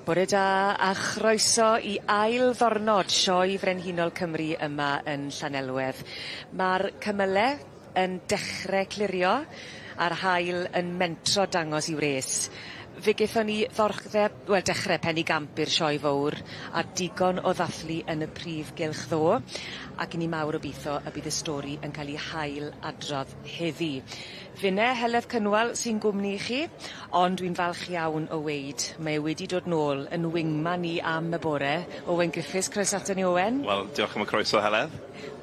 Bore da a chroeso i ail ddornod Sioe Frenhinol Cymru yma yn Llanelwedd. Ma'r cymyle yn dechre clirio a'r haul yn mentro dangos 'i wres. Fe gethon ni ddorchddeb wel dechre penigamp i'r sioe fowr a digon o ddathlu yn y prif gylch ddo ac 'yn ni mawr obitho y bydd y stori yn ca'l 'i hail adrodd heddi. Finne Heledd Cynwal sy'n gwmni i chi ond dwi'n falch iawn o weud mae e wedi dod nôl yn wingman i am y bore. Owen Griffiths, croeso aton ni Owen. Wel, diolch am y croeso Heledd.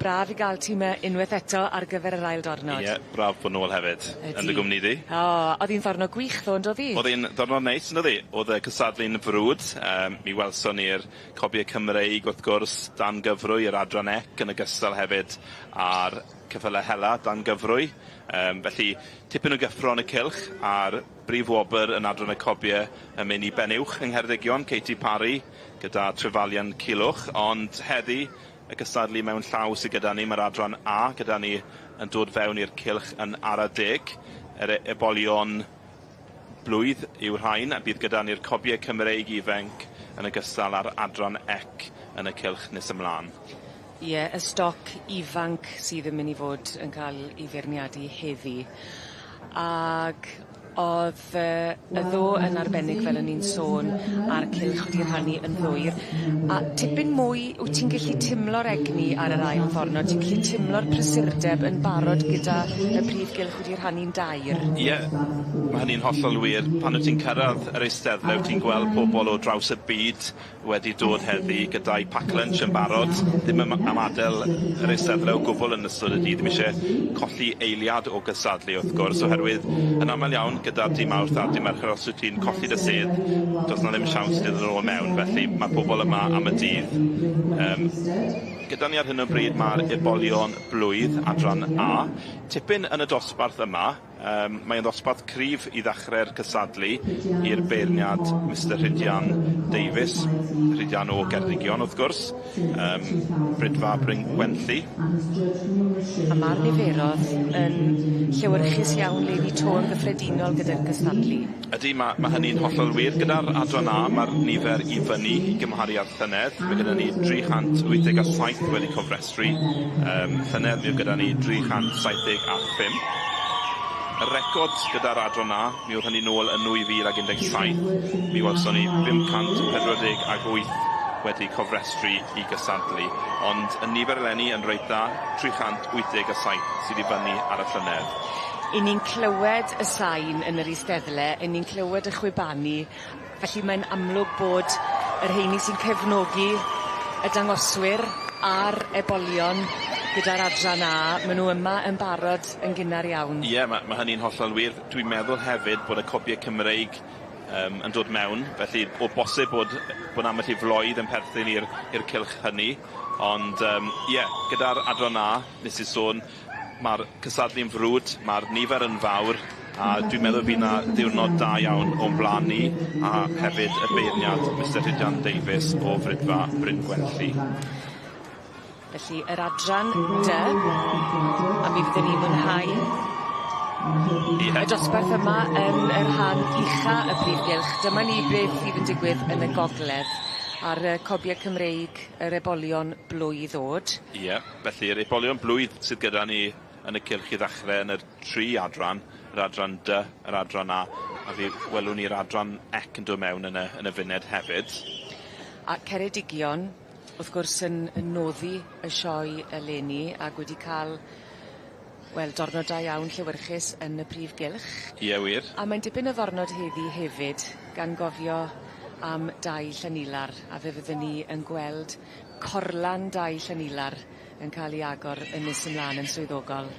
Braf i ga'l ti 'my unweth eto ar gyfer yr ail dornod. Ie, braf bod nôl hefyd. Ydi. Yn dy gwmni di. O, o'dd 'i'n ddiwrnod gwych ddo on'd o'dd 'i? O'dd 'i'n ddiwrnod neis on'd o'dd 'i? O'dd y cystadlu'n frwd, yym mi welson ni'r cobie Cymreig wrth gwrs dan gyfrwy yr adran ec yn ogystal hefyd a'r ceffyle hela dan gyfrwy. Yym felly tipyn o gyffro yn y cylch a'r brif wobr yn adran y cobie yn mynd i Ben Uwch yng Ngheredigion, Katie Parry gyda Trefalion Culhwch, ond heddi y cystadlu mewn llaw sydd gyda ni, mae'r adran A gyda ni yn dod fewn i'r cylch yn ara deg, yr ebolion blwydd yw rhain, a bydd gyda ni'r cobie Cymreig ifenc yn ogystal â'r adran ec yn y cylch nes ymlaen. Ie, y stoc ifanc sydd yn myn' i fod yn ca'l 'i feirniadu heddi. Ag o'dd yy y ddo yn arbennig fel o'n i'n sôn a'r cylch wedi rhannu yn ddwyr a tipyn mwy wyt ti'n gellu timlo'r egni ar yr ail ffordd nawr ti'n gellu timlo'r prysurdeb yn barod gyda y prif gylch wedi rhannu'n dair. Ie, ma' hynny'n hollol wir. Pan wyt ti'n cyrradd yr eisteddle wyt ti'n gweld pobol o draws y byd wedi dod heddi gyda'u pack lunch yn barod, ddim am am adel yr eisteddle o gwbwl yn ystod y dydd, ddim isie colli eiliad o gystadlu wrth gwrs, oherwydd yn amal iawn gyda'r dydd Mawrth a'r dydd Mercher os wyt ti'n colli dy sedd, does 'na ddim siawns i ti ddod yn ôl mewn, felly ma' pobol yma am y dydd. Yym gyda ni ar hyn o bryd ma'r ebolion blwydd adran A, tipyn yn y dosbarth yma. Yym, mae o'n ddosbarth cryf i ddachre'r cystadlu i'r beirniad Mister Rhydian Davies, Rhydian o Geredigion wrth gwrs, yym, Brydfa Bryn Gwenlli. A ma'r niferodd yn llewyrchus iawn leni 'to yn gyffredinol gyda'r cystadlu. Ydi, ma' ma' hynny'n hollol wir. Gyda'r adran A, ma'r nifer i fyny i gymharu â'r llynedd. Mae gyda ni 387 wedi cofrestru. Tri. Yym, llynedd mi oedd gyda ni 375. Y record gyda'r adran A, mi oedd hynny nôl yn 2017. Mi welson ni 548 wedi cofrestru i gystadlu, ond y nifer eleni yn reit dda, 387 sydd i fyny ar y llynedd. 'Yn ni'n clywed y sain yn yr eisteddle, 'yn ni'n clywed y chwibanu, Felly mae'n amlwg bod y rheini sy'n cefnogi y dangoswyr a'r ebolion gyda'r adran A, ma' nw yma yn barod yn gynnar iawn. Ie, ma' ma' hynny'n hollol wir. Dwi'n meddwl hefyd bod y copie Cymreig yym yn dod mewn, felly o bosib bod bod ambell i floedd yn perthyn i'r i'r cylch hynny, ond yym ie, gyda'r adran A, nes i sôn, Ma'r cystadlu'n frwd, ma'r nifer yn fawr, a dwi'n meddwl fydd 'na ddiwrnod da iawn o'n bla'n ni, a hefyd y beirniad Mister Rhydian Davies o Fridfa Bryn Gwenlli. Felly yr adran dy, a mi fydden ni'n mwynhau Ie. y dosbarth yma yn y rhan ucha y prif gylch. Dyma ni beth fydd yn digwydd yn y gogledd ar y cobie Cymreig, yr ebolion blwydd o'd. Ie. Felly yr ebolion blwydd sydd gyda ni yn y cylch i ddachre yn yr tri adran, yr adran Dy, yr adran A, a fe welwn ni'r adran Ec yn dod mewn yn y yn y funed hefyd. A Ceredigion, wrth gwrs, yn yn noddi y sioe eleni ag wedi ca'l wel dornod da iawn llewyrchus yn y prif gylch. Ie wir. A mae'n dipyn o ddornod heddi hefyd gan gofio am dai Llanilar a fe fydden ni yn gweld Corlan Dai Llanilar yn cael ei agor yn nes ymlaen yn swyddogol.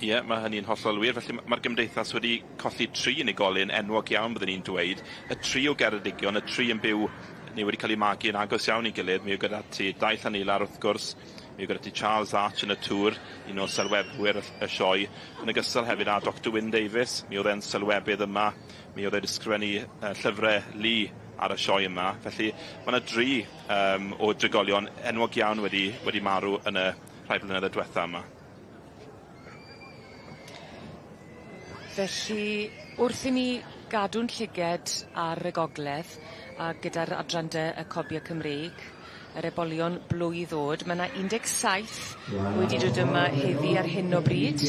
Ie, mae hynny'n hollol wir. Felly ma'r gymdeithas wedi colli tri unigolyn enwog iawn byddwn i'n dweud. Y tri o Geredigion, y tri yn byw neu wedi cael eu magu yn agos iawn i gilydd. Mi yw gyda ti Dai Llanilar wrth gwrs, mi yw gyda ti Charles Arch yn y Tŵr, un o sylwebwyr y, y sioe, yn ogystal hefyd â Doctor Wyn Davies, mi oedd e'n sylwebydd yma, mi oedd e wedi sgrifennu uh, llyfrau lu ar y sioe yma. Felly mae yna dri yym o drigolion enwog iawn wedi wedi marw yn y rhai blynydde dwetha yma. Felly wrth i ni gadw'n llyged ar y gogledd a gyda'r adran dy y Cobie Cymreig yr ebolion blwydd o'd ma' 'na 17 wedi dod yma heddi ar hyn o bryd.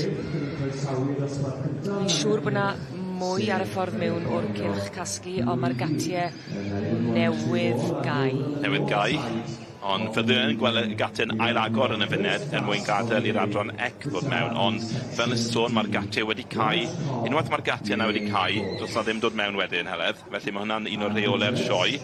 Fi'n siŵr bo' 'na mwy ar y ffordd mewn o'r cylch casglu on' ma'r gatie newydd gau. Newydd gau. Ond fyddwn yn gweld y gate'n ail-agor yn y funed er mwyn gadael i'r adran ec ddod mewn, ond fel nes i sôn, mae'r gatiau wedi cau. Unwaith mae'r gatiau yna wedi cau, does 'na ddim dod mewn wedyn, Heledd. Felly mae hwnna'n un o'r rheolau'r sioe.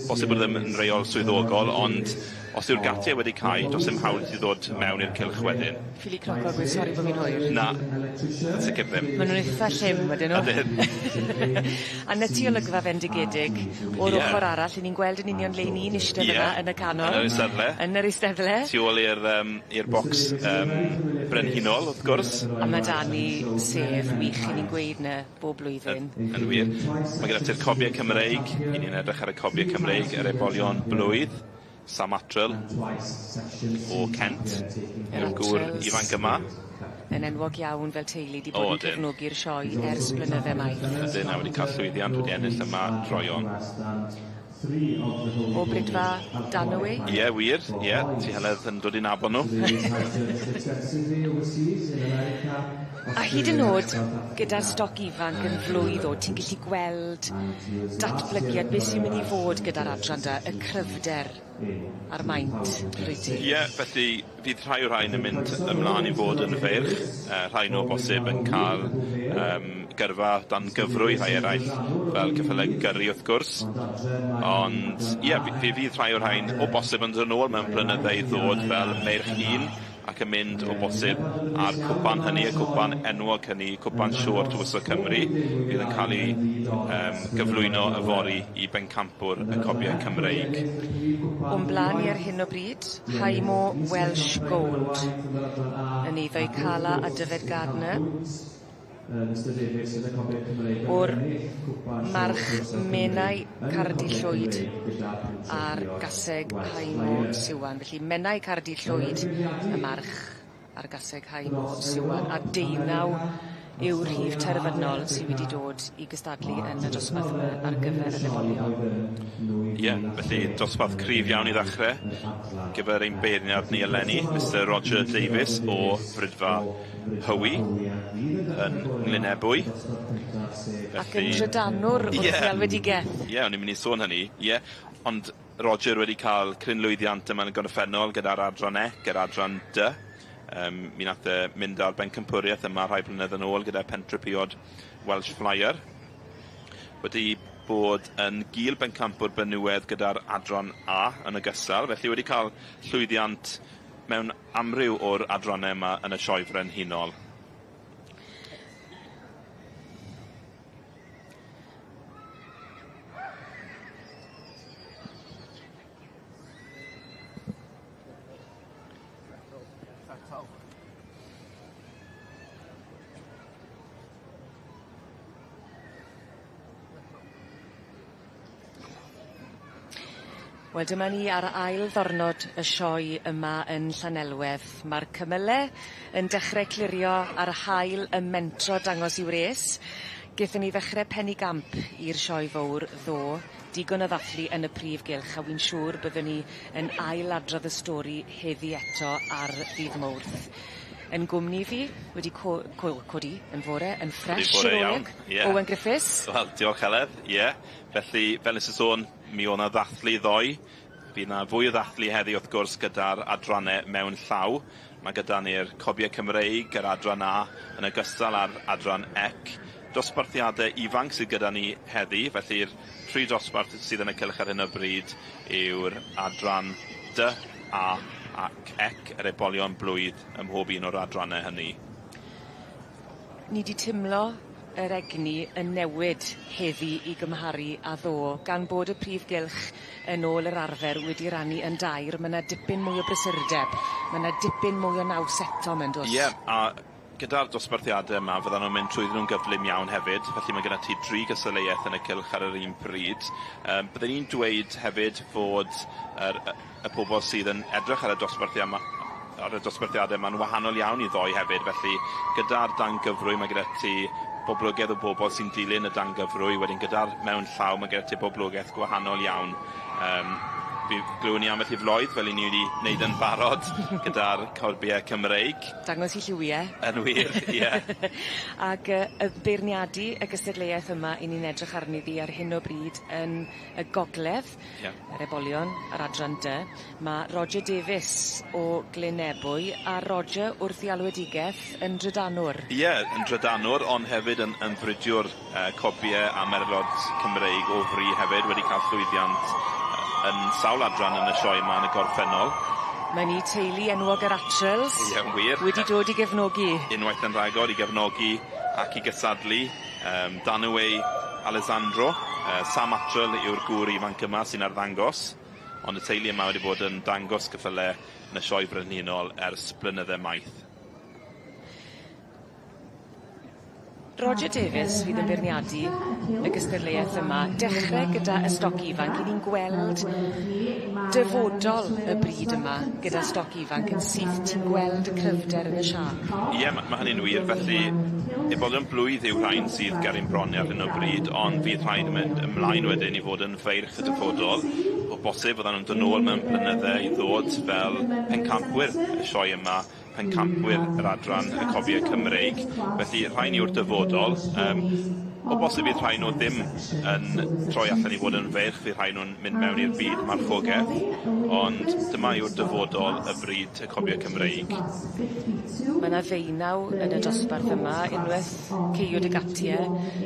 Bosib bod e ddim yn reol swyddogol, ond os yw'r gatiau wedi cau, does dim hawl i ti ddod mewn i'r cylch wedyn. Ffili cnoco a gweud sori bo' fi'n hwyr. Na, yn sicr ddim. Ma' nw'n itha llym ydyn nw? Ydyn. A 'ny ti olygfa fendigedig o'r Ie. ochor arall 'yn ni'n gweld yn union le 'yn ni'n ishte Ie. fyn 'na yn y canol. Yn yr eisteddle. Yn yr eisteddle. Tu ôl i'r yym i'r bocs yym brenhinol wrth gwrs. A ma' 'da ni sedd wych 'yn ni'n gweud 'ny bob blwyddyn. Yn wir. Ma' gyda ti'r cobie Cymreig, 'yn ni'n edrych ar y cobie Cymreig, yr ebolion blwydd, Sam Attrell o Kent yw'r gŵr ifanc yma. Yn enwog iawn fel teulu 'di bod yn cefnogi'r sioe ers blynydde maith. Ydyn, a wedi ca'l llwyddiant, wedi ennill yma droeon. O Brydfa Danaway? Ie wir, ie, ti Heledd yn dod i nabod nw. A hyd yn o'd gyda'r stoc ifanc yn flwydd o'd ti'n gellu gweld datblygiad beth sy'n myn' i fod gyda'r adran da, y cryfder a'r maint rwyt ti? Ie, felly fydd rhai o'r rhain yn mynd ymlaen i fod yn feirch, rhai nw o bosib yn ca'l gyrfa dan gyfrwy, rhai eraill fel ceffyle gyrru wrth gwrs, ond ie, fe fydd rhai o'r rhain o bosib yn dod yn ôl mewn blynydde i ddod fel meirch hŷn ac yn mynd o bosib a'r cwpan hynny, y cwpan enwog hynny, cwpan Siôr Tywysog Cymru, fydd yn cael ei gyflwyno yfory i bencampwr y Cobiau Cymreig. O'n bla'n i ar hyn o bryd, Hymo Welsh Gold, yn eiddo i Cala a Dyfed Gardner. O'r march Menai Cardi Llwyd a'r gaseg Hymo Siwan. Felly Menai Cardi Llwyd y march a'r gaseg Hymo Siwan a deunaw yw'r rhif terfynol sy wedi dod i gystadlu yn y dosbarth yma ar gyfer yr ebolion. Ie, felly dosbarth cryf iawn i ddechre gyfer ein beirniad ni eleni, Mr Roger Davies o Brydfa Hywi yn Nglynebwy. Ac yn drydanwr wrth Ie. galwedigeth. Ie, o'n i'n mynd i sôn hynny, ie, ond Roger wedi ca'l cryn lwyddiant yma yn y gorffennol gyda'r adran E, gyda'r adran D. Mi nath e mynd ar bencampwriaeth yma rhai blynedd yn ôl gyda Pentrepiod Welsh Flyer. Wedi bod yn gul bencampwr benywedd gyda'r adran A yn ogystal, felly wedi ca'l llwyddiant mewn amryw o'r adrannau yma yn y sioe frenhinol. Wel dyma ni ar ail ddyrnod y sioe yma yn Llanelwedd. Ma'r cymyle yn dechre clirio a'r haul yn mentro dangos 'i wres. Gethon ni ddechre penigamp i'r sioe fowr ddo, digon o ddathlu yn y prif gylch a wi'n siŵr byddwn ni yn ailadrodd y stori heddi eto ar ddydd Mowrth. Yn gwmni fi wedi co- co- codi yn fore yn ffres Bore iawn, ie. Owen Griffiths. Wel, diolch Heledd, ie. Felly, fel nes i sôn, mi o' 'na ddathlu ddoe. Fydd 'na fwy o ddathlu heddi wrth gwrs gyda'r adranne mewn llaw. Ma' gyda ni'r Cobie Cymreig, yr adran A, yn ogystal â'r adran ec. Dosbarthiade ifanc sydd gyda ni heddi, felly'r tri dosbarth sydd yn y cylch ar hyn o bryd yw'r adran D, A ac ec, yr ebolion blwydd ym mhob un o'r adrannau hynny. Ni 'di timlo yr egni yn newid heddi i gymharu â ddo, gan bod y prif gylch yn ôl yr arfer wedi rannu yn dair, ma' 'na dipyn mwy o brysurdeb, ma' 'na dipyn mwy o naws eto mewn do's? Ie, a gyda'r dosbarthiade yma fyddan nw'n mynd trwyddyn nw'n gyflym iawn hefyd, felly mae gyda ti dri gystadleuaeth yn y cylch ar yr un pryd. Bydden i'n dweud hefyd fod yr y pobol sydd yn edrych ar y dosbarthia' 'ma ar y dosbarthiade yma'n wahanol iawn i ddoe hefyd, felly gyda'r dan gyfrwy mae gyda ti boblogedd o bobl sy'n dilyn y dangyfrwy, wedyn gyda'r mewn llaw mae gyda ti boblogaeth gwahanol iawn. Fi glywon ni ambell i floedd fel 'yn ni wedi wneud yn barod gyda'r corbiau Cymreig. Dangos 'u lliwie. Yn wir, ie. Ag y beirniadu y gystadleuaeth yma 'yn ni'n edrych arni ddi ar hyn o bryd yn y gogledd. Ie. Yr ebolion, yr adran dy ma' Roger Davies o Glynebwy a Roger wrth 'i alwedigeth yn drydanwr. Ie, yn drydanwr ond hefyd yn fridiwr cobie a merlod Cymreig o fri hefyd wedi ca'l llwyddiant yn sawl adran yn y sioe yma yn y gorffennol. Mae ni teulu enwog yr Attrells. Ie, yn wir. Wedi dod i gefnogi. Unwaith yn rhagor i gefnogi ac i gysadlu. Danaway Alessandro, Sam Attrell yw'r gŵr ifanc yma sy'n arddangos, ond y teulu yma wedi bod yn dangos cyffyle yn y sioe frenhinol ers blynydde maith. Roger Davies fydd yn beirniadu y gystadleuaeth yma. Dechre gyda y stoc ifanc, 'yn ni'n gweld dyfodol y bryd yma gyda stoc ifanc yn syth, ti'n gweld y cryfder yn y siâp. Ie, ma' hynny'n wir, felly ebolion blwydd yw rhain sydd ger ein bron ni ar hyn o bryd, ond fydd rhaid yn mynd ymlaen wedyn i fod yn feirch y dyfodol. O bosib fyddan nhw'n dod nôl mewn blynydde i ddod fel pencampwyr y sioe yma, pencampwyr yr adran y cobiau Cymreig. Felly rhain yw'r dyfodol. O bosib bydd rhai nhw ddim yn troi allan i fod yn feirch, fydd rhai nhw'n mynd mewn i'r byd marchogaeth, ond dyma yw'r dyfodol y bryd y cobiau Cymreig. Mae 'na ddeunaw yn y dosbarth yma, unweth caewyd y gatie,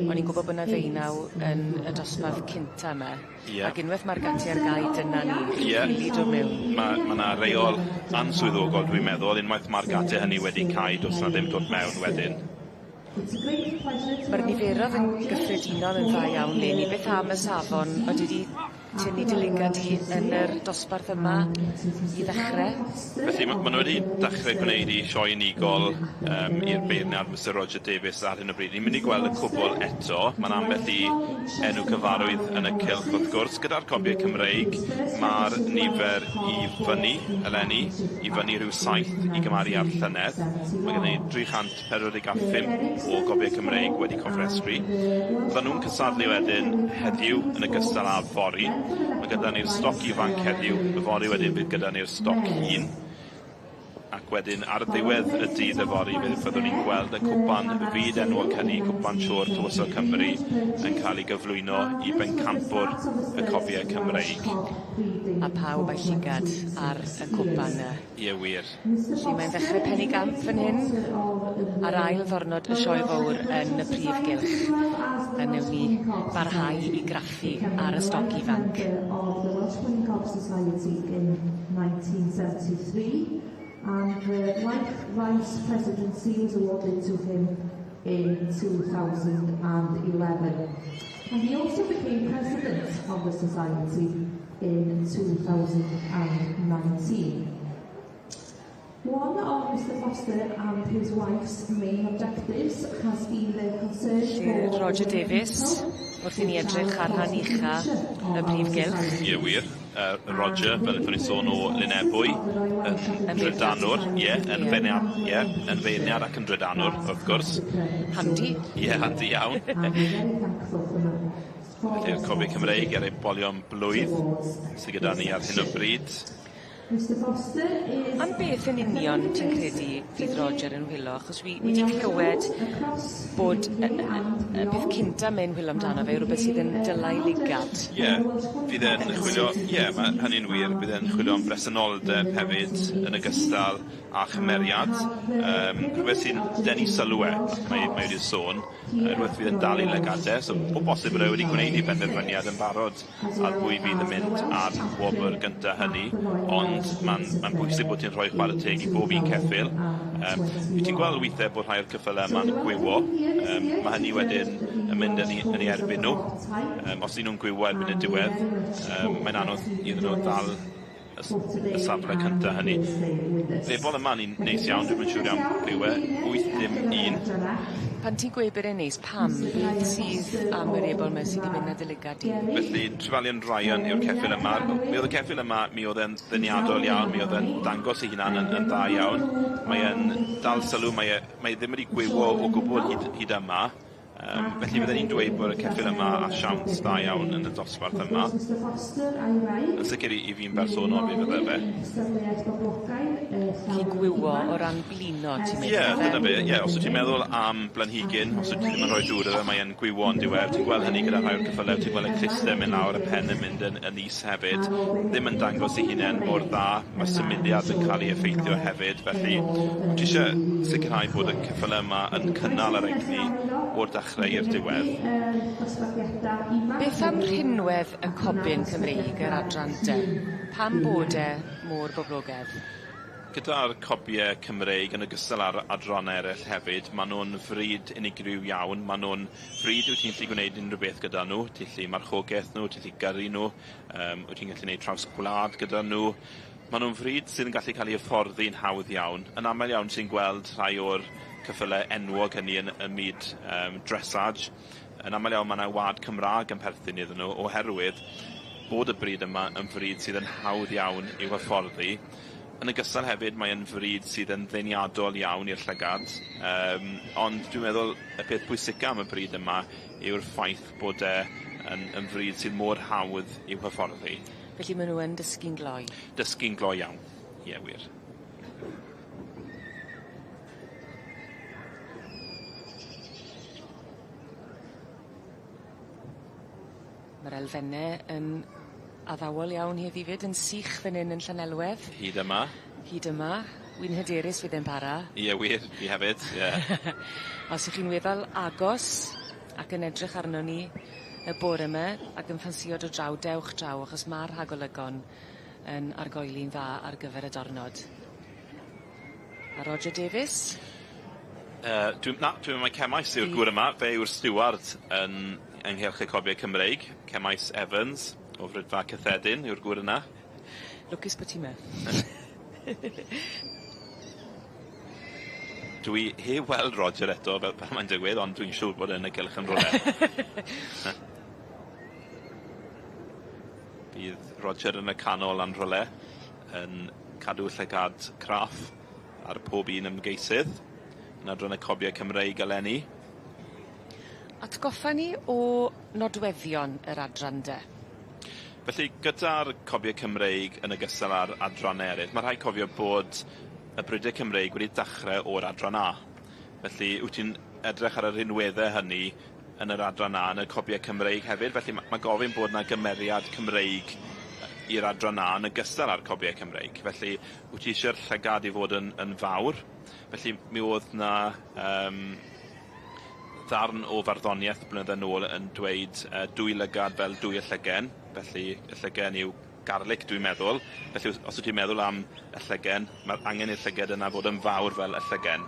o'n i'n gwybod bod 'na ddeunaw yn y dosbarth cynta yma. Ie. Ac unweth ma'r gatie ar gau dyna ni, Ie. ffili dod mewn. Ma' 'na reol answyddogol dwi'n meddwl, unwaith ma'r gate hynny wedi cau do's 'na ddim dod mewn wedyn. Ma'r niferodd yn gyffredinol yn dda iawn leni, beth am y safon odi 'di tynnu dy lygad di yn yr dosbarth yma i ddechre? Felly ma' nw wedi dechre gwneud 'u sioe unigol i'r beirniad Mr Roger Davies ar hyn o bryd. Ni'n mynd i gweld y cwbwl eto, ma'n ambell i enw cyfarwydd yn y cylch wrth gwrs. Gyda'r cobiau Cymreig, ma'r nifer i fyny eleni, i fyny rhyw 7 i gymaru â'r llynedd. Mae gennym ni 345 o gobiau Cymreig wedi cofrestru. Fyddan nhw'n cystadlu wedyn heddiw yn ogystal â fory. Mae gyda ni'r stoc ifanc heddiw, yfory wedyn bydd gyda ni'r stoc hŷn. Ac wedyn ar ddiwedd y dydd yfory fe fyddwn ni'n gweld y cwpan fyd enwog hynny, cwpan Siôr Tywysog Cymru, yn cael ei gyflwyno i bencampwr y cobiau Cymreig. A pawb a'i llygad ar y cwpan 'na. Ie wir. Felly mae'n ddechre penigamp fan hyn ar ail ddwrnod y sioe fowr yn y prif gylch. A newn ni barhau i graffu ar y stoc ifanc. And the Life Vice Presidency was awarded to him in 2011. And he also became President of the Society in 2019. One of Mr Foster and his wife's main objectives has been their concern Felly for Roger Davies, wrth i ni edrych ar rhan ucha y brif gylch. Ie wir. Roger, fel wnaethon ni sôn o Lynebwy, yn drydanwr, ie, yn feirniad, ie, yn feirniad ac yn drydanwr, wrth gwrs. Handi. Ie, handi iawn. Felly'r cobiau Cymreig ar ebolion blwydd sydd gyda ni ar hyn o bryd. Mr Foster is Am beth yn union ti'n credu fydd Roger yn whilo? Achos wi wedi clywed bod y peth cynta mae'n whilo amdano fe yw rwbeth sydd yn dylai ligad. Ie, fydd e'n chwilio, ie, mae hynny'n wir, bydd e'n chwilio am bresenoldeb hefyd yn ogystal â chymeriad. Rhywbeth sy'n denu sylw e, mae wedi sôn, rhywbeth fydd yn dal i lygade, so o bosib bod e wedi gwneud ei benderfyniad yn barod ar bwy fydd yn mynd ar wobr gynta hynny, ond ma'n bwysig bod ti'n rhoi chwarae teg i bob un ceffyl. Wyt ti'n gweld weithiau bod rhai o'r ceffylau yma'n gwywo, mae hynny wedyn yn mynd yn ei erbyn nhw. Os y'n nhw'n gwywo erbyn y diwedd, mae'n anodd iddyn nhw ddal y safle cynta hynny. Fe bol yma ni'n neis iawn, dwi'm yn siŵr iawn pwy yw e, 8-1. Pan ti'n gweud bod e'n neis, pam? Beth sydd am yr ebol 'ma sydd 'di mynd â dy lygad di? Felly, Trefalion Ryan yw'r ceffyl yma. Mi oedd y ceffyl yma, mi oedd e'n ddeniadol iawn, mi oedd e'n dangos ei hunan yn dda iawn. Mae e'n dal sylw, mae ddim wedi gwywo o gwbl hyd yma. Felly fydden ni'n dweud bod y ceffyl yma â siawns dda iawn yn y dosbarth yma. Yn sicr i i fi'n bersonol mi fydde fe. Gallu gwywo o ran blino ti'n meddwl Ie, yfe? dyna fe, ie, os wyt ti'n meddwl am blanhigyn, os wyt ti ddim yn rhoi dŵr iddo fe, mae e'n gwywo on'd yw e? Ti'n gweld hynny gyda rhai o'r ceffyle, ti'n gweld y cluste yn mynd lawr, y pen yn mynd yn yn is hefyd. Ddim yn dangos 'i hunen mor dda, ma' symudiad yn ca'l 'i effeithio hefyd, felly ti isie sicirhau bod y ceffyle yma yn cynnal yr egni o'r dechre i'r diwedd. Beth am rhinwedd y cobyn Cymreig yr adran de? Pam bod e mor boblogedd? Gyda'r cobie Cymreig yn ogystal â'r adranne eryll hefyd, ma' nw'n frîd unigryw iawn, ma' nw'n frîd wyt ti'n gallu gwneud unrhyw beth gyda nw, ti 'llu marchogeth nw, ti 'llu gyrru nw, wyt ti'n gallu neud traws gwlad gyda nw. Ma' nw'n frîd sydd yn gallu cael 'u hyfforddi'n hawdd iawn. Yn aml iawn ti'n gweld rhai o'r ceffyle enwog hynny yn ym myd yym dressage. Yn aml iawn ma' 'na wa'd Cymra'g yn perthyn iddyn nw oherwydd bod y brîd yma yn frîd sydd yn hawdd iawn i'w hyfforddi. Yn ogystal hefyd mae yn frîd sydd yn ddeniadol iawn i'r llygad yym ond dwi'n meddwl y peth pwysica am y brîd yma yw'r ffaith bod e yn yn frîd sydd mor hawdd i'w hyfforddi. Felly ma' nw yn dysgu'n gloi. Dysgu'n gloi iawn. Ie wir. Ma'r elfenne yn addawol iawn heddi 'fyd yn sych fyn 'yn yn Llanelwedd. Hyd yma. Hyd yma. Wi'n hyderus fydd e'n para. Ie wir, fi hefyd, ie. Os 'ych chi'n weddol agos ac yn edrych arnon ni y bore 'my ac yn ffansio dod draw dewch draw achos ma'r rhagolygon yn argoeli'n dda ar gyfer y dornod. A Roger Davies? Yy dwi na dwi mae Cemais yw'r gŵr yma, fe yw'r stiward yn ynghylch y cofie Cymreig, Cemais Evans o Fridfa Cyffedin yw'r gŵr yna. Lwcus bo' ti 'my. Dwi heb weld Roger eto fel fel mae'n digwydd ond dwi'n siŵr bod e yn y cylch yn rwle. Bydd Roger yn y canol am rhywle yn cadw llygad craff ar pob un ymgeisydd yn adran y cobie Cymreig eleni. Atgoffa ni o nodweddion yr adran de. Felly gyda'r cobie Cymreig yn ogystal â'r adranne eryll ma' rhaid cofio bod y bride Cymreig wedi dachre o'r adran A. Felly wyt ti'n edrych ar y rhinwedde hynny yn yr adran A yn y cobie Cymreig hefyd felly ma' ma' gofyn bod 'na gymeriad Cymreig i'r adran A yn ogystal â'r cobie Cymreig. Felly wyt ti isie'r llygad i fod yn yn fawr felly mi o'dd 'na yym ddarn o farddoniaeth blynydde nôl yn dweud yy dwy lygad fel dwy ellygen, felly ellygen yw garlic dwi'n meddwl, felly os os wyt ti'n meddwl am ellygen, ma'r angen i'r llyged yna fod yn fawr fel ellygen.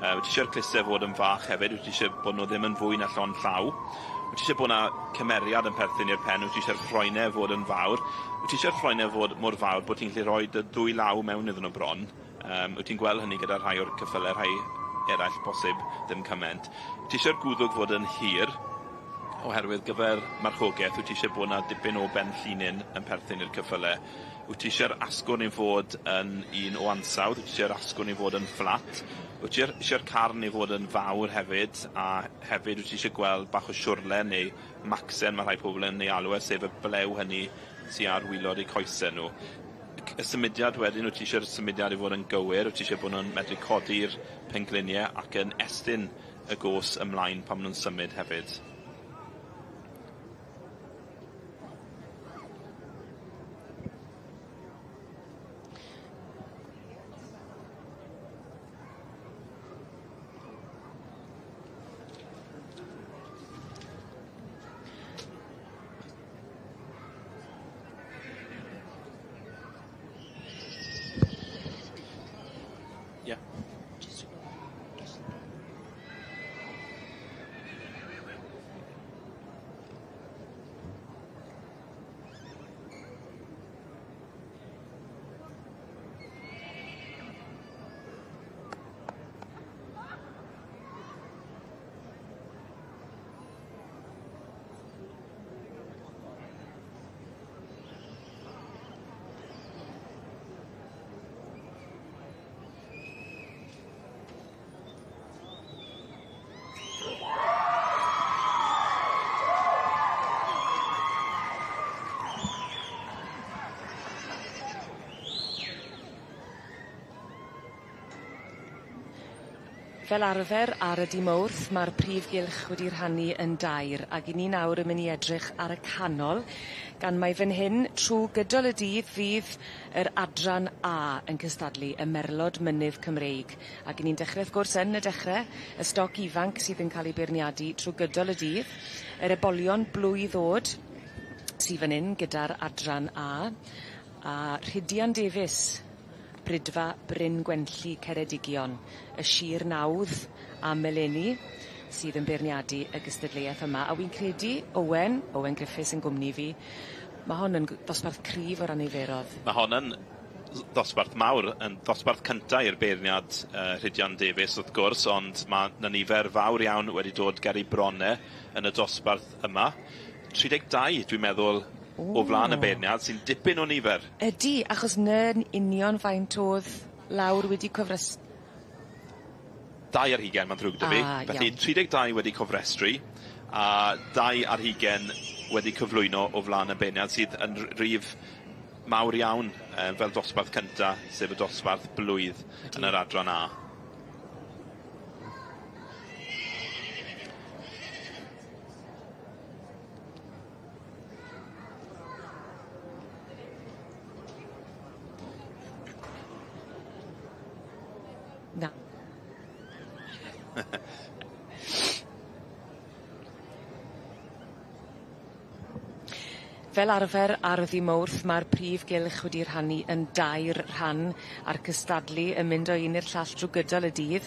Wyt ti isie'r cluste fod yn fach hefyd, wyt ti isie bod nw ddim yn fwy na llond llaw. Wyt ti isie bo' 'na cymeriad yn perthyn i'r pen, wyt ti isie'r ffroene fod yn fawr. Wyt ti isie'r ffroene fod mor fawr bod ti'n gallu rhoi dy ddwy law mewn iddyn nw bron. Yym wyt ti'n gweld hynny gyda rhai o'r ceffyle rhai eraill bosib ddim cyment. Ti isie'r gwddwg fod yn hir oherwydd gyfer marchogeth wyt ti isie bo' 'na dipyn o ben llinyn yn perthyn i'r ceffyle. Wyt ti isie'r asgwrn i fod yn un o ansawdd, wyt ti isie'r asgwrn i fod yn fflat. Wyt ti isie'r carn i fod yn fawr hefyd a hefyd wyt ti isie gweld bach o siwrle neu macsen ma' rhai pobol yn ei alw e sef y blew hynny sy ar wilod eu coese nw. Y symudiad wedyn wyt ti isie'r symudiad i fod yn gywir, wyt ti isie bo' nw'n medru codi'r penglinie ac yn estyn y go's ymlaen pan ma' nw'n symud hefyd. Ie. Fel arfer ar y dy' Mowrth ma'r prif gylch wedi rhannu yn dair ag 'yn ni nawr yn myn' i edrych ar y canol gan mai fyn hyn trw gydol y dydd fydd yr adran A yn cystadlu y Merlod Mynydd Cymreig ag 'yn ni'n dechre wrth gwrs yn y dechre y stoc ifanc sydd yn ca'l 'u beirniadu trw gydol y dydd yr ebolion blwydd o'd sy fyn 'yn gyda'r adran A a Rhydian Davies Brydfa Bryn Gwenlli Ceredigion y Sir Nawdd am eleni sydd yn beirniadu y gystadleuaeth yma a wi'n credu Owen, Owen Griffiths yn gwmni fi ma' hon yn dosbarth cryf o ran niferodd. Ma' hon yn ddosbarth mawr, yn ddosbarth cynta i'r beirniad Rhydian Davies wrth gwrs, ond ma' 'na nifer fawr iawn wedi dod ger 'i bron e yn y dosbarth yma. 32 dwi'n meddwl o flan y beirniad, sy'n dipyn o nifer. Ydi, achos 'ny'n union faint o'dd lawr wedi cofres- 22, ma'n ddrwg 'da fi. Ah, iawn. Felly 32 wedi cofrestru, a 2 wedi cyflwyno o flan y beirniad, sydd yn rif mawr iawn fel dosbarth cynta, sef y dosbarth blwydd yn yr adran A. Na. Fel arfer ar ddy' Mowrth ma'r prif gylch wedi rhannu yn dair rhan a'r cystadlu yn mynd o un i'r llall drw gydol y dydd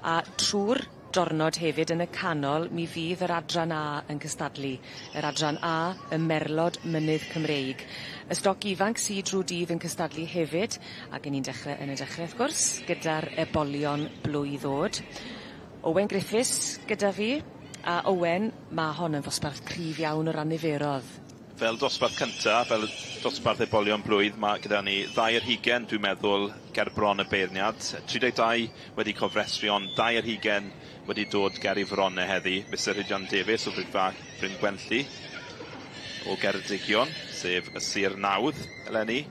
a trw'r dornod hefyd yn y canol mi fydd yr adran A yn cystadlu. Yr adran A, y Merlod Mynydd Cymreig. Y stoc ifanc sy drw dydd yn cystadlu hefyd ag 'yn ni'n dechre yn y dechre wrth gwrs gyda'r ebolion blwydd o'd. Owen Griffiths gyda fi a Owen ma' hon yn ddosbarth cryf iawn o ran niferodd. Fel dosbarth cynta, fel dosbarth ebolion blwydd, ma' gyda ni 22 dwi'n meddwl ger bron y beirniad. 32 wedi cofrestru ond 22 wedi dod ger 'i fron e heddi. Mister Rhydian Davies o Briffa Bryn Gwenlli o Geredigion, sef y Sir Nawdd eleni.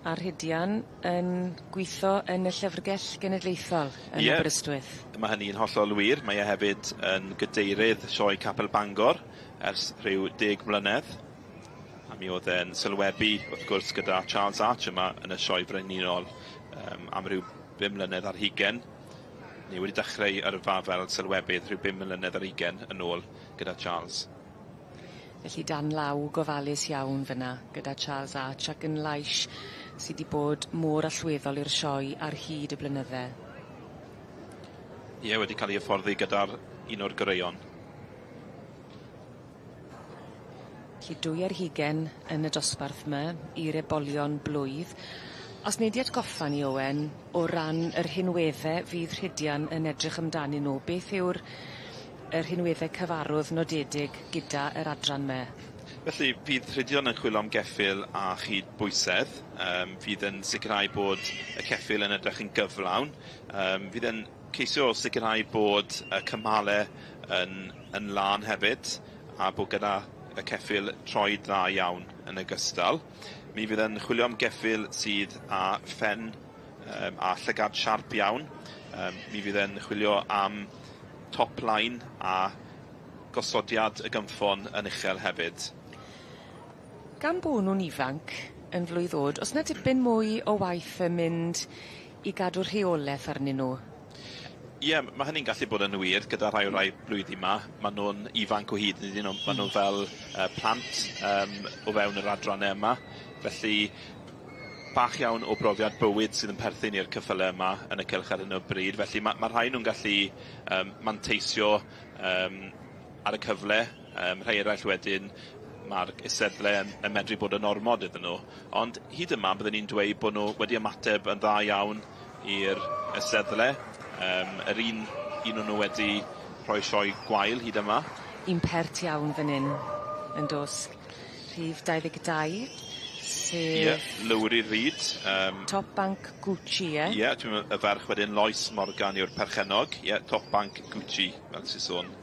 A Rhydian yn gwitho yn y Llyfrgell Genedlaethol yn Ie. Aberystwyth. Ma' hynny'n hollol wir. Mae e hefyd yn gadeirydd Sioe Capel Bangor ers rhyw 10 mlynedd. A mi o'dd e'n sylwebu, wrth gwrs, gyda Charles Arch yma yn y Sioe Frenhinol am ryw 5 mlynedd ar hugen. Ni wedi dechreu yrfa fel sylwebydd rhyw 5 mlynedd ar hugen yn ôl gyda Charles. Felly dan law gofalus iawn fyna gyda Charles Arch ac yn lais sy 'di bod mor allweddol i'r sioe ar hyd y blynydde. Ie, wedi cael ei hyfforddi gyda'r un o'r goreuon. Felly 22 yn y dosbarth 'ma i'r ebolion blwydd. Os nei di atgoffa ni Owen o ran yr rhinwedde fydd Rhydian yn edrych amdanyn nw beth yw'r y rhinwedde cyfarwdd nodedig gyda yr adran 'me? Felly fydd Rhydian yn chwilo am geffyl a chyd bwysedd fydd yn sicrhau bod y ceffyl yn edrych yn gyflawn fydd yn ceisio sicrhau bod y cymale yn lân hefyd a bod gyda y ceffyl troed dda iawn yn ogystal. Mi fydd yn chwilio am geffyl sydd â phen a llygad siarp iawn. Mi fydd yn chwilio am top line a gosodiad y gynffon yn uchel hefyd. Gan bo' nw'n ifanc yn flwydd o'd o's 'na dipyn mwy o waith yn mynd i gadw rheoleth arnyn nw? Ie, ma' hynny'n gallu bod yn wir gyda rhai o'r rai blwyddi 'ma. Ma' nw'n ifanc o hyd ydyn nw? Ma' nw fel plant o fewn yr adranne yma. Felly bach iawn o brofiad bywyd sydd yn perthyn i'r ceffyle yma yn y cylch ar hyn o bryd. Felly ma' rhai nw'n gallu manteisio ar y cyfle. Rhai eraill wedyn ma'r eisteddle yn medru bod yn ormod iddyn nhw. Ond hyd yma byddwn ni'n dweud bod nhw wedi ymateb yn dda iawn i'r eisteddle. Yr un o'n nhw wedi rhoi sioe gwael hyd yma. Un pert iawn fan 'yn, yn do's? Rhif 22, sef... Ie, Lowri Reid. Top Bank Gucci, ie? Ie, dwi'n me'wl y ferch wedyn Lois Morgan yw'r perchennog. Ie, Top Bank Gucci, fel ti'n sôn.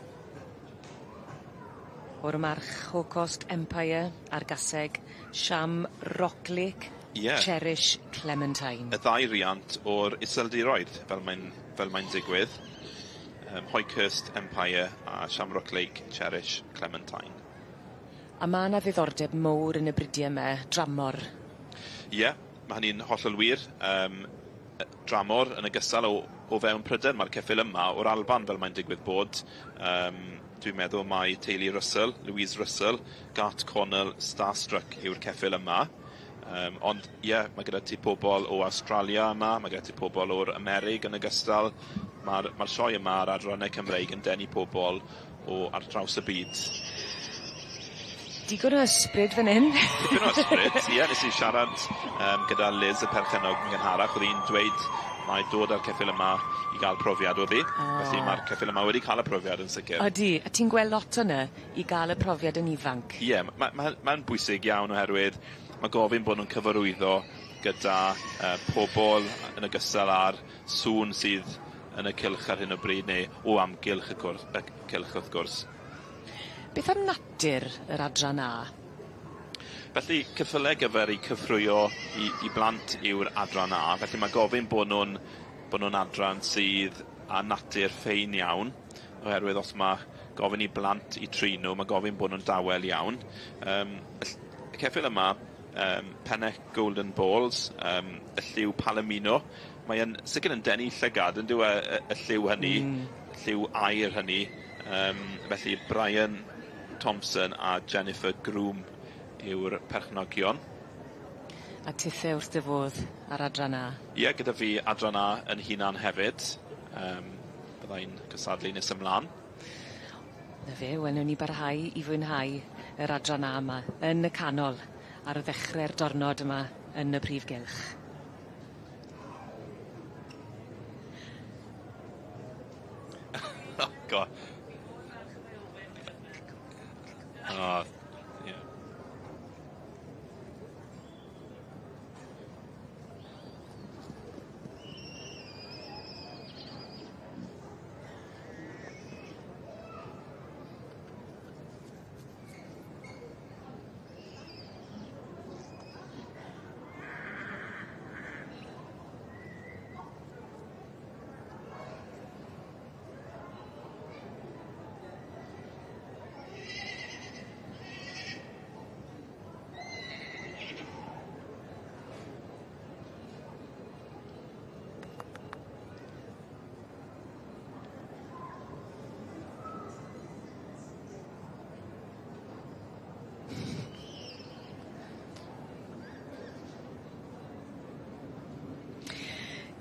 O'r march Hawcost Empire a'r gaseg Sham Rocklake. Ie. Cherish Clementine. Y ddau riant o'r Iseldiroedd, fel mae'n fel mae'n digwydd. Hoykhurst Empire a Shamrock Lake Cherish Clementine. A ma' 'na ddiddordeb mowr yn y bridie 'me dramor. Ie, ma' hynny'n hollol wir. Yym dramor yn ogystal o o fewn Pryden ma'r ceffyl yma o'r Alban fel mae'n digwydd bod. Yym dwi'n meddwl mai teulu Russell, Louise Russell, Gart Connell Starstruck yw'r ceffyl yma. Yym ond ie, ma' gyda ti pobol o Awstralia yma, ma' gyda ti pobol o'r Amerig yn ogystal. Ma'r ma'r sioe yma a'r adrannau Cymreig yn denu pobol o ar draws y byd. Digon o ysbryd fan 'yn. Dipyn o ysbryd, ie, nes i siarad yym gyda Liz y perchennog yn gynharach, o'dd 'i'n dweud mai dod â'r ceffyl yma i ga'l profiad o'dd 'i. O. Felly ma'r ceffyl yma wedi ca'l y profiad yn sicir. Odi, a ti'n gweld lot o 'ny i ga'l y profiad yn ifanc. Ie, ma' ma' ma'n bwysig iawn oherwydd ma' gofyn bo' nw'n cyfarwyddo gyda yy pobol yn ogystal â'r sŵn sydd yn y cylch ar hyn o bryd neu o amgylch y cwrs y cylch wrth gwrs. Beth am natur yr adran A? Felly ceffyle gyfer 'u cyffrwyo i i blant yw'r adran A, felly ma' gofyn bo' nw'n bo' nw'n adran sydd â natur ffein iawn, oherwydd os ma' gofyn i blant 'u trin nw, ma' gofyn bo' nw'n dawel iawn. Yym y ll- y ceffyl yma, yym Pennec Golden Balls, yym y lliw Palomino, mae yn sicir yn denu llygad on'd yw e, y y lliw hynny? Hmm. Lliw aur hynny. Yym felly Brian Thompson a Jennifer Groom yw'r perchnogion. A tithe wrth dy fodd ar adran A? Ie, gyda fi adran A 'yn hunan hefyd. Yym byddai'n cystadlu nes ymlan. 'Na fe, wel newn ni barhau i fwynhau yr adran A yma yn y canol ar ddechre'r dornod yma yn y prif gylch. Oh God. O, ie.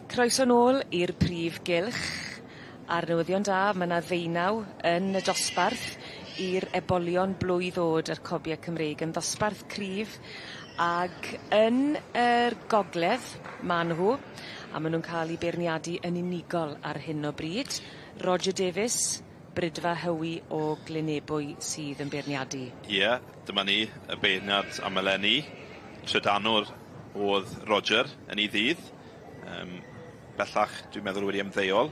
Croeso nôl i'r prif gylch. A'r newyddion da ma' 'na ddeunaw yn y dosbarth i'r ebolion blwydd o'd a'r cobie Cymreig yn ddosbarth cryf ag yn yr gogledd ma' nhw a ma' nw'n ca'l 'u beirniadu yn unigol ar hyn o bryd. Roger Davies, Brydfa Hywi o Glynebwy sydd yn beirniadu. Ie, dyma ni, y beirniad am eleni. Trydanwr o'dd Roger yn 'i ddydd. Yym bellach dwi'n meddwl wedi ymddeol,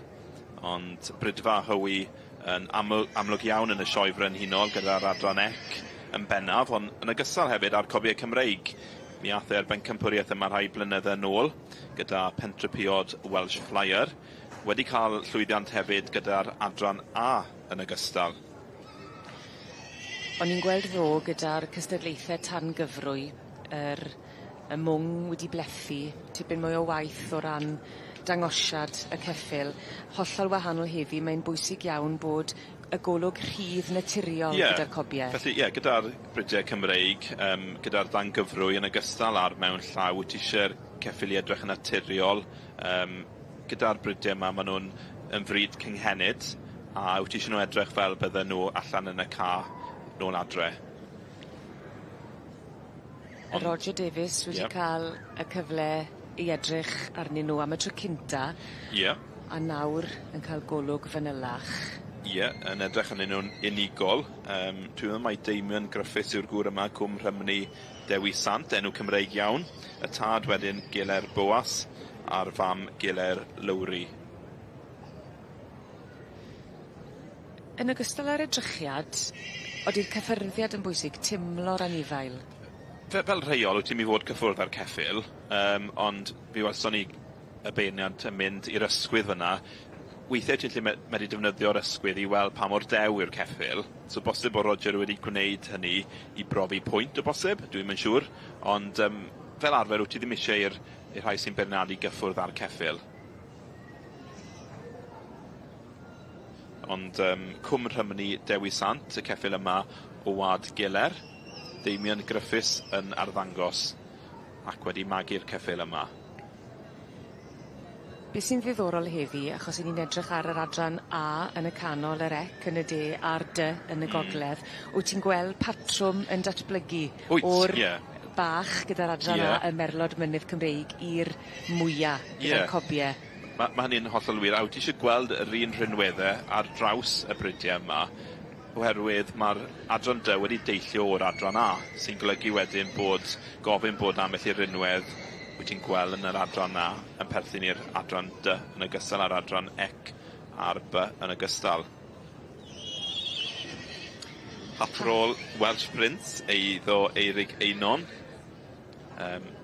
ond Brydfa Hywi yn aml- amlwg iawn yn y Sioe Frenhinol gyda'r adran ec yn bennaf, ond yn ogystal hefyd â'r Cobiau Cymreig. Mi ath e i'r bencampwriaeth yma rhai blynydde nôl gyda Pentrepiod Welsh Flyer. Wedi cael llwyddiant hefyd gyda'r adran A yn ogystal. O'n i'n gweld ddo gyda'r cystadlaethe tan gyfrwy yr y mwng wedi blethu, tipyn mwy o waith o ran dangosiad y ceffyl, hollol wahanol heddi, mae'n bwysig iawn bod y golwg rhydd naturiol Ie. gyda'r cobie. Felly ie, gyda'r bridiau Cymreig, yym gyda'r ddangyfrwy yn ogystal â'r mewn llaw, wyt ti isie'r ceffyl i edrych yn naturiol, yym gyda'r bridiau 'ma, ma' nw'n yn fryd cynghenid, a wyt ti isie nw edrych fel bydden nw allan yn y ca nôl adre. Ond... Roger Davies wedi Ie. ca'l y cyfle i edrych arnyn nw am y tro cynta. Ie. A nawr yn ca'l golwg fanylach. Ie, yn edrych arnyn nw'n unigol. Yym dwi'n meddwl mai Damien Griffiths yw'r gŵr yma, Cwm Rhymni Dewi Sant, enw Cymreig iawn. Y tad wedyn Giler Boas a'r fam Giler Lowri. Yn ogystal â'r edrychiad, odi'r cyffyrddiad yn bwysig, timlo'r anifail? Fel rheol wyt ti'n mynd i fod cyffwrdd â'r ceffyl, ond fi welson ni y beirniad yn mynd i'r ysgwydd fyna. Weithiau ti'n gallu medru defnyddio'r ysgwydd i weld pa mor dew yw'r ceffyl, so bosib bod Roger wedi gwneud hynny i brofi pwynt o bosib, dwi'm yn siŵr, ond fel arfer wyt ti ddim eisiau i'r rhai sy'n beirniadu gyffwrdd â'r ceffyl. Ond Cwm Rhymni Dewi Sant, y ceffyl yma o Wlad Geler, Damien Griffiths yn arddangos ac wedi magu'r ceffyl yma. Be' sy'n ddiddorol heddi, achos 'yn ni'n edrych ar yr adran A yn y canol, yr ec yn y de a'r dy yn y gogledd, wyt ti'n gweld patrwm yn datblygu Wyt, o'r ie. bach gyda'r adran A y merlod mynydd Cymreig i'r mwya gyda'r cobie. Ma' hynny'n hollol wir, a wyt ti isie gweld yr un rhinwedde ar draws y bridie yma, oherwydd ma'r adran dy wedi deillio o'r adran A, sy'n golygu wedyn bod gofyn bod ambell i rinwedd wyt ti'n gweld yn yr adran A yn perthyn i'r adran dy yn ogystal â'r adran ec a'r by yn ogystal. Hathrôl Welsh Prince eiddo Eirig Einon.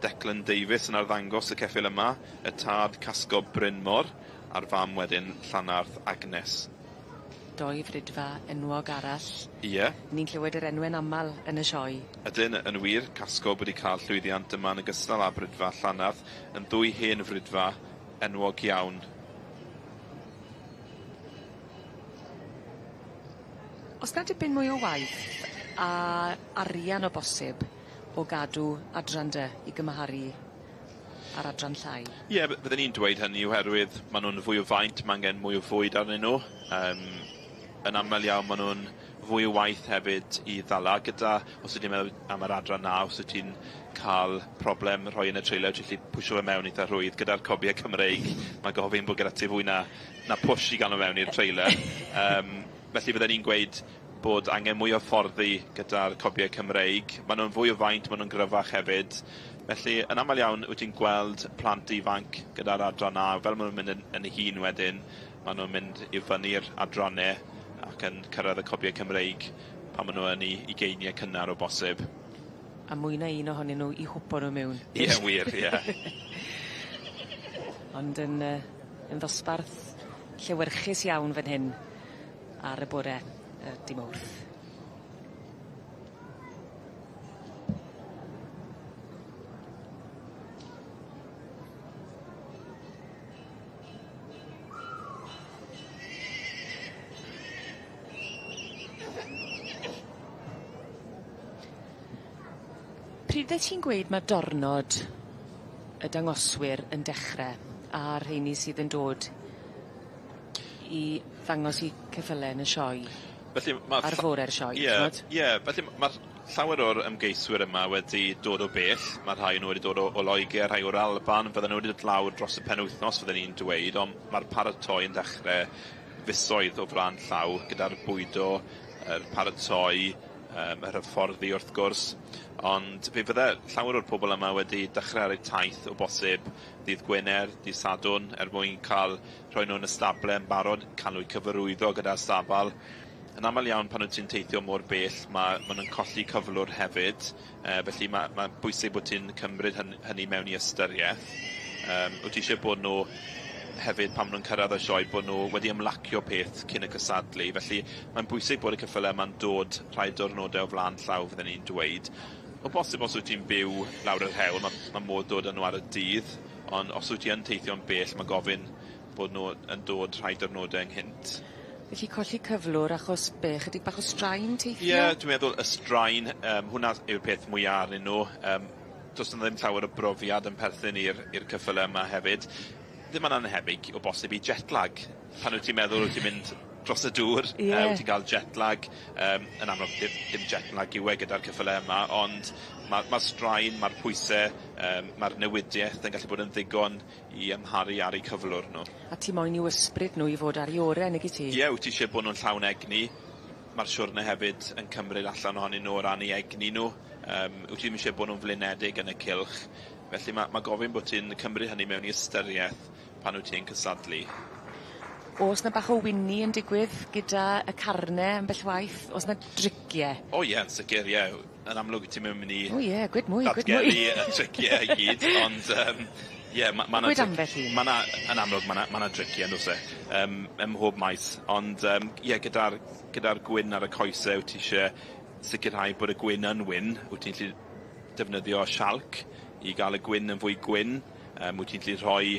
Declan Davies yn arddangos y ceffyl yma, y tad Casgo Brynmor, a'r fam wedyn Llanarth Agnes. Doi fridfa enwog arall. Ie. Ni'n clywed yr enwe'n amal yn y sioe. Ydyn, yn wir, Casgo wedi cael llwyddiant yma yn ogystal â Bridfa Llanarth, yn ddwy hen fridfa enwog iawn. O's 'na dipyn mwy o waith a arian o bosib o gadw adran dy i gymharu â'r adran llai? Ie, bydden i'n dweud hynny oherwydd ma' nw'n fwy o faint, ma' angen mwy o fwyd arnyn nw. Yn aml iawn ma' nw'n fwy o waith hefyd i ddala gyda, os ydyn meddwl am yr adran na, os wyt ti'n cael problem rhoi yn y trailer, ti'n gallu pwsio fe mewn eitha rhwydd. Gyda'r cobiau Cymreig, mae gofyn bod gyda ti fwy na push i gael nhw mewn i'r trailer. Felly bydden ni'n gweud bod angen mwy o fforddi gyda'r cobiau Cymreig. Maen nhw'n fwy o faint, maen nhw'n gryfach hefyd. Felly, yn aml iawn, wyt ti'n gweld plant ifanc gyda'r adran A, fel maen nhw'n mynd yn hŷn wedyn, maen nhw'n mynd i fyny'r adrannau ac yn cyrraedd y cobiau Cymreig pan maen nhw yn eu ugeiniau cynnar o bosib. A mwy na un ohonyn nhw i hwpo nhw mewn. Ie, wir, ie. Ond yn ddosbarth llewyrchus iawn fan hyn ar y bore dy' Mawrth. Pryd fyddet ti'n gweud ma' dornod y dangoswyr yn dechre a'r rheini sydd yn dod i ddangos 'u ceffyle yn y sioe? Felly ma' Ar fore'r sioe, Ie, t'mod? ie, felly ma'r llawer o'r ymgeiswyr yma wedi dod o bell, ma' rhai o nw wedi dod o Loegr, rhai o'r Alban, fydden nhw wedi dod lawr dros y penwythnos fydden i'n dweud, ond ma'r paratoi yn dechre fisoedd o flan llaw gyda'r bwydo, yr paratoi, yr hyfforddi wrth gwrs, ond fe fydde llawer o'r pobl yma wedi dechrau ar eu taith o bosib dydd Gwener, dydd Sadwrn, er mwyn cael rhoi nhw yn y stable yn barod, cael nhw cyfarwyddo gyda'r stabal. Yn aml iawn pan wyt ti'n teithio mor bell, ma nhw'n colli cyflwr hefyd, felly ma bwysig bod ti'n cymryd hynny mewn i ystyriaeth. Wyt ti eisiau bod nhw hefyd pan maen nhw'n cyrraedd y sioe bod nhw wedi ymlacio peth cyn y cysadlu, felly mae'n bwysig bod y ceffylau yma'n dod rhai diwrnodau o flaen llaw fydden ni'n dweud. O bosib os wyt ti'n byw lawr yr hewl, ma modd dod â nhw ar y dydd, ond os wyt ti yn teithio'n bell, mae gofyn bod nhw yn dod rhai diwrnodau ynghynt. Felly colli cyflwr achos be, chydig bach o straen teithio? Ie, dwi'n meddwl y straen, hwnna yw'r peth mwyaf arnyn nhw. Does 'na ddim llawer o brofiad yn perthyn i'r ceffylau yma hefyd. Ddim yn annhebyg o bosib i jet lag. Pan wyt ti'n meddwl wyt ti'n mynd dros y dŵr, wyt ti'n cael jet lag. Yn amlwg dim jet lag yw e gyda'r ceffylau yma, ond ma straen, ma'r pwyse, ma'r newidieth yn gallu bod yn ddigon i amharu ar eu cyflwr nhw. A ti moyn i'w ysbryd nhw i fod ar 'u ore, nag 'yt ti? Ie, wyt ti isie bod nhw'n llawn egni. Ma'r siwrne hefyd yn cymryd allan ohonyn nhw o ran eu egni nhw. Wyt ti ddim isie bod nhw'n flinedig yn y cylch. Felly ma gofyn bod ti'n cymryd hynny mewn i ystyriaeth pan wyt ti'n cysadlu. O's 'na bach o wini yn digwydd gyda y carne ambell waith? O's 'na dricie? O ie, yn sicir ie. Yn amlwg ti'm yn myn' i... O ie, gwed mwy, gwed mwy. ...datgelu y tricie i gyd ond ie ma' ma' 'na... Gwed ambell un. Ma' 'na yn amlwg ma' 'na ma' 'na dricie on'd o's e? Ym mhob maes ond ie gyda'r gyda'r gwyn ar y coese wyt ti isie sicirhau bod y gwyn yn wyn, wyt ti'n gallu defnyddio sialc i ga'l y gwyn yn fwy gwyn, wyt ti'n gallu rhoi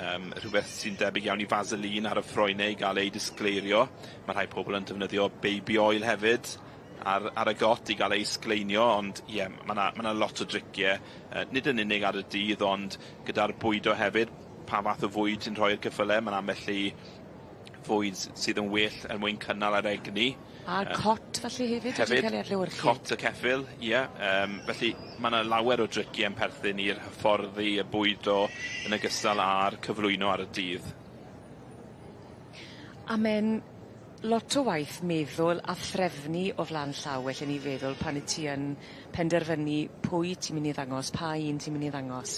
rhywbeth sy'n debyg iawn i Vaseline ar y ffroene i ga'l ei disgleirio. Ma' rhai pobol yn defnyddio baby oil hefyd ar y got i ga'l ei sgleinio, ond ie, ma' 'na ma' 'na lot o dricie nid yn unig ar y dydd ond gyda'r bwydo hefyd, pa fath o fwyd ti'n rhoi i'r ceffyle, ma'n ambell i fwyd sydd yn well er mwyn cynnal yr egni. A'r cot felly hefyd wedi Hefyd, cael ei adlewyrchu? Cot y ceffyl, ie. Felly ma' 'na lawer o dricie yn perthyn i'r hyfforddi, y bwydo, yn ogystal â'r cyflwyno ar y dydd. A me'n lot o waith meddwl a threfnu o flan llaw ellen i feddwl pan 'yt ti yn penderfynu pwy ti'n myn' i ddangos, pa un ti'n myn' i ddangos,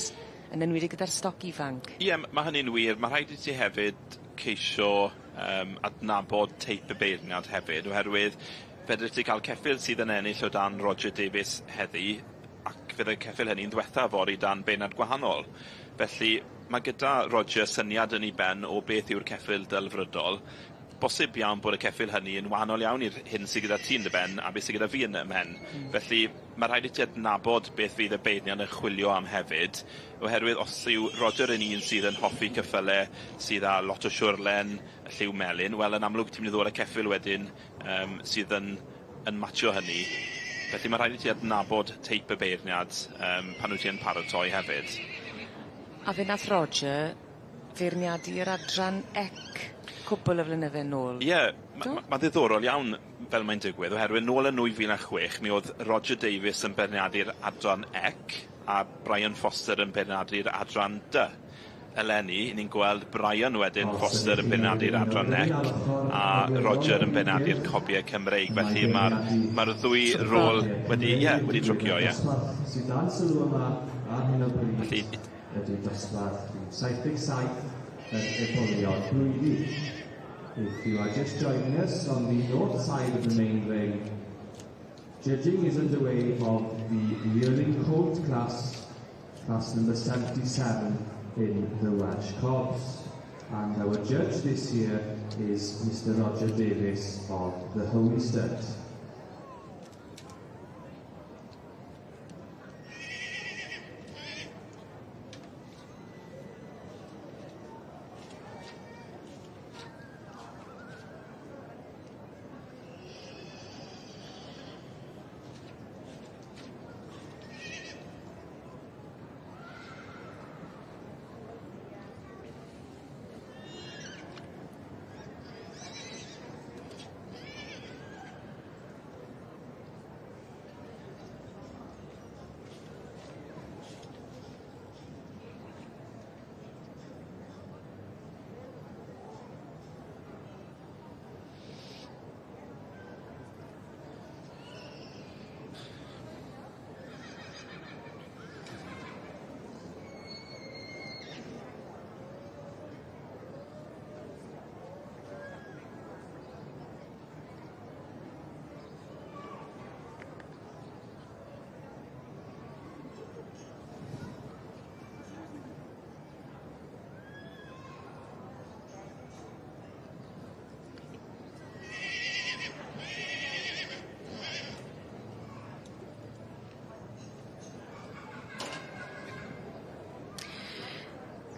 yn enwedig gyda'r stoc ifanc. Ie, ma' hynny'n wir. Ma' rhaid i ti hefyd ceisio adnabod teip y beirniad hefyd, oherwydd fedre ti ca'l ceffyl sydd yn ennill o dan Roger Davies heddi, ac fydde ceffyl hynny'n ddwetha fory dan beirniad gwahanol. Felly ma' gyda Roger syniad yn 'i ben o beth yw'r ceffyl delfrydol. Bosib iawn bod y ceffyl hynny yn wahanol iawn i'r hyn sydd gyda ti yn dy ben a beth sydd gyda fi yn 'y mhen. Felly ma' rhaid i ti adnabod beth fydd y beirniad yn chwilio am hefyd, oherwydd os yw Roger yn un sydd yn hoffi ceffyle sydd â lot o siwrlen, lliw melyn, wel yn amlwg ti'n mynd i ddod â ceffyl wedyn sydd yn matcho hynny. Felly ma' rhaid i ti adnabod teip y beirniad pan wyt ti yn paratoi hefyd. A fe nath Roger feirniadu yr adran ec cwpwl o flynydde nôl. Ie, Do? ma' ddiddorol iawn fel mae'n digwydd, oherwydd nôl yn 2006 mi o'dd Roger Davies yn beirniadu'r adran ec a Brian Foster yn beirniadu'r adran dy. Eleni, ni'n gweld Brian wedyn Foster yn beirniadu'r adran ec a Roger yn beirniadu'r cobiau Cymreig, felly ma'r ddwy rôl wedi, ie, wedi trwcio, ie. Sydd dan sylw yma ar hyn o bryd Felly ydy'r dosbarth 77 yr ebolion blwyddi. If you are just joining us on the north side of the main ring, judging is underway of the yearling colt class, class number 77 in the Welsh Cobs. And our judge this year is Mr. Roger Davies of the Holy Stud.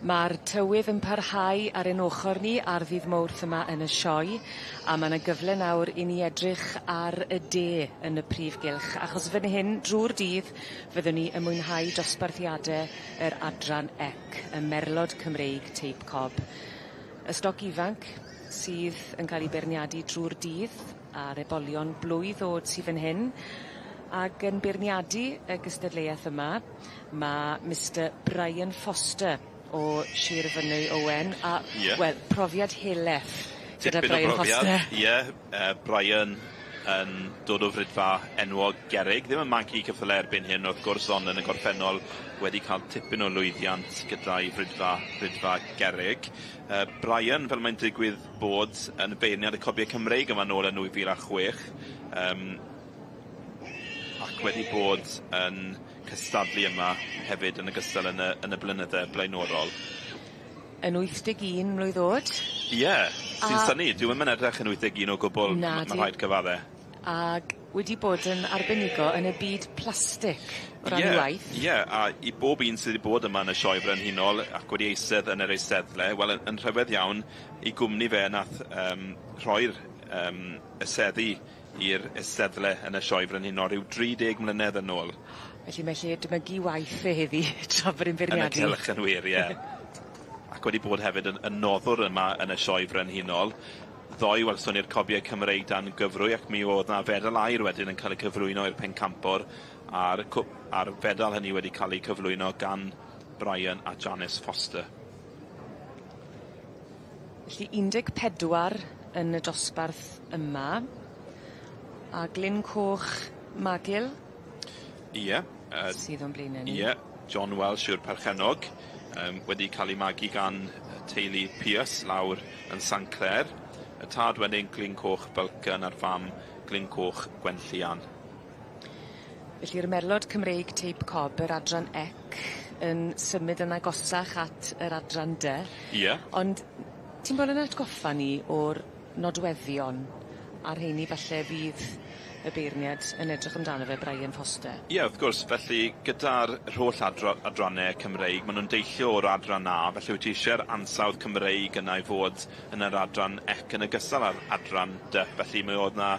Ma'r tywydd yn parhau ar ein ochor ni ar ddydd Mowrth yma yn y sioe, a ma' 'na gyfle nawr i ni edrych ar y de yn y prif gylch, achos fan hyn drw'r dydd fyddwn ni yn mwynhau dosbarthiade yr adran ec, y Merlod Cymreig Teip Cob. Y stoc ifanc sydd yn ca'l 'i beirniadu drw'r dydd a'r ebolion blwydd o'd sy fyn hyn ag yn beirniadu y gystadleuaeth yma ma' Mister Brian Foster o Shir Fynwy Owen a Ie. wel profiad heleth gyda Tipyn o Brian brofiad. Foster. Ie, Brian yn dod o fridfa enwog Gerrig, ddim yn magu ceffyle erbyn hyn wrth gwrs, ond yn y gorffennol wedi cael tipyn o lwyddiant gyda'i fridfa, fridfa Gerrig. Brian, fel mae'n digwydd bod, yn beirniad y Cobiau Cymreig yma nôl yn 2006, ac wedi bod yn cystadlu yma hefyd yn ogystal yn y, yn y blynydde blaenorol. Yn 81 mlwydd o'd. Ie, sy'n synnu, dyw e'm yn edrych yn 81 o gwbwl, ma' rhaid cyfadde. Ag wedi bod yn arbenigo yn y byd plastic o ran 'i waith. Ie, a i bob un sydd 'di bod yma yn y Sioe Frenhinol ac wedi eistedd yn yr eisteddle, wel yn yn rhyfedd iawn, 'i gwmni fe nath yym rhoi'r yym y seddi i'r eisteddle yn y Sioe Frenhinol rhyw 30 mlynedd yn ôl. Felly mae lle edmygu waith e heddi tra bod e'n feirniadu. Yn y cylch yn wir, ie. Ac wedi bod hefyd yn yn noddwr yma yn y Sioe Frenhinol. Ddoe welson ni'r cobiau Cymreig dan gyfrwy ac mi o'dd 'na fedal aur wedyn yn cael ei cyflwyno i'r pencampwr a'r cw- a'r fedal hynny wedi cael ei cyflwyno gan Brian a Janice Foster. Felly 14 yn y dosbarth yma. A Glyn Coch Magill. Ie. Sydd o'n blaene ni. Ie, John Welsh yw'r perchennog, yym wedi cael ei magu gan teulu Pierce lawr yn Sanclêr. Y tad wedyn Glyn Coch Vulcan a'r fam Glyn Coch Gwenllian. Felly'r merlod Cymreig teip cob yr adran ec yn symud yn agosach at yr adran dy. Ie. Ond ti'n bolon atgoffa ni o'r nodweddion a rheini falle fydd y beirniad yn edrych amdano fe Brian Foster? Ie wrth gwrs felly gyda'r holl adro- adranne Cymreig ma' nw'n deillio o'r adran A felly wyt ti isie'r ansawdd Cymreig yna i fod yn yr adran ec yn ogystal â'r adran dy felly mi o'dd 'na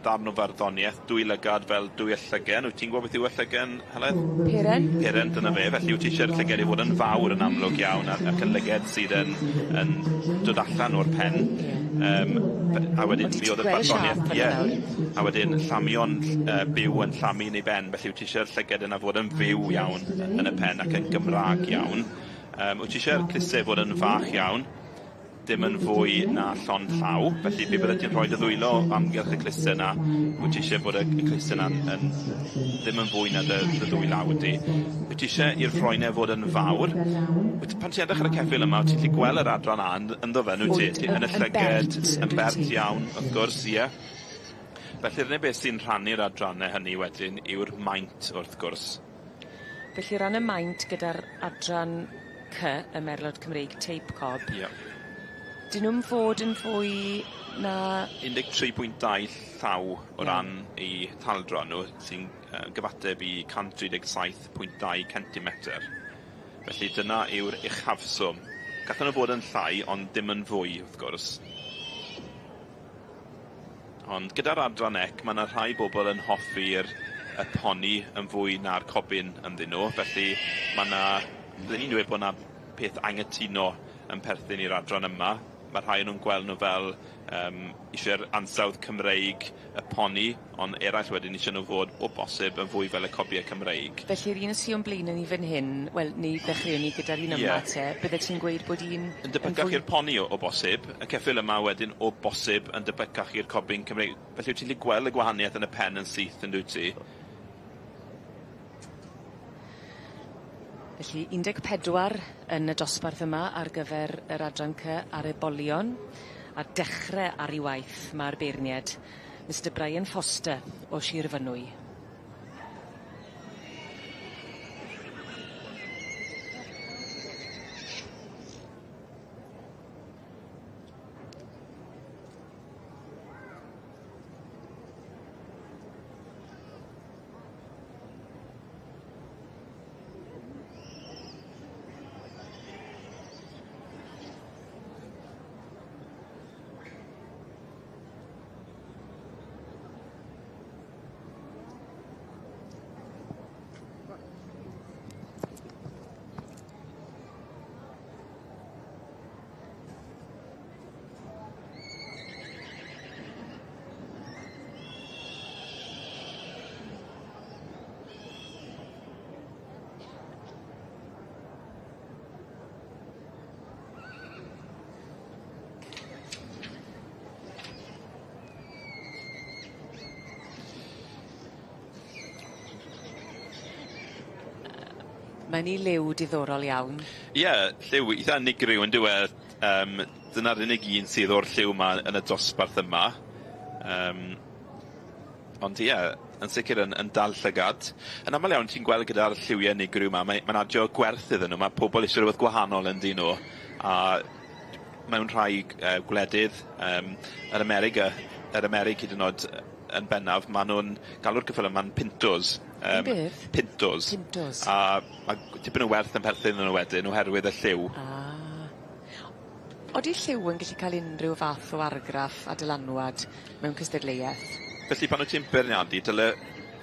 ddarn o farddonieth, dwy lygad fel dwy ellygen. Wyt ti'n gwybod beth yw ellygen, Heledd? Peren. Peren, dyna fe. Felly wyt ti eisiau'r llyged i fod yn fawr yn amlwg iawn ac, ac yn lyged sydd yn, yn dod allan o'r pen. A wedyn mi oedd y barddoniaeth... Ie. A wedyn llamio'n byw yn llamu yn ei ben, felly wyt ti eisiau'r llyged yna fod yn fyw iawn yn y pen ac yn Gymraeg iawn. Wyt ti eisiau'r clustau fod yn fach iawn, dim yn fwy na llond llaw, felly be byddet ti'n rhoi dy ddwylo o amgylch y clustau yna, wyt ti eisiau bod y clustau yna'n yn, ddim yn fwy na dy, dy ddwy law di. Wyt ti eisiau i'r ffroenau fod yn fawr. Wyt, pan ti'n edrych ar y ceffyl yma, wyt ti'n gallu gweld yr adran A ynddo fe, wyt ti? Yn y llyged, yn bert iawn, wrth gwrs, ie. Felly'r unig beth sy'n rhannu'r adrannau hynny wedyn yw'r maint, wrth gwrs. Felly ran y maint gyda'r adran C, y Merlod Cymreig Teip Cob. Ie. 'Dyn nw'm fod yn fwy na... 13.2 llaw o ran 'u taldra nw sy'n gyfateb i 137.2 centimetr. Felly dyna yw'r uchafswm. Gallen nw fod yn llai ond dim yn fwy wrth gwrs. Ond gyda'r adran ec ma' 'na rhai bobol yn hoffi'r y poni yn fwy na'r cobyn ynddyn nw felly ma' 'na bydden i'n dweud bo' 'na peth angytuno yn perthyn i'r adran yma. Mae rhai o'n nhw'n gweld nhw fel yym isie'r ansawdd Cymreig y poni, ond eraill wedyn isie nhw fod o bosib yn fwy fel y cobie Cymreig. Felly'r un sy o'n blaene ni fan hyn, wel ni ddechreuwn ni gyda'r un yma te, byddet ti'n gweud bod un yn debycach i'r poni o o bosib, y ceffyl yma wedyn o bosib yn debycach i'r cobyn Cymreig. Felly wyt ti'n 'llu gweld y gwahanieth yn y pen yn syth yndwyt ti? Felly 14 yn y dosbarth yma ar gyfer yr adran C ar ebolion a dechre ar 'i waith ma'r beirnied Mister Brian Foster o Shir Fynwy. Mae'n 'i liw diddorol iawn. Ie, lliw itha unigryw on'd yw e? Dyna'r unig un sydd o'r lliw 'ma yn y dosbarth yma. Ond ie, yn sicir yn yn dal llygad. Yn amal iawn ti'n gweld gyda'r lliwie unigryw 'ma, mae ma'n adio gwerth iddyn nw, ma' pobol isie rwbeth gwahanol yndyn nw, a mewn rhai gwledydd, yr Ameriga, yr Amerig hyd yn o'd yn bennaf, ma' nw'n galw'r ceffyle 'ma'n pintos. Yn beth? Pintos. Pintos. A ma' tipyn o werth yn perthyn iddyn nw wedyn oherwydd y lliw. Ah. Odi lliw yn gallu ca'l unrhyw fath o argraff a dylanwad mewn cystadleueth? Felly pan wyt ti'n beirniadu dyle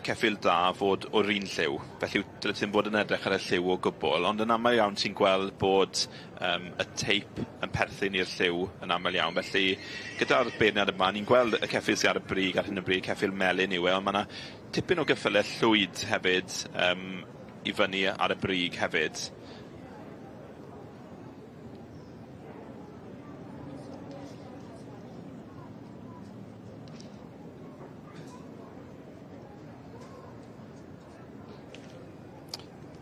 ceffyl da fod o'r un lliw, felly dyle ti ddim fod yn edrych ar y lliw o gwbwl, ond yn amal iawn ti'n gweld bod yym y teip yn perthyn i'r lliw yn amal iawn, felly gyda'r beirniad yma ni'n gweld y ceffyl sy ar y brig ar hyn o bryd, ceffyl melyn yw e, ond ma' 'na tipyn o geffyle llwyd hefyd yym i fyny ar y brig hefyd.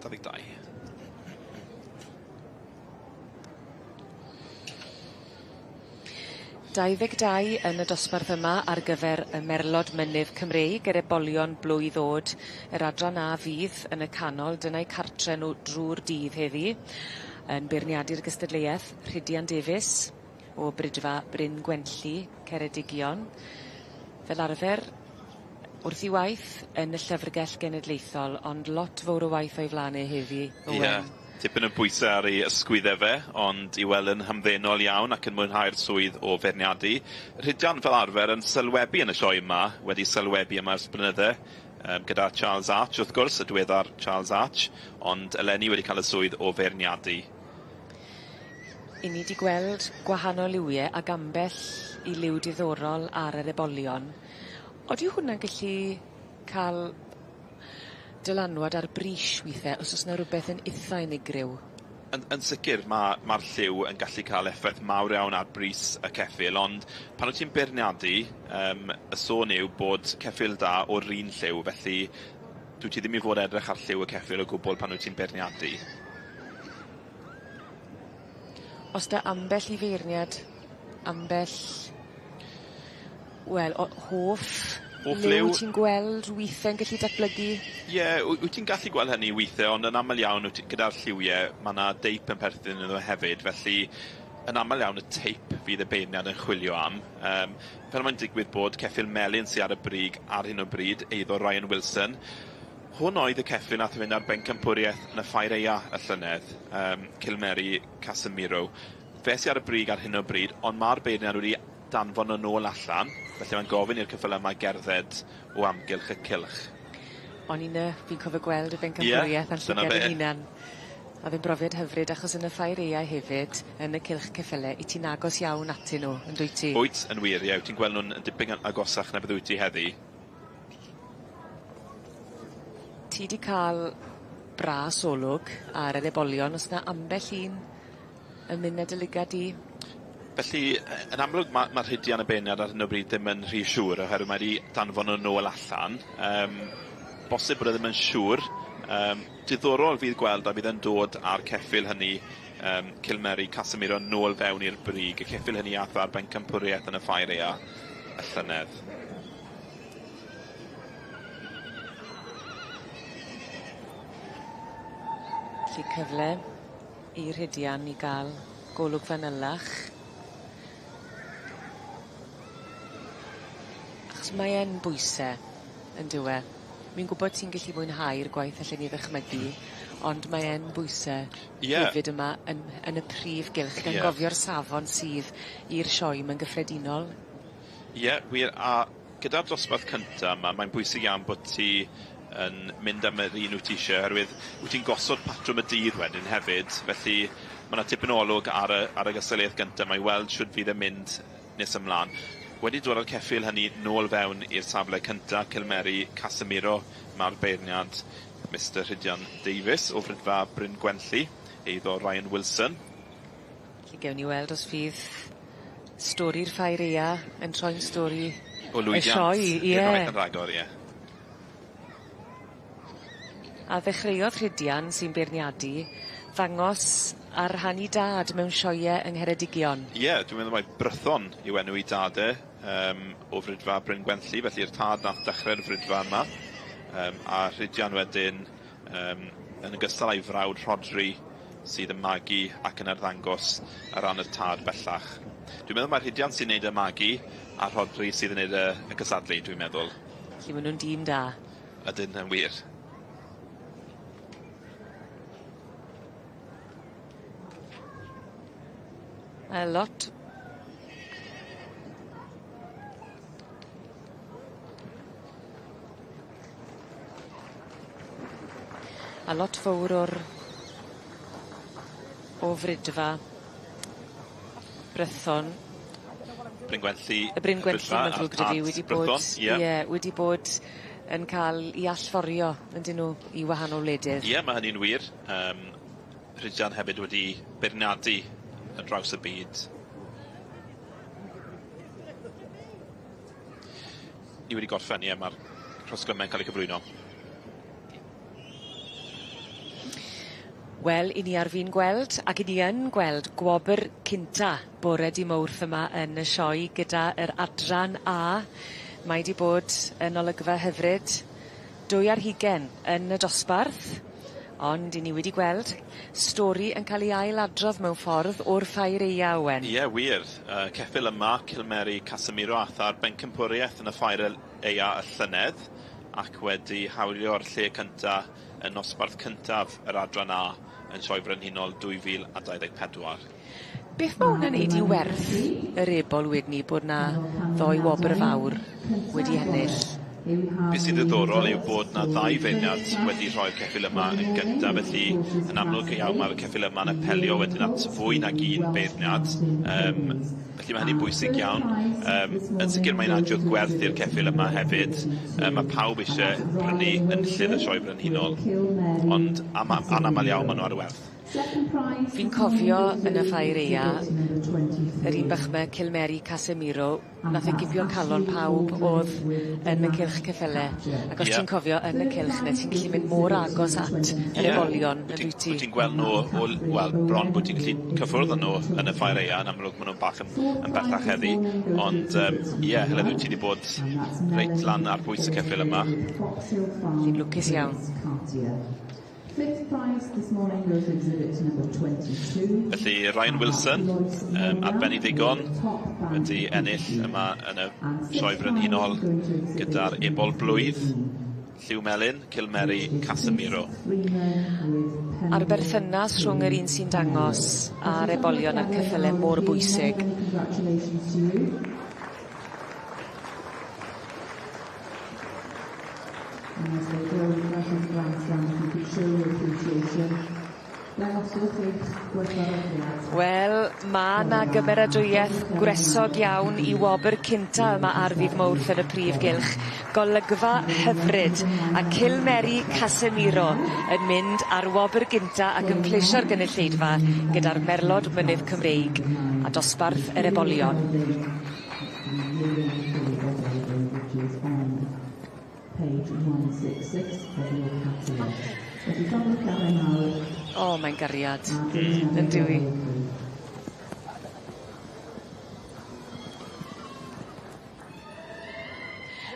22. 22 yn y dosbarth yma ar gyfer y Merlod Mynydd Cymreig yr ebolion blwydd o'd yr adran A fydd yn y canol dyna'u cartre nw drw'r dydd heddi yn beirniadu'r gystadleueth Rhydian Davies o Bridfa Bryn Gwenlli, Ceredigion. Fel arfer wrth 'i waith yn y Llyfrgell Genedlaethol ond lot fowr o waith o'i flan e heddi Owen. Ie, tipyn o bwyse ar ei ysgwydde fe, ond i weld yn hamddenol iawn ac yn mwynhau'r swydd o feirniadu. Rhydian fel arfer yn sylwebu yn y sioe yma, wedi sylwebu yma ers blynydde, yym gyda Charles Arch wrth gwrs, y diweddar Charles Arch, ond eleni wedi cael y swydd o feirniadu. 'Yn ni 'di gweld gwahanol liwie ag ambell i liw diddorol ar yr ebolion. Odi hwnna'n gallu ca'l dylanwad ar bris withe os o's 'na rwbeth yn itha unigryw? Yn yn sicir ma' ma'r lliw yn gallu ca'l effaith mawr iawn ar bris y ceffyl ond pan wyt ti'n beirniadu yym y sôn yw bod ceffyl da o'r un lliw felly dwyt ti ddim i fod edrych ar lliw y ceffyl o gwbwl pan wyt ti'n beirniadu. O's 'da ambell i feirniad ambell wel o- hoff Hoff liw liw? ti'n gweld withe'n gallu datblygu? Ie w- wyt ti'n gallu gweld hynny withe ond yn amal iawn wyt ti gyda'r lliwie ma' 'na deip yn perthyn iddo nhw hefyd felly yn amal iawn y teip fydd y beirniad yn chwilio am. Yym fel mae'n digwydd bod ceffyl melyn sy ar y brig ar hyn o bryd eiddo Ryan Wilson. Hwn oedd y ceffyl nath fynd ar bencampwrieth yn y Ffair Aea y llynedd, yym Cilmeri Casemiro. Fe sy ar y brig ar hyn o bryd, ond ma'r beirniad wedi danfon yn ôl allan, felly mae'n gofyn i'r ceffyle yma gerdded o amgylch y cylch. O'n i'n yy fi'n cofio gweld y bencampwrieth a'n dyna llygad fe. 'yn hunan. A o'dd e'n brofiad hyfryd achos yn y Ffair Aea hefyd yn y cylch ceffyle 'yt ti'n agos iawn atyn nw yndwyt ti? Wyt, yn wir, ie, wyt ti'n gweld nw'n yn dipyn yn agosach na beth wyt ti heddi. Ti 'di ca'l bras olwg ar yr ebolion o's 'na ambell un yn myn' â dy lygad di? Felly yn amlwg ma' ma' Rhydian y beirniad ar hyn o bryd ddim yn rhy siŵr oherwydd mae 'di danfon nw nôl allan. Yym bosib bod e ddim yn siŵr. Yym diddorol fydd gweld a fydd e'n dod â'r ceffyl hynny yym Cilmeri Casemiro nôl fewn i'r brig. Y ceffyl hynny ath ar bencampwriaeth yn y Ffair Aea y llynedd. Felly cyfle i Rhydian i ga'l golwg fanylach. Achos mae yn bwyse yndyw e? Wi'n gwbod ti'n gallu mwynhau'r gwaith allen i ddychmygu ond mae yn bwyse. Ie. Hefyd yma yn yn y prif gylch gan Ie. gofio'r safon sydd i'r sioe 'ma'n gyffredinol. Ie wir a gyda'r dosbarth cynta 'ma mae'n bwysig iawn bod ti yn mynd am yr un wyt ti isie oherwydd wyt ti'n gosod patrwm y dydd wedyn hefyd felly ma' 'na tipyn o olwg ar y ar y gystadleuaeth gynta 'ma i weld shwd fydd e'n mynd nes ymlan. Wedi dod â'r ceffyl hynny nôl fewn i'r safle cynta, Cilmeri Casemiro, ma'r beirniad Mister Rhydian Davies o Fridfa Bryn Gwenlli, eiddo Ryan Wilson. Felly gewn ni weld os fydd stori'r Ffair Aea yn troi'n stori O lwyddiant. Y sioe, ie. Unwaith yn rhagor, ie. A ddechreuodd Rhydian sy'n beirniadu ddangos ar rhan 'i dad mewn sioee yng Ngheredigion. Ie, dwi'n meddwl mai Brython yw enw 'i dad e, yym o Fridfa Bryn Gwenlli, felly'r tad nath dechre'r Fridfa yma. Yym a Rhydian wedyn yym yn ogystal â'i frawd Rhodri sydd yn magu ac yn arddangos ar ran y tad bellach. Dwi'n meddwl mai Rhydian sy'n neud y magu a Rhodri sydd yn neud y y cystadlu, dwi'n meddwl. Felly ma' nw'n dîm da. Ydyn, yn wir. A lot A lot fowr o'r o Fridfa Brython. Bryn Gwenlli. Y Bryn Gwenlli ma'n ddrwg 'dy fi wedi bod ie. Ie wedi bod yn ca'l 'i allforio yndyn nw i wahanol wledydd. Ie ma' hynny'n wir. Yym Rhydian hefyd wedi beirniadu ar draws y byd. Ni wedi gorffen ie ma'r rhosglyme'n ca'l eu cyflwyno. Wel 'yn ni ar fin gweld ac 'yn ni yn gweld gwobyr cynta bore dy Mowrth yma yn y sioe gyda yr adran A. Mae 'di bod yn olygfa hyfryd. 2 ar hugen yn y dosbarth ond 'yn ni wedi gweld stori yn ca'l 'i ailadrodd mewn ffordd o'r ffair aea Owen. Ie wir ceffyl yma Cilmeri Casemiro ath ar bencampwrieth yn y ffair aea y llynedd ac wedi hawlio'r lle cynta yn nosbarth cyntaf yr adran A yn Sioe Frenhinol 2024. Beth ma' wnna'n neud i werth yr ebol wedyn 'ny bod 'na ddoi wobr fawr wedi ennill? Be' sy'n ddiddorol yw bod 'na ddau feirniad wedi rhoi'r ceffyl yma yn gynta felly yn amlwg iawn ma'r ceffyl yma'n apelio wedyn at fwy nag un beirniad yym felly ma' hynny'n bwysig iawn. Yym yn sicir mae'n adiodd gwerth i'r ceffyl yma hefyd. Yy ma' pawb isie prynu enillydd y Sioe Frenhinol ond ama- anamal iawn ma' nw ar y werth. Fi'n cofio yn y ffair aea yr un bach 'ma Cilmeri Casemiro nath e gipio calon pawb o'dd yn y cylch ceffyle ac os ti'n cofio yn y cylch 'ne ti'n gallu mynd mor agos at yr ebolion on'd wyt ti? Wyt ti'n gweld nw o l- wel bron bod ti'n gallu cyffwrdd â nw yn y ffair aea yn amlwg ma' nw'n bach yn yn bellach heddi ond yym ie Heledd wyt ti 'di bod reit lan ar bwys y ceffyl yma. Chi'n lwcus iawn. Felly Ryan Wilson yym ar ben 'i ddigon wedi ennill yma yn y Sioe Frenhinol gyda'r ebol blwydd lliw melyn Cilmeri Casemiro. A'r berthynas rhwng yr un sy'n dangos a'r ebolion a'r ceffyle mor bwysig. Wel ma' 'na gymeradwyeth gwresog iawn i wobr cynta yma ar ddydd Mowrth yn y prif gylch. Golygfa hyfryd a Cilmeri Casemiro yn mynd ar wobr gynta ac yn plesio'r gynulleidfa gyda'r Merlod Mynydd Cymreig a dosbarth yr ebolion. O mae'n gariad. Yndyw 'i?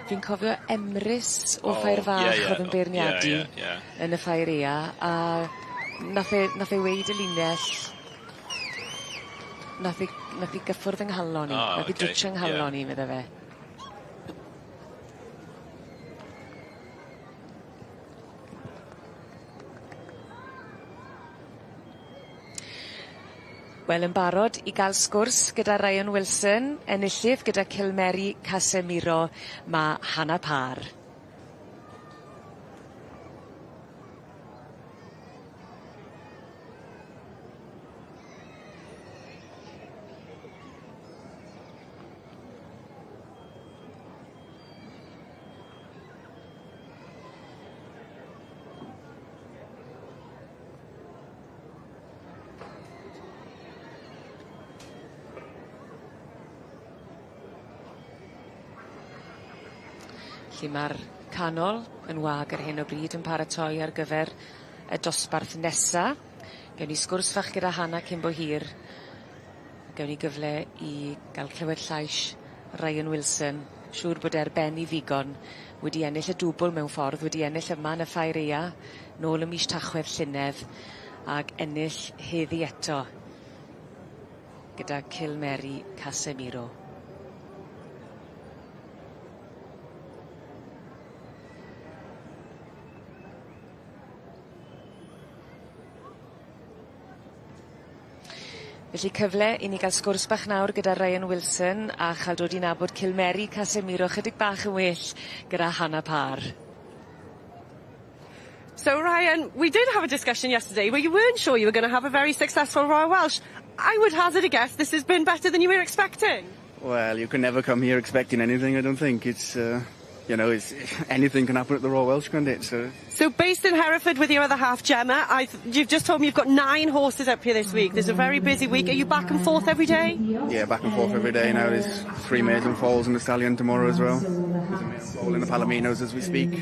Fi'n cofio Emrys o Ffair Fach o'dd yn beirniadu yn y ffair aea a nath e nath e weud y linell nath e nath 'i gyffwrdd 'yng nghalon i. Nath 'i dwtshio 'nghalon i medde fe. Wel yn barod i ga'l sgwrs gyda Ryan Wilson, enillydd gyda Cilmeri Casemiro ma' Hannah Parr. Felly ma'r Canol yn wag ar hyn o bryd yn paratoi ar gyfer y dosbarth nesa. Gewn ni sgwrs fach gyda Hannah cyn bo hir. Gewn ni gyfle i ga'l clywed llais Ryan Wilson, siŵr bod e ar ben 'i ddigon wedi ennill y dwbwl mewn ffordd, wedi ennill yma yn y Ffair Aea nôl ym mish Tachwedd llynedd ag ennill heddi eto gyda Cilmeri Casemiro. Felly cyfle i ni ga'l sgwrs bach nawr gyda Ryan Wilson a cha'l dod i nabod Cilmeri Casemiro chydig bach yn well gyda Hannah Parr. So Ryan, we did have a discussion yesterday where you weren't sure you were going to have a very successful Royal Welsh. I would hazard a guess this has been better than you were expecting. Well, you can never come here expecting anything, I don't think. It's, it's anything can happen at the Royal Welsh, can't it? So based in Hereford with your other half, Gemma, you've just told me you've got 9 horses up here this week. This is a very busy week. Are you back and forth every day? Yeah, back and forth every day now. There's 3 mares and foals and a stallion tomorrow as well. There's a mare foal in the Palominos as we speak.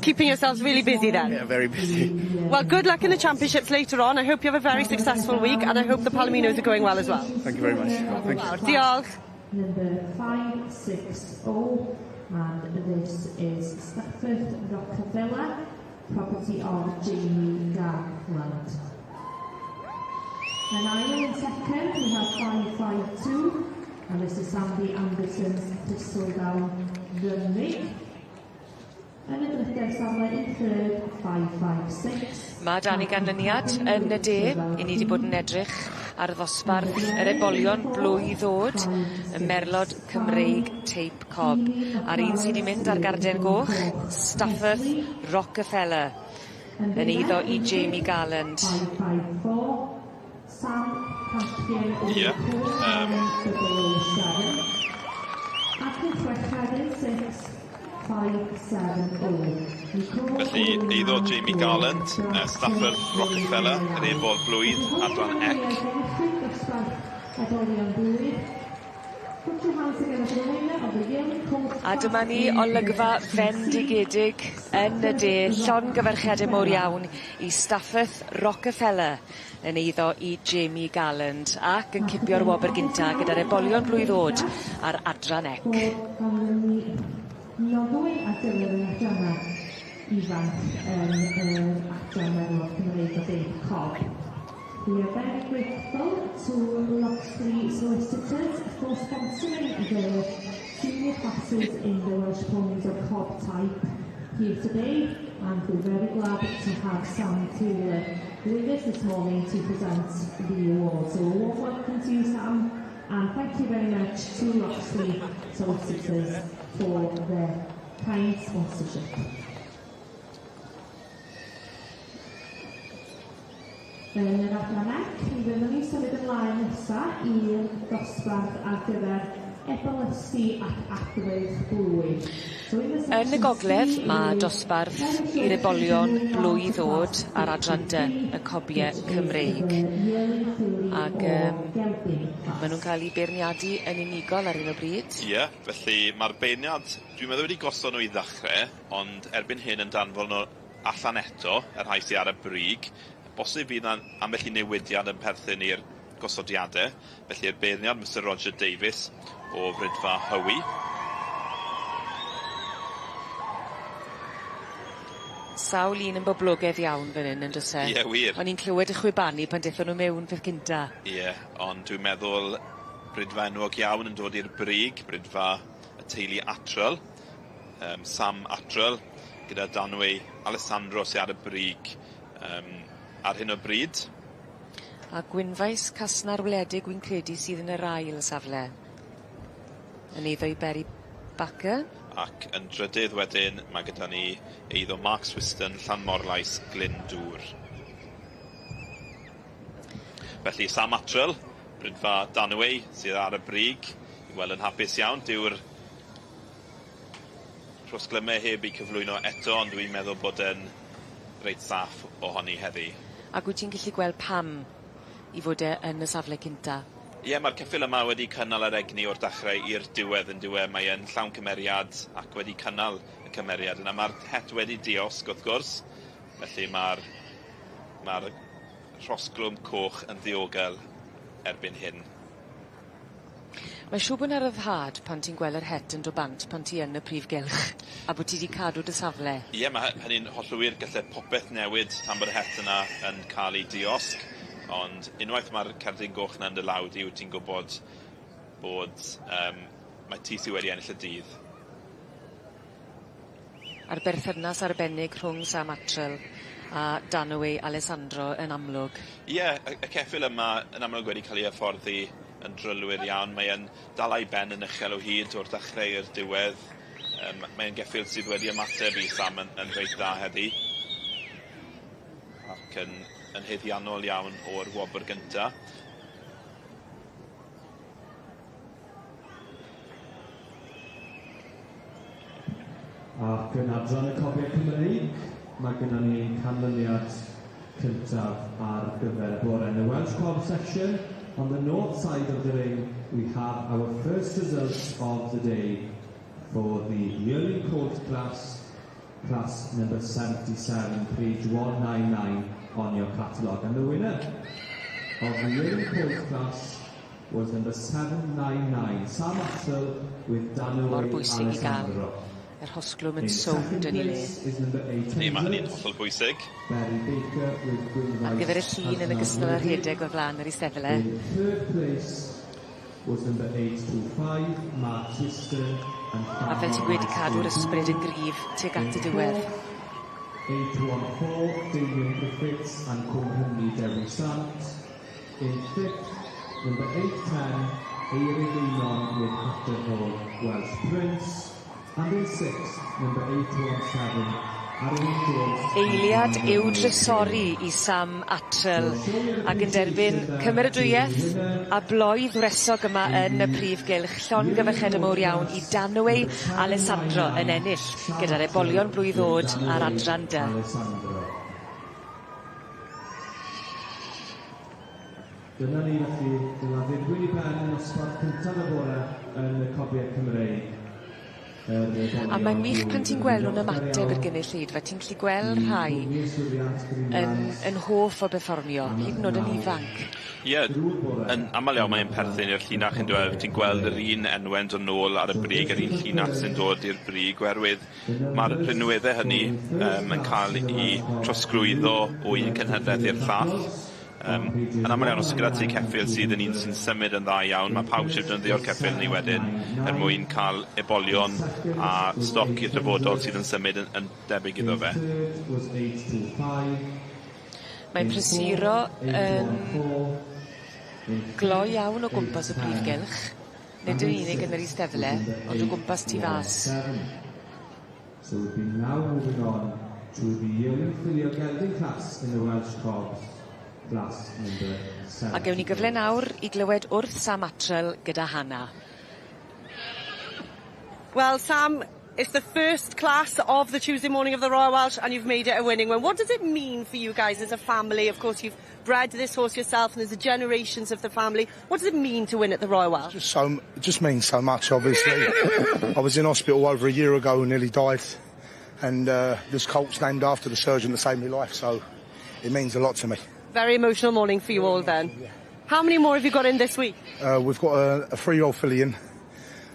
Keeping yourselves really busy then? Yeah, very busy. Well, good luck in the championships later on. I hope you have a very successful week and I hope the Palominos are going well as well. Thank you very much. Thank you. Diolch. Number 560, and this is Stafford Rockefeller, property of Jamie Garland. And ail in second, we have 552, and this is Sandy Anderson's Thistledown Rymrig. Yn y drydedd safle in third, 556. Ma' 'da ni ganlyniad yn y de. 'Yn ni 'di bod yn edrych ar ddosbarth yr ebolion blwydd o'd, y merlod Cymreig teip cob. A'r un sy 'di mynd ar garden goch, Stafford Rockefeller, yn eiddo i Jamie Garland. Ie. Ac yn chweched in six, 570. Felly, eiddo Jamie Garland, Stafford Rockefeller, yr ebol blwydd, adran C. Ebolion blwydd. Put your hands together for the winner of the Yearling Colt. A dyma ni olygfa fendigedig yn y de, llongyfarchiade mowr iawn i Stafford Rockefeller yn eiddo i Jamie Garland ac yn cipio'r wobr gynta gyda'r ebolion blwydd o'd ar adran C. Nodwy ar gyfer yr adrannau ifanc yn yr adran merlod Cymreig o Deip Cob. We are very grateful to Loxley Solicitors for sponsoring the senior classes in the Welsh Ponies of Cob type here today, and we're very glad to have Sam Taylor with us this morning to present the award. So a warm welcome to you, Sam, and thank you very much to Loxley Solicitors for their kind sponsorship. Yn yr adran C, mi fyddwn ni'n symud ymlaen nesa i'r dosbarth ar gyfer ebolysu ac adfeirch blwydd. So in the Yn y gogledd ma' dosbarth i'r ebolion blwydd o'd ar adran D, y cobie Cymreig. Ag ma' nw'n ca'l 'u beirniadu yn unigol ar hyn o bryd. Ie, felly ma'r beirniad, dwi'n meddwl wedi gosod nhw i ddechrau, ond erbyn hyn yn danfon nhw allan eto, y rhai sy ar y brig. Bosib fydd 'na ambell i newidiad yn perthyn i'r gosodiade, felly'r beirniad Mr Roger Davies o Fridfa Hywi. Sawl un yn boblogaidd iawn fan 'yn on'd o's e? Ie wir. O'n i'n clywed y chwibanu pan dethon nw mewn peth cynta. Ie, ond dwi'n meddwl Bridfa enwog iawn yn dod i'r brig, Bridfa y teulu Atrol, Sam Atrol, gyda Danwy Alessandro sy ar y brig ar hyn o bryd. A Gwynfaes Casnar Wledig wy'n credu sydd yn yr ail safle. Yn eiddo i Berry Backer. Ac yn drydydd wedyn mae gyda ni eiddo Mark Swiston, Llanmorlais, Glyndŵr. Felly Sam Atrell, Bridfa Danwy sydd ar y brig, i weld yn hapus iawn, dyw'r rhosglymau heb eu cyflwyno eto, ond dwi'n meddwl bod e'n reit saff ohoni heddi. Ac wyt ti'n gallu gweld pam i fod e yn y safle cynta? Ie, mae'r ceffyl yma wedi cynnal yr egni o'r dechrau i'r diwedd yn diwedd. Mae e'n llawn cymeriad ac wedi cynnal y cymeriad yna. Mae'r het wedi diosg wrth gwrs, felly mae'r ma rhosglwm coch yn ddiogel erbyn hyn. Mae siŵr bo' 'na ryddhad pan ti'n gweld yr het yn do' bant pan ti yn y prif gylch a bo' ti 'di cadw dy safle. Ie, ma' hynny'n hollol wir. Galle popeth newid tan bod y het yna yn cael ei diosg, ond unwaith mae'r cerdyn goch 'na yn dy law di, wyt ti'n gwybod bod mae ti sy wedi ennill y dydd. A'r berthynas arbennig rhwng Sam Attrell a Danaway Alessandro yn amlwg. Ie, y ceffyl yma yn amlwg wedi cael ei hyfforddi yn drylwyr iawn. Mae e'n dal ei ben yn uchel o hyd o'r dechrau i'r diwedd. Mae e'n geffyl sydd wedi ymateb i Sam yn reit dda heddi. Ac yn haeddiannol iawn o'r wobr gynta. Ac yn adran y Cobiau Cymreig, mae gennym ni canlyniad cyntaf ar gyfer y bore. In the Welsh Cob section, on the north side of the ring, we have our first results of the day for the yearling colt class, class number 77, page 199 on your catalogue. And the winner of the yearling colt class was number 799, Sam Attrell with Mor Danaway bwysig i gael Alessandro. yr rhosglwm yn sownd yn ei le. Yndi, mae hynny'n hollol bwysig. Ar gyfer y llun yn ogystal â rhedeg o flaen yr eisteddle. In third place was number 825, Mark Twiston and A fel ti'n gweud, i cadw'r ysbryd yn gryf tuag at y diwedd. 814, Damien Griffiths and Cwm Dewi Sant. In fifth, number 810, Eirin Einon with Hatterhall Welsh Prince. And in sixth, number 817, Arwyn Jones. Eiliad i'w drysori i Sam Attrell ac yn derbyn cymeradwyaeth a bloedd wresog yma yn y prif gylch. Llongyfarchiadau mowr iawn i Danaway Alessandro yn ennill gyda'r ebolion blwydd oed ar adran D. Alessandro. Dyna ni felly, dyna ddirwyn i ben yn nosbarth cyntaf y bore yn y Cobiau Cymreig. A mae'n wych pan ti'n gweld nhw'n ymateb i'r gynulleidfa, ti'n gallu gweld rhai yn hoff o berfformio, hyd yn oed yn ifanc. Ie, yn aml iawn mae'n perthyn i'r llinach yn dweud, ti'n gweld yr un enwau'n dod nôl ar y brig, yr un llinach sy'n dod i'r brig, oherwydd mae'r rhinweddau hynny yn cael eu trosglwyddo o un cenhedlaeth i'r llall. Yn aml iawn, os gyda ti ceffyl sydd yn un sy'n symud yn dda iawn, mae pawb eisiau defnyddio'r ceffyl ni wedyn er mwyn cael ebolion a stoc i'r dyfodol sydd yn symud yn debyg iddo fe. Mae'n prysuro yn gloi iawn o gwmpas y prif gylch, nid yn unig yn yr eisteddle, ond o gwmpas tu fas. So we'll be now moving on to the yearling filly gelding class in the Welsh Cobs, class number 7. A gewn ni gyfle nawr i glywed wrth Sam Attrell gyda Hannah. Well, Sam, it's the first class of the Tuesday morning of the Royal Welsh and you've made it a winning one. What does it mean for you guys as a family? Of course, you've bred this horse yourself and there's the generations of the family. What does it mean to win at the Royal Welsh? It just means so much, obviously. I was in hospital over a year ago and nearly died. And this colt's named after the surgeon that saved my life, so it means a lot to me. Very emotional morning for you all then. Yeah. How many more have you got in this week? We've got a 3-year-old filly in,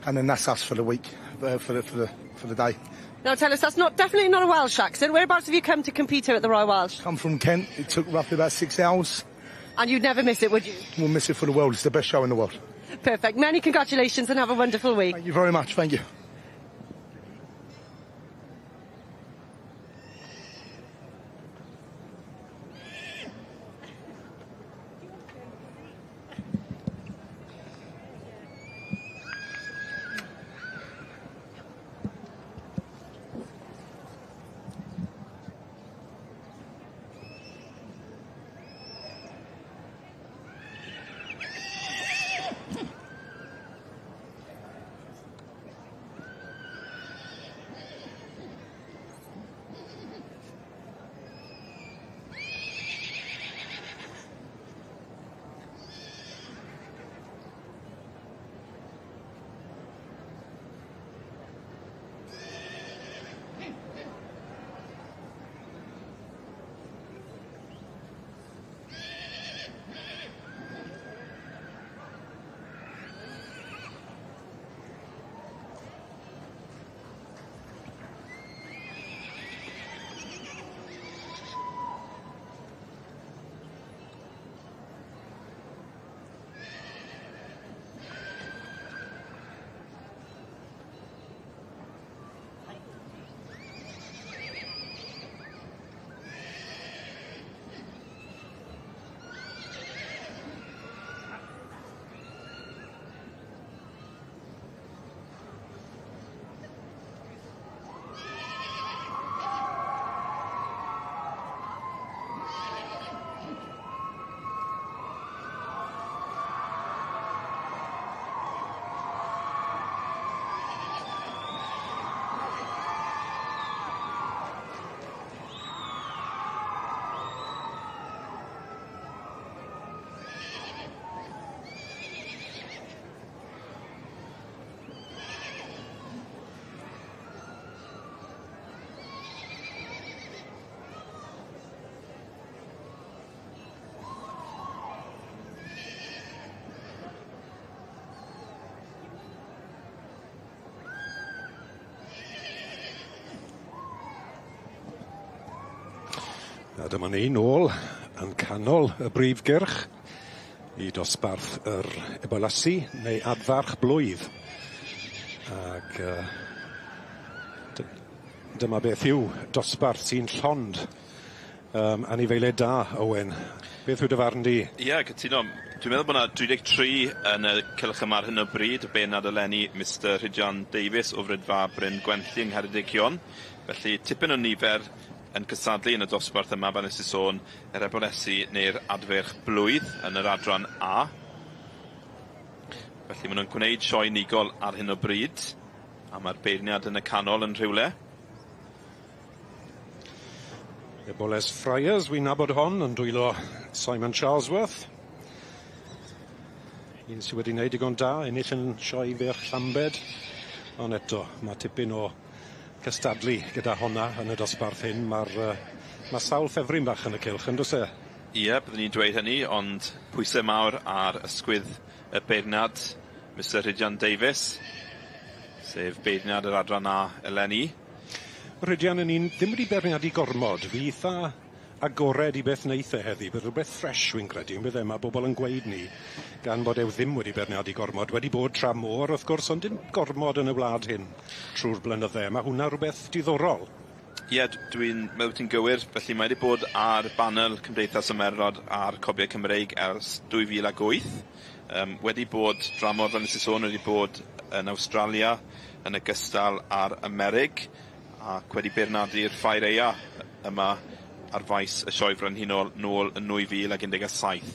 and then that's us for the week, for the day. Now tell us, that's not definitely not a Welsh accent. Whereabouts have you come to compete here at the Royal Welsh? Come from Kent. It took roughly about 6 hours. And you'd never miss it, would you? We'll miss it for the world. It's the best show in the world. Perfect. Many congratulations and have a wonderful week. Thank you very much. Thank you. A dyma ni nôl yn canol y brif gyrch i dosbarth yr ebolasi neu adfarch blwydd. Ac dyma beth yw dosbarth sy'n llond anifeiliaid da, Owen. Beth yw dy farn di? Ie, cytuno. Dwi'n meddwl bod 'na 33 yn y cylch yma ar hyn o bryd, y bennad eleni Mr Rhydian Davies o Fridfa Bryn Gwenlli yng Ngheredigion. Felly tipyn o nifer yn cystadlu yn y dosbarth yma, fel nes i sôn, yr ebolesi neu'r adfeirch blwydd yn yr adran A. Felly maen nhw'n gwneud sioe unigol ar hyn o bryd, a mae'r beirniad yn y canol yn rhywle. Eboles Friars, wi'n nabod hon yn dwylo Simon Charlesworth. Un sydd wedi wneud digon da, ennill yn sioe ferch Llambed. Ond eto, mae tipyn o cystadlu gyda honna yn y dosbarth hyn. Mae'r ma sawl ffefryn bach yn y cylch, yn does e? Ie, byddwn ni'n dweud hynny, ond pwysau mawr ar ysgwydd y beirniad, Mr Rhydian Davies, sef beirniad yr adran A eleni. Rhydian yn un ddim wedi beirniadu gormod, fi eitha agored i beth wneith e heddi, bydd rhywbeth ffresh wy'n credu, yn bydd e? Mae bobl yn gweud ni, gan bod e ddim wedi beirniadu gormod, wedi bod tramor wrth gwrs, ond dim gormod yn y wlad hyn trwy'r blynydde. Mae hwnna rhywbeth diddorol. Ie, dwi'n meddwl ti'n gywir, felly mae wedi bod ar banel Cymdeithas y Merlod a'r Cobiau Cymreig ers 2008. Wedi bod dramor, fel nes i sôn, wedi bod yn Awstralia, yn ogystal â'r Amerig, ac wedi beirniadu'r Ffair Aeaf yma ar faes y Sioe Frenhinol nôl yn 2017.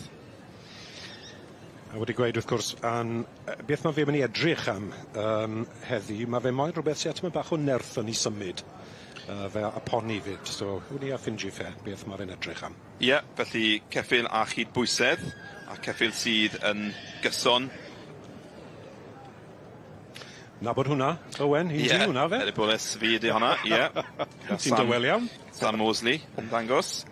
A wedi gweud wrth gwrs, beth mae fe mynd i edrych am heddi, mae fe moyn rhywbeth sydd at bach o nerth yn ei symud, fe a poni fyd, so wni a ffindio fe beth mae fe'n edrych am. Ie, felly ceffyl a chydbwysedd, a ceffyl sydd yn gyson. Nabod hwnna, Owen, un ti hwnna fe? Ie, Eboles fi ydi hwnna, ie. Ti'n dawel iawn. Sam Mosley yn dangos.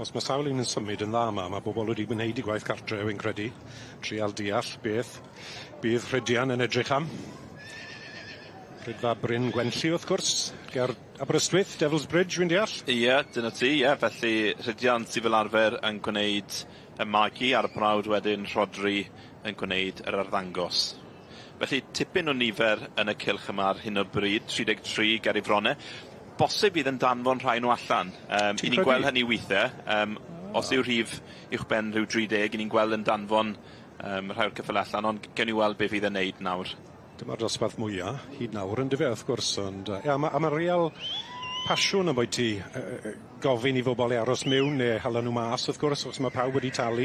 Os mae sawl un yn symud yn dda yma, mae bobl wedi gwneud i gwaith cartre, wy'n credu. Trial deall beth bydd Rhydian yn edrych am. Rhydfa Bryn Gwenlli, wrth gwrs, ger Aberystwyth, Devil's Bridge, wy'n deall? Ie, dyna ti, ie. Felly Rhydian sydd fel arfer yn gwneud y magu a'r brawd wedyn Rhodri yn gwneud yr arddangos. Felly tipyn o nifer yn y cylch yma ar hyn o bryd, 33 ger ei fronau. Bosib fydd yn danfon rhai nhw allan. I ni'n gweld hynny weithiau. Os yw rhif uwchben rhyw 30, i ni'n gweld yn danfon rhai o'r ceffylau allan, ond gewn ni weld beth fydd yn neud nawr. Dyma'r dosbarth mwyaf hyd nawr yn dyfe, wrth gwrs, ond ia, ma real pasiwn am bwyty gofyn i bobl i aros mewn neu hala nhw mas, wrth gwrs, achos mae pawb wedi talu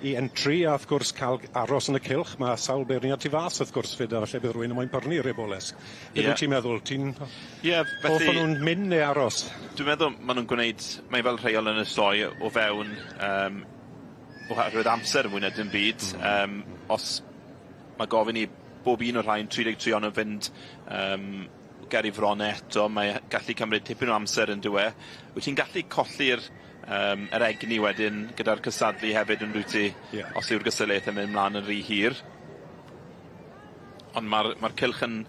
i entry a wrth gwrs cael aros yn y cylch. Mae sawl beirniad tu fas, wrth gwrs, fyd, a falle bydd rhywun yn moyn prynu'r eboles. Beth wyt ti'n meddwl? Ti'n Ie, felly hoff o'n nhw'n mynd neu aros? Dwi'n meddwl maen nhw'n gwneud, mae fel rheol yn y sioe o fewn, oherwydd amser yn mwy na dim byd. Os mae gofyn i bob un o'r rhain 33 ond fynd ger i fronau eto, mae gallu cymryd tipyn o amser yn dyw e. Wyt ti'n gallu colli'r yr egni wedyn gyda'r cystadlu hefyd yn dwyt ti, os yw'r gystadleuaeth yn mynd mlaen yn rhy hir. Ond mae'r cylch yn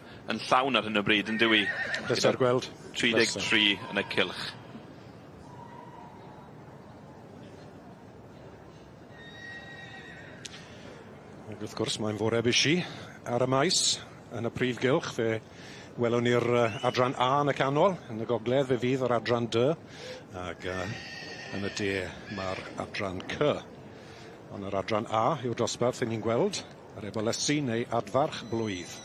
llawn ar hyn o bryd yn dyw i? Pleser gweld. 33 yn y cylch. Ac wrth gwrs mae'n fore bisi ar y maes yn y prif gylch, fe welwn ni'r adran A yn y canol, yn y gogledd fe fydd yr adran D, ac yn y de mae'r adran C. Ond yr adran A yw'r dosbarth 'yn ni'n gweld, yr ebolesi neu adfarch blwydd.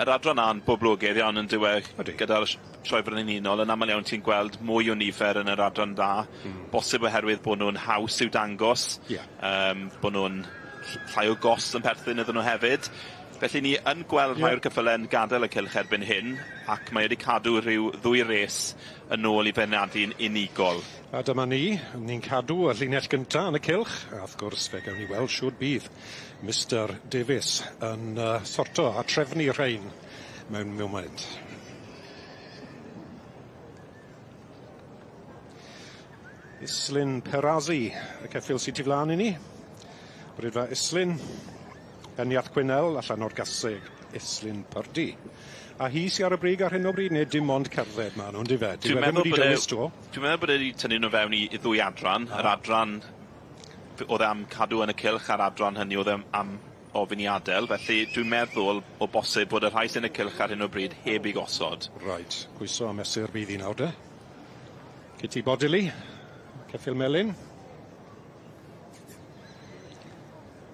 Yr adran A'n boblogaidd iawn yn dyw e, gyda'r Sioe Frenhinol, yn aml iawn ti'n gweld mwy o nifer yn yr adran D, bosib oherwydd bod nhw'n haws i'w dangos, bod nhw'n llai o gost yn perthyn iddyn nhw hefyd. Felly ni yn gweld rhai o'r ceffyle'n gadael y cylch erbyn hyn, ac mae wedi cadw rhyw ddwy res yn ôl i feirniadu'n unigol. A dyma ni, ni'n cadw y llinell gynta yn y cylch, a wrth gwrs fe gawn ni weld siwr bydd Mr Davies yn sorto a trefnu rhain mewn moment. Islyn Perazzi, y ceffyl sydd tu flaen i ni. Brydfa Islyn. Heniath Quinnell allan o'r gaseg Islyn Purdy. A hi sy ar y brig ar hyn o bryd, neu dim ond cerdded ma' nhw, yndyfe? Dwi'n meddwl bod e, dwi'n meddwl bod e wedi tynnu nhw fewn i, i ddwy adran. Ah. Yr adran oedd e am cadw yn y cylch a'r adran hynny oedd e am ofyn i adael. Felly dwi'n meddwl o bosib bod y rhai sy'n y cylch ar hyn o bryd heb i gosod. Right, pwyso a mesur bydd hi nawr de. Kitty Bodily, Ceffyl Melyn.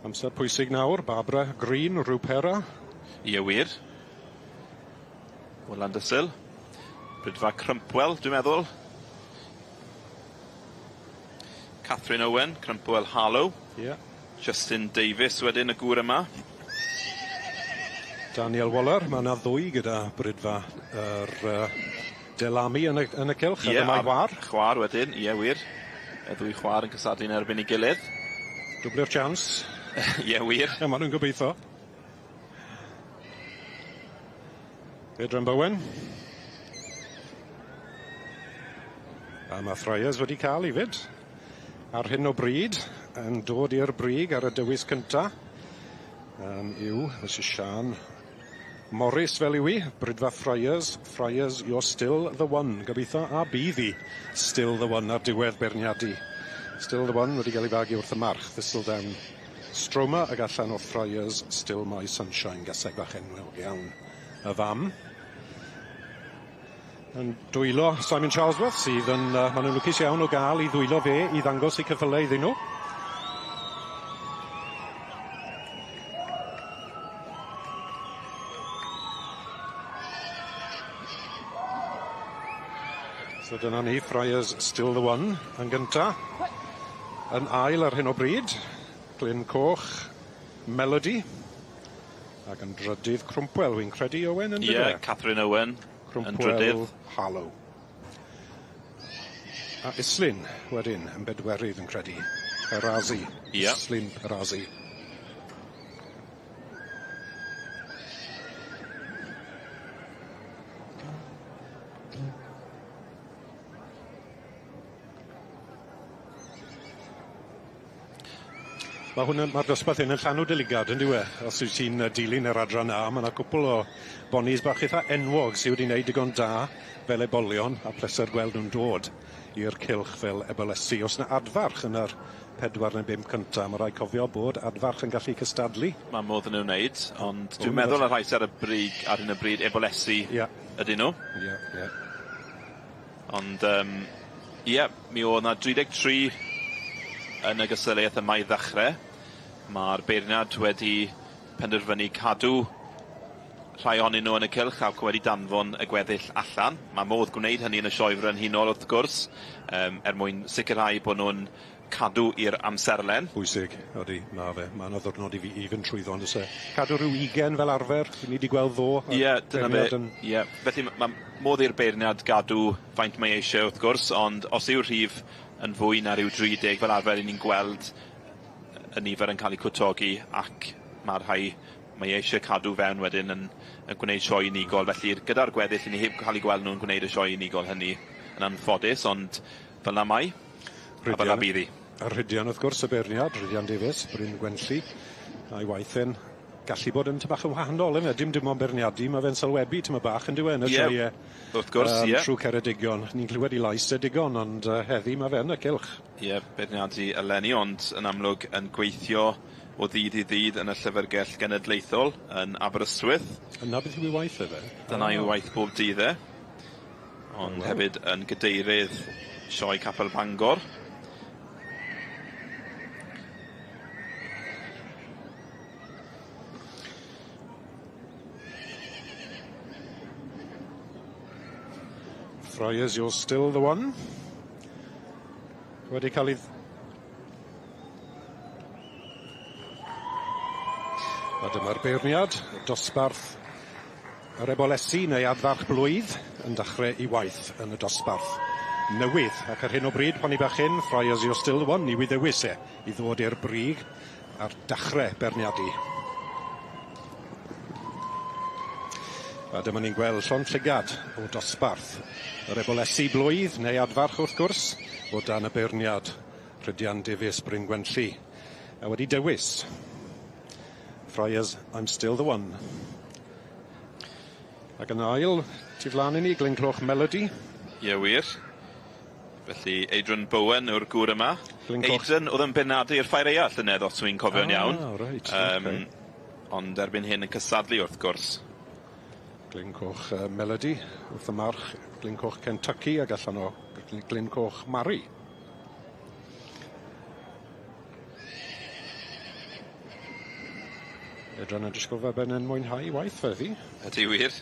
Amser pwysig nawr, Barbara Green, Rwpera. Ie wir. O Landysul. Brydfa Crumpwell, dwi'n meddwl. Catherine Owen, Crumpwell Harlow. Ie. Yeah. Justin Davies wedyn, y gŵr yma. Daniel Waller, mae yna ddwy gyda Brydfa yr Delami yn y, yn y cylch, yeah, a dyma'i chwar. Chwar wedyn, ie wir. Y ddwy chwar yn cystadlu yn erbyn ei gilydd. Dwblu'r chance. Ie wir. Ie, maen nhw'n gobeithio. Adrian Bowen. A mae Friars wedi cael i fyd. Ar hyn o bryd, yn dod i'r brig ar y dewis cynta, yw Mrs Sian Morris fel yw i, Brydfa Friars, Friars, you're still the one. Gobeithio a bydd hi still the one ar diwedd beirniadu. Still the one wedi cael ei fagu wrth y march, Thistledown Stroma ag allan o Friars, Still My Sunshine, gaseg bach enwog iawn. Y fam. Yn dwylo Simon Charlesworth sydd yn, maen nhw'n lwcus iawn o gael i ddwylo fe i ddangos eu ceffylau iddyn nhw. So dyna ni, Friars Still the One yn gynta. Yn ail ar hyn o bryd, Glyn Coch, Melody. Ac yn drydydd Crwmpwell, wy'n credu, Owen, yn Ie, yeah, Catherine Owen yn drydydd. Harlow. A Islyn wedyn yn bedwerydd yn credu. Perazi. Ie. Islyn Perazi. Mae hwn yn, mae'r dosbarth hyn yn llanw dy lygad, yn dyw e? Os wyt ti'n dilyn yr adran A, mae yna cwpl o bonis bach eitha enwog sydd wedi gwneud digon da fel ebolion, a pleser gweld nhw'n dod i'r cylch fel ebolesi. Os yna adfarch yn yr 4 neu 5 cyntaf, mae rhaid cofio bod adfarch yn gallu cystadlu. Mae modd yn ei wneud, ond dwi'n meddwl y rhai sydd ar y brig ar hyn o bryd ebolesi ydyn nhw. Ie, ie. Ond, ie, mi oedd yna 33 yn y gystadleuaeth yma i ddechrau. Mae'r beirniad wedi penderfynu cadw rhai ohonyn nhw yn y cylch ac wedi danfon y gweddill allan. Mae modd gwneud hynny yn y sioe frenhinol wrth gwrs, er mwyn sicrhau bod nhw'n cadw i'r amserlen. Bwysig, odi, ma' fe. Ma' 'na ddwrnod i fi i fynd trwyddo on'd o's e? Cadw rhyw ugen fel arfer, ni 'di gweld ddo. Ie, dyna fe. Ie, felly ma' modd i'r beirniad gadw faint mae eisiau wrth gwrs, ond os yw'r rhif yn fwy na rhyw 30 fel arfer, 'yn ni'n gweld y nifer yn cael eu cwtogi ac mae'r rhai mae eisiau cadw fewn wedyn yn gwneud sioe unigol. Felly gyda'r gweddill, 'yn ni heb cael eu gweld nhw'n gwneud y sioe unigol hynny yn anffodus, ond fel 'na mae, a fel 'na bydd hi. A Rhydian wrth gwrs, y beirniad, Rhydian Davies, Bryn Gwenlli, a'i waith e'n gallu bod yn tipyn bach yn wahanol, yfe? Dim ond beirniadu, mae fe'n sylwebu tyma bach yn dyw e, yn y sioeau. Wrth gwrs, ie. Trwy Ceredigion. Ni'n clywed i lais e digon, ond heddi mae fe yn y cylch. Ie, beirniadu eleni, ond yn amlwg yn gweithio o ddydd i ddydd yn y Llyfrgell Genedlaethol yn Aberystwyth. Yna beth yw ei waith e fe? Dyna yw waith bob dydd e. Ond hefyd yn gadeirydd Sioe Capel Bangor. Friars, you're still the one. Wedi cael ei... A dyma'r beirniad, dosbarth yr ebolesi neu adfarch blwydd yn dechrau i waith yn y dosbarth newydd. Ac ar hyn o bryd, poni bach hyn, Friars, you're still the one, ni ddewis e i ddod i'r brig ar dechrau beirniadu. A dyma ni'n gweld llond llygad o dosbarth yr ebolesi blwydd neu adfarch wrth gwrs o dan y beirniad Rhydian Davies Bryn Gwenlli. A wedi dewis Friars, I'm Still the One. Ac yn ail, tu flaen i ni, Glyn Cloch Melody. Ie, wir. Felly, Adrian Bowen yw'r gŵr yma. Glyn Cloch. Adrian oedd yn benadu i'r ffair aeaf llynedd, os dwi'n cofio'n iawn. Ah, reit. Um, Ond erbyn hyn yn cystadlu wrth gwrs. Glyn Coch Melody wrth y march Glyn Coch Kentucky ac allan o Glyn Coch Mary. Edran yn disgwyl fe ben yn mwynhau waith feddi. Ydy wir.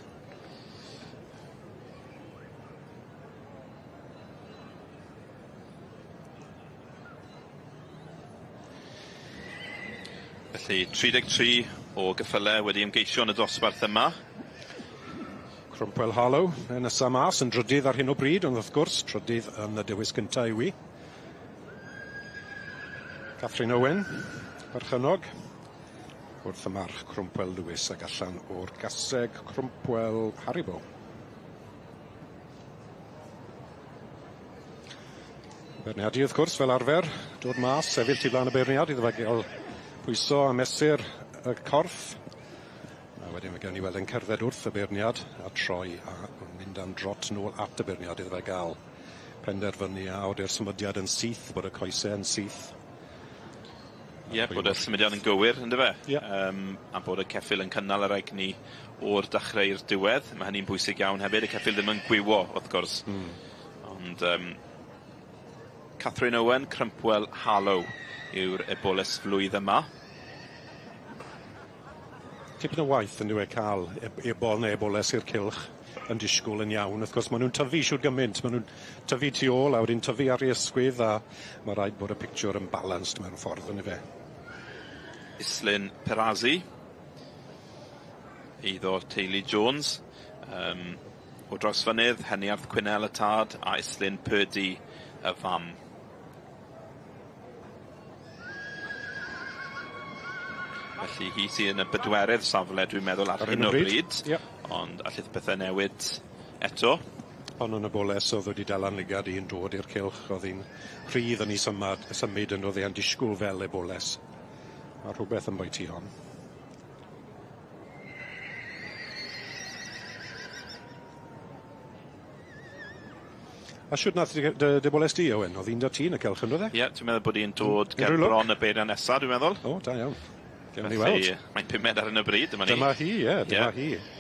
Felly 33 o geffyle wedi ymgeisio yn y dosbarth yma. Cromwell Harlow yn nesa mas yn drydydd ar hyn o bryd, ond wrth gwrs trydydd yn y dewis gynta yw 'i. Catherine Owen, perchennog, wrth y march Cromwell Lewis ac allan o'r gaseg Cromwell Haribo. Beirniadu wrth gwrs fel arfer, dod mas, sefyll tu flaen y beirniad iddo fe gael pwyso a mesur y corff. A wedyn mae gen i weld yn cerdded wrth y beirniad a troi a mynd am drot nôl at y beirniad iddo fe gael penderfynu a ody'r symudiad yn syth, bod y coesau yn syth. Ie, bod y symudiad yn gywir, yndyfe? Ie. A bod y ceffyl yn cynnal yr egni o'r dechrau i'r diwedd. Mae hynny'n bwysig iawn hefyd. Y ceffyl ddim yn gwywo, wrth gwrs. Ond Catherine Owen, Crumpwell Harlow yw'r eboles flwydd yma. Tipyn o waith yn dyw e ca'l ebol neu eboles i'r cylch yn disgwyl yn iawn. Wrth gwrs ma' nw'n tyfu shwd gyment, ma' nw'n tyfu tu ôl a wedyn tyfu ar 'u ysgwydd a ma' raid bod y pictiwr yn balanced mewn ffordd on'd yfe? Islyn Perazzi. Eiddo teulu Jones. O Drawsfynydd, Heniarth Cwynel y tad a Islyn Purdy y fam. Felly hi sydd yn y bedwerydd safle dwi'n meddwl ar hyn o bryd. Yep. Ond allith pethe newid eto. Hon yn y boles o'dd wedi dal lygad i'n dod i'r cylch, o'dd hi'n rhydd yn 'i symad symud yn o'dd e yn disgwl fel eboles. Ma' rhwbeth ambwyty hon. A shwd nath dy dy boles di Owen? O'dd un 'da ti yn y cylch on'd o'dd e? Ie, dwi'n meddwl bod 'i'n dod Unrhyw ger lwc? bron y beiriant nesa, dwi'n meddwl. O, da iawn. Gewn ni weld. Felly, mae'n pumed ar hyn o bryd, dyma ni. Dyma hi, ie, dyma Ie. hi.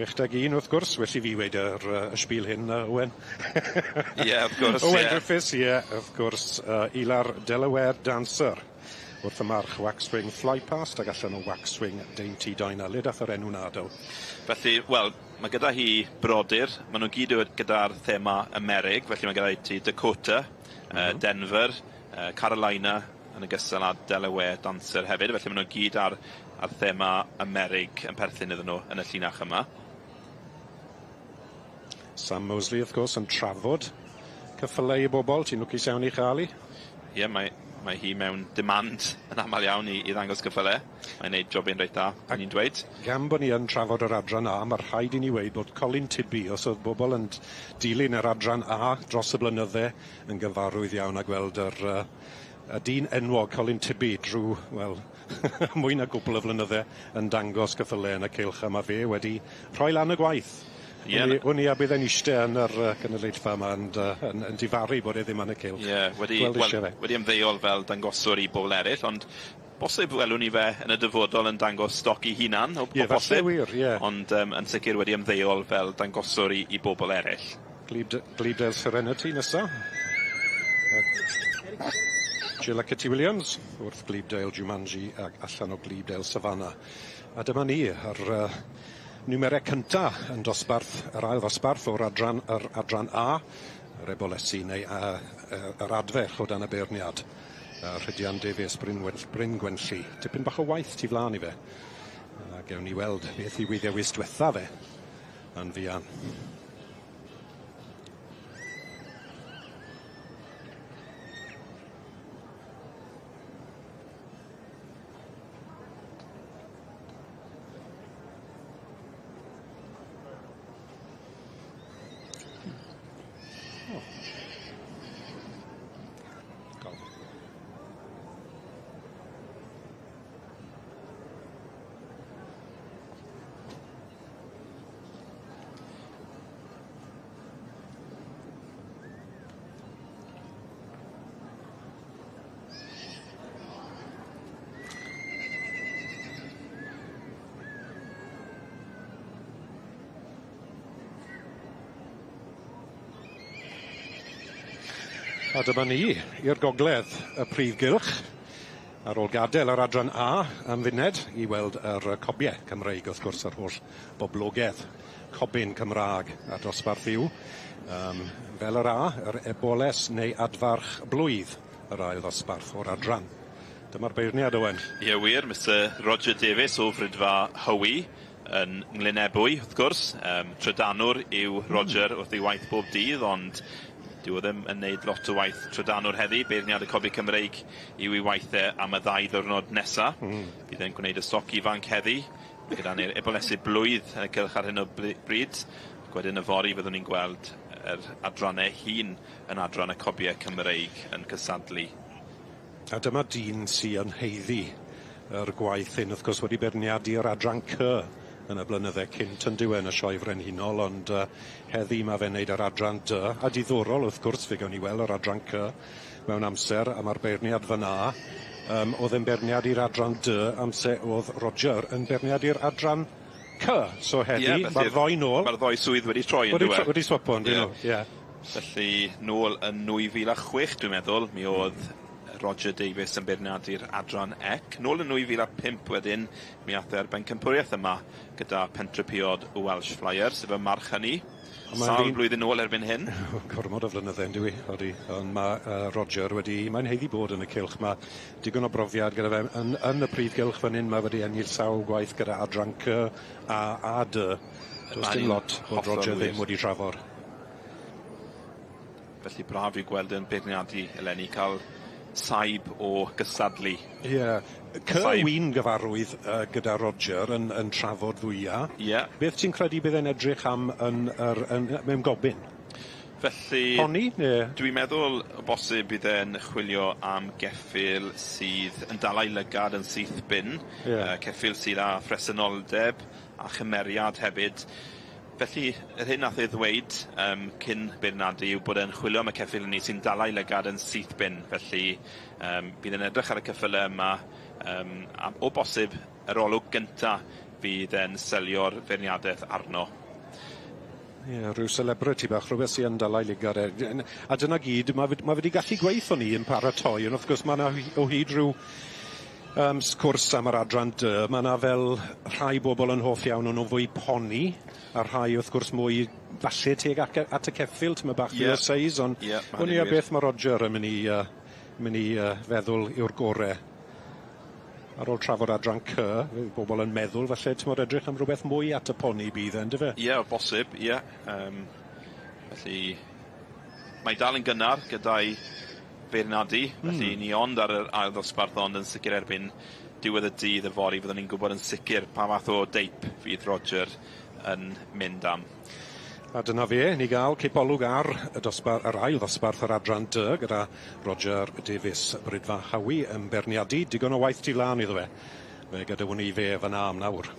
61 wrth gwrs, well i fi weud yr y spiel hyn, Owen. Ie, wrth gwrs, Owen ie. Griffiths, ie, wrth gwrs, Ilar Delaware Dancer. Wrth y march Waxwing Flypast ag allan o Waxwing Dainty Dinah. Le dath yr enw 'na do? Felly, wel, mae gyda hi brodyr, maen nhw gyd gyda'r thema Amerig, felly mae gyda ti Dakota, Denver, Carolina, yn ogystal â Delaware Dancer hefyd, felly maen nhw gyd ar thema Amerig yn perthyn iddyn nhw yn y llinach yma. Sam Mosley, wrth gwrs, yn trafod ceffylau i bobl. Ti'n lwcus iawn i chael hi. Ie, mae hi mewn demand yn aml iawn i ddangos ceffylau. Mae'n neud jobyn reit dda, o'n i'n dweud. Gan bod ni yn trafod yr adran A, mae rhaid i ni weud bod Colin Tibby, os oedd bobl yn dilyn yr adran A dros y blynydde, yn gyfarwydd iawn a gweld y dyn enwog Colin Tibby drwy, wel, mwy na gwbl o flynydde yn dangos ceffylau yn y cylch, a mae fe wedi rhoi lan y gwaith. Ie. Wn i a bydd e'n eiste yn yr gynulleidfa yma yn difaru bod e ddim yn y cylch. Ie, Gweld wel, isie fe. wedi ymddeol fel dangoswr i bobl eraill, ond bosib welwn ni fe yn y dyfodol yn dangos stoc i hunan, Ie, o bosib. falle wir, ie. Ond yn sicr wedi ymddeol fel dangoswr i bobl eraill. Glebdale Serenity nesa. Jill a Kitty Williams wrth Glebdale Jumanji ac allan o Glebdale Savannah. A dyma ni, yr niwmerau cynta yn dosbarth, yr ail ddosbarth o'r yr adran A, yr ebolesi neu yr adferch o dan y beirniad. Rhydian Davies, Bryn Gwenlli. Tipyn bach o waith tu flaen i fe. A gewn ni weld beth yw ei ddewis diwetha fe yn fuan. A dyma ni i'r gogledd y prif gylch ar ôl gadael yr adran A am funed i weld yr cobiau Cymreig wrth gwrs yr holl boblogedd cobyn Cymraeg a dosbarth yw. Fel yr A, yr eboles neu adfarch blwydd yr ail ddosbarth o'r adran. Dyma'r beirniad, Owen. Ie wir, Mr Roger Davies o Fridfa Hywi yn Nglynebwy, wrth gwrs. Trydanwr yw Roger wrth ei waith bob dydd, ond dyw o ddim yn neud lot o waith trydanwr heddi. Beirniad y Cobi Cymreig yw ei waith e am y ddau ddiwrnod nesa. Bydd e'n gwneud y stoc ifanc heddi. Mae gyda ni'r ebolesu blwydd yn y cylch ar hyn o bryd. Ac wedyn yfory fyddwn ni'n gweld yr adrannau hŷn yn adran y Cobiau Cymreig yn cysadlu. A dyma dyn sy yn haeddu yr gwaith hyn, wrth gwrs wedi beirniadu yr adran C yn y blynydde cynt yn dyw e yn y Sioe Frenhinol, ond heddi ma' fe'n neud yr adran D, a diddorol wrth gwrs fe gawn ni weld yr adran C mewn amser, a ma'r beirniad fyna o'dd e'n beirniad i'r adran D amser o'dd Roger yn beirniad i'r adran C, so heddi yeah, ma'r ddoi nôl. Ma'r ddoi swydd wedi troi yn dyw e? Wedi swapo yn dyn nhw, ie. Felly nôl yn 2006 dwi'n meddwl, mi o'dd Roger Davies yn beirniadu'r adran C. Nôl yn 2005 wedyn, mi ath e ar bencampwriaeth yma gyda Pentrepiod Welsh Flyer, sef y march hynny. Sawl blwyddyn nôl erbyn hyn. Gormod o flynydde yn dyw 'i, odi. Ond ma' Roger wedi, mae'n haeddu bod yn y cylch. Ma' digon o brofiad gyda fe yn y prif gylch fan hyn. Mae wedi ennill sawl gwaith gyda adran C A a D. Does dim lot bod Roger ddim wedi trafod. Felly braf i'w gweld yn beirniadu eleni, cael saib o gystadlu. Ie. Yeah. C wy'n gyfarwydd gyda Roger yn trafod fwya. Ie. Yeah. Beth ti'n credu bydd e'n edrych am mewn gobyn? Felly... Poni, ne? Dwi'n meddwl o bosib bydd e'n chwilio am geffyl sydd yn dal ei lygad yn syth bin. Yeah. Ceffyl sydd â phresenoldeb a chymeriad hefyd. Felly, yr hyn nath e ddweud cyn beirniadu yw bod e'n chwilio am y ceffyl hynny sy'n dal ei lygad yn syth bin. Felly, bydd e'n edrych ar y ceffyle yma, a o bosib, yr olwg gynta fydd e'n selio'r feirniadaeth arno. Ie, yeah, rhyw celebrity bach, rhywbeth sy'n dal ei lygad e. A dyna gyd, mae wedi gallu gweithio ni yn paratoi, ond wrth gwrs mae yna o hyd rhyw sgwrs am yr adran D. Mae yna fel rhai bobl yn hoff iawn o'n nhw fwy poni, a rhai wrth gwrs mwy falle tuag at y ceffyl, tyma bach fwy o seis, ond o'n i a beth mae Roger yn mynd i feddwl yw'r gore. Ar ôl trafod adran C, bobl yn meddwl falle ti'n edrych am rhywbeth mwy at y poni bydd e, yndyfe? Ie, o bosib, ie. Felly, mae dal yn gynnar gyda'i beirniadu, felly ni ond ar yr ail ddosbarth, ond yn sicr erbyn diwedd y dydd yfory fyddwn ni'n gwybod yn sicr pa fath o deip fydd Roger yn mynd am. A dyna fe, ni gael cipolwg ar y dosbar, yr ail ddosbarth yr adran D gyda Roger Davies, Bridfa Hawi yn beirniadu. Digon o waith tu lan iddo fe. Fe gadewwn ni fe fyna am nawr.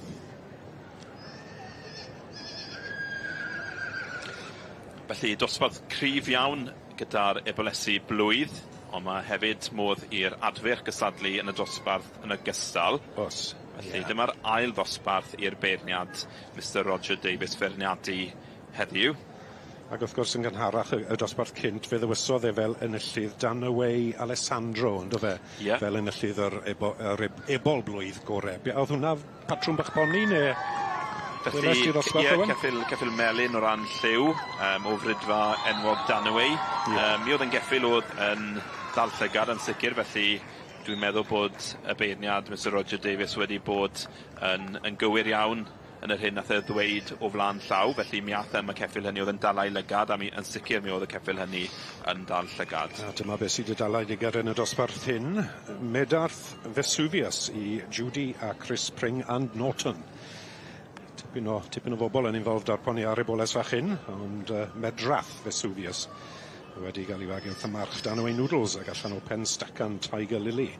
Felly dosbarth cryf iawn gyda'r ebolesu blwydd, ond mae hefyd modd i'r adfyrch gystadlu yn y dosbarth yn ogystal. Os. Felly dyma'r ail ddosbarth i'r beirniad, Mr Roger Davies, feirniadu heddiw. Ac wrth gwrs yn gynharach y dosbarth cynt fe ddewisodd e fel enillydd Danaway Alessandro, ynddo fe? Yeah. Fel enillydd yr ebol blwydd gore. Oedd hwnna patrwm bach poni neu? Felly, ie, ceffyl melyn o ran lliw, o fridfa enwog Danaway. Yeah. Mi oedd yn geffyl oedd yn dal llygad yn sicr, felly dwi'n meddwl bod y beirniad Mr Roger Davies wedi bod yn gywir iawn yn yr hyn nath e ddweud o flaen llaw, felly mi ath e am y ceffyl hynny oedd yn dal ei lygad, a mi yn sicr mi oedd y ceffyl hynny yn dal llygad. A dyma beth sydd wedi dal ei lygad yn y dosbarth hyn, Medarth Vesuvius i Judy a Chris Pring and Norton. Tipyn o bobl yn involved ar poni ar eboles fach hyn, ond Medrath Vesuvius wedi gael ei wagu wrth y march Danaway Noodles ac allan o Pen Stacan Tiger Lily.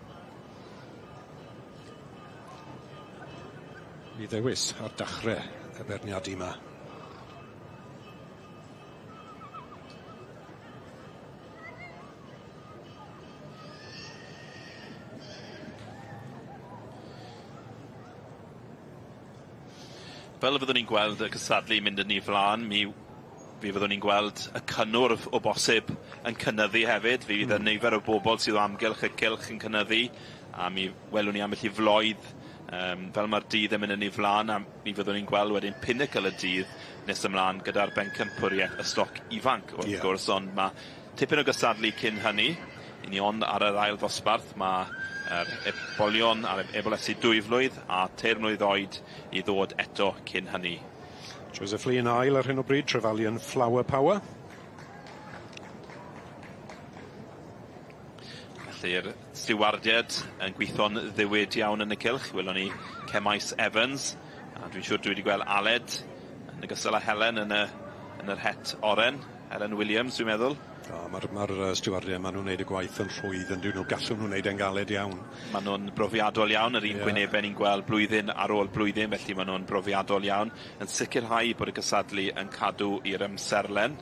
I ddewis ar dachrau y beirniadu yma. Fel y fyddwn ni'n gweld y cystadlu mynd yn ei flaen, mi Fi fyddwn ni'n gweld y cynnwrf o bosib yn cynyddu hefyd. Fi fydd y nifer o bobl sydd o amgylch y cylch yn cynyddu, a mi welwn ni ambell i floedd fel mae'r dydd yn mynd yn ei flaen, a mi fyddwn ni'n gweld wedyn pinnacle y dydd nes ymlaen gyda'r bencampwriaeth y stoc ifanc wrth gwrs, ond mae tipyn o gystadlu cyn hynny. I ni ond ar yr ail ddosbarth, mae yr ebolion a'r ebolesi 2 flwydd a 3 mlwydd oed i ddod eto cyn hynny. Joseph Lee yn ail ar hyn o bryd, Trevallion Flower Power. Felly'r stiwardiad yn gweithio'n ddiwyd iawn yn y cylch. Welwn ni Cemais Evans, a dwi'n siŵr dwi wedi gweld Aled yn ogystal â Helen yn yr het oren. Helen Williams, dwi'n meddwl. O, ma'r ma'r stiwardiau, maen nhw'n neud y gwaith yn rhwydd yn dyn nhw, gallwn nhw wneud e'n galed iawn. Maen nhw'n brofiadol iawn, yr un gwynebau ni'n gweld blwyddyn ar ôl blwyddyn, felly maen nhw'n brofiadol iawn, yn sicrhau bod y cysadlu yn cadw i'r amserlen.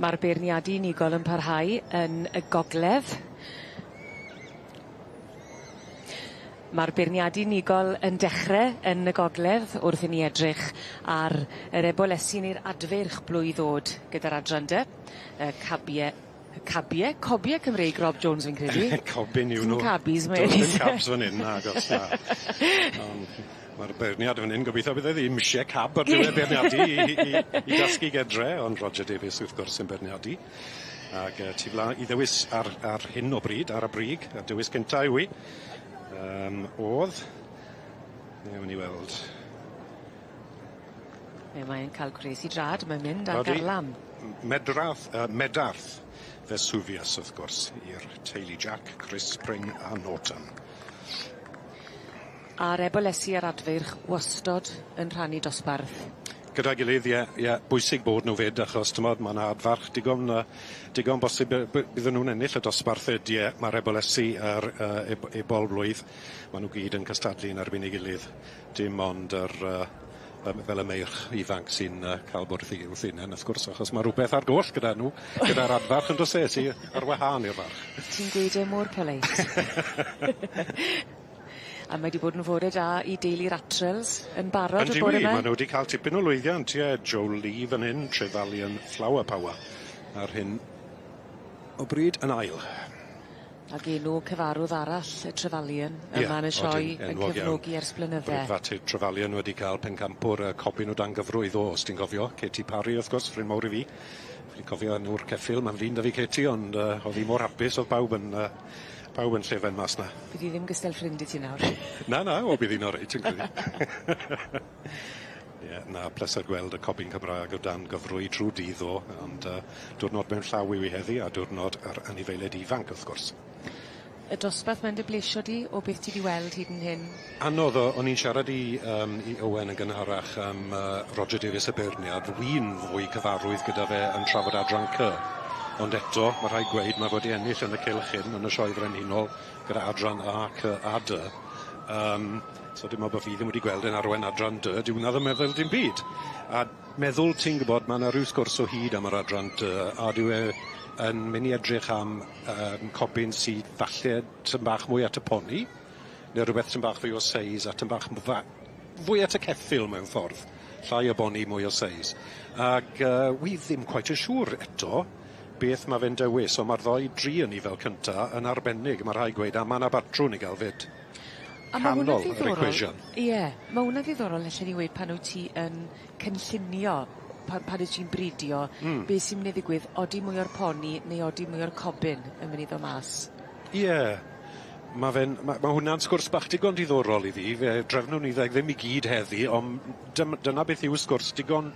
Mae'r beirniadu unigol yn parhau yn y gogledd. Mae'r beirniadu unigol yn dechre yn y gogledd wrth i ni edrych ar yr ebolesi neu'r adfeirch blwydd o'd gyda'r adran dy, y cabie, y cabie, cobie Cymreig Rob Jones fi'n credu. Cobyn yw nhw. Cabis mae. Does dim cabs fan hyn, nagos, na. Ond mae'r beirniad fan hyn, gobeithio bydd e ddim isie cab ar diwedd beirniadu i dasgu gedre, ond Roger Davies wrth gwrs yn beirniadu. Ag tu flaen i ddewis ar hyn o bryd, ar y brig, y dewis cynta yw i. O'dd. Newn ni weld. Mae'n cael gwres i drad, mae'n mynd ar garlam. Medarth Vesuvius, wrth gwrs, i'r teulu Jack, Chris Spring a Norton. A'r ebolesi a'r adfeirch wastod yn rhannu dosbarth. Gyda'i gilydd, ie, bwysig bod nhw fyd, achos t'mod, ma' 'na adfarch digon bosib bydden nhw'n ennill y dosbarth fyd, ie, ma'r ebolesi a'r ebol blwydd, ma' nhw gyd yn cystadlu yn erbyn ei gilydd. Dim ond yr fel y meirch ifanc sy'n cael bod wrth wrth hunain, wrth gwrs, achos ma' rhywbeth ar goll gyda nhw, gyda'r adfarch yn does e, sy ar wahân i'r farch. Ti'n gweud e mor polite. A mae 'di bod yn fore da i deulu'r Attrells yn barod y bore 'ma. Maen nhw wedi cael tipyn o lwyddiant, ie. Joe Lee fan hyn, Trevallion Flower Power, ar hyn o bryd yn ail. Ac enw cyfarwydd arall y Trevallion yma yn y sioe yn cefnogi ers blynydde. Breifat Trevallion wedi cael pencampwr cobyn o dan gyfrwy ddo, os ti'n cofio. Katie Parry, wrth gwrs, ffrind mawr i fi. Fi'n cofio enw'r ceffyl, mae'n flin 'da fi Katie, ond oedd hi mor hapus, oedd pawb yn pawb yn llefen mas 'na. Bydd hi ddim gystal ffrind i ti nawr. Na, na, o bydd hi'n oreit, ti'n credu. Ie, na, pleser gweld y cobyn Cymraeg o dan gyfrwy trwy dydd o, ond diwrnod mewn llaw yw i heddi, a diwrnod yr anifeiliaid ifanc, wrth gwrs. Y dosbarth mae'n dy blesio di o beth ti 'di weld hyd yn hyn? Anodd, o'n i'n siarad i Owen yn gynharach am Roger Davies y beirniad. Wi'n fwy cyfarwydd gyda fe yn trafod adran C. Ond eto, mae rhaid gweud, mae fod i ennill yn y cylch hyn, yn y sioe frenhinol, gyda adran A, C a D, So dim ond bo' fi ddim wedi gweld e'n arwain adran dy, dyw wnna ddim meddwl dim byd. A meddwl ti'n gwbod ma' 'na ryw sgwrs o hyd am yr adran dy a dyw e yn myn' i edrych am cobyn sydd falle tym bach mwy at y poni, ne' rwbeth tym bach fwy o seis a tym bach fwy at y ceffyl mewn ffordd. Llai o boni, mwy o seis. Ag wi ddim cweit yn siŵr eto beth ma' fe'n dewis, on' ma'r ddoi dri o'n ni fel cynta yn arbennig, ma' rhai gweud, a ma' 'na batrwn i ga'l 'fyd. A ma' hwnna'n Canol yr ddiddorol. equation. Ie, ma' wnna'n ddiddorol allen i weud pan wyt ti yn cynllunio pan wyt ti'n bridio be' sy'n myn' i ddigwydd odi mwy o'r poni neu odi mwy o'r cobyn yn myn' i ddod mas? Ie. Ma' fe'n ma' hwnna'n sgwrs bach digon diddorol i fi, fe drefnwn ni dde ddim i gyd heddi, on' dyna beth yw sgwrs digon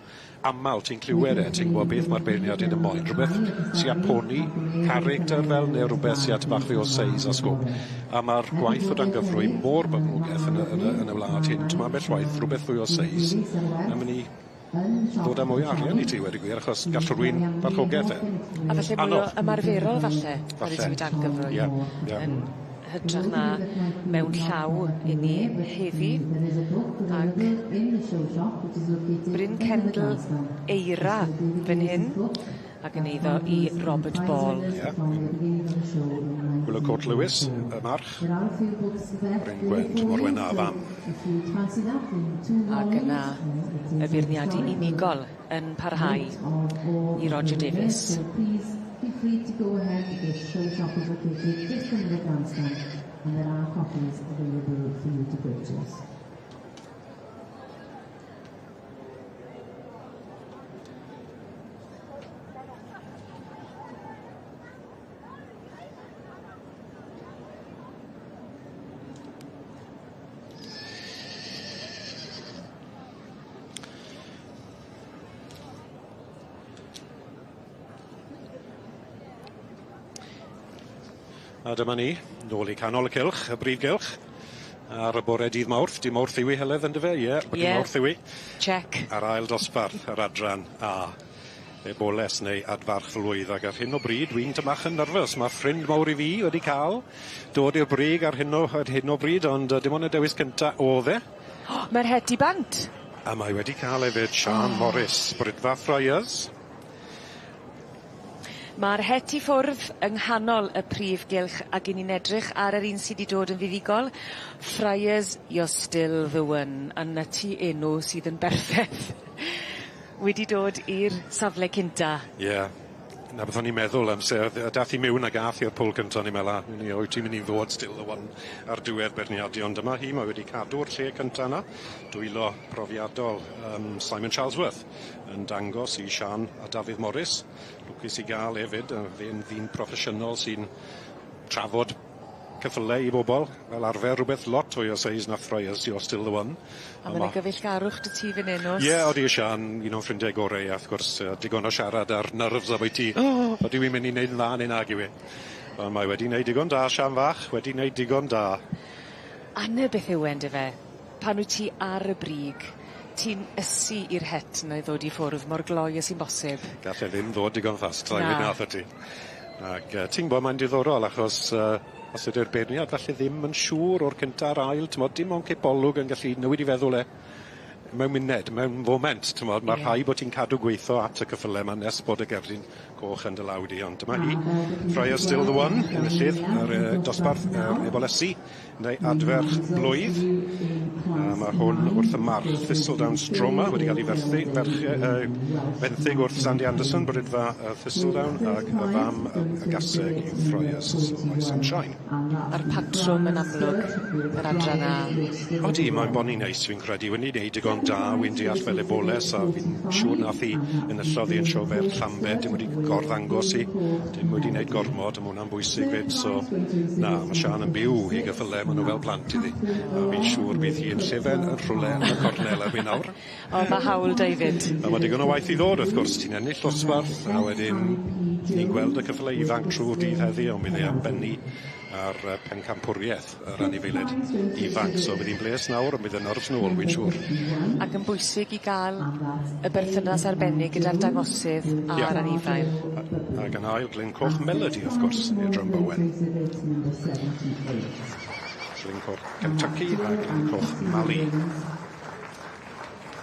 amal ti'n clywed e, ti'n gwbod beth ma'r beirniaid yn moyn, rhywbeth sy â poni character fel, neu rhywbeth sy â tipyn bach fwy o seis a sgôp. A ma'r gwaith o dan gyfrwy mor boblogaidd yn y wlad hyn, t'mo' ambell waith rhywbeth fwy o seis yn myn' i ddod â mwy o arian i ti wedi gwir, achos gall rhywun farchogaeth e. A falle mwy o ymarferol falle, pan wyt ti'n dan gyfrwy. Ie, ie. Yn hytrach na mewn llaw i ni heddi. Ag Bryn Cendl Eira fan hyn, ac yn eiddo i Robert Ball. Ie. Willow Court Lewis, y march. Bryn Gwent, Morwenna a fam. Ac yna y beirniadu unigol yn parhau i Roger Davies. Feel free to go ahead. The show shop is located just under the grandstand and there are copies available for you to purchase. A dyma ni, nôl i canol y cylch, y brif gylch, ar y bore dydd Mawrth. Dydd Mawrth yw i Heledd yndyfe? Ie, yeah, Ie. Mawrth yw i. Check. A'r ail dosbarth, yr adran A. Eboles neu adfarch flwydd, ac ar hyn o bryd dwi'n tymach yn nerfus. Mae ffrind mawr i fi wedi cael dod i'r brig ar hyn o bryd, ond dim ond y dewis cynta o'dd e. Mae'r het i bant. A mae wedi cael hefyd Sian Morris, Bridfa Friars. Ma'r het i ffwrdd yng nghanol y prif gylch ag 'yn ni'n edrych ar yr un sy 'di dod yn fuddugol. Friars, you're still the one. A 'na ti enw sydd yn berffeth wedi dod i'r safle cynta. Ie. 'Na beth o'n i'n meddwl amser dath i miwn ag ath i'r pwl cynta o'n i'n me'wl a ni wyt ti'n mynd i ddod still the one ar diwedd beirniadu ond dyma hi mae wedi cadw'r lle cynta 'na. Dwylo profiadol Simon Charlesworth yn dangos i Sian a Dafydd Morris. Lwcus i ga'l hefyd fe'n ddyn proffesiynol sy'n trafod ceffyle i bobol fel arfer rhywbeth lot fwy o seis na Friars you're still the one. A ma' 'na gyfeillgarwch 'dy ti fan 'yn o's? Ie odi Sian, un o'n ffrindiau gore i a wrth gwrs digon o siarad ar nerves ambwyty odi wi'n mynd i neud yn dda neu nag yw e. Ond mae wedi neud digon da Sian fach, wedi neud digon da. A 'ny beth yw e on'd yfe? Pan wyt ti ar y brig, ti'n ysu i'r het 'na i ddod i ffwrdd mor gloi â sy'n bosib. Gall e ddim ddod digon fast, sai Na. gweud nath o ti. Ag ti'n gwbo mae'n diddorol achos os ydi'r beirniad falle ddim yn siŵr o'r cynta a'r ail, t'mod, dim ond cipolwg yn gallu newid i feddwl e mewn muned, mewn foment, t'mod, ma' rhai bo' ti'n cadw gweitho at y cyffyle 'ma nes bod y gerdyn coch yn dy law di, ond dyma hi. Friars still the one, enillydd yr dosbarth yr ebolesi, neu adferch blwydd. A ma' hwn wrth y march Thistledown Stroma wedi cael ei ferthu, ferch, fenthyg wrth Sandy Anderson, brydfa Thistledown, ag y fam y gaseg yw Friars Sylfaen Sunshine. A'r patrwm yn amlwg, yr adran A. Odi, mae'n boni neis fi'n credu. Wedi wneud digon da, wi'n deall fel eboles, a fi'n siŵr nath hi enillodd hi yn siofer Llambed, dim wedi gorddangos hi, dim wedi wneud gormod, a ma' hwnna'n bwysig fyd, so na, ma' Sian yn byw i gyffyle, ma' nhw fel plant iddi, a fi'n siŵr bydd hi yn llefen yn rhywle yn y cornel erbyn nawr. O, ma' hawl 'da 'i fyd. A ma' digon o waith i ddod, wrth gwrs, ti'n ennill dosbarth, a wedyn ni'n gweld y cyffyle ifanc trwy'r dydd heddi, ond bydd e am bennu ar pencampwriaeth yr anifeiliaid ifanc, so bydd hi'n bles nawr, ond bydd y nerves nôl, wi'n siŵr. Ac yn bwysig i ga'l y berthynas arbennig gyda'r dangosydd a'r anifail. Ac yn ail, Glyn Coch Melody, wrth gwrs, i'r Drum Bowen. Glyn Coch Kentucky a Glyn Coch Mali.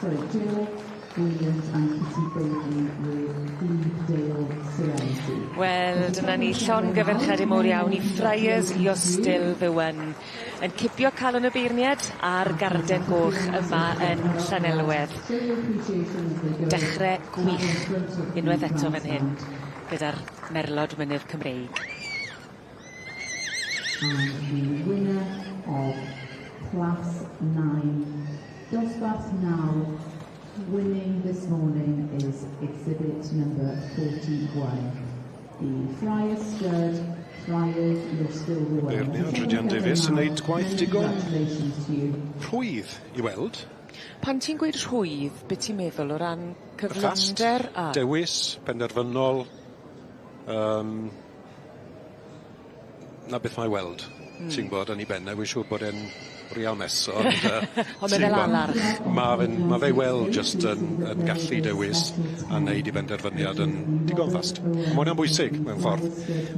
Sorry, Jill Williams and Kitty Bailey with Glebedale Serenity. Wel, dyna ni llongyferchiade mowr iawn i Friars You're Still the One yn cipio calon y beirniad a'r garden goch yma yn Llanelwedd. Dechre gwych unwaith eto fan hyn gyda'r Merlod Mynydd Cymreig. And the winner of class 9, Dosbarth 9, winning this morning is exhibit number 41. The Friars Stud, Friars, you're still the one. Beirniad Rhydian Davies yn neud gwaith digon Congratulations to you. rhwydd i weld. Pan ti'n gweud rhwydd, be' ti'n meddwl o ran Fast, cyflymder a... dewis, penderfynol, 'na beth mae weld. Ti'n gwbod, yn 'i ben e, wi'n siŵr bod e'n real mess, ond Ond mae fel alarch. Ma' fe'n ma' fe i weld jyst yn gallu dewis a neud 'i benderfyniad yn digon fast. Ma' hwnna'n bwysig mewn ffordd.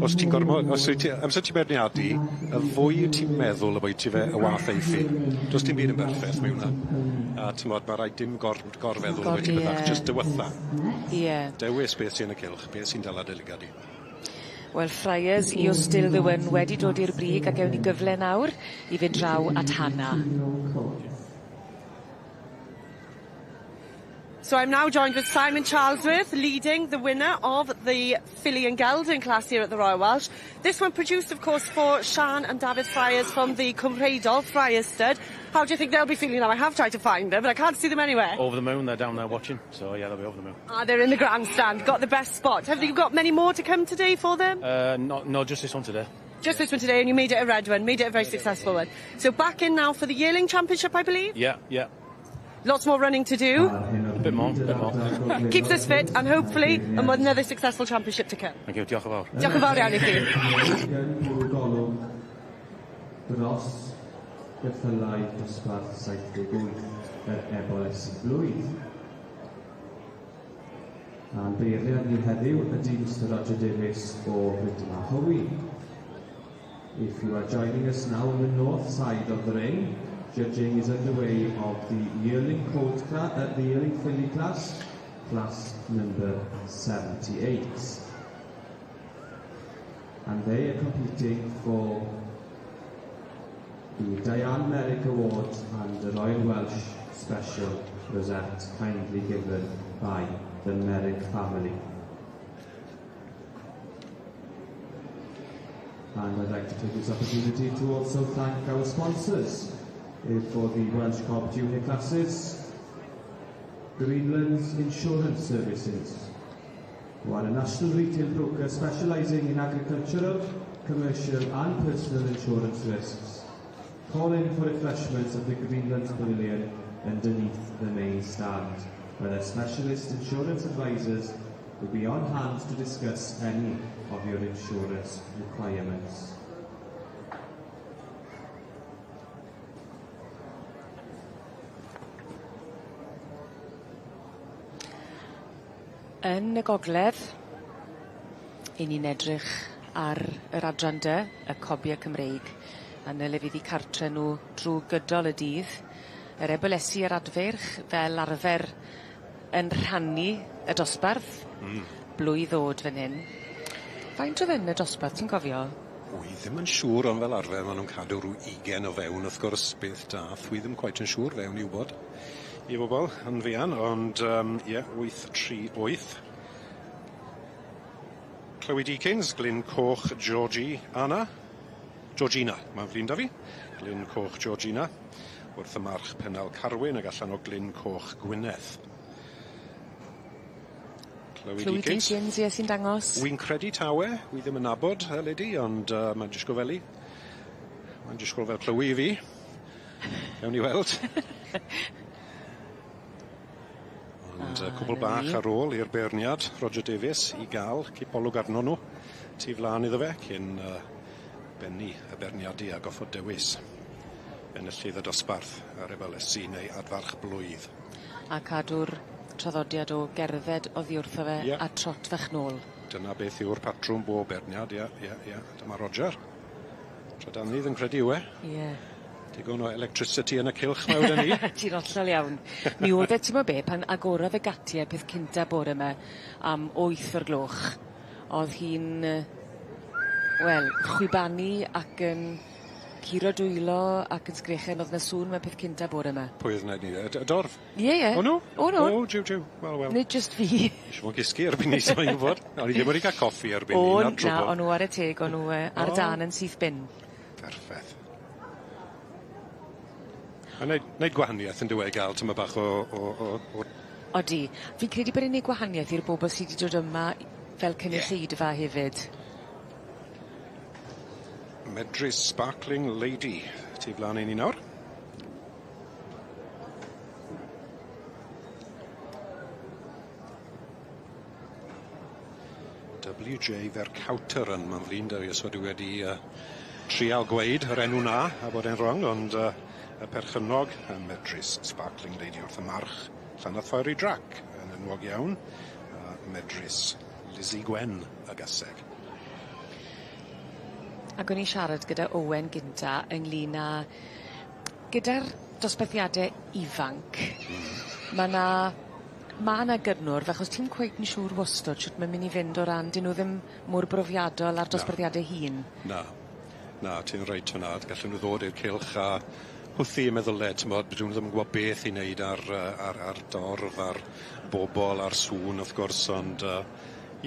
Os ti'n gormod, os wyt ti, amser ti'n beirniadu, y fwy wyt ti'n meddwl ambwyty fe, y wath eiff hi. Does dim byd yn berffeth mewn 'na. A t'mod, ma' raid dim gorfeddwl ambwyty bethach, jyst dewitha. Dewis beth sy yn y cylch, beth sy'n dala dy lygad di. Wel, Friars, You're Still the One wedi dod i'r brig a gewn ni gyfle nawr i fynd draw at Hannah. So I'm now joined with Simon Charlesworth, leading the winner of the Filly and Gelding class here at the Royal Welsh. This one produced, of course, for Sian and David Friars from the Cwmrheidol Friars Stud. How do you think they'll be feeling now? I have tried to find them, but I can't see them anywhere. Over the moon, they're down there watching, so yeah, they'll be over the moon. Ah, they're in the grandstand, got the best spot. Have you got many more to come today for them? No, just this one today. Just this one today, and you made it a red one, made it a very successful one. So back in now for the yearling championship, I believe? Yeah. Lots more running to do. A bit more, bit more. Keeps us fit and hopefully another successful championship to come. Thank you, diolch yn fawr. Diolch yn fawr iawn i chi. Yn bwrw golwg dros geffylau dosbarth 78 yr Eboles Blwydd. A'n beirniad ni heddiw ydy Mr Roger Davies o Rydmahowi. If you are joining us now on the north side of the ring, judging is underway of the yearling colt class, the yearling filly class, class number 78. And they are competing for the Diane Merrick Award and the Royal Welsh Special Rosette, kindly given by the Merrick family. And I'd like to take this opportunity to also thank our sponsors for the Welsh Cob Junior classes, Greenlands Insurance Services, who are a national retail broker specialising in agricultural, commercial and personal insurance risks. Call in for refreshments at the Greenlands Pavilion underneath the main stand, where their specialist insurance advisors will be on hand to discuss any of your insurance requirements. Yn y gogledd, 'yn ni'n edrych ar yr adran D, y cobie Cymreig, a 'ny le fydd 'u cartre nw drw gydol y dydd. Yr ebolesi a'r adfeirch fel arfer yn rhannu y dosbarth. Blwydd ddod fan hyn. Faint o'dd yn y dosbarth, ti'n cofio? Wi ddim yn siŵr, ond fel arfer ma' nw'n cadw rw ugen o fewn, wrth gwrs, beth dath, wi ddim cweit yn siŵr fewn i wbod i bobol yn fuan, ond ie, 8-3-8. Chloe Deakins, Glyn Coch, Georgie Anna. Georgina, mae'n flin 'da fi. Glyn Coch Georgina, wrth y march Pennal Carwyn ag allan o Glyn Coch Gwyneth. Chloe, Chloe Deakins. Deakins, ie, sy'n dangos. Wi'n credu tawe, wi ddim yn nabod y lady, ond mae'n disgwyl fel i. Mae'n disgwyl fel Chloe i fi. Gawn ni weld. Ond cwbl 'na bach ni. ar ôl i'r beirniad, Roger Davies, i ga'l cipolwg arno nhw tu flan iddo fe, cyn bennu y beirniadu a goffod dewis enillydd y dosbarth ar ebolesi neu adfarch blwydd. A cadw'r traddodiad o gerdded oddi wrtho fe a trot fach nôl. Dyna beth yw'r patrwm bob beirniad, ie. Dyma Roger. Trydanydd yn credu yw e. Ie. Digon o electricity yn y cylch 'ma weden i. Ti'n hollol iawn. Mi o'dd e t'mo' be' pan agorodd y gatie peth cynta bore 'ma am wyth o'r gloch o'dd hi'n yy wel chwibanu ac yn curo dwylo ac yn sgrechen o'dd 'na sŵn 'ma peth cynta bore 'ma. Pwy o'dd wneud 'ny y d- y dorf? Ie ie. O'n nw? O'n o'n. O jiw jiw. Wel wel. Nid jyst fi. Isie mo gysgu erbyn 'ny sai'n gwbod. O'n i ddim wedi ca'l coffi erbyn 'ny O 'na'r na trwbwl. o'n nw 'ware teg o'n nw yy ar dân yn syth bin. Perffeth. A neud neud gwahanieth on'd yw e i ga'l tymed bach o o o o Odi. Fi'n credu bod e'n neud gwahanieth i'r bobol sy 'di dod yma fel cynulleidfa hefyd. Medrus Sparkling Lady tu flan i ni nawr. W.J. Vercauteren, ma'n flin 'da fi os odw i wedi yy trial gweud yr enw 'na a bod e'n rong ond yy y perchennog y Medrus Sparkling Lady wrth y march Llanarth Fiery Drac yn enwog iawn a Medrus Lizzie Gwen y gaseg. Ag o'n i'n siarad gyda Owen gynta ynglŷn â gyda'r dosbarthiade ifanc. Ma' 'na ma' 'na gynnwrf achos ti'm cweit yn siŵr wostod shwt ma'n myn' i fynd o ran 'dyn nw ddim mor brofiadol â'r dosbarthiade hŷn. Na. Na ti'n reit fyn 'na gallen nw ddod i'r cylch a hwthi 'u meddylie t'mod bydwn nw ddim yn gwbo beth i neud ar yy ar ar dorf ar bobol ar sŵn wrth gwrs ond yy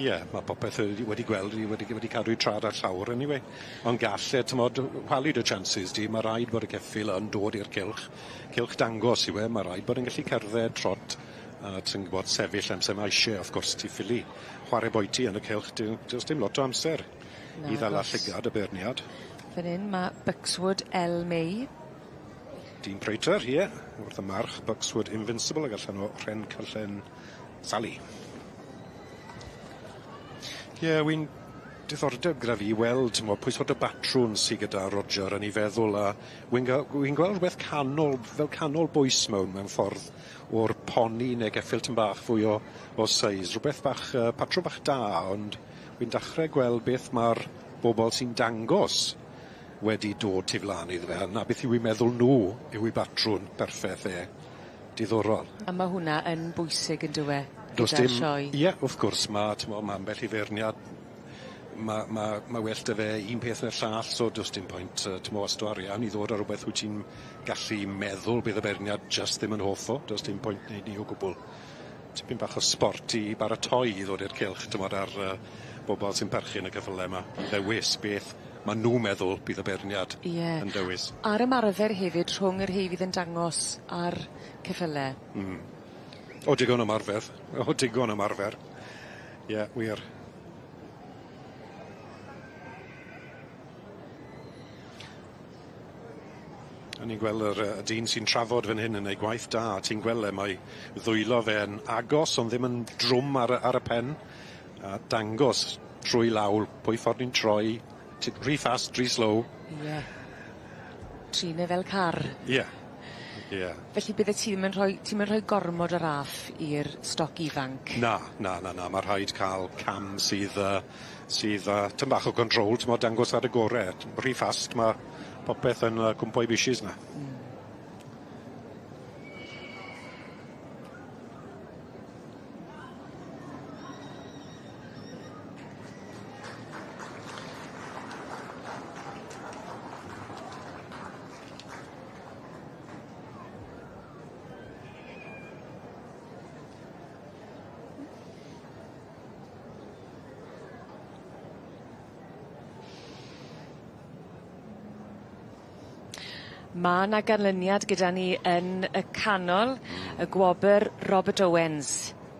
ie ma' popeth wedi wedi gweld i wedi wedi cadw 'u trad ar llawr eniwe. Ond gall e t'mod chwalu dy chances di ma' raid bod y ceffyl yn dod i'r cylch cylch dangos yw e ma' raid bod e'n gallu cerdded trot a ti'n gwbod sefyll amser ma' isie wrth gwrs ti ffili chware boiti yn y cylch dyw do's dim lot o amser. I ddala llygad y beirniad. Fan 'yn ma' Buckswood El May. Dyn Prater, ie, wrth y march Buckswood Invincible ag allan o Rhen Cyllen Sally. Ie, wi'n diddordeb gyda fi i weld t'mo' pwy sort o batrwn sy gyda Roger yn 'i feddwl a wi'n ga- wi'n gweld rwbeth canol fel canol bwys mewn mewn ffordd o'r poni ne' geffyl tym bach fwy o o seis rwbeth bach yy patrwm bach da ond wi'n dachre gweld beth ma'r bobol sy'n dangos wedi dod tu flan iddo fe a 'na beth yw 'u meddwl nw yw 'i batrwn perffeth e. Diddorol. A ma' hwnna yn bwysig yndyw e? Do's Gyda'r dim... sioe. Ie wrth gwrs ma' t'mo' ma' ambell i feirniad ma' ma' ma' well 'dy fe un peth ne'r llall so do's dim pwynt yy t'mo' wasto arian i ddod â rwbeth wyt ti'n gallu meddwl bydd y beirniad jyst ddim yn hoff o. Do's dim pwynt neud 'ny o gwbwl. Tipyn bach o sbort i baratoi i ddod i'r cylch t'mod ar yy bobol sy'n perchen y ceffyle 'ma i ddewis beth ma' nw'n meddwl bydd y beirniad... Ie. ...yn dewis. A'r ymarfer hefyd rhwng y rhei fydd yn dangos a'r ceffyle. Hmm. O digon o ymarfer. O digon o ymarfer. Ie wir. O'n i'n gweld yr yy y dyn sy'n trafod fan hyn yn neud gwaith da a ti'n gweld e mae ddwylo fe'n agos ond ddim yn drwm ar y ar y pen a dangos trwy law pwy ffordd ni'n troi ti rhy fast rhy slow. Ie. Trin e fel car. Ie. Ie. Felly bydde ti ddim yn rhoi ti'm yn rhoi gormod o raff i'r stoc ifanc? Na na na na ma' rhaid ca'l cam sydd yy sydd â tym bach o control t'mod dangos ar y gore. Rhy fast ma' popeth yn yy cwmpo i bishys 'na. Hmm. Ma' 'na ganlyniad gyda ni yn y canol y gwobyr Robert Owens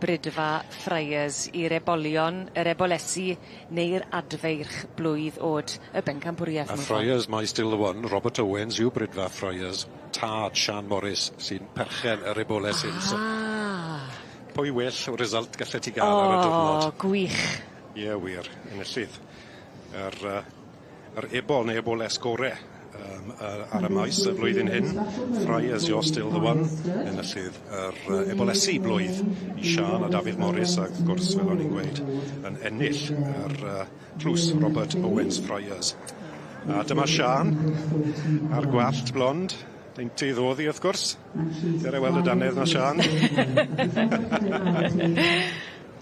Bridfa Fryers i'r ebolion, yr ebolesi neu'r adfeirch blwydd o'd y bencampwriaeth. A Fryers mae still the one, Robert Owens yw Bridfa Fryers, tad Sian Morris sy'n perchen yr eboles hyn so. Ah! Pwy well o result gallet ti ga'l ar y diwrnod? O gwych. Ie wir, enillydd. Yr yy yr ebol neu eboles gore yym yy ar y maes y flwyddyn hyn. Fryers you're still the one. Enillydd yr yy ebolesi blwydd i Siân a Dafydd Morris ag wrth gwrs fel o'n i'n gweud yn ennill yr yy tlws Robert Owens Fryers. A dyma Sian a'r gwallt blond. Deintydd o'dd hi wrth gwrs. Dere weld y dannedd 'na Sian.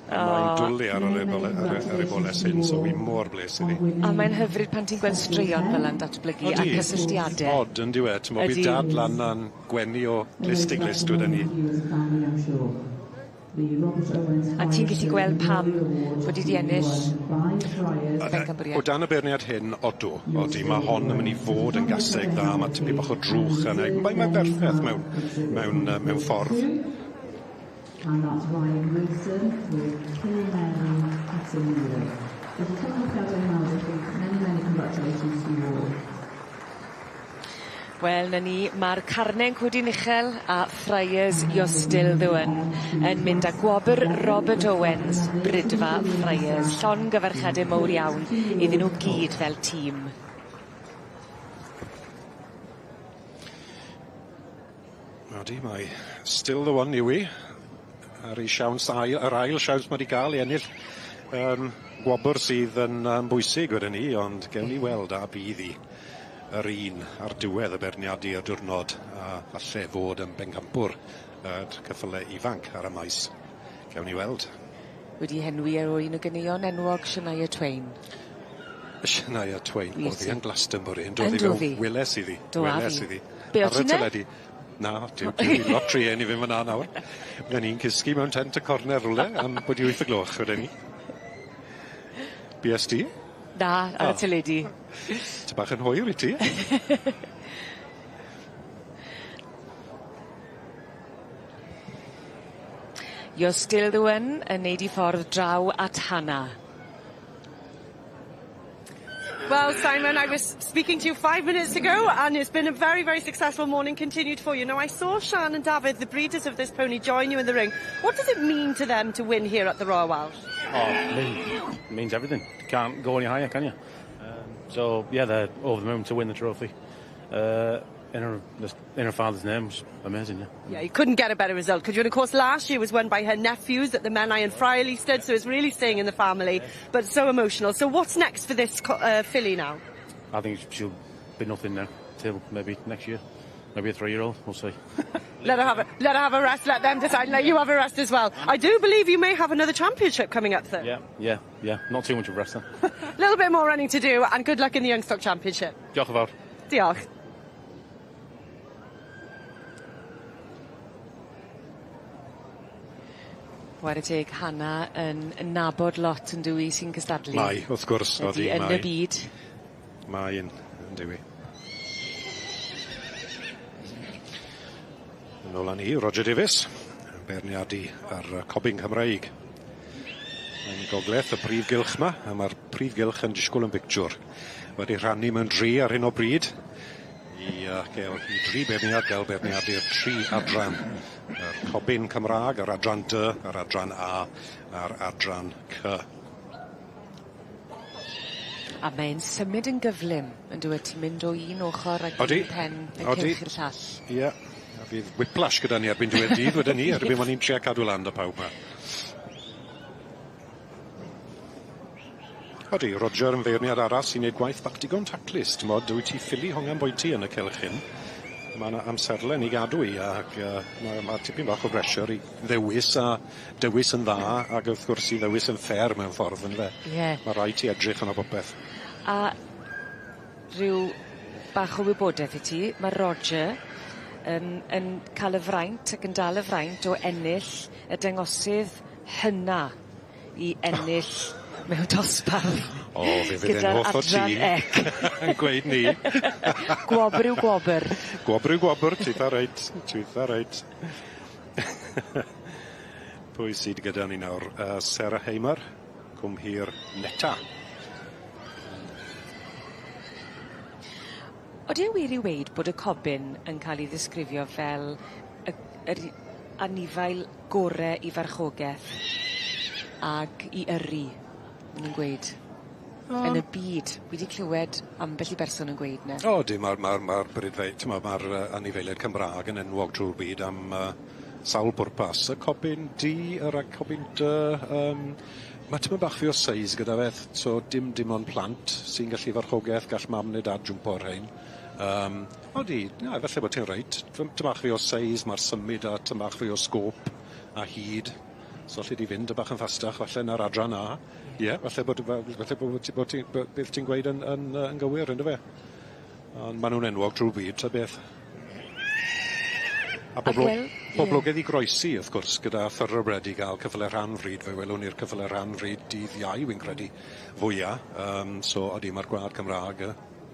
Mae'n dwli ar yr ebole ar y ar eboles hyn so wi mor bles iddi. A mae'n hyfryd pan ti'n gweld straeon fel 'a'n datblygu a cysylltiade. Od on'd yw e t'mo' bydd dad lan a'n gwenu o glust i glust weden i. A ti'n gallu gweld pam bod 'i 'di ennill bencampwriaeth. O dan y beirniad hyn odw odi ma' hon yn myn' i fod yn gaseg dda ma' tipyn bach o drwch arna 'i mae mae'n berffeth mewn mewn yy mewn ffordd. And that's Ryan Wilson with Kilmary Casimiro. Felly llongyfarchiadau mawr i chi. Many, many congratulations to you all. Wel 'na ni, ma'r carne'n codi'n uchel a Friars You're Still the One yn mynd â gwobyr Robert Owens Bridfa Friars. Llongyfarchiade mowr iawn iddyn nw gyd fel tîm. Odi mae Still the One yw 'i. Ar ei siawns ail yr ail siawns ma' 'di ga'l i ennill yym gwobr sydd yn yym bwysig wedwn i ond gewn ni weld a bydd 'i yr un ar diwedd y beirniadu y diwrnod a falle fod yn bencampwr yr ceffyle ifanc ar y maes. Gewn ni weld. Wedi henwi ar un o ganeuon enwog Shania Twain. Shania Twain. O'dd hi yn Glastonbury on'd Yn o'dd 'i do' ddi? Weles i ddi. Do a Weles fi. i ddi. Be' o' Ar y ti 'ny? teledu. Na, dyw dwi lot rhy 'en i fynd fyna nawr. Bydden i'n cysgu mewn tent y corner rywle am bod i wyth y gloch wedyn 'ny. Buest ti? Na, ar y teledu. Ty bach yn hwyr i ti. You're still the one yn neud 'i ffordd draw at Hannah. Well, Simon, I was speaking to you 5 minutes ago and it's been a very, very successful morning continued for you. Now, I saw Sian and David, the breeders of this pony, join you in the ring. What does it mean to them to win here at the Royal Welsh? Oh, mean, means everything. Can't go any higher, can you? So, yeah, they're over the moon to win the trophy. In her father's name was amazing, yeah. Yeah, you couldn't get a better result, could you? And of course, last year was won by her nephews at the Menai and Friarley stud, so it's really staying in the family, but so emotional. So what's next for this filly now? I think she'll be nothing now till maybe next year. Maybe a 3-year-old, we'll see. Let her have a rest, let them decide, let you have a rest as well. I do believe you may have another championship coming up though. Yeah. Not too much of a rest then. A little bit more running to do, and good luck in the Youngstock Championship. Diolch yn fawr. Diolch. Ware teg, Hannah yn nabod lot yn dyw 'i sy'n cystadlu. Mae, wrth gwrs, odi, Ydi, yn mae. y byd. Mae yn, yn dyw 'i. Yn ôl â ni, Roger Davies, yn beirniadu ar Cobyn Cymreig. Yn gogledd y prif gylch 'ma, a ma'r prif gylch yn disgwyl yn bictiwr. Wedi rhannu mewn dri ar hyn o bryd i gael i dri beirniad gael beirniadu'r tri adran. Yr Cobyn Cymra'g, yr adran D, yr adran A, a'r adran C. A mae'n symud yn gyflym yn dyw e ti'n mynd o un ochor ag Odi. un pen y Odi. cylch i'r llall. Ie. A fydd whiplash gyda ni erbyn diwedd dydd wedyn ni, erbyn bo' ni'n trio cadw lan 'da pawb 'ma. Odi, Roger yn feirniad arall sy'n neud gwaith bach digon taclus, t'mod, wyt ti ffili hongian boiti yn y cylch hyn. Ma' 'na amserlen i gadw i ag ma' tipyn bach o bressure i ddewis a dewis yn dda ag wrth gwrs i ddewis yn fair mewn ffordd yndyfe? Ie. Ma' raid ti edrych arno popeth. A rhyw bach o wybodeth i ti, ma' Roger yn ca'l y fraint ac yn dal y fraint o ennill y dangosydd hynna i ennill mewn dosbarth. O, fe fydd e'n Gyda'r hoff o ti. adran ec. Yn gweud 'ny. Gwobr yw gwobr. Gwobr yw gwobr, titha reit, titha reit. Pwy sydd gyda ni nawr? Sarah Hamer, Cwmhir Neta. Odi e wir i weud bod y cobyn yn ca'l 'i ddisgrifio fel y yr anifail gore i farchogeth ag i yrru, ma' nw'n gweud. Yn y byd. Wi 'di clywed ambell i berson yn gweud 'ny. O 'di ma'r ma'r ma'r bridfei- t'mo' ma'r anifeiliaid Cymra'g yn enwog drw'r byd am sawl pwrpas. Y cobyn du, yr cobyn dy, Ma' tymed bach fwy o seis gyda fe so dim dim ond plant sy'n gallu farchogeth gall mam neu dad jwmpo ar rhein. Odi, na falle bod ti'n reit. Tym bach fwy o seis, ma'r symud a tym bach fwy o sgôp a hyd. So alli di fynd y bach yn ffastach falle na'r adran A. Ie, falle bod falle bod ti bod ti bo' beth ti'n gweud yn yn yy yn gywir on'd yfe? Ond ma' nw'n enwog drw'r byd ta beth. A poblogedd i groesi wrth gwrs gyda thoroughbred i ga'l ceffyle rhan fryd fe welwn ni'r ceffyle rhan fryd dydd Iau wi'n credu fwya so odi ma'r gwlad Cymra'g y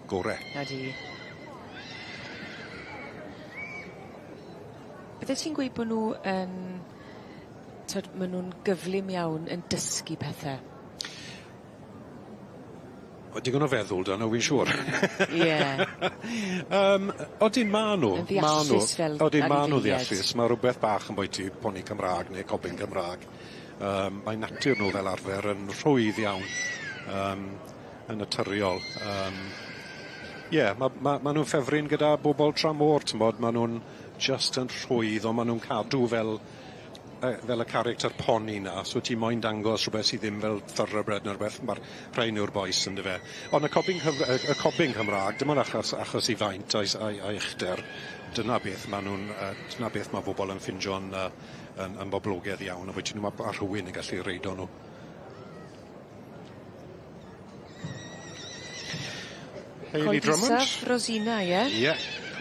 gore. Ydi. Byddet ti'n gweud bo' nw yn t'od ma' nw'n gyflym iawn yn dysgu pethe? O digon o feddwl 'da nw wi'n siŵr. Ie. Odyn ma' nw. Yn ddeallus fel Odyn ma' nw anifeilied. ddeallus ma' rwbeth bach ambwyty poni Cymra'g ne' cobyn Cymra'g. Mae natur nw fel arfer yn rhwydd iawn yn naturiol. Ie ma' ma' ma' nw'n ffefryn gyda bobol tramor t'mod ma' nw'n jyst yn rhwydd on' ma' nw'n cadw fel fel y character poni 'na so ti moyn dangos rhwbeth sy ddim fel thoroughbred ne' rwbeth ma'r rhein yw'r bois yndyfe. On' y cobyn y cobyn Cymra'g dim ond achos achos 'i faint a'i s- a'i a'i uchder dyna beth ma' nw'n dyna beth ma' bobol yn ffindo'n yn yn boblogedd iawn ambwyty nw ma' rhywun yn gallu reido nw. Hayley Drummond. Coed Isaf, Rosina, ie? Ie,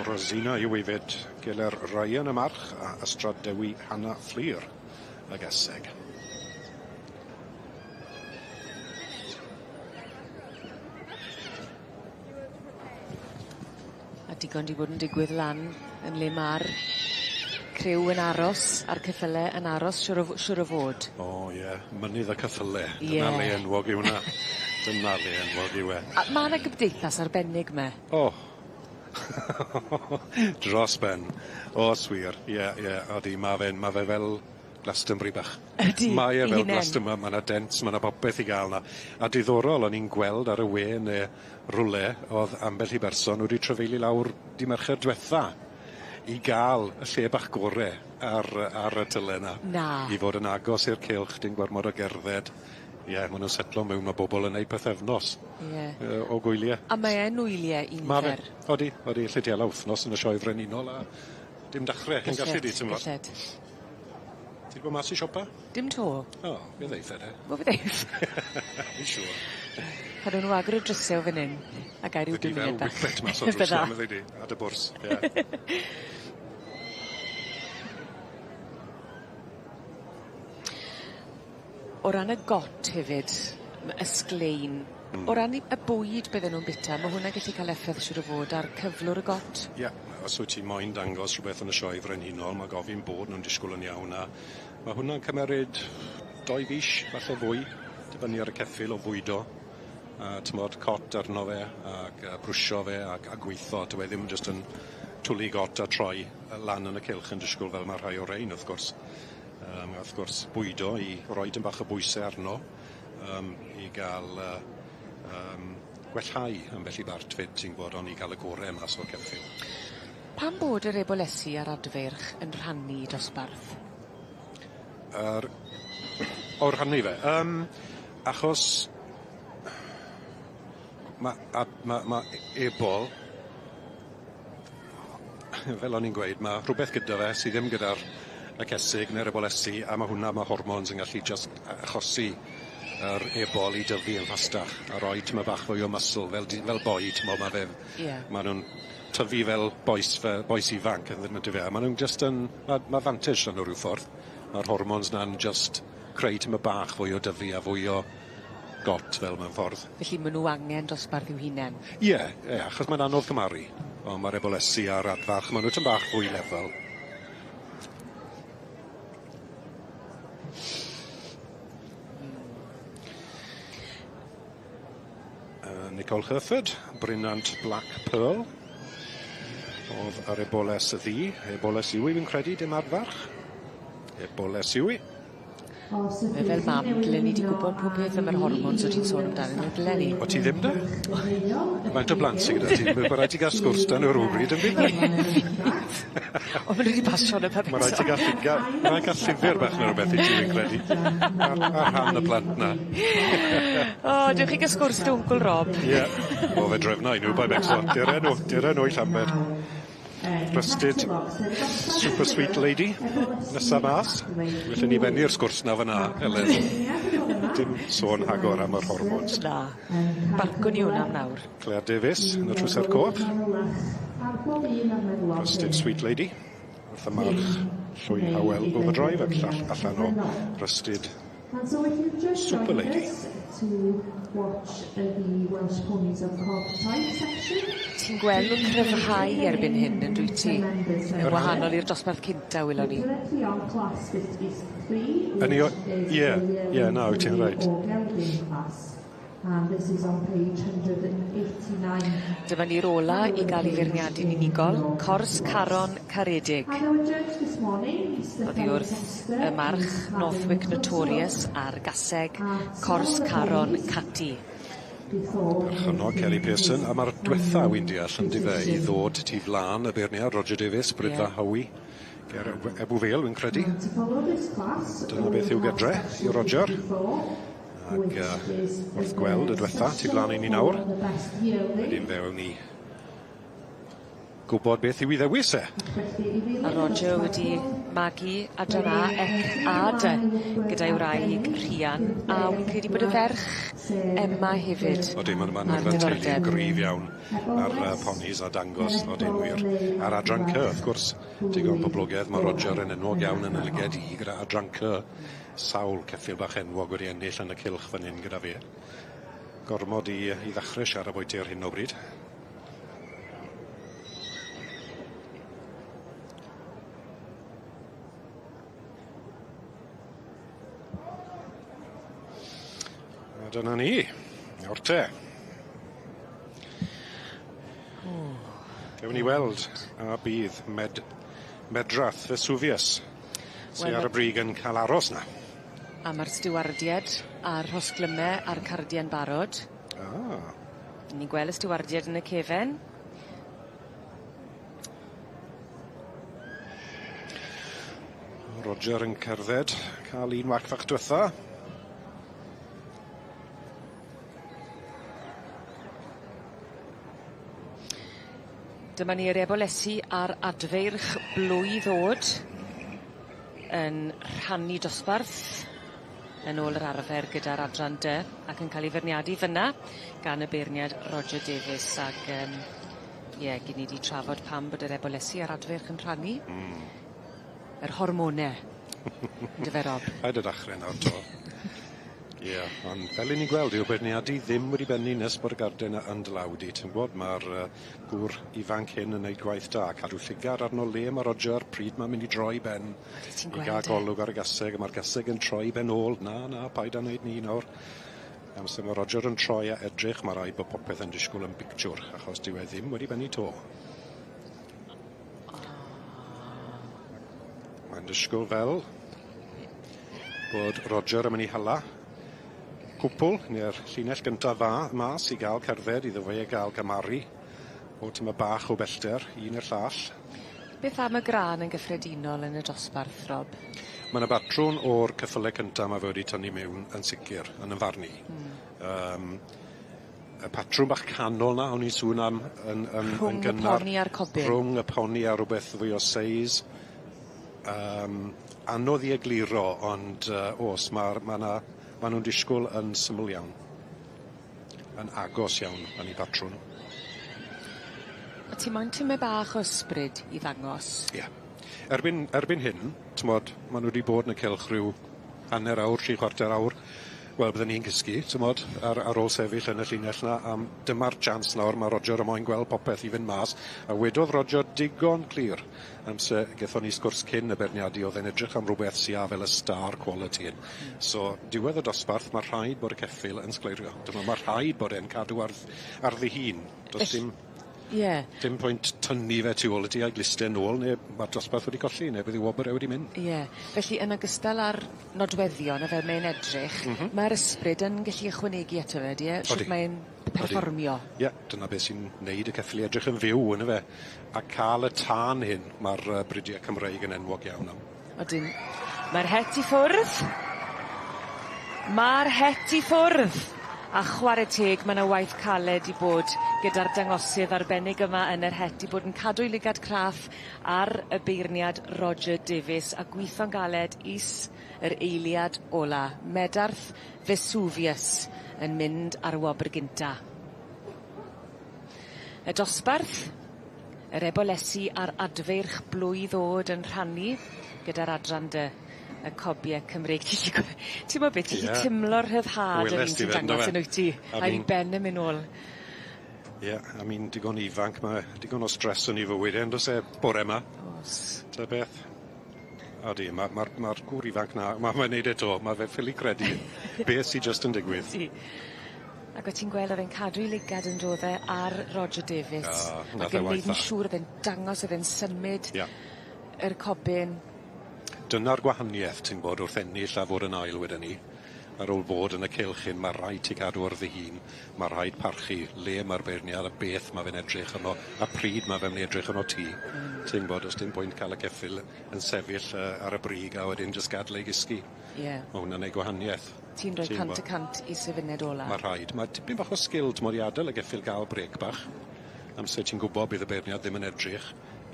Rosina yw 'i fyd. Geler Ryan y march a Ystrad Dewi Hannah Fflur y geseg. A digon 'di bod yn digwydd lan yn le ma'r criw yn aros a'r ceffyle yn aros siŵr o siŵr o fod. O ie, mynydd y ceffyle. Ie. Dyna le enwog yw wnna. Dyna le enwog yw e. A ma' 'na gymdeithas arbennig 'my. O. Dros ben. O's wir. Ie ie odi ma' fe'n ma' fe fel Glastonbury bach. Ydi. Mae e 'i fel hunen. Glastonbury ma' 'na dents ma' 'na popeth i ga'l 'na. A diddorol o'n i'n gweld ar y we ne' rwle o'dd ambell i berson wedi trafeilu lawr dy' Mercher dwetha i ga'l y lle bach gore ar ar y tyle 'na. Na. I fod yn agos i'r cylch dim gormod o gerdded. Ie ma' nw'n setlo mewn ma' bobol yn neud pythefnos. Ie. O gwylie. A mae yn wylie i Ma' fe. nifer. Odi odi allet ti 'ela wthnos yn y sioe frenhinol a dim dachre yn gallu di t'mod. Gallet. Ti 'di bod mas i siopa? Dim 'to. O, fe ddeith e de. Wel fe ddeith. Fi'n siŵr. Cadw nw agor y dryse o fan 'yn a gai ryw Fyddi fel bum munud bach. whippet mas o'r drws Bydda. 'na fyddi di, a dy bwrs, ie. O ran y got hefyd, ysglein. O ran 'u y bwyd bydden nw'n bita, ma' hwnna gallu ca'l effeth siŵr o fod ar cyflwr y got? Ie, os wyt ti moyn dangos rhwbeth yn y sioe frenhinol, ma' gofyn bod nw'n disgwl yn iawn a ma' hwnna'n cymeryd doi fish, falle fwy, dibynnu ar y ceffyl o fwydo. A t'mod cot arno fe ag brwsio fe ag a gweitho dyw e ddim jyst yn twli got a troi lan yn y cylch yn disgwl fel ma' rhai o rein wrth gwrs. Wrth gwrs bwydo i roi tym bach o bwyse arno i ga'l gwellhau ambell i bart 'fyd ti'n gwbod on' i ga'l y gore mas o'r ceffyl. Pam bod yr ebolesi a'r adfeirch yn rhannu dosbarth? Yr o rhannu fe? Achos ma' a ma' ma' ebol fel o'n i'n gweud ma' rhwbeth gyda fe sy ddim gyda'r y cesig ne'r ebolesi a ma' hwnna ma' hormones yn gallu jyst achosi yr ebol i dyfu yn ffastach a roi tymed bach fwy o muscle fel fel boi t'mo' ma' fe Ie. ma' nw'n tyfu fel bois fe bois ifanc yn ddim on'd yfe a ma' nw'n jyst yn ma' fantesh 'da nw ryw ffordd. Ma'r hormones 'na'n jyst creu tymed bach fwy o dyfu a fwy o got fel mewn ffordd. Felly ma' nw angen dosbarth i'w hunen? Ie ie achos mae'n anodd cymaru on' ma'r ebolesi a'r adfarch ma' nw tym bach fwy lefel. Nicole Herford, Brynant Black Pearl. O'dd yr eboles ddu, eboles yw 'i fi'n credu, dim adfarch. Eboles yw 'i. Mae fel mam, dylen ni 'di gwbod pob peth am yr hormones o' ti'n sôn amdanyn nw, dylen ni? O' ti ddim de? Faint o blant sy gyda ti? Ma' raid ti ga'l sgwrs 'da nw rywbryd on' bydd e? O ma' nw 'di pasio wnna pawb Ma' raid ti ga'l llyga- ma' raid ca'l llyfyr bach ne' rwbeth i ti fi'n credu. Ar ar rhan y plant 'na. O dewch chi ga'l sgwrs 'da wncwl Rob. Ie. O fe drefna i nw paid becso. Dere nw dere nw i Llambed. Rusted Super Sweet Lady nesa mas. Well i ni bennu'r sgwrs 'na fyn 'na Elen. Dim sôn rhagor am yr hormones. Na. Barcwn ni wnna am nawr. Claire Davies yn y trwser coch. Rusted Sweet Lady. Wrth y march llwy Howell Overdrive ac llall allan o Rusted Super Lady. Ti'n gweld nw'n cryfhau erbyn hyn on'd wyt ti? Yn wahanol i'r dosbarth cynta welon ni. Yn i o- ie ie na wyt ti'n reit. Dyma ni'r ola i ga'l 'i feirniadu'n unigol, Cors Caron Caredig. Oddi wrth y march Northwick Notorious a'r gaseg Cors Caron Cati. Perchennog Kelly Pearson a ma'r dwetha wi'n deall on'd yfe i ddod tu flan y beirniad Roger Davies Brydfa Ie. Howie ger Ebbw Vale wi'n credu. Dyna beth yw gydre i Roger. Ac wrth gweld y dwetha tu flan i ni nawr, wedyn fe wewn ni gwbod beth yw 'i ddewis e. A Roger wedi magu adran A ec a dy gyda'i wraig Rhian a wi'n credu bod y ferch Emma hefyd. Odi ma' ma' A'r fel teulu diddordeb. gryf iawn ar ponis a dangos odyn wir. A'r adran C wrth gwrs digon poblogedd ma' Roger yn enwog iawn yn y lyged i gyda adran C. Sawl ceffyl bach enwog wedi ennill yn y cylch fan 'yn gyda fi. Gormod i i ddachre siarad bwyty ar hyn o bryd. A dyna ni. Nawr te. Gewn ni weld a bydd Med Medrath Vesuvius sy Wel ar y brig yn ca'l aros 'na. A ma'r stiwardied a'r rhosglyme a'r cardie'n barod. Ah. Ni'n gwel' y stiwardied yn y cefen. Roger yn cerdded, ca'l un wac fach dwetha. Dyma ni yr ebolesi a'r adfeirch blwydd o'd yn rhannu dosbarth yn ôl yr arfer gyda'r adran dy ac yn ca'l 'i feirniadu fynna gan y beirniad Roger Davies ag ie gyn ni 'di trafod pam bod yr ebolesi a'r adfeirch yn rhannu. Hmm. Yr hormone. On'd yfe Rob? Paid â dachre nawr 'to. Ie, ond fel 'yn ni'n gweld dyw beirniadu ddim wedi bennu nes bod y garden yn dy law di ti'n gwbod ma'r gŵr ifanc hyn yn neud gwaith da cadw llygad arno le ma' Roger pryd ma'n mynd i droi ben. Odi ti'n I gweld ga'l e? golwg ar y gaseg a ma'r gaseg yn troi ben ôl na na paid â neud 'ny nawr. Amser ma' Roger yn troi a edrych ma' raid bo' popeth yn disgwl yn bictiwr achos dyw e ddim wedi bennu 'to. Mae'n disgwl fel bod Roger yn myn' i hala cwpwl ne'r llinell gynta fa mas i ga'l cerdded iddo fe ga'l gymaru o tymed bach o bellter un i'r llall. Beth am y gran yn gyffredinol yn y dosbarth Rob? Ma' 'na batrwn o'r ceffyle cynta ma' fe wedi tynnu miwn yn sicir yn 'yn farn i. Hmm. Y patrwm bach canol 'na o'n i'n sôn am yn yn yn Rhwng y gynnar. poni a'r cobyn. Rhwng y poni a rwbeth fwy o seis. Anodd i egluro ond o's ma'r ma' 'na ma' nw'n disgwl yn syml iawn. Yn agos iawn yn 'u patrwn. A ti moyn tymed bach o ysbryd i ddangos. Ie. Erbyn erbyn hyn, t'mod, ma' nw 'di bod yn y cylch rhyw hanner awr, tri chwarter awr. Wel bydden i'n cysgu, t'mod, ar ar ôl sefyll yn y llinell 'na am dyma'r chance nawr ma' Roger y moyn gweld popeth i fynd mas a wedodd Roger digon clir amser gethon ni sgwrs cyn y beirniadu o'dd e'n edrych am rwbeth sy â fel y star quality. So diwedd y dosbarth ma' rhaid bod y ceffyl yn sgleirio. Dyma ma' rhaid bod e'n cadw ar ar ddihun. Do's dim Ie. Dim pwynt tynnu fe tu ôl i ti a'i gliste nôl ne' ma'r dosbarth wedi colli ne' bydd 'i wobyr e wedi mynd. Ie felly yn ogystal â'r nodweddion a fel mae'n edrych... M-hm. ...ma'r ysbryd yn gellu ychwanegu ato fe ydi e? Odi. Shwt mae'n perfformio. Ie, dyna beth sy'n neud y ceffyl i edrych yn fyw on' yfe? A ca'l y tân hyn ma'r yy bridie Cymreig yn enwog iawn am. Odyn. Ma'r het i ffwrdd. Ma'r het i ffwrdd! A chware teg ma' 'na waith caled 'di bod gyda'r dangosydd arbennig yma yn yr het i bod yn cadw'i lygad craff ar y beirniad Roger Davies a gwitho'n galed is yr eiliad ola. Medarth Vesuvius yn mynd ar y wobr gynta. Y dosbarth, yr ebolesi a'r adfeirch blwydd o'd yn rhannu gyda'r adran dy y cobie Cymreig. Ti 'llu gwe- t'mo' beth ti 'llu Ie. timlo'r rhyddhad yr un Welest ti ti'n fe dangos yndyfe? yn wyt ti? A A'i fi'n ben yn myn' nôl. Ie, a mi'n digon ifanc ma' digon o stress yn 'i fywyd e on'd o's e bore 'ma? O's. Ta beth. Odi ma' ma'r ma'r gŵr ifanc 'na ma' mae'n neud e 'to ma' fe ffili credu beth sy jyst yn digwydd. Ydi. Ag o' ti'n gweld o'dd e'n cadw 'i lygad on'd o'dd e ar Roger Davies. O nath Ac e yn waith neud yn dda. siŵr o'dd e'n dangos o'dd e'n symud. Ia. Yr cobyn. Dyna'r gwahanieth ti'n gwbod wrth ennill a fod yn ail wedyn 'ny. Ar ôl bod yn y cylch hyn ma' raid ti cadw ar ddihun ma' rhaid parchu le ma'r beirniad a beth ma' fe'n edrych arno a pryd ma' fe myn' i edrych arno ti. Hmm. Ti'n gwbod do's dim pwynt ca'l y ceffyl yn sefyll yy ar y brig a wedyn jyst gad'el ei gysgu. Ie. Ma' wnna'n neud gwahanieth. Ti'n rhoi Ti'n cant gwbo. y cant i sefyniad ola. Ma' rhaid. Ma' tipyn bach o sgil t'mod i ad'el y geffyl ga'l brêc bach amser ti'n gwbo bydd y beirniad ddim yn edrych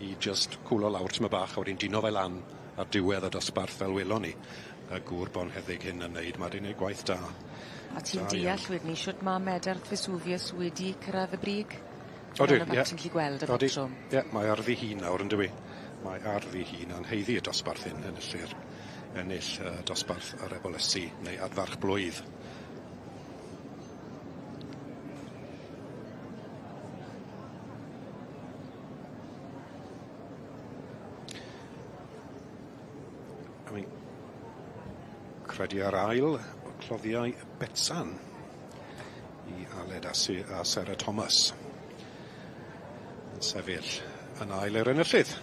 i jyst cwlo lawr tymed bach a wedyn dino fe lan ar diwedd y dosbarth fel welon ni y gŵr bonheddig hyn yn neud ma' 'di neud gwaith da. A ti'n Da iawn. deall wedyn 'ny shwt ma' Medarth Vesuvius wedi cyrradd y brig? Odi ie. Ti'n gallu gweld y Odi. patrwm. Ie mae ar ddi hun nawr yndyw 'i? Mae ar ddi hun a'n haeddu y dosbarth hyn enilly'r ennill yy dosbarth yr ebolesi neu adfarch blwydd. A wi'n credu ar ail cloddiau Betsan i Aled a Si- a Sarah Thomas. Yn sefyll yn ail i'r enillydd.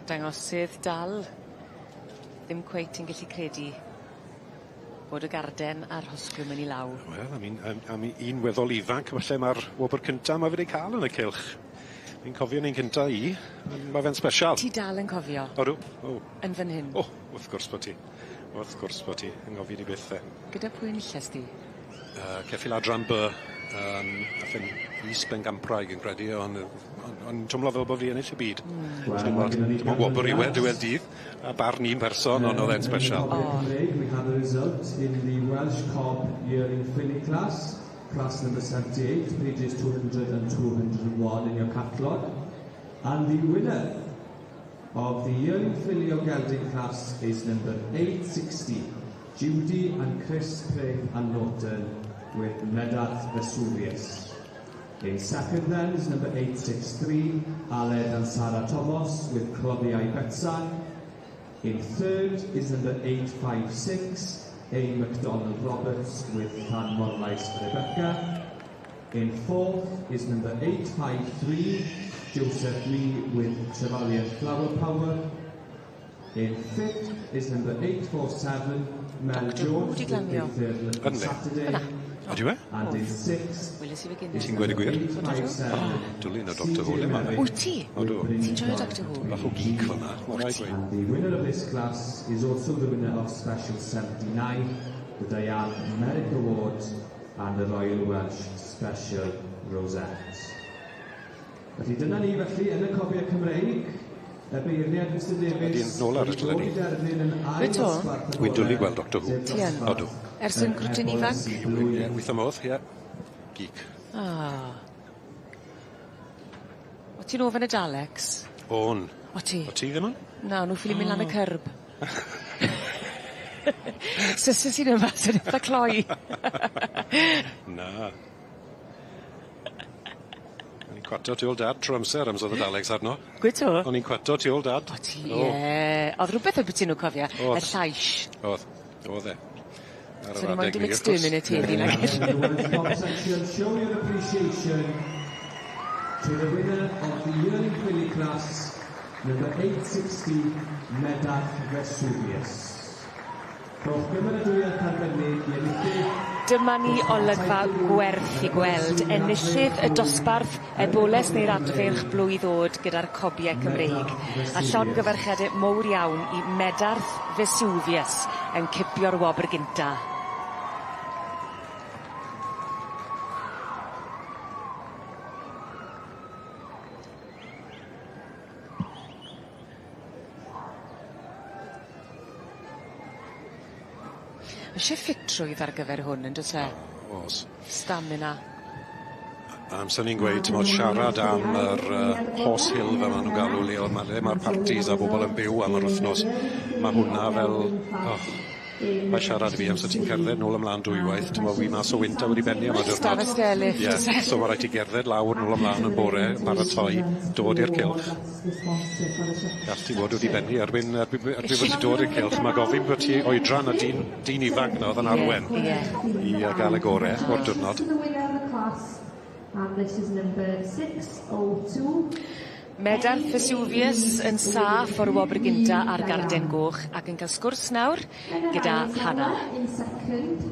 Dangosydd dal ddim cweit yn gallu credu bod y garden a'r rhosglwm yn 'i law. Wel, am un am am un weddol ifanc falle ma'r wobr cynta ma' fe 'di ca'l yn y cylch. Fi'n cofio un cynta i, ma' fe'n sbesial. Ti dal yn cofio? Odw, o. Yn fan hyn? O, wrth gwrs bo' ti. Wrth gwrs bo' ti. Anghofio di byth e. Gyda pwy enilles di? Ceffyl adran By ath e'n is bencampwraig yn credu on' yy on' o'n twmlo fel bo' fi ennill y byd. Wel, Dim ma' ond gynnon ni dim ond wobr yw e ganlyniad. diwedd dydd a barn un person ond o'dd e'n sbesial. O. We have a result in the Welsh Cob Yearling Filly class, class number 78, pages 200 and 201 in your catalogue. And the winner of the Yearling Filly or Gelding class is number 860, Judy and Chris Craig and Norton with Medarth Vesuvius. In second then is number 863, Aled and Sarah Thomas with Cloddiau Betsan. In third is number 856, A. MacDonald Roberts with Llan Morlais Rebecca. In fourth is number 853, Joseph Lee with Chevalier Flower Power. In fifth is number 847, Mel Doctor Who Jones 'di with glanio. Big Third Lucky Yndi. Saturday. Ydyw e? And in sixth Weles i fe gynne. Ti'n gweud y gwir? 857, Dwlyn o Doctor Who le ma fe. Wyt ti? Odw. Ti'n joio Doctor Who? Bach o geek fel 'na, ma' raid gweud. And the winner of this class is also the winner of Special 79, the Diane Merrick Award and the Royal Welsh Special Rosette. Felly dyna ni felly yn y cobiau Cymreig, y beirniad Mr Davies Ydy'n nôl ar y wedi dod teledu. i derfyn yn ail Wyt o? ddosbarth y Wi'n dwli bore, gweld Doctor Who. sef Ti yn? dosbarth Odw. Ers yn grwtyn ifanc? Ie, wyth am odd, ie. Geek. Ah. O ti'n ofyn y Daleks? O'n. O ti? O ti ddim yn? Na, nhw ffili mynd lan y cyrb. Sysys i'n yma, sy'n eitha cloi. Na. O'n i'n cwato tu ôl dad trw amser amser o'dd y Daleks arno. Gwyt o? O'n i'n cwato tu ôl dad. O ti ie. O'dd rwbeth ambyti nw cofia? O'dd. Y llaish. O'dd. O'dd e. Ar So yr ni moyn adeg dim fi, wrth gwrs. exterminate heddi nag? Section, show your appreciation to the winner of the yearling filly class, number 860, Medarth Vesuvius. Rhowch gymeradwyaeth arbennig i enillydd Dyma ni olygfa gwerth i gweld. Enillydd y dosbarth eboles neu'r adfeirch blwydd o'd gyda'r cobie Cymreig. A llongyfarchiade mowr iawn i Medarth Vesuvius yn cipio'r wobr gynta. Ma' isie ffitrwydd ar gyfer hwn on'd o's e? O's. Stamina. A amser ni'n gweud t'mod siarad am yr Horse Hill fel ma' nw'n galw le o' ma' le ma'r partis a bobol yn byw am yr wthnos ma' hwnna fel oh, mae siarad i fi amser ti'n cerdded nôl ymlan dwywaith t'mo' wi mas o wynt a wedi benni am y diwrnod. Stafell stairlift. Ie, so ma' raid ti gerdded lawr nôl ymlan yn bore yn paratoi dod i'r cylch. Gall ti fod wedi benni erbyn erbyn erbyn bod ti dod i'r cylch ma' gofyn bod ti oedran y dyn dyn ifanc 'na o'dd yn arwen Ie, ie. i ga'l y gore o'r diwrnod. To the winner of the class, and this is number 602. Medarth Vesuvius yn saff o'r wobr gynta ar Garden Goch ac yn cael sgwrs nawr gyda Hannah. In second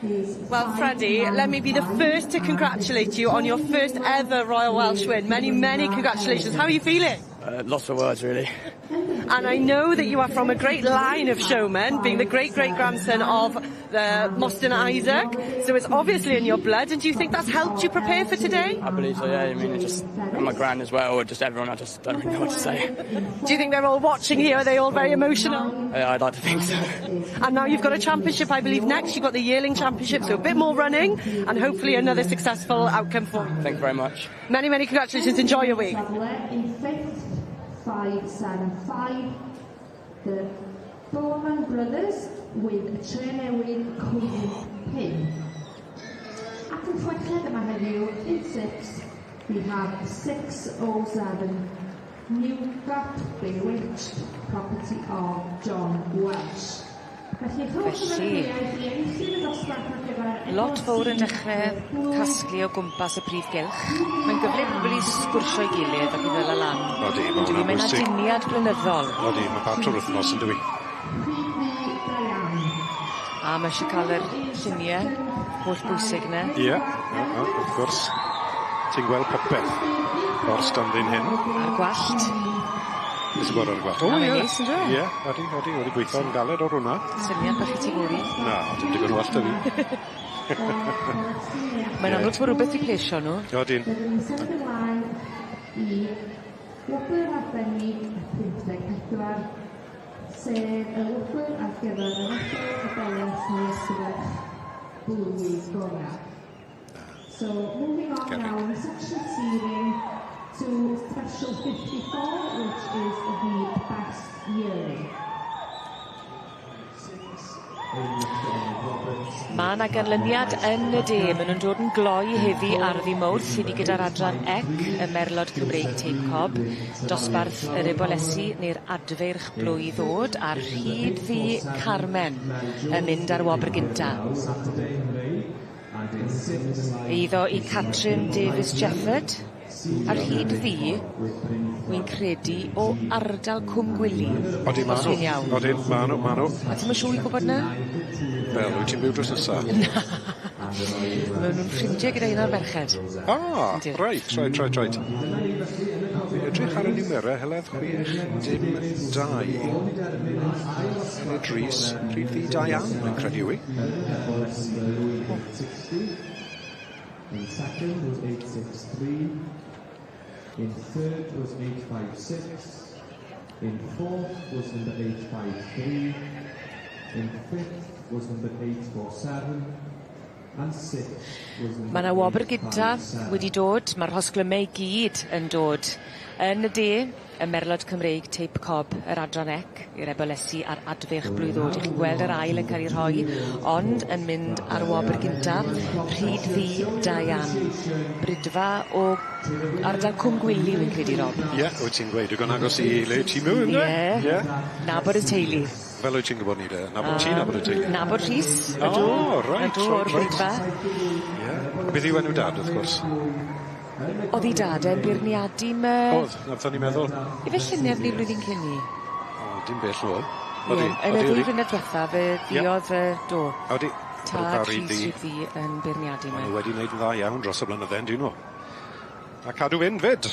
is Well, Freddie, let me be the first to congratulate you on your first ever Royal Welsh win. Many, many congratulations. How are you feeling? Lots of words, really. And I know that you are from a great line of showmen, being the great-great-grandson of the Mostyn Isaac. So it's obviously in your blood. And do you think that's helped you prepare for today? I believe so, yeah. I mean, it just, and my gran as well, or just everyone, I just don't really know what to say. Do you think they're all watching here? Are they all very emotional? Yeah, I'd like to think so. And now you've got a championship, I believe, next. You've got the yearling championship, so a bit more running and hopefully another successful outcome for you. Thank you very much. Many, many congratulations. Enjoy your week. In fifth, 575, the Bowman Brothers with Trenewydd Cwm Pin. Ac yn chweched yma heddiw, in sixth, we have 607 Newgap Bewitched, property of John Welsh. Felly, rhowch Felly, gymeradwyaeth i enillydd y dosbarth ar gyfer Lot fowr yn dechrau casglu o gwmpas y prif gylch. Mae'n gyfle i bobl i sgwrsio i gilydd ac i ddala lan. Odi, ma' hwnna'n Mae'n bwysig. aduniad blynyddol. Odi, ma' part o'r wythnos yn dywi. A ma' eisiau cael yr llunie holl bwysig 'na. Ie, ie, ie, wrth gwrs. Ti'n gweld popeth o'r stondin hyn. A'r gwallt. Beth sy'n bod ar y gwallt? O, Na, ie. mae'n neis, yndyw e? Ie, odi, odi, wedi gweithio'n galed o'r hwnna. Syniad bach i ti fory. Na, dim digon o wallt 'da fi. Mae'n amlwg bod rhywbeth i plesio nhw. Odyn. Byddwn ni'n symud ymlaen i wobr arbennig y 54, sef y wobr ar gyfer yr adar eboles neu ysgyfarch blwydd gorau. So, moving on now in section C ring to special 54, which is the best yearling. Mae 'na ganlyniad yn y de. Maen nhw'n dod yn gloi heddi ar ddy' Mawrth i ni gyda'r adran C, y Merlod Cymreig Teip Cob, dosbarth yr Ebolesi neu'r Adfeirch Blwydd O'd a'r Rhyd Ddu Carmen yn mynd ar wobr gynta. Eiddo i Catrin Davies Jefford a'r Rhyd Ddu, wi'n credu, o ardal Cwm Gwili. Odi, ma' Os nhw. fi'n iawn. Odyn, ma' nhw, ma' nhw. A ti'm yn siŵr i gwbod 'na? Wel, wyt ti'n byw drws nesa? Ma' nw'n ffrindie gyda un o'r merched. Ah, Yndyn. reit. Fi'n edrych ar y niwmere, Heledd, 6, dim, 2. Heledd Rhys, Rhyd Ddu Diane, mae'n credu yw i. In second was 863. In third was 856. In fourth was number 853. In fifth was number 847. And sixth was number Mae 'na wobr gynta 857. wedi dod, ma'r rhosglymau i gyd yn dod. Yn y de, y merlod Cymreig teip cob yr adran ec i'r ebolesi a'r adfeirch blwydd o'd. 'Ych chi'n gweld yr ail yn ca'l 'i rhoi ond yn mynd ar wobr gynta Rhyd Ddu Dayan. Bridfa o ardal Cwm Gwili wi'n credu Rob. Ie, wyt ti'n gweud digon agos i le ti'n byw ynde? Ie. Ie. Nabod y teulu. Fel wyt ti'n gwbod ni de? Nabod ti'n nabod y teulu? Nabod Rhys, ydw. O reit Ydw o'r reit reit. Bridfa. Ie. Beth yw enw dad wrth gwrs? O'dd 'i dad e'n beirniadu my... O'dd, 'na beth o'n i'n meddwl. Ife llynedd neu flwyddyn cyn 'ny? O dim bell nôl. Ie, Odi, yn y odi ddwy odi. flynedd dwetha fe fuodd yy do. Odi. Tad Barry Rhys Ddu. Rhyd Ddu yn beirniadu Ma' 'my. nw wedi wneud yn dda iawn dros y blynydde on'd 'yn nw? A cadw fynd 'fyd.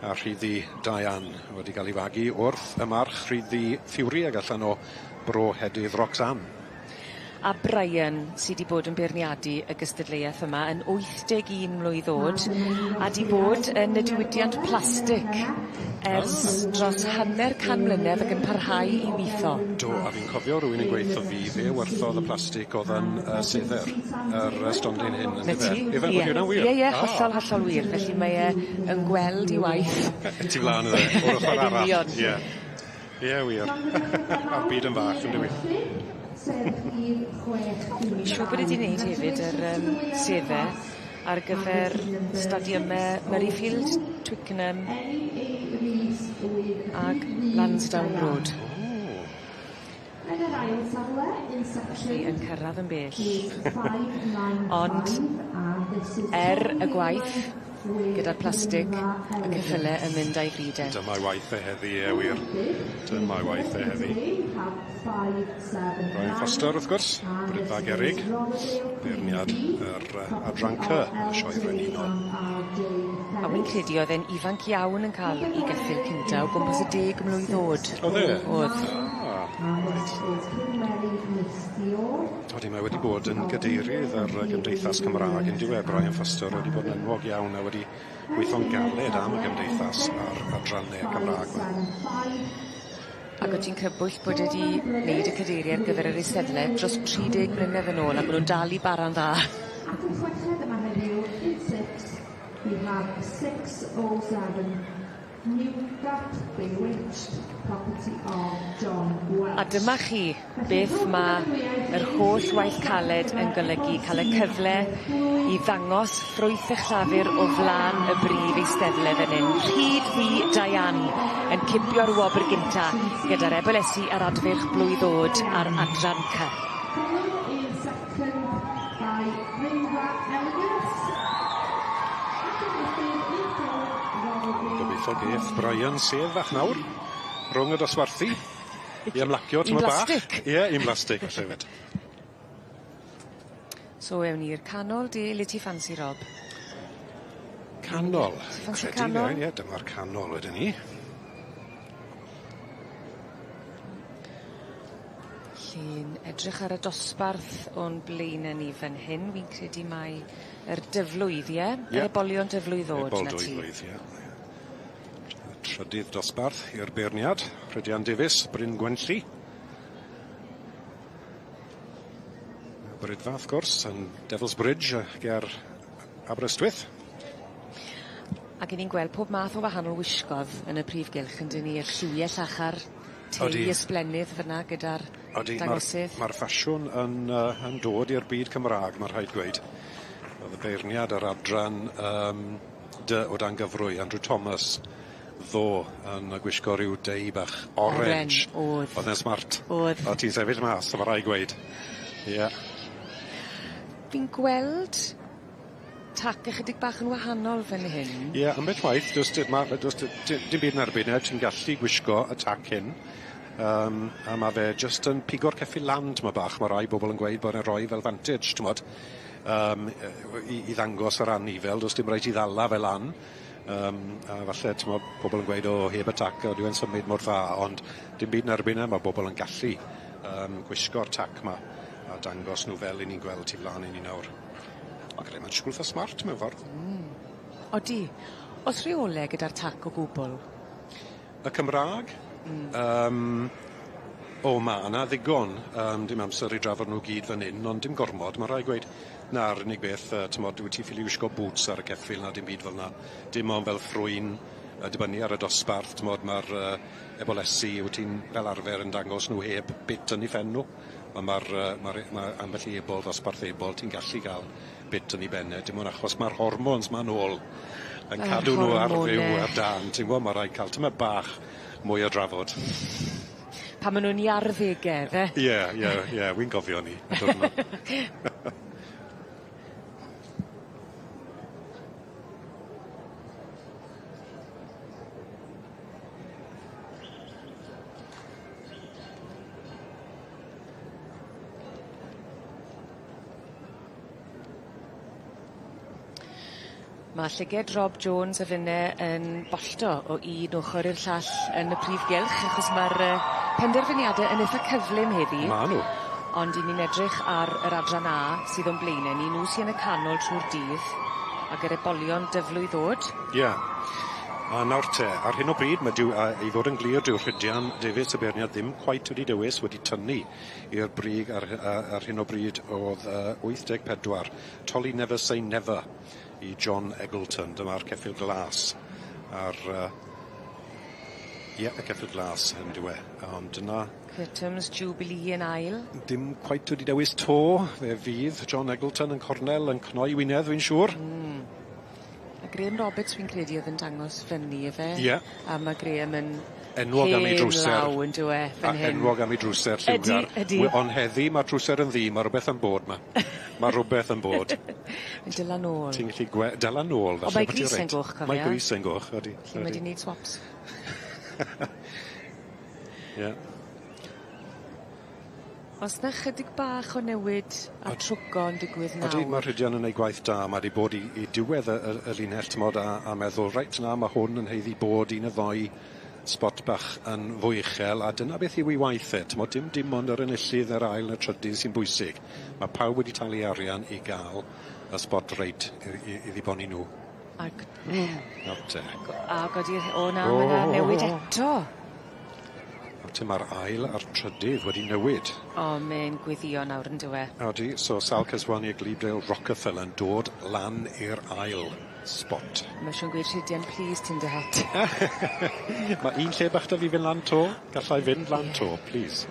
A Rhyd Ddu Dayan wedi ga'l 'i fagu wrth y march Rhyd Ddu Fury ag allan o Bro Hedydd Roxanne. A Brian sy 'di bod yn beirniadu y gystadleuaeth yma yn 81 mlwydd o'd a 'di bod yn y diwydiant plastic ers dros hanner can mlynedd ac yn parhau i witho. Do, a fi'n cofio rywun yn gweutho fi fe werthodd y plastic o'dd yn yy sedde'r yr yy stondin hyn 'Na yndyfe? ti. Ife? Ie. Yw hwnna'n wir? Ie ie Ah. hollol hollol wir felly mae e yn gweld 'i waith. Tu flan iddo fe o'r ochor Yn arall. union. Ie. Ie wir. Ma'r byd yn fach yndyw 'i? Wi'n siŵr bod e 'di neud hefyd yr yym sedde ar gyfer stadiyme Murrayfield, Twickenham ag Lansdowne Road. Felly yn cyrradd yn bell. Ond er y gwaith gyda'r plastig y ceffyle yn mynd â'i fryd e. Dyma'i waith e heddi ie wir. Dyma'i waith e heddi. Brian Foster wrth gwrs, Brydfa Gerrig, beirniad yr adran C yn y Sioe Frenhinol. A wi'n credu oedd e'n ifanc iawn yn ca'l 'i geffyl cynta o gwmpas y deg mlwydd o'd. O'dd e? O'dd. Ah, reit. Odi, mae wedi bod yn gadeirydd ar y Gymdeithas Cymraeg on'd yw e, Brian Foster wedi bod yn enwog iawn a wedi gweithio'n galed am y gymdeithas a'r adrannau Cymraeg 'ma. Ac o' ti'n crybwyll bod e 'di neud y cadeirie ar gyfer yr Eisteddle dros 30 mlynedd yn ôl a ma' nw'n dal i bara'n dda. Ac yn chweched yma heddiw, in six, we have 607 Newgate Bewitched, property of John Welch. A dyma chi beth ma' yr holl waith caled yn golygu ca'l y cyfle i ddangos ffrwyth 'ych llafur o flan y brif eisteddle fan 'yn. Rhyd Ddu Dayan yn cipio'r wobr gynta gyda'r ebolesi a'r adfeirch blwydd o'd ar adran C. Followed in second by Ringa Ellis. Ac yn trydydd in third, Robert Gobeithio geth Brian sedd fach nawr rhwng y dosbarthu i ymlacio Un tymed bach. blastic. Ie, un blastic falle 'fyd. So ewn ni i'r canol de le ti ffansi Rob? Canol. Ti ffansi Credu canol? Ie, dyma'r canol wedyn ni. Felly'n edrych ar y dosbarth o'n blaene ni fan hyn, wi'n credu mai yr dyflwydd, ie? Ie. Yr ebolion dyflwydd o'd Ebol 'na dwy ti. flwydd, ie. Y Trydydd dosbarth i'r beirniad, Rhydian Davies, Bryn Gwenlli. Brydfa, wrth gwrs, yn Devil's Bridge ger Aberystwyth. Ac 'yn ni'n gweld pob math o wahanol wisgodd yn y prif gylch yndyn ni, y lliwie llachar, tei Odi. ysblennydd fyn 'na gyda'r Odi, ma'r dangosydd. ma'r ffasiwn yn yy yn dod i'r byd Cymra'g, ma' rhaid gweud. O'dd y beirniad yr adran yym dy o dan gyfrwy, Andrew Thomas, ddo yn gwisgo ryw dei bach orange. Oren, o'dd. O'dd e'n smart. O'dd. O' ti'n sefyll mas, a ma' rai' gweud. Ie. Fi'n gweld tac ychydig bach yn wahanol fan hyn. Ie, ambell waith, does dim ma' does dim byd yn erbyn e, ti'n gallu gwisgo y tac hyn. A ma' fe jyst yn pigo'r ceffyl lan tymed bach, ma' rai bobol yn gweud bod e'n rhoi fel vantage, t'mod. I ddangos yr anifel, does dim raid ti ddala fe lan. A falle, t'mod, pobol yn gweud, o, heb y tac, o, dyw e'n symud mor dda, ond dim byd yn erbyn e, ma' bobol yn gallu gwisgo'r tac 'ma a dangos nhw fel 'yn ni'n gweld tu flan i ni nawr. Ac mae'n siŵr itha smart mewn ffordd. Odi. O's rheole gyda'r tac o gwbwl? Y Cymra'g? O, ma' 'na ddigon. Dim amser i drafod nhw gyd fan 'yn, ond dim gormod. Ma' rai' gweud na'r unig beth, t'mod, wyt ti ffili wisgo boots ar y ceffyl na dim byd fel 'na. Dim ond fel ffrwyn Dibynnu ar y dosbarth, t'mod, ma'r yy ebolesi wyt ti'n fel arfer yn dangos nhw heb bit yn 'u phen nhw. On' ma'r yy ma'r e- ma' ambell i ebol ddosbarth ebol ti'n gallu ga'l bit yn 'i ben e dim on' achos ma'r hormones 'ma nôl yn cadw nhw ar fyw ar dân ti'n gwbo ma' raid ca'l tymed bach mwy o drafod. Pan ma' nw'n 'u arddege yfe? Ie ie ie wi'n gofio 'ny y diwrnod. Ma' llyged Rob Jones a finne yn bollto o un ochor i'r llall yn y prif gylch achos ma'r yy penderfyniade yn itha cyflym heddi. Ma' nw. Ond 'yn ni'n edrych ar yr adran A sydd o'n blaene ni, nw sy yn y canol trw'r dydd ag yr ebolion dyflwydd ddod. Ie. A nawr te, ar hyn o bryd ma' dyw yy i fod yn glir dyw Rhydian Davies y beirniad ddim cweit wedi dewis wedi tynnu i'r brig ar hy- yy ar hyn o bryd o'dd yy 84 Tolly Never Say Never i John Eggleton dyma'r ceffyl glas a'r yy ie y ceffyl glas yndyw e ond dyna Curtums Jubilee yn ail. Dim cweit wedi dewis 'to fe fydd John Eggleton yn cornel yn cnoi winedd fi'n siŵr. Hmm. A Graham Roberts fi'n credu o'dd yn dangos fyny yfe? Ie. A ma' Graham yn Enwog am ei hen drwser. law on'd yw e fan hyn. A enwog am ei drwser lliwgar. Ydi ydi. We- on' heddi ma'r trwser yn ddu ma' rwbeth yn bod 'ma. Ma' rwbeth yn bod. Yn dala nôl. Ti'n gallu gwe- dala nôl falle On' mae bo' ti grys e'n reit. goch cofia. Mae grys e'n goch odi. Felly mae 'di neud swaps. Ie. O's 'na chydig bach o newid a trwco yn digwydd nawr? Odi ma' Rhydian yn neud gwaith da ma' 'di bod i i diwedd y y y linell t'mod a a meddwl reit na ma' hwn yn haeddu bod un y ddou sbot bach yn fwy uchel a dyna beth yw 'i waith e t'mod dim dim ond yr enillydd yr ail na'r trydydd sy'n bwysig. Ma' pawb wedi talu arian i ga'l y sbot reit i i i ddiboni nw. Ag Nawr te. A godi o na ma' 'na newid eto. Nawr te ma'r ail a'r trydydd wedi newid. O mae'n gweddio nawr on'd yw e? Odi so Sal Ceswani a Glebedale Rockefeller yn dod lan i'r ail spot. Ma' siŵr gweud Rhydian plîs tyn dy het. Ma' un lle bach 'da fi fyn' lan 'to. Gallai fynd lan 'to plîs.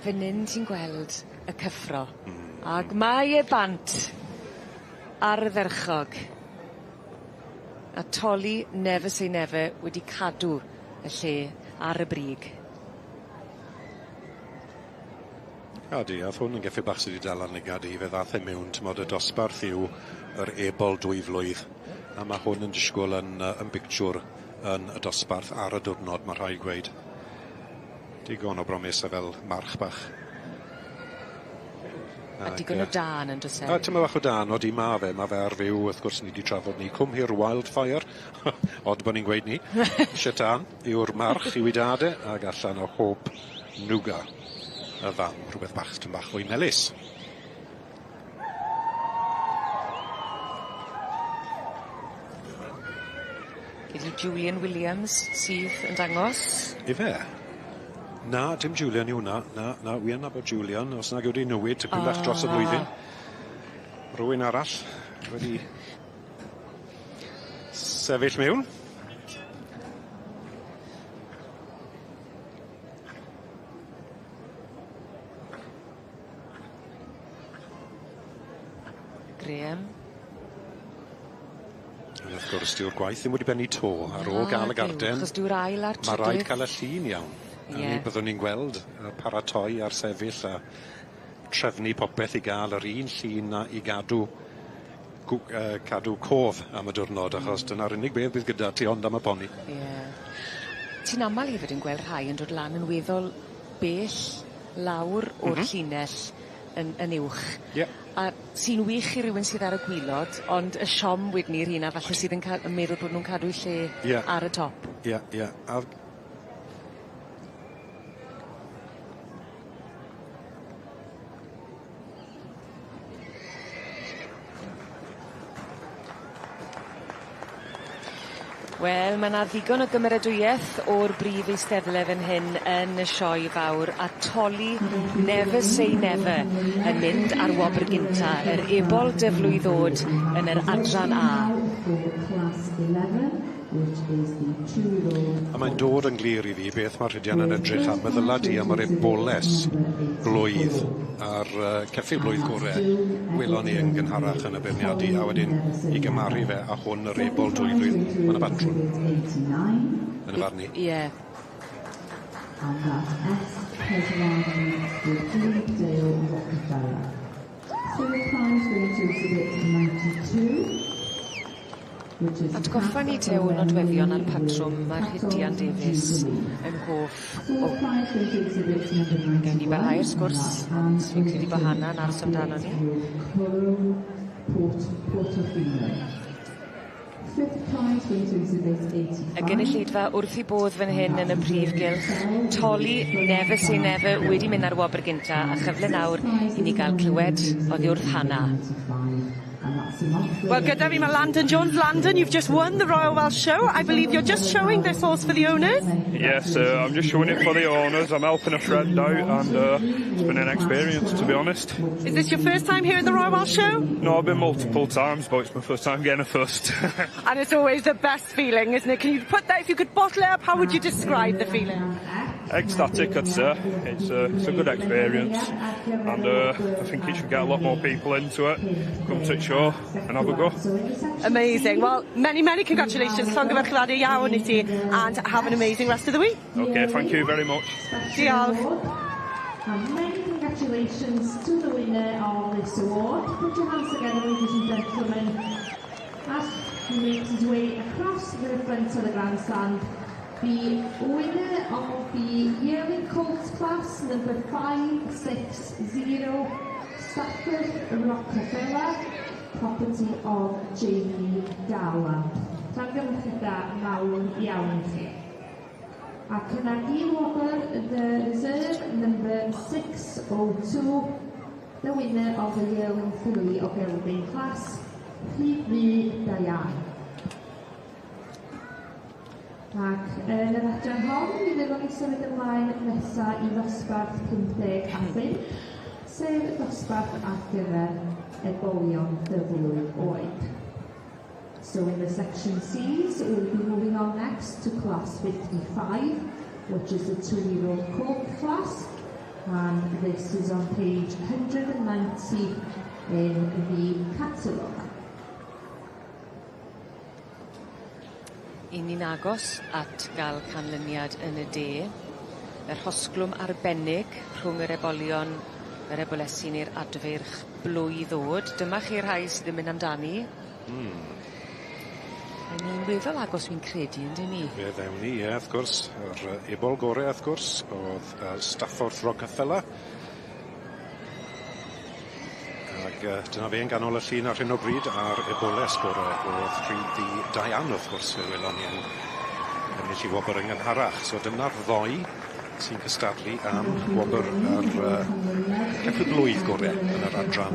Fyn 'yn ti'n gweld y cyffro. Hmm. Ag mae e bant. Ardderchog. A Tolly Never Say Never wedi cadw y lle ar y brig. Odi ath hwn yn geffyl bach sy 'di dal ar lygad i fe ddath e miwn t'mod y dosbarth yw yr ebol dwy flwydd a ma' hwn yn disgwl yn yy yn bictiwr yn y dosbarth ar y diwrnod ma' rhaid gweud. Digon o bromisa fel march bach. A digon o dân on'd o's e? A tymed bach o dân odi ma' fe ma' fe ar fyw wrth gwrs ni 'di trafod ni Cwm Hir Wildfire od bo' ni'n gweud 'ny. Isie tân yw'r march i'w 'i dad e ag allan o Hope Nouga y fam rhwbeth bach tym bach fwy melys. Ydi Julian Williams sydd yn dangos. Yfe? Na dim Julian yw wnna. Na na wi yn nabod Julian os nag yw 'di newid tipyn bach dros y flwyddyn. Rywun arall wedi sefyll miwn. Graham. A wrth gwrs dyw'r gwaith ddim wedi bennu 'to ar ôl ga'l y garden. Achos dyw'r ail a'r trydydd. Ma' raid ca'l y llun iawn. Ie. A mi byddwn ni'n gweld y paratoi a'r sefyll a trefnu popeth i ga'l yr un llun 'na i gadw gw- yy cadw cof am y diwrnod achos dyna'r unig beth bydd gyda ti ond am y poni. Ie. Ti'n amal hefyd yn gweld rhai yn dod lan yn weddol bell lawr o'r llinell yn yn uwch. Ie. A sy'n wych i rywun sydd ar y gwilod ond y siom wedyn 'ny i'r rheina falle sydd yn ca- yn meddwl bod nw'n cadw'u lle Ie. ar y top. Ie ie a Wel ma' 'na ddigon o gymeradwyeth o'r brif eisteddle fan hyn yn y sioe fawr a Tolly Never Say Never yn mynd ar wobr gynta yr ebol dyflwydd o'd yn yr adran A. Class 11. A mae'n dod yn glir i fi beth mae Rhydian yn edrych am. Meddyla di am yr eboles blwydd a'r ceffyl blwydd gore welon ni yn gynharach yn y beirniadu, a wedyn i gymaru fe â hwn, yr ebol 2 flwydd. Ma' 'na batrwm yn y farn i. Ie. And that's S. Peswani with Dale Rockefeller. Third prize going to exhibit 92. Atgoffa ni te o nodweddion a'r patrwm mae Rhydian Davies yn hoff o. Gewn ni barhau'r sgwrs, ond fi'n credu bod Hannah'n aros amdano ni. Port, Portofino. Fifth prize going to exhibit 85. Y gynulleidfa wrth 'i bodd fan hyn yn y prif gylch. Tolly Never Say Never wedi mynd ar wobr gynta a chyfle nawr i ni ga'l clywed oddi wrth Hannah. Wel, gyda fi mae Landon Jones. Landon, you've just won the Royal Welsh Show. I believe you're just showing this horse for the owners. Yes, I'm just showing it for the owners. I'm helping a friend out, and it's been an experience, to be honest. Is this your first time here at the Royal Welsh Show? No, I've been multiple times, but it's my first time getting a first. And it's always the best feeling, isn't it? Can you put that, if you could bottle it up, how would you describe the feeling? Ecstatic, I'd say. It's a good experience, and I think it should get a lot more people into it. Come to the show and have a go. Amazing. Well, many, many congratulations. Llongyfarchiadau iawn i ti, and have an amazing rest of the week. Okay, thank you very much. Diolch. And many congratulations to the winner of this award. Put your hands together, ladies and gentlemen, as he makes his way across the front of the grandstand. The winner of the yearling colts class, number 560, Stafford Rockefeller, property of Jamie Garland. Llongyfarchiadau mawr iawn i chi. Ac yna i wobr the reserve number 602, the winner of the yearling filly or gelding class, Rhydd Diane. Ac yn yr adran hon, mi fyddwn ni symud ymlaen nesa i ddosbarth 55, sef dosbarth ar gyfer ebolion dyflwydd oed. So in the section Cs, we'll be moving on next to class 55, which is the 2-year-old colt class. And this is on page 190 in the catalogue. 'Yn ni'n agos at ga'l canlyniad yn y de. Y rhosglwm arbennig rhwng yr ebolion, yr ebolesi ne'r adfeirch blwydd o'd. Dyma chi rhai sydd yn mynd amdani. Ry'n ni'n weddol agos, fi'n credu, yndyn ni? Fe ddewn ni, ie, wrth gwrs. Yr ebol gore, wrth gwrs, o'dd Stafford Rockefeller. Ag dyna fe yn ganol y llun ar hyn o bryd, a'r eboles gore o'dd Rhyd Diane, wrth gwrs, fe welon ni yn ennill i wobr yn gynharach. So dyna'r ddoi sy'n cystadlu am wobr yr ceffyl blwydd gore yn yr adran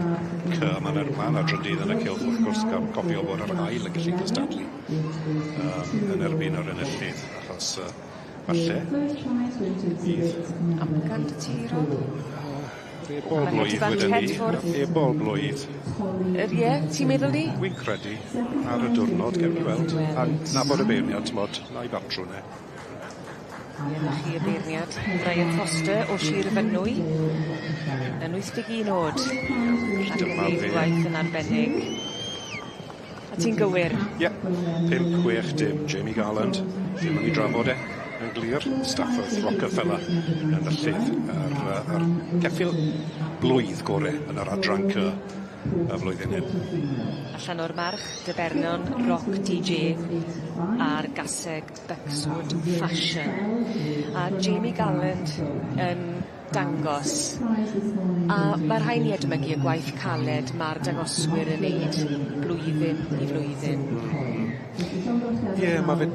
C. Mae'n ma 'na drydydd yn y cylch, wrth gwrs, cofio bod yr ail yn gallu cystadlu yn erbyn yr enillydd, achos falle bydd Amcan 'da ti, Rob? Yr ebol blwydd wedyn ni. Ebol blwydd. Yr ie, ti'n meddwl ni? Wy'n credu ar y diwrnod, gewn ni weld. A nabod y beirniad, t'mod, 'na i batrwn e. Ie, 'na chi y beirniad. Brian Foster o Sir Fynwy. Yn 81 o'd. Ac yn Dyma neud fe. gwaith yn arbennig. A ti'n gywir. Ie, 5-6-0, Jamie Garland. Ddim yn ei drafod e yn glir. Stafford Rockefeller yn enillydd yr ceffyl blwydd gore yn yr adran C y flwyddyn hyn. Allan o'r march, Dybernon, Rock DJ a'r gaseg Buckswood Fashion. A Jamie Garland yn dangos. A ma' rhai' ni edmygu y gwaith caled ma'r dangoswyr yn neud blwyddyn i flwyddyn. Ie, ma' fe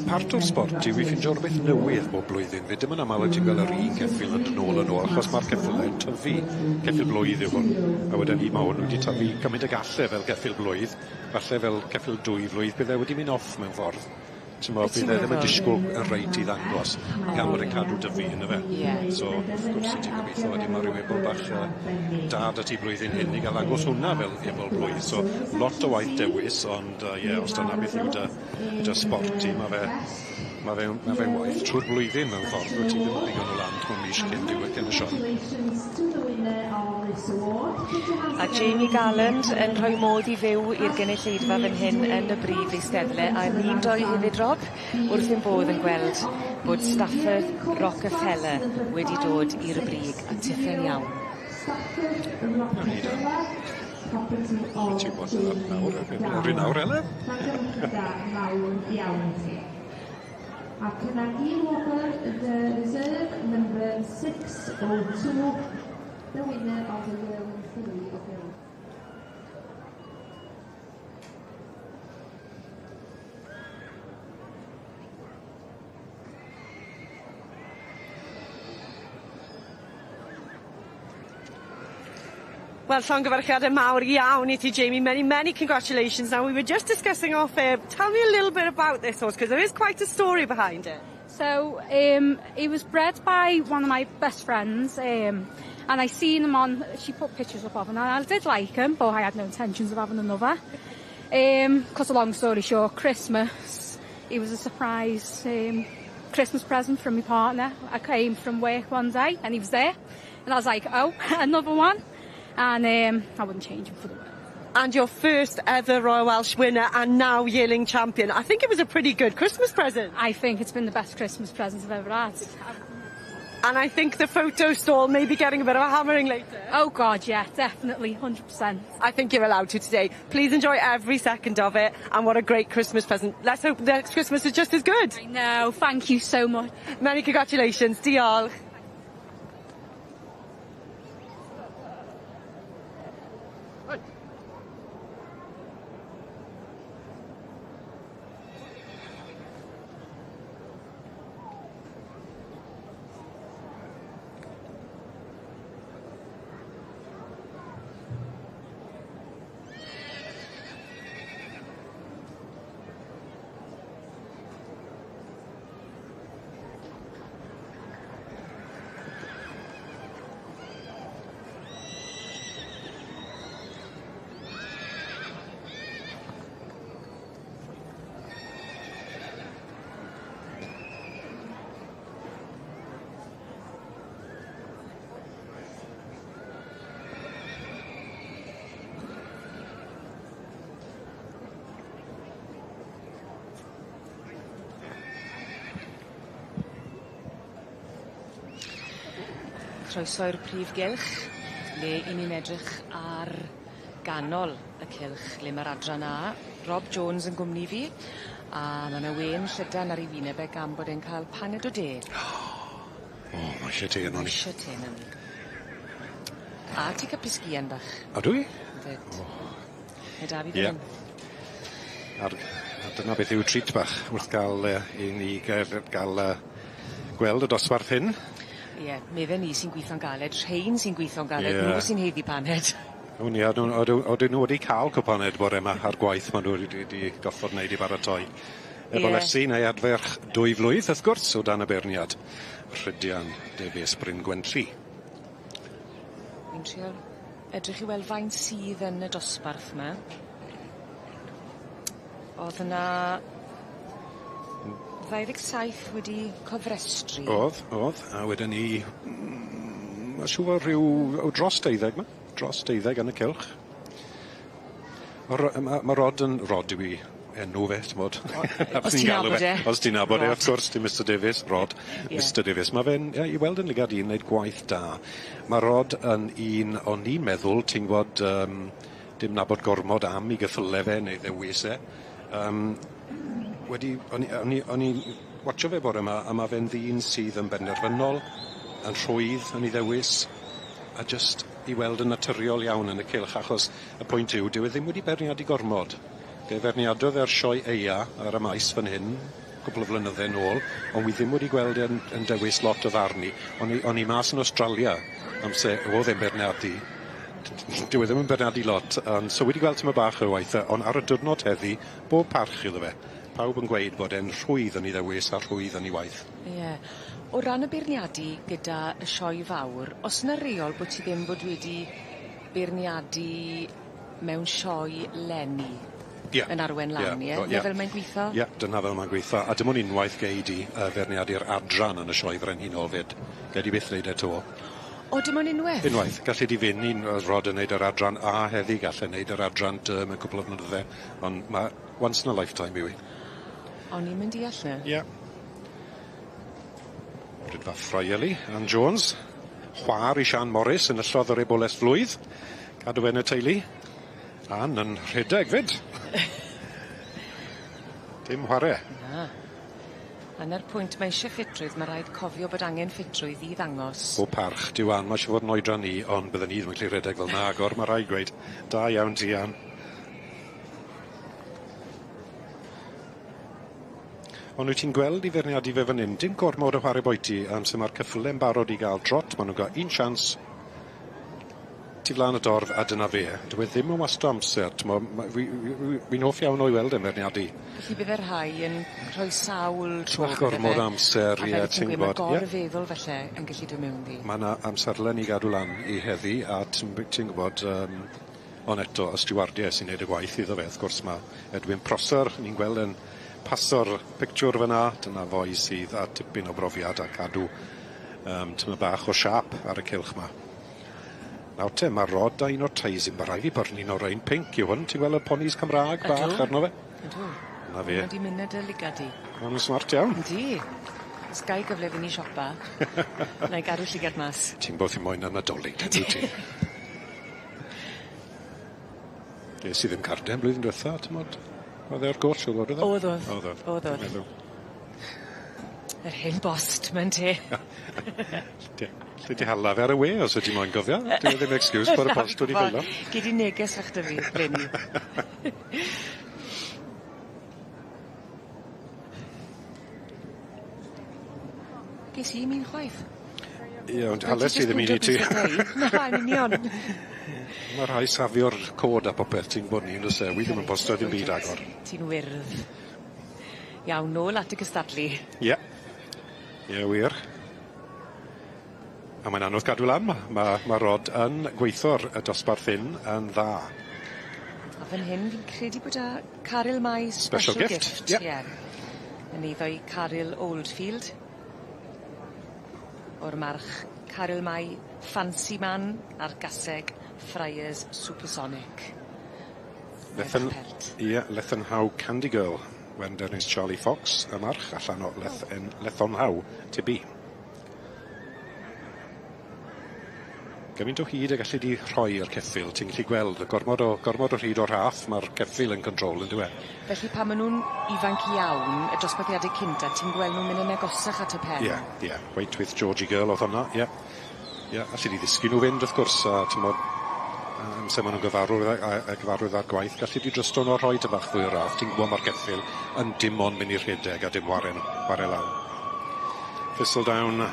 part o'r sbort yw i ffindo rwbeth newydd bob blwyddyn. Fe dim yn amal wyt ti'n gweld yr un ceffyl yn dod nôl yn ôl, achos ma'r ceffyle'n tyfu. Ceffyl blwydd yw hwn. A wedyn ni, ma' hwn wedi tyfu gymaint ag alle fel ceffyl blwydd. Falle fel ceffyl 2 flwydd, bydde wedi mynd off mewn ffordd. T'mo' Be' ti'n bydd e ddim yn meddwl? disgwl y reit i ddangos gan bod e'n cadw 'da fi on'd yfe? Ie. So wrth gwrs 'yt ti'n gobeithio wedyn ma' ryw ebol bach yy da 'da ti blwyddyn hyn i ga'l ddangos hwnna fel ebol blwydd so lot o waith dewis ond yy ie os dyna beth yw dy dy sbort ti ma' fe ma' fe'n ma' fe'n waith trw'r blwyddyn mewn ffordd wyt ti ddim yn ddigon o land mewn mis cyn diwedd cyn y sioe. A Jamie Garland yn rhoi modd i fyw i'r gynulleidfa fan hyn yn y brif eisteddle a ni'n doi hefyd Rob wrth ein bodd yn gweld bod Stafford Rockefeller wedi dod i'r brig a tithe'n iawn. Wyt ti'n bod nawr erbyn nawr Elen? Ac yna un wobr, the reserve number 602, the winner of the Yearling Filly of the Wel, llongyfarchiade mawr iawn i ti, Jamie. Many, many congratulations. Now, we were just discussing off air. Tell me a little bit about this horse, because there is quite a story behind it. So, he was bred by one of my best friends, and I seen him on, she put pictures up of him, and I did like him, but I had no intentions of having another. Cut a long story short, Christmas, he was a surprise Christmas present from my partner. I came from work one day, and he was there, and I was like, oh, another one. And I wouldn't change him for the world. And your first ever Royal Welsh winner and now yearling champion. I think it was a pretty good Christmas present. I think it's been the best Christmas present I've ever had. And I think the photo stall may be getting a bit of a hammering later. Oh God, yeah, definitely, 100%. I think you're allowed to today. Please enjoy every second of it, and what a great Christmas present. Let's hope next Christmas is just as good. I know, thank you so much. Many congratulations, diolch. Croeso i'r prif gylch, le 'yn ni'n edrych ar ganol y cylch le ma'r adran A. Rob Jones yn gwmni fi a ma' 'na wên llydan ar 'i wyneb e gan bod e'n ca'l paned o de. O, ma' isie te arnon ni. Ma' isie te arnon ni. A ti ca'l pisgian bach. Ydw i? Fyd. O. Mae 'da fi Ie. fyn 'yn. A'r a dyna beth yw treat bach wrth ga'l yy i ni gael ga'l yy gweld y dosbarth hyn. Ie, medden ni sy'n gwitho'n galed, rhein sy'n gwitho'n galed, Ie. nhw sy'n haeddu paned. O'n ie, odyn odyn nw wedi ca'l cwpaned bore 'ma ar gwaith ma' nw wedi 'di goffod neud i baratoi. Efo Ie. lesu neu adferch dwy flwydd wrth gwrs o dan y beirniad Rhydian Davies Bryn Gwenlli. Wi'n trio edrych i weld faint sydd yn y dosbarth 'ma. O'dd yna 27 wedi cofrestru. O'dd, o'dd, a wedyn ni ma' siŵr fod rhyw o dros deuddeg 'ma, dros deuddeg yn y cylch. Ma' Ro- yy ma' Rod yn Rod yw 'i enw fe t'mod. Os ti'n nabod e. Os ti'n nabod e wrth gwrs ti Mr Davies, Rod. Ie. Mr Davies. Ma' fe'n ie i weld yn lygad un neud gwaith da. Ma' Rod yn un o'n i'n meddwl ti'n gwbod dim nabod gormod am 'i gyffyle fe neu ddewis e. Wedi o'n i o'n i o'n i'n watsio fe bore 'ma a ma' fe'n ddyn sydd yn benderfynol, yn rhwydd yn 'i ddewis, a jyst i weld yn naturiol iawn yn y cylch achos y pwynt yw dyw e ddim wedi beirniadu gormod. Fe feirniadodd e'r sioe aea ar y maes fan hyn cwpwl o flynydde nôl, ond wi ddim wedi gweld e'n yn dewis lot o farn i. O'n i o'n i mas yn Australia amser o'dd e'n beirniadu. Dyw e ddim yn beirniadu lot ond so wedi gweld tymed bach o'i waith e on' ar y diwrnod heddi bob parch iddo fe. Pawb yn gweud bod e'n rhwydd yn 'i ddewis a rhwydd yn 'i waith. Ie. O ran y beirniadu gyda y sioe fawr, o's 'na reol bo' ti ddim bod wedi beirniadu mewn sioe leni? Ie. Yn arwen lan ie? Ie. 'Na fel mae'n gwitho? Ie, dyna fel mae'n gweitho. A dim ond unwaith gei di feirniadu'r adran yn y sioe frenhinol 'fyd. Gei di byth neud e 'to. O dim ond unweth? Unwaith. Galli di fyn' un Rod yn neud yr adran A heddi, galle neud yr adran D mewn cwpwl o flynydde, ond ma' once in a lifetime yw 'i. O'n i'm yn deall 'ny. Ie. Rhedfa Friarly, Ann Jones. Chwar i Sian Morris enillodd yr eboles flwydd. Cadw fe yn y teulu. Ann yn rhedeg 'fyd. Dim whare. Na. A 'na'r pwynt mae isie ffitrwydd ma' raid cofio bod angen ffitrwydd i ddangos. O parch dyw Ann ma' isie fod yn oedran ni ond bydden i ddim yn gallu rhedeg fel 'na agor ma' raid gweud. Da iawn ti Ann. Ond wyt ti'n gweld 'i feirniadu fe fan 'yn, dim gormod o whare boiti amser ma'r ceffyle'n barod i ga'l trot, ma' nw'n ga'l un siawns tu flan y dorf a dyna fe. Dyw e ddim yn wasto amser t'mo' ma' fi fi fi fi'n hoff iawn o'i weld e'n feirniadu. Felly bydde rhai yn rhoi sawl tro Bach gormod o amser A ie fel ti'n ti'n gweud ma' gwbod ie. gorfeddwl falle yn gallu do' mewn ddi. Ma' 'na amserlen i gadw lan i heddi a ti'n by- ti'n gwbod yym on' eto y stiwardie sy'n neud y gwaith iddo fe wrth gwrs ma' Edwin Prosser ni'n gweld e'n paso'r pictiwr fan 'na dyna foi sydd â tipyn o brofiad a cadw yym tymed bach o siâp ar y cylch 'ma. Nawr te ma' Rod a un o'r teis ma' rai' fi byrnu un o'r rein pinc yw hwn ti'n gweld y ponis Cymra'g bach arno fe? Ydw. 'Na fe. Ma' 'di mynd ar dy ligad di. Ma' nw'n smart iawn. Yndi. Os gai gyfle fyn' i siopa 'nai gadw llygad mas. Ti'n bod thi moyn am Nadolig yndwt ti? Ges i ddim carden blwyddyn dwetha t'mod? O'dd e ar goll siŵr o fod o'dd e? O'dd o'dd. O'dd o'dd. O'dd o'dd. Dwi'n meddwl. Yr hen bost 'ma ynte? Lle 'lli di hala fe ar y we os wyt ti moyn gofio. Dyw e ddim excuse bod y post wedi ffeilo. Gei di neges fach 'dy fi leni. Ges i'm un chwaith. Ie ond hales i ddim un i ti. Na yn union. Ma' rhai safio'r cod a popeth ti'n gwbod 'ny on'd o's e? Wi ddim yn posto dim byd agor. Ti'n wyrdd. Iawn nôl at y cystadlu. Ie. Ie wir. A mae'n anodd gadw lan ma' ma' ma' Rod yn gweitho'r y dosbarth hyn yn dda. A fan hyn fi'n credu bod 'a Caryl Mai Special special gift. gift. Ie. Ie. Yn eiddo i Caryl Oldfield. O'r march Caryl Mai Fancy Man a'r gaseg Friars Supersonic. Lethen Pert. ie Lethenhow Candy Girl. Wendernis Charlie Fox y march allan o Leth- en Lethonhow Tibi. Gymaint o hyd y gallu di rhoi i'r ceffyl ti'n gallu gweld y gormod o gormod o rhyd o rhaff ma'r ceffyl yn control on'd yw e? Felly pan ma' nw'n ifanc iawn y dosbarthiade cynta ti'n gweld nw'n mynd yn agosach at y pen. Ie ie Wait with Georgie Girl o'dd honna ie. Ie alli di ddisgyn nw fynd wrth gwrs a t'mod amser ma' nw'n gyfarwydd â a a gyfarwydd â'r gwaith gallu di drysto nw a rhoi ty bach fwy o raff ti'n gwbo ma'r ceffyl yn dim ond myn' i rhedeg a dim ware n- ware lan. Thistledown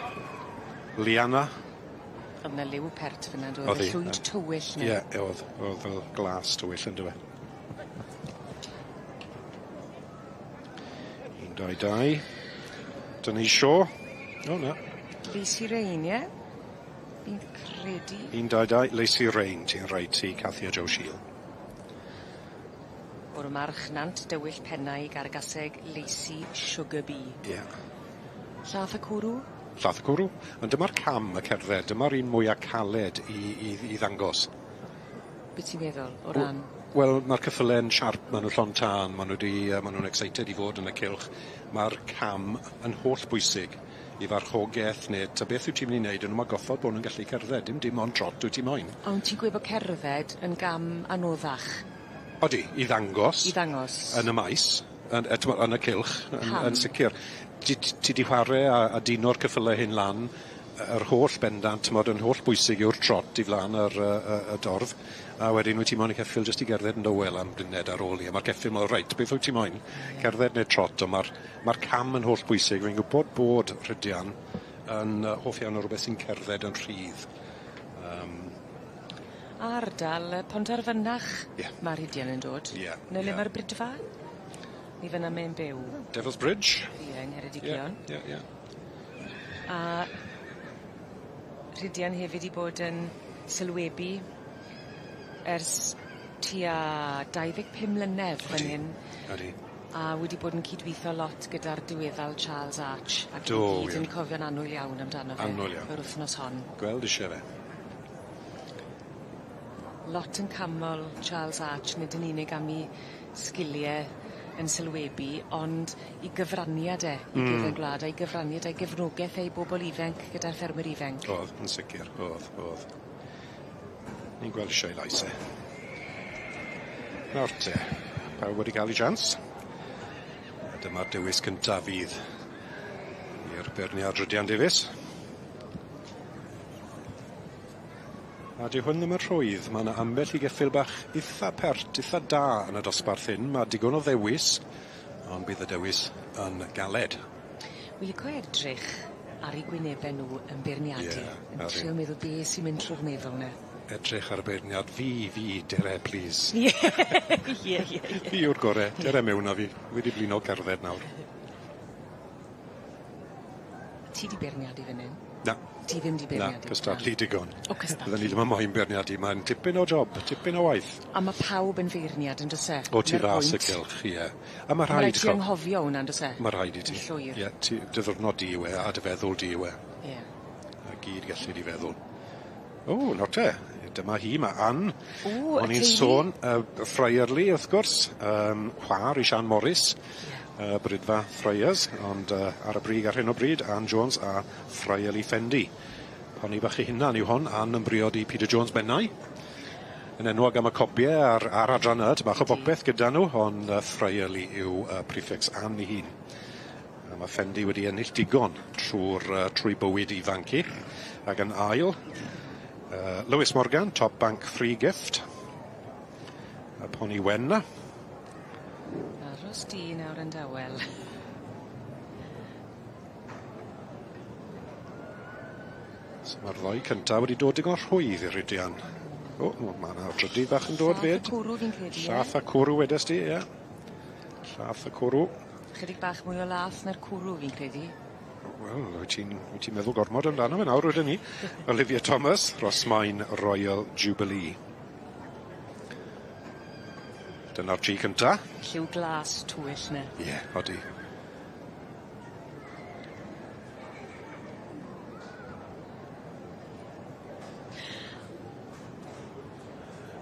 Liana. O'dd 'na liw pert fyn 'na yndodd? O'dd 'i. Y llwyd tywyll 'ne. Ie o'dd o'dd fel glas tywyll on'd yw e? Un dau dau. Denise Shaw. O na. Lacey Rain ie? Fi'n credu. Un dau dau Lacey Rain ti'n reit ti Cathy a Joe Shiel. O'r march Nant Dywyll Pennau Gargaseg Lacey Sugar Bee. Ie. Llath y cwrw? Llath y cwrw. Ond dyma'r cam y cerdded, dyma'r un mwya caled i i i ddangos. Be' ti'n meddwl o ran? Wel ma'r ceffyle'n siarp, ma' nw llond tân, ma' nw 'di yy ma' nw'n excited i fod yn y cylch. Ma'r cam yn hollbwysig i farchogeth ne' ta beth wyt ti'n myn' i neud on' ma' goffod bo' nw'n gallu cerdded dim dim ond trot wyt ti moyn. Ond ti'n gweud bo' cerdded yn gam anoddach? Odi, i ddangos. I ddangos. Yn y maes, yn yy t'mo' yn y cylch yn Pam? yn sicir. Ti t- ti 'di whare a a dino'r ceffyle hyn lan yr holl bendant t'mod yn hollbwysig yw'r trot i flan yr yy y y dorf a wedyn wyt ti moyn y ceffyl jyst i gerdded yn dywel am buned ar ôl 'ny a ma'r ceffyl me'wl reit beth wyt ti moyn? Cerdded ne' trot on' ma'r ma'r cam yn hollbwysig fi'n gwbod bod Rhydian yn yy hoff iawn o rwbeth sy'n cerdded yn rhydd. Yym. Ardal yy Pontarfynach. Ie. Ma' Rhydian yn dod. Ie. 'Na le ie. ma'r bridfa? Ni fynna mae'n byw. Devil's Bridge. Ie, yng Ngheredigion. Ie, ie, ie. A Rhydian hefyd 'di bod yn sylwebu ers tua 25 mlynedd fan hyn. Ydi. A wedi bod yn cydwitho lot gyda'r diweddar Charles Arch ac Do ni gyd wir. yn cofio'n annwyl iawn amdano fe. Annwyl iawn. Yr wthnos hon. Gweld isie fe. Lot yn canmol Charles Arch nid yn unig am 'i sgilie yn sylwebu ond 'i gyfraniad e i gefen gwlad a'i gyfraniad a'i gefnogeth e i bobol ifenc gyda'r ffermwyr ifenc. O'dd yn sicir o'dd o'dd. Ni'n gweld isie 'i lais e. Nawr te, pawb wedi ca'l 'u chance. A dyma'r dewis cynta fydd i'r beirniad Rhydian Davies. A dyw hwn ddim yn rhwydd, ma' 'na ambell i geffyl bach itha pert, itha da yn y dosbarth hyn, ma' digon o ddewis, ond bydd y dewis yn galed. Wi lico edrych ar 'u gwynebe nw yn beirniadu. Ie, yn ydi. trio meddwl be' sy'n mynd trw'r meddwl 'ne. Edrych ar y beirniad, fi, fi, dere plîs. Ie ie ie ie. Fi yw'r gore, dere mewn â fi, wi 'di blino cerdded nawr. Ti 'di beirniadu fyn 'yn? Na. Ti ddim 'di beirniadu? Na, cystadlu digon. O cystadlu. Fydden i ddim yn moyn beirniadu, mae'n tipyn o job, tipyn o waith. A ma' pawb yn feirniad on'd o's e? O tu 'Na'r fas y pwynt. cylch, ie. A ma' Ma' rhaid raid ti anghofio wnna on'd o's e? Ma' rhaid i ti. Yn llwyr. Ie, ti dy ddiwrnod di yw e, a dy feddwl di yw e. Ie. A gyd gellu di feddwl. O, nawr te, dyma hi, ma' Ann. O, y O'n i'n teulu. sôn, Friarly, wrth gwrs, chwar i Sian Morris. Ie. Brydfa Friars, ond ar y brig ar hyn o bryd, Ann Jones a Friarly Fendi. Poni bach ei hunan yw hon, Ann yn briod i Peter Jones Bennai. Yn enwog am y cobie a'r, a'r adran y, bach o bopeth gyda nhw, ond Friarly yw prefix Ann ei hun. A mae Fendi wedi ennill digon trwy'r trwy bywyd ifanc hi. Ac yn ail, Lewis Morgan, Top Bank Free Gift. Y poni wen 'na. Aros di nawr yn dawel. So ma'r ddoi cynta wedi dod digon rhwydd i Rhydian. O, ma' 'na drydydd bach yn dod Llath 'fyd. a cwrw fi'n credu ie? Llath a cwrw wedes di, ie. Llath a cwrw. Chydig bach mwy o lath na'r cwrw fi'n credu. Wel, wyt ti'n wyt ti'n meddwl gormod amdano fe nawr wedyn 'ny. Olivia Thomas, Rhosmaen Royal Jubilee. Dyna'r tri cynta. Lliw glas tywyll 'ne. Ie, odi.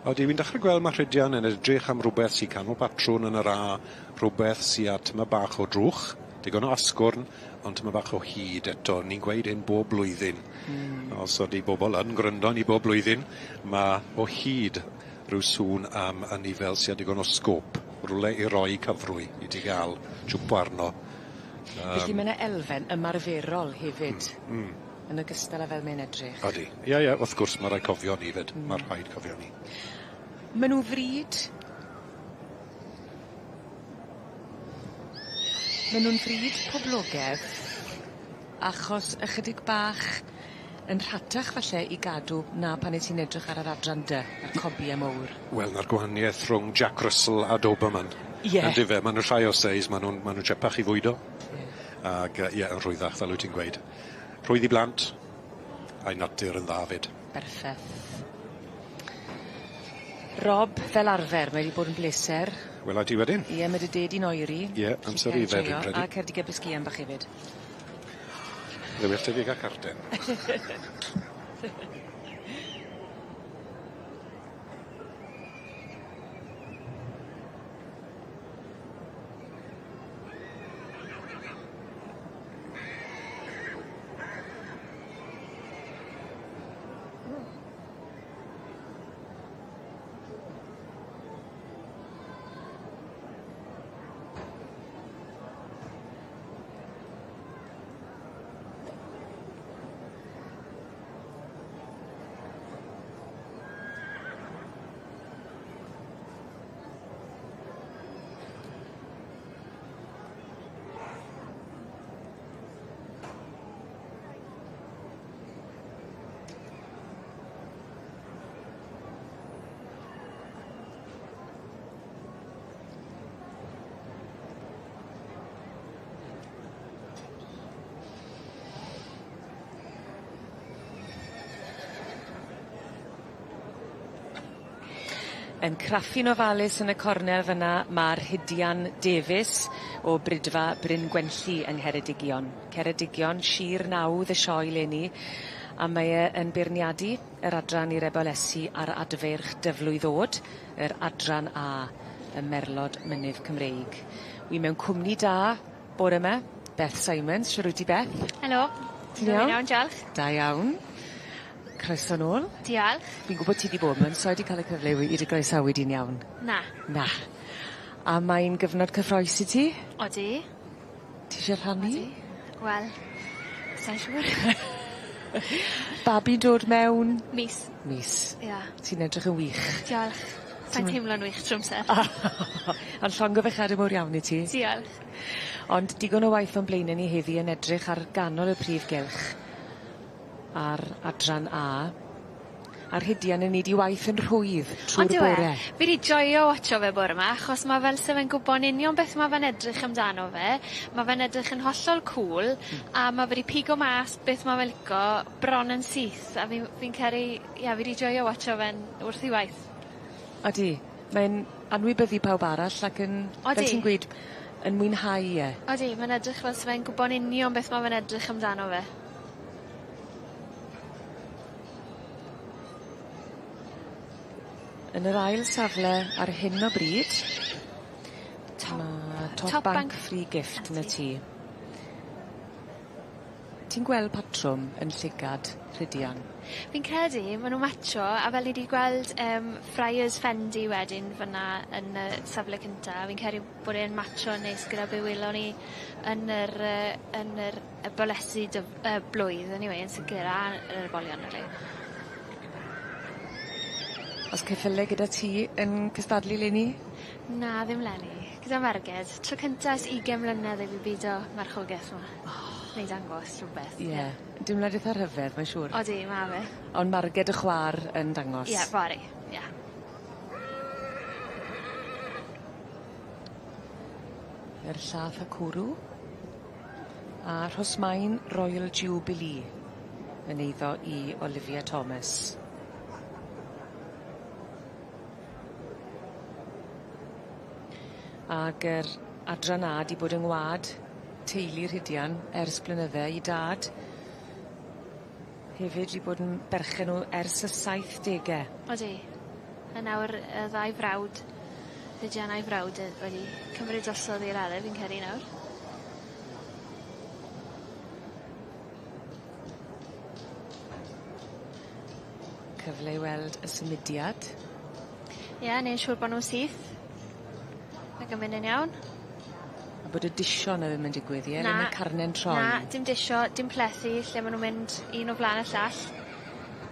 Odi, wi'n dechre gweld ma' Rhydian yn edrych am rwbeth sy canol patrwn yn yr A, rhwbeth sy â tyma bach o drwch, digon o asgwrn, ond tyma bach o hyd eto. Ni'n gweud hyn bob blwyddyn. Os odi bobol yn gryndo ni bob blwyddyn, ma' o hyd rhyw sŵn am anifail sy â digon o sgôp, rwle i roi cyfrwy i ti ga'l jwmpo arno. Felly ma' 'na elfen ymarferol hefyd. Yn ogystal â fel mae'n edrych. Odi. Ie ie wrth gwrs ma' raid cofio 'ny 'fyd. Ma' rhaid cofio 'ny. Ma' nw fryd Ma' nw'n fryd poblogedd achos ychydig bach yn rhatach falle i gadw na pan 'yt ti'n edrych ar yr adran dy, y cobie mowr. Wel 'na'r gwahanieth rhwng Jack Russell a Doberman. Ie. Yndyfe? Ma' nw llai o seis, ma' nw'n ma' nw'n tsiepach i fwydo. Ie. Ag ie yn rhwyddach fel wyt ti'n gweud. Rhwydd i blant, a'i natur yn dda 'fyd. Berffeth. Rob, fel arfer, mae 'di bod yn bleser. Wela i ti wedyn. Ie, ma' dy de di'n oeri. Ie, amser i yfed fi'n credu. A cer di gybysgian bach hefyd. Bydde well 'da fi ga'l carden. Yn craffu'n ofalus yn y cornel fyna ma'r Rhydian Davies o Bridfa Bryn Gwenlli yng Ngheredigion. Ceredigion, Shir Nawdd y sioe leni a mae e yn beirniadu yr adran i'r ebolesi a'r adfeirch dyflwydd o'd, yr adran A, y Merlod Mynydd Cymreig. Wi mewn cwmni da bore 'ma, Beth Simons, shwr wyt ti Beth? Helo. Ti'n iawn? Iawn diolch. Da iawn. Croeso nôl. Diolch. Fi'n gwbod ti 'di bod 'ma ond soi 'di ca'l y cyfle i wi i dy groesawu di'n iawn. Na. Na. A mae'n gyfnod cyffrous i ti? Odi. Ti isie rhannu? Odi. Wel, sai'n siŵr. Babi'n dod mewn? Mis. Mis. Ia. Ti'n edrych yn wych. Diolch. Sai'n teimlo'n wych trw amser. Ond llongyfarchiade mowr iawn i ti. Diolch. Ond digon o waith o'n blaene ni heddi yn edrych ar ganol y prif gylch ar adran A. A'r Rhydian yn neud 'i waith yn rhwydd trw'r On'd yw e? bore. Fi 'di joio watsio fe bore 'ma achos ma' fel se fe'n gwbo'n union beth ma' fe'n edrych amdano fe ma' fe'n edrych yn hollol cŵl a ma' fe 'di pigo mas beth ma' fe lico bron yn syth a fi'n fi'n credu ie fi 'di joio watsio fe'n wrth 'i waith. Odi mae'n anwybyddu pawb arall ac yn... Odi. Fel ti'n gweud yn mwynhau e. Odi ma'n edrych fel se fe'n gwbo'n union beth ma' fe'n edrych amdano fe. Yn yr ail safle ar hyn o bryd Top ma' Top, Top Bank, Bank Free Gift 'na ti. Ti'n gweld patrwm yn llygad Rhydian? Fi'n credu ma' nw'n matsio a fel ni 'di gweld yym Friars Fendy wedyn fyn 'na yn y safle cynta fi'n credu bod e'n matsio neis gyda be' welon ni yn yr yy yn yr y bolesi dyf- yy blwydd eniwe yn sicir a yr ebolion rili. O's ceffyle gyda ti yn cystadlu leni? Na ddim leni. Gyda merged. Tro cynta ers ugen mlynedd i fi bido marchogeth 'ma. Oh. Neu dangos rhwbeth. Ie. Dimlad itha rhyfedd mae'n siŵr. Odi ma' fe. Ond Marged y chwar yn dangos. Ie fory. Ie. Yr llath a cwrw. A Rhosmaen Royal Jubilee yn eiddo i Olivia Thomas. Ag yr adran A 'di bod yng ngwad teulu Rhydian ers blynydde 'i dad hefyd 'di bod yn berchen nw ers y saith dege. Odi. A nawr y ddau frawd Rhydian a'i frawd yy wedi cymryd drosodd i radde fi'n credu nawr. Cyfle i weld y symudiad. Ie neu' siŵr bo' nw'n syth. Ac yn mynd yn iawn. A bod y disio 'na ddim yn digwydd ie? Na. Le ma' carne'n troi. Na dim disio dim plethu lle ma' nw'n mynd un o flan y llall.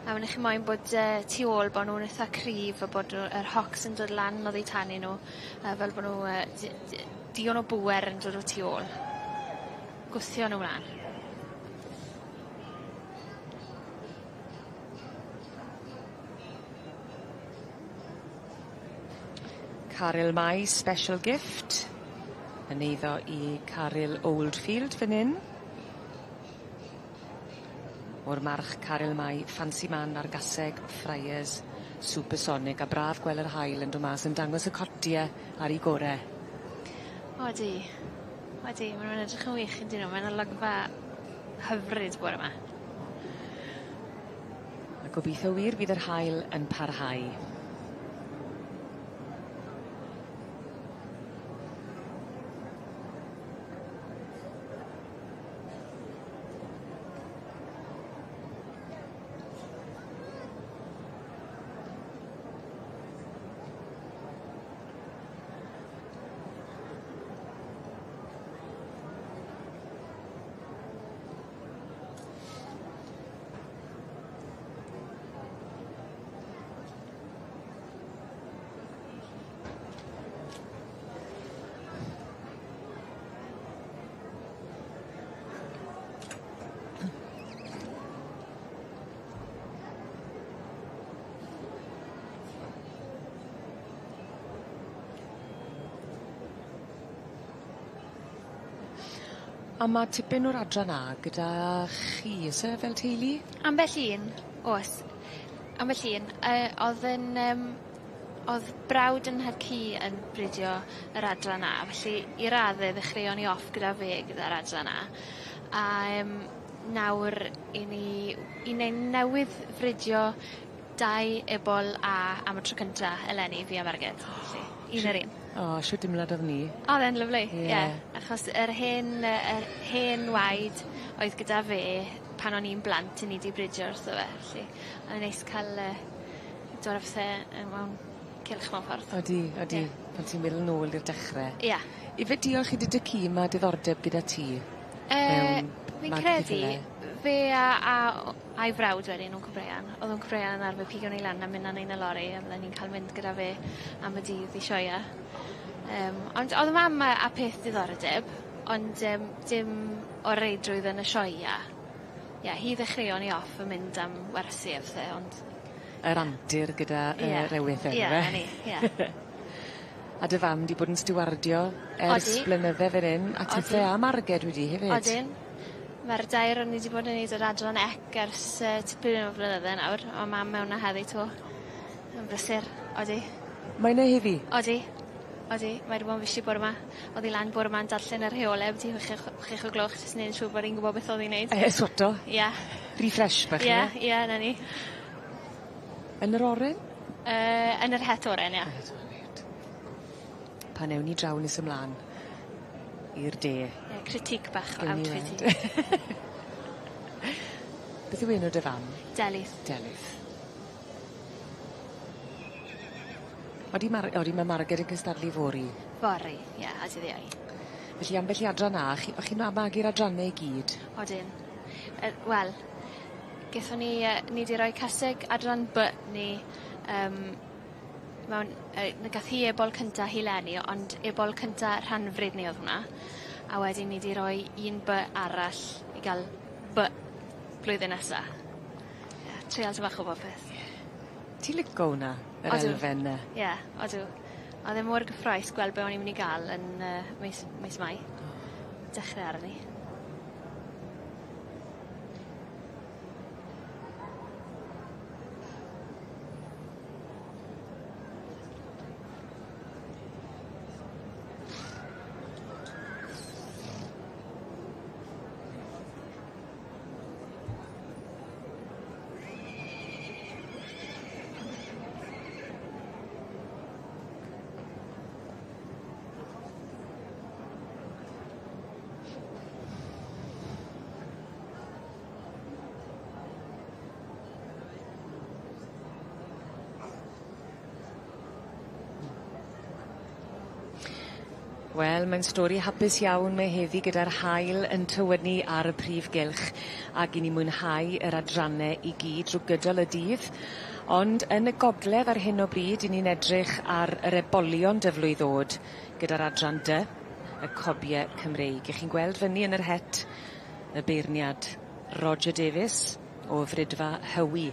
A wedyn 'ych chi moyn bod yy tu ôl bo' nw'n itha cryf a bod nw yr hocks yn dod lan oddi tanyn nw yy fel bo' nw yy d- d- digon o bŵer yn dod o tu ôl. Gwthio nw mlan. Caryl Mai special gift yn eiddo i Caryl Oldfield fyn 'yn. O'r march Caryl Mai Ffansi Man a'r gaseg Friars Supersonic a braf gwel' yr haul yn do' mas yn dangos y cotie ar 'u gore. Odi. Odi ma' nw'n edrych yn wych yndyn nw mae'n olygfa hyfryd bore 'ma. A gobitho wir fydd yr haul yn parhau. A ma' tipyn o'r adran A gyda chi o's e fel teulu? Ambell un o's. Ambell un yy o'dd yn yym O'dd brawd 'yn nhad-cu yn bridio yr adran A felly i radde ddechreuon ni off gyda fe gyda'r adran A a yym nawr 'yn ni 'yn ni newydd fridio dau ebol A am y tro cynta eleni fi a Marged felly un yr un. O shwt dimlad o'dd 'ny? O'dd e'n lyfli. Ie. Achos yr hen yy yr hen waed oedd gyda fe pan o'n i'n blant 'yn ni 'di bridio wrtho fe felly o'n neis ca'l yy dod â pethe yy mewn cylch mewn ffordd. Odi odi. Ie. Pan ti'n meddwl nôl i'r dechre. Ia. Yfe diolch i dy dy'cu ma' diddordeb gyda ti? Yy fi'n credu fe a a o- a'i frawd wedyn Wncwl Breian o'dd Wncwl Breian yn arfer pigo ni lan a myn' â ni yn y lori a fydden ni'n ca'l mynd gyda fe am y dydd i sioea. Yym ond o'dd mam a a peth diddordeb ond yym dim o reidrwydd yn y sioea. Ie hi ddechreuon ni off yn mynd am wersi a pethe ond... Yr antur gyda yy Ie. yr ewythr Ie yfe? 'na ni ie. A dy fam 'di bod yn stiwardio ers Odi. blynydde fan 'yn a tithe Odin. a Marged wedi hefyd. Odin. Ma'r dair o'n ni 'di bod yn neud yr adran ec ers yy tipyn o flynydde nawr a ma' mam mewn 'na heddi 'to. Yn brysur odi. Mae 'ny heddi? Odi. Odi mae 'di bo' yn fishi bore 'ma. O'dd 'i lan bore 'ma'n darllen y rheole abyti chwech o chwech o'r gloch jys i neud yn siŵr bod 'i'n gwbo beth o'dd i'n neud. E swoto. Ia. Refresh bach Ie yfe? ie 'na ni. Yn yr oren? Yy yn yr het oren ia. Het oren reit. Pan ewn ni draw nes ymlan i'r de. Ie critique bach o Gewn ni outfit weld. hi. Beth yw enw dy fam? Delyth. Delyth. Odi Mar- odi ma' Marged yn cystadlu fory? Fory ie a dydd Iau. Felly ambell i adran A chi o'ch chi'n a- magu'r adranne i gyd? Odyn. Yy wel gethon ni yy ni 'di roi caseg adran By ni yym mewn yy n- gath hi ebol cynta hi leni ond ebol cynta rhanfrid ni o'dd hwnna. A wedyn ni 'di roi un By arall i ga'l By blwyddyn nesa. Ie treial ty bach o bopeth. Ie. Ti lico wnna? Yr Odw. elfen 'ny? Ie odw. O'dd e mor gyffrous gweld be' o'n i myn' i ga'l yn yy mis mis Mai. Dechre arni. Wel mae'n stori hapus iawn mae heddi gyda'r haul yn tywynnu ar y prif gylch ag i ni mwynhau yr adranne i gyd drw gydol y dydd. Ond yn y gogledd ar hyn o bryd 'yn ni'n edrych ar yr ebolion dyflwydd o'd gyda'r adran dy, y cobie Cymreig. 'Ych chi'n gweld fyny yn yr het y beirniad Roger Davies o Fridfa Hywi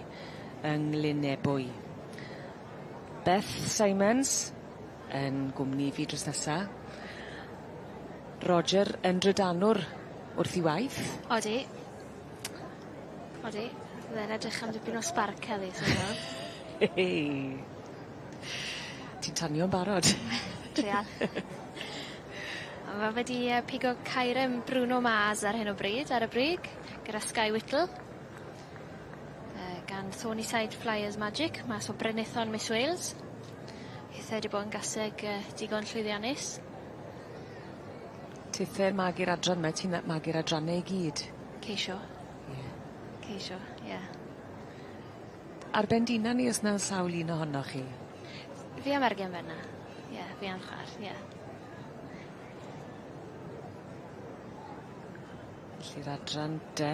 yng Nglynebwy. Beth Simons yn gwmni fi drws nesa. Roger yn drydanwr wrth 'i waith. Odi. Odi. Fydde'n edrych am dipyn o sbarc heddi swn i'n meddwl. Ti'n tanio'n barod. Treial. A ma' fe 'di yy pigo Caerem Bruno Mars ar hyn o bryd ar y brig gyda Sky Whittle. Gan Thornyside Flyers Magic mas o Brenithon Miss Wales. Hithe 'di bo' yn gaseg yy digon llwyddiannus. Tithe yn magu'r adran 'my ti'n yy magu'r adranne i gyd? Ceisio. Ie. Ceisio, ie. Ar ben d'unan neu o's 'na sawl un ohonoch chi? Fi a Mergen benna. Ie, fi a'n chwa'r, ie. Felly'r adran dy,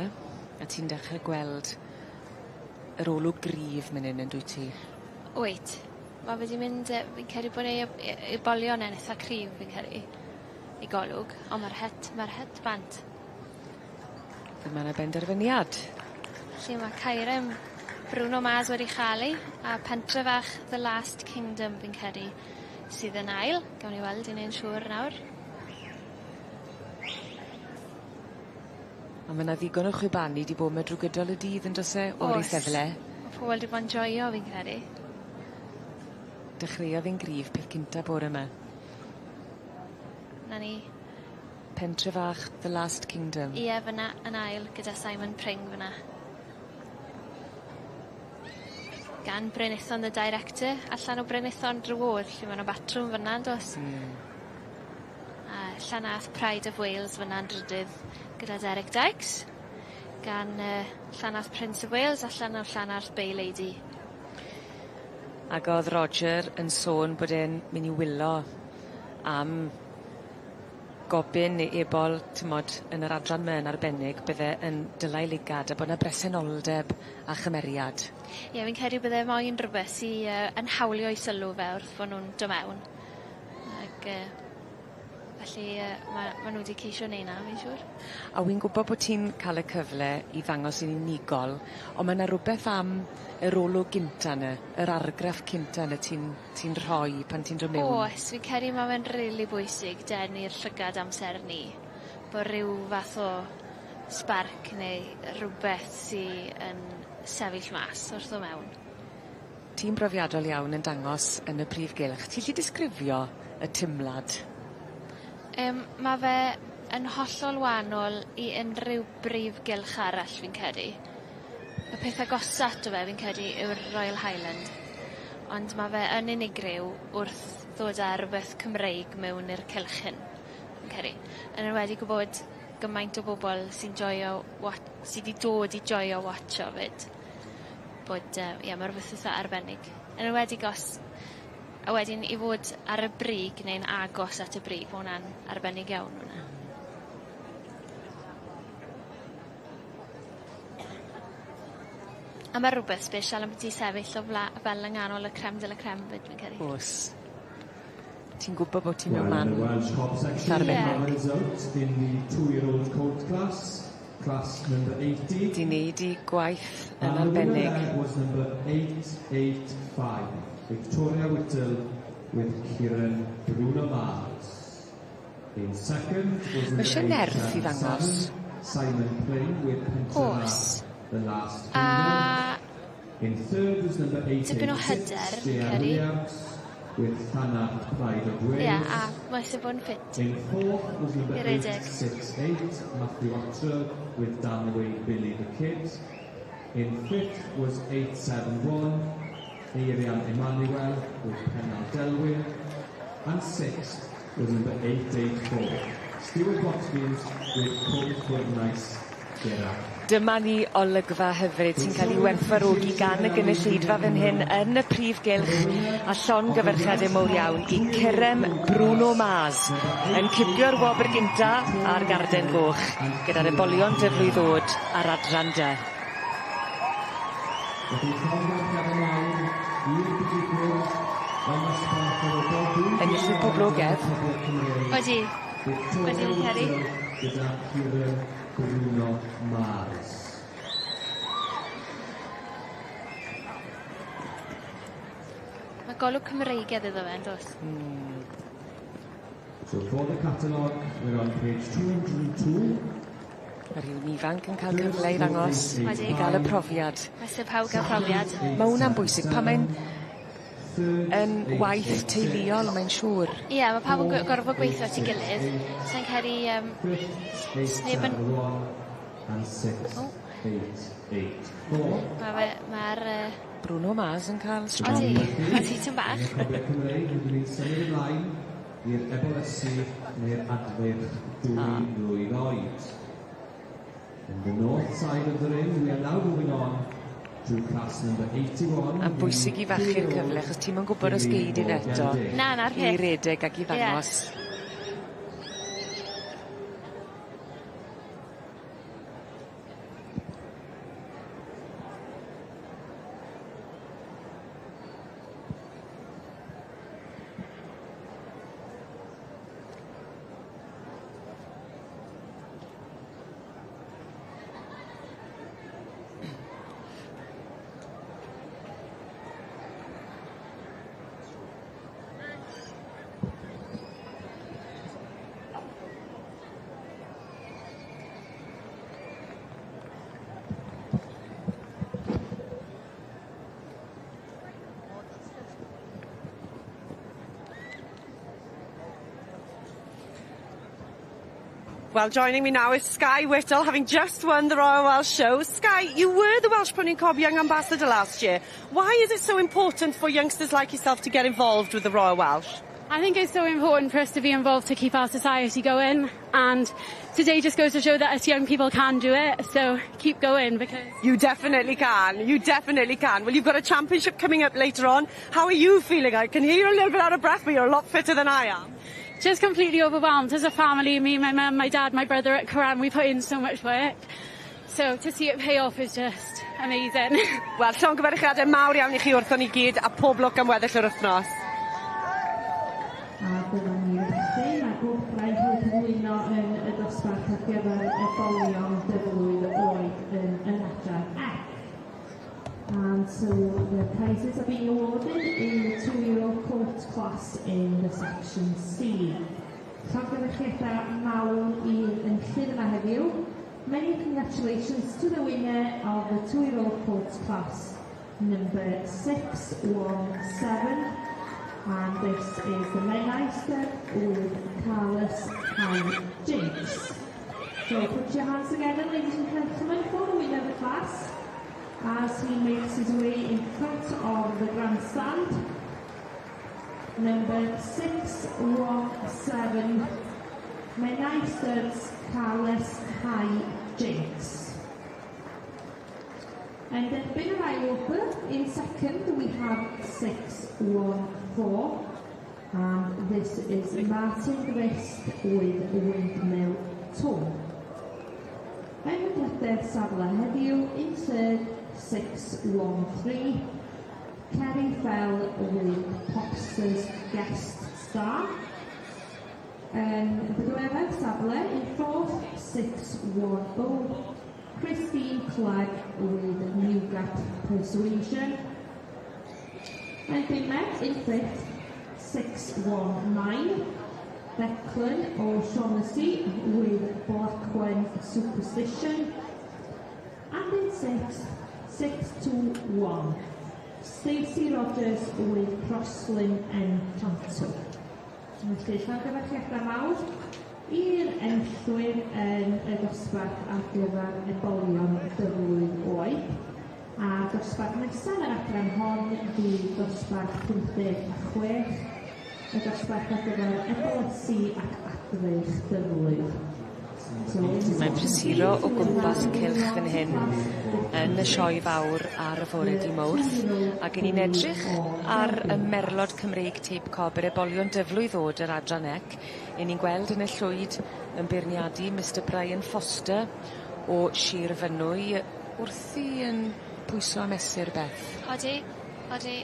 a ti'n dechre gweld yr olwg gryf myn 'yn yndwyt ti? Wyt. Ma' fe 'di mynd yy fi'n credu bod ei eb- e- ebolion e'n itha cryf fi'n credu. I golwg on' ma'r het ma'r het bant. Fel ma' 'na benderfyniad. Felly ma' Caerem Bruno Mars wedi chael ei a Pentre Fach The Last Kingdom fi'n credu sydd yn ail. Gawn ni weld i neud yn siŵr nawr. A ma' 'na ddigon o chwibanu 'di bod 'my drw gydol y dydd on'd o's e? O'r O's. eisteddle. Ma' pobol 'di bo'n joio fi'n credu. Dechreuodd hi'n gryf peth cynta bore 'ma. 'Na ni. Pentre fach The Last Kingdom. Ie fyn 'na yn ail gyda Simon Pring fyn 'na. Gan Bryn Ithon the director allan o Bryn Ithon drwodd lle ma' 'na batrwm fyn 'na yndos? Hmm. A Llanarth Pride of Wales fyn 'na'n drydydd gyda Derek Dykes gan Llanarth Prince of Wales allan o Llanarth Bay Lady. Ag o'dd Roger yn sôn bod e'n myn' i wylo am gobyn neu ebol t'mod yn yr adran 'my yn arbennig bydde yn dylai ligad a bo' 'na bresenoldeb a chymeriad. Ie fi'n credu bydde moyn rwbeth sy yn hawlio 'i sylw fe wrth fo' nw'n do' mewn. Ag felly ma' nw 'di ceisio neu' 'na fi'n siŵr. A wi'n gwbo bo' ti'n ca'l y cyfle i ddangos yn unigol on' ma' 'na rwbeth am yr olwg gynta 'ny yr argraff cynta 'ny ti'n ti'n rhoi pan ti'n do' mewn. Oes fi'n credu ma' fe'n rili bwysig denu'r llygad amser 'ny. Bo' ryw fath o sbarc neu rwbeth sy yn sefyll mas wrth ddo' mewn. Ti'n brofiadol iawn yn dangos yn y prif gylch. Ti 'llu disgrifio y timlad? Ma' fe yn hollol wanol i unrhyw brif gylch arall fi'n credu. Y peth agosa ato fe fi'n credu yw'r Royal Highland. Ond ma' fe yn unigryw wrth ddod â rwbeth Cymreig mewn i'r cylch hyn fi'n credu. Yn enwedig o bod gymaint o bobol sy'n joio wat- sy 'di dod i joio watsio 'fyd. Bod ie ma' rwbeth itha arbennig. Yn enwedig os a wedyn i fod ar y brig neu'n agos at y brig ma' wnna'n arbennig iawn wnna. A ma' rwbeth sbesial ambyti sefyll o fla- fel yng nghanol y creme de la creme 'fyd fi'n credu. O's. Ti'n gwbo bo' ti mewn man Well, in the Welsh Cob section, arbennig. we have a result in the two-year-old colt class, class number 80. 'Di neud 'i gwaith yn And the winner arbennig. there was number 885, Victoria Whittle with Kieran Bruno Mars. In second was Ma' number isie nerth i ddangos. 877, Simon Plain with Pentre O's. The Last A Kingdom. In third was number Tipyn o 886, hyder, fi'n J.R. credu. Williams with Llanarth Pride of Wales. Ie, a ma' isie bod yn ffit. In fourth was number I redeg. 868, Matthew Ottrell with Danway Billy the Kid. In fifth was 871, Eirian Emmanuel with Pennal Delwyn. And sixth was number 884, Stuart Watkins with Cwm Nice Gerard. Dyma ni olygfa hyfryd sy'n cael ei werthfawrogi gan y gynulleidfa fan hyn yn y prif gylch a llongyfarchiade mowr iawn i Curem Bruno Mars yn cipio'r wobr gynta a'r garden goch gyda'r ebolion dyfrwy ddod ar adran dy. Felly llongyfarchiadau mawr i'r buddugwyr yn nosbarth yr Ogodu. Enillydd poblogedd. Odi. Victoria Odi, fi'n credu. Whittle gyda Curem Bruno Mars. Ma' golwg Cymreigedd iddo fe yndos? Hmm. So for the catalogue, we're on page 202. Ma' rhywun ifanc yn ca'l cyfle i ddangos Odi. i ga'l y profiad. Ma' isie pawb ga'l profiad. Ma' wnna'n bwysig pan mae'n yn waith teuluol mae'n siŵr. Ie ma' pawb yn gorfod gweithio at 'i gilydd. Sai'n credu sneb yn And six, O. eight, eight, four. Ma' fe ma'r Bruno Mars yn ca'l strop. Odi, odi tym bach. Yn y Cobiau Cymreig, rydyn ni'n symud ymlaen i'r ebolesu neu'r adfeirch dwy mlwydd oed. In the north side of the ring, we are now moving on to class number 81. A'n bwysig i fachu'r cyfle achos ti'm yn gwbod os gei di fe eto. Na, 'na'r I peth. redeg ac i Ie. ddangos. Well, joining me now is Sky Whittle, having just won the Royal Welsh Show. Sky, you were the Welsh Pony Cob Young Ambassador last year. Why is it so important for youngsters like yourself to get involved with the Royal Welsh? I think it's so important for us to be involved to keep our society going, and today just goes to show that us young people can do it, so keep going because... You definitely can, you definitely can. Well, you've got a championship coming up later on. How are you feeling? I can hear you're a little bit out of breath, but you're a lot fitter than I am. Just completely overwhelmed. As a family, me, my mum, my dad, my brother at Coran, we put in so much work. So to see it pay off is just amazing. Wel, llongyfarchiadau mawr iawn i chi wrthon ni gyd a pob lwc am weddill yr wythnos. A dyma ni felly, mae gwobrau'n cael eu cyflwyno yn y dosbarth ar gyfer ebolion dyflwydd oed yn yr adran C. And so the prizes are being awarded in the 2-year-old colt class in the section C. Llongyfarchiadau mawr i'r enillydd yma heddiw. Many congratulations to the winner of the 2-year-old colt class number 617. And this is the Menai Stud with Carlos High Jinx. So put your hands together, ladies and gentlemen, for the winner of the class as he makes his way in front of the grandstand. Number 617, Menai Studs Carlos High Jinx. And derbyn yr ail wobr, in second we have 614, and this is Martin Grist with Windmill Tom. Yn y drydedd safle heddiw, in third, 613, Kerry Fell with Popsters Guest Star. Yn bedwaredd safle, in fourth, 610, Christine Clegg with Newgap Persuasion. Yn bumed, in fifth, 619, Declan O'Shaughnessy with Blackwen Superstition. And in sixth, 621, Stacey Rogers with Crosslin Enchanto. Felly, llongyfarchiadau mawr i'r enillwyr yn y dosbarth ar gyfer ebolion dyflwydd oed. A dosbarth nesaf yn yr adran hon fydd dosbarth 56, y dosbarth ar gyfer ebolesi ac adfeich dyflwydd. Mae'n prysuro o gwmpas cylch fan hyn yn y sioe fawr ar y fore dy' Mowrth ac 'yn ni'n edrych ar y merlod Cymreig Tip Cob yr ebolion dyflwydd o'd yr adran C 'yn ni'n gweld yn y llwyd yn beirniadu Mr Brian Foster o Shir Fynwy wrthi yn pwyso a mesur Beth. Odi, odi.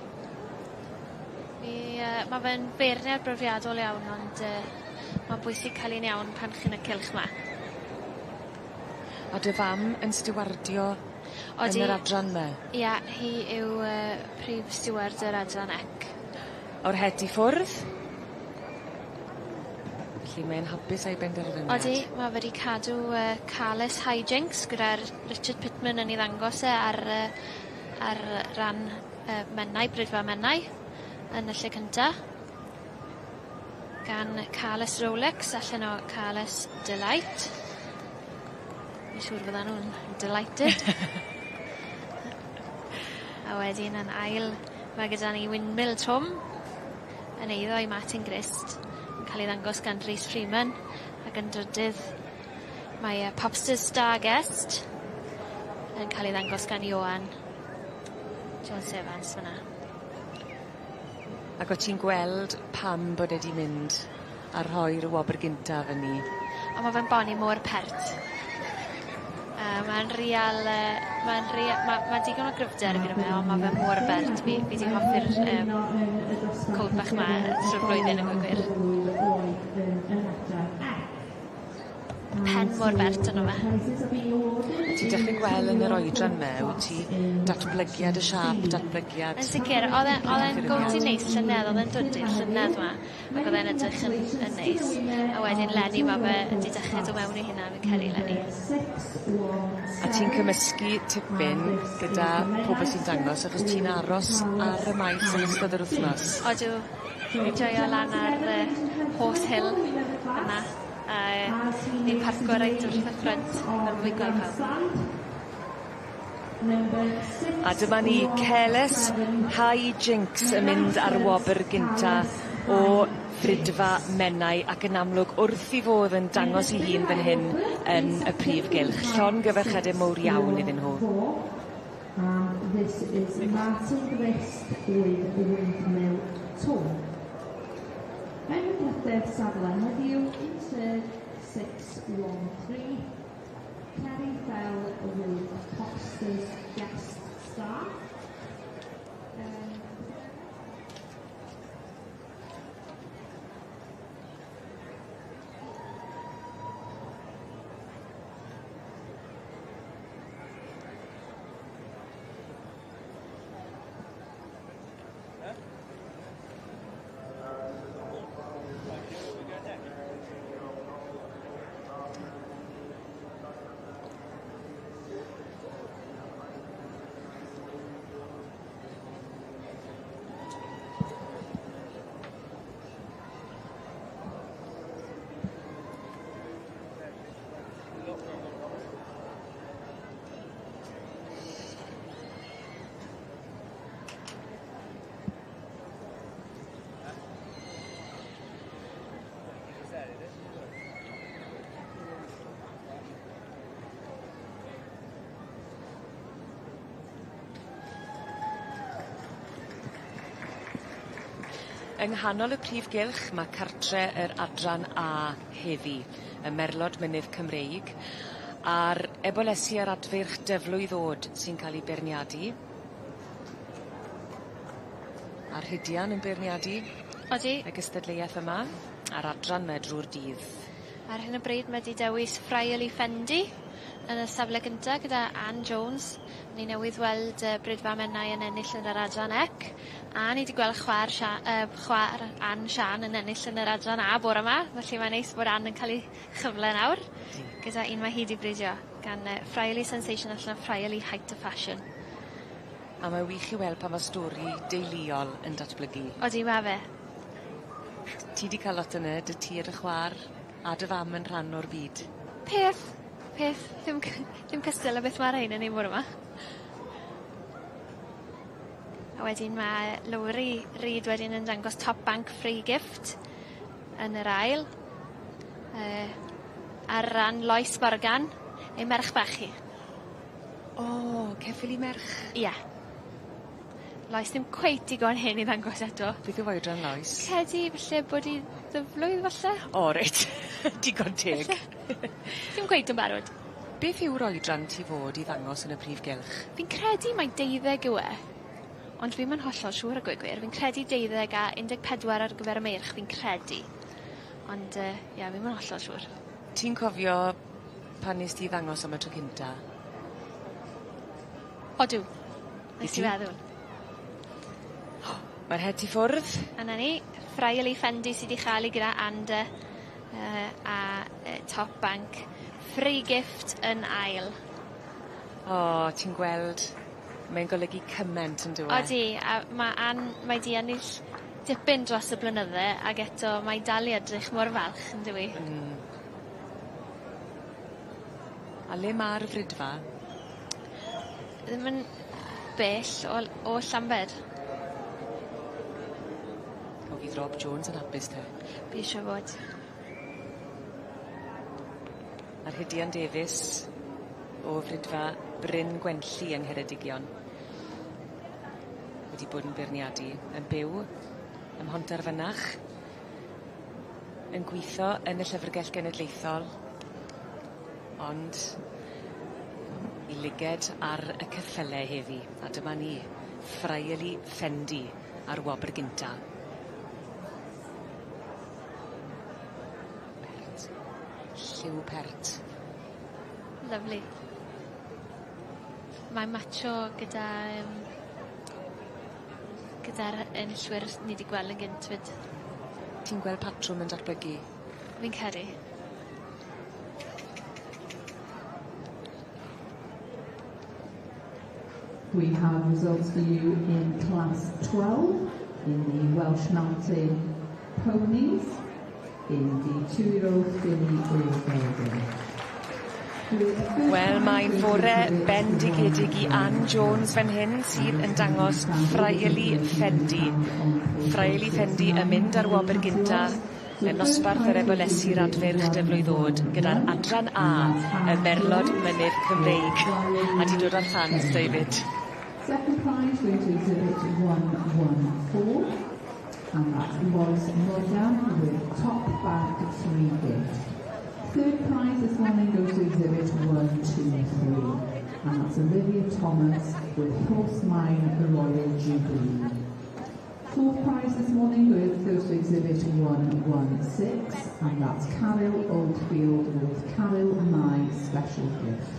Mi yy ma' fe'n beirniad brofiadol iawn ond yy ma'n bwysig ca'l un iawn pan chi'n y cylch 'ma. A dy fam yn stiwardio Odi. yn yr adran 'my? Ia, hi yw prif stiward yr adran C. O'r het i ffwrdd. Felly mae'n hapus â'i benderfyniad. Odi, ma' fe 'di cadw Carles Hijinks gyda'r Richard Pitman yn 'i ddangos e ar ar ran Menai, Bridfa Menai yn y lle cynta. Gan Carles Rolex allan o Carles Delight. Fi'n siŵr fyddan nw'n delighted. A wedyn yn ail ma' gyda ni Windmill Twm yn eiddo i Martin Grist yn ca'l ei ddangos gan Rhys Freeman ac yn drydydd mae Popsters Star Guest yn ca'l ei ddangos gan Ioan Jones Evans fyna. Ac o' ti'n gweld pam bod e 'di mynd a rhoi'r wobr gyntaf yn 'i. On' ma' fe'n boni mor pert. Ma'n real ma'n rea- ma' digon o gryfder gyda fe on' ma' fe mor bert fi 'di hoffi'r colt bach 'ma trw'r flwyddyn a gweud gwir. Pen mor bert arno fe. Ti'n dechre gweld yn yr oedran 'ma wyt ti datblygiad y siâp datblygiad... Yn sicir o'dd e o'dd e'n gowt neis llynedd o'dd e'n dwdi'r llynedd 'ma ac o'dd e'n edrych yn neis a wedyn leni ma' fe 'di dechre do' mewn i hynna fi'n credu leni. A ti'n cymysgu tipyn gyda pobol sy'n dangos achos ti'n aros ar y maes yn ystod yr wthnos. Odw. Fi'n joio lan ar Horse Hill fyna. A ni'n parco reit wrth y ffrynt er mwyn gweld pawb. A dyma ni Careless High Jinks yn mynd ar wobr gynta o Frydfa Menai ac yn amlwg wrth 'i fodd yn dangos 'i hun fan hyn yn y prif gylch. Llongyfarchiade mowr iawn iddyn nhw. And this is Martin Grist with Windmill Toe. Yn drydedd safle heddiw, insert 613, Kerry Fell with Foster's Guest Star. Yng nghanol y prif gylch ma' cartre yr adran A heddi y Merlod Mynydd Cymreig a'r ebolesi a'r adfeirch dyflwydd o'd sy'n ca'l 'u beirniadu. A'r Rhydian yn beirniadu. Odi. Y gystadleuaeth yma a'r adran 'my drw'r dydd. Ar hyn o bryd ma' 'di dewis Friarly Fendi yn y safle gynta gyda Ann Jones. Ni newydd weld Brydfa Menai yn ennill yn yr adran ec a ni 'di gweld chwa'r Sia- chwa'r Ann Sian yn ennill yn yr adran A bore 'ma felly mae'n neis bod Ann yn ca'l 'i chyfle nawr. Gyda un mae hi 'di bridio gan Friarly Sensation allan o Friarly Height of Fashion. A mae wych i weld pa ma' stori deuluol yn datblygu. Odi ma' fe. Ti 'di ca'l lot yna 'dy ti a dy chwar a dy fam yn rhan o'r byd. Peth peth ddim cy- ddim cystal â beth ma' rhein yn neud bore 'ma. A wedyn ma' Lowri Reid wedyn yn dangos Top Bank Free Gift yn yr ail. Ar ran Lois Morgan, ei merch bach hi. O, ceffyl 'i merch? Ie. Lois ddim cweit digon hen i ddangos eto. Beth yw oedran Lois? Credu falle bod 'i ddyflwydd falle? O reit. Digon teg. Falle. Dim cweit yn barod. Beth yw'r oedran ti fod i ddangos yn y prif gylch? Fi'n credu mai deuddeg yw e. Ond fi'm yn hollol siŵr a gweud gwir. Fi'n credu deuddeg a 14 ar gyfer y meirch fi'n credu. Ond ie fi'm yn hollol siŵr. Ti'n cofio pan nes di ddangos am y tro cynta? Odw. Nes i feddwl. Ma'r het i ffwrdd. A 'na ni. Friarly Fendi sy 'di chael 'i gyda Anda a Top Bank. Free gift yn ail. O ti'n gweld mae'n golygu cyment on'd yw e? Odi a ma' Ann mae 'di ennill dipyn dros y blynydde ag eto mae dal i edrych mor falch yndyw 'i? A le ma'r Fridfa? Ddim yn bell o L- o Llambed. O fydd Rob Jones yn apus te. Fi siŵr fod. A Rhydian Davies o Fridfa Bryn Gwenlli yng Ngheredigion. Wedi bod yn beirniadu yn byw ym Mhontarfynach. Yn gwitho yn y Llyfrgell Genedlaethol. Ond 'i liged ar y ceffyle heddi a dyma ni Friarly Fendi ar wobr gynta. Pert. Lliw pert. Lyfli. Mae'n matsio gyda gyda'r enillwyr ni 'di gweld yn gynt 'fyd. Ti'n gweld patrwm yn datblygu? Fi'n credu. We have results for you in class 12 in the Welsh Mountain Ponies. in the two-year-old filly or gelding. Wel, mae'n fore bendigedig i Ann Jones fan hyn sydd yn dangos Friarly Fendi. Friarly Fendi yn mynd ar wobr gynta yn nosbarth yr ebolesi radferch dyflwydd o'd gyda'r adran A y Merlod Mynydd Cymreig. A 'di dod â'r fans David. Second prize going to exhibit 114, and that's Lois Morgan with Top Bag 3 Gift. Third prize this morning goes to exhibit 123, and that's Olivia Thomas with Horse Mine Royal Jubilee. Fourth prize this morning goes to exhibit 116, and that's Carol Oldfield with Carol My Special Gift.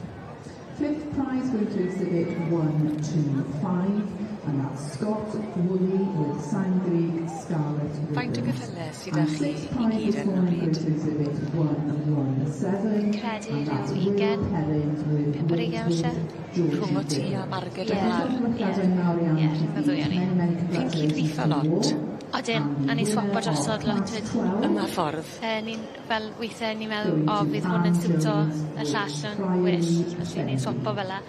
Fifth prize going to exhibit 125, and that's Scott Woolley with Sangrig Scarlet Faint o Ribbons. gyffyle sydd â And chi sixth i prize gyd this ar hyn o morning bryd? goes to exhibit 117, Credu and that's rhyw Will ugen, Perrins with pump ar ugen falle. Georgie Rhwng o ti Gill. a Margaret Ie, y Mlar. ie, ie, ma' ddwy o'n ni. Chi'n cydweithio lot? Odyn, a ni'n swapo drosodd lot 'fyd. Ym mha ffordd? Ni'n fel weithe ni'n meddwl o fydd hwn yn siwto y llall yn well, felly ni'n swapo fel 'a.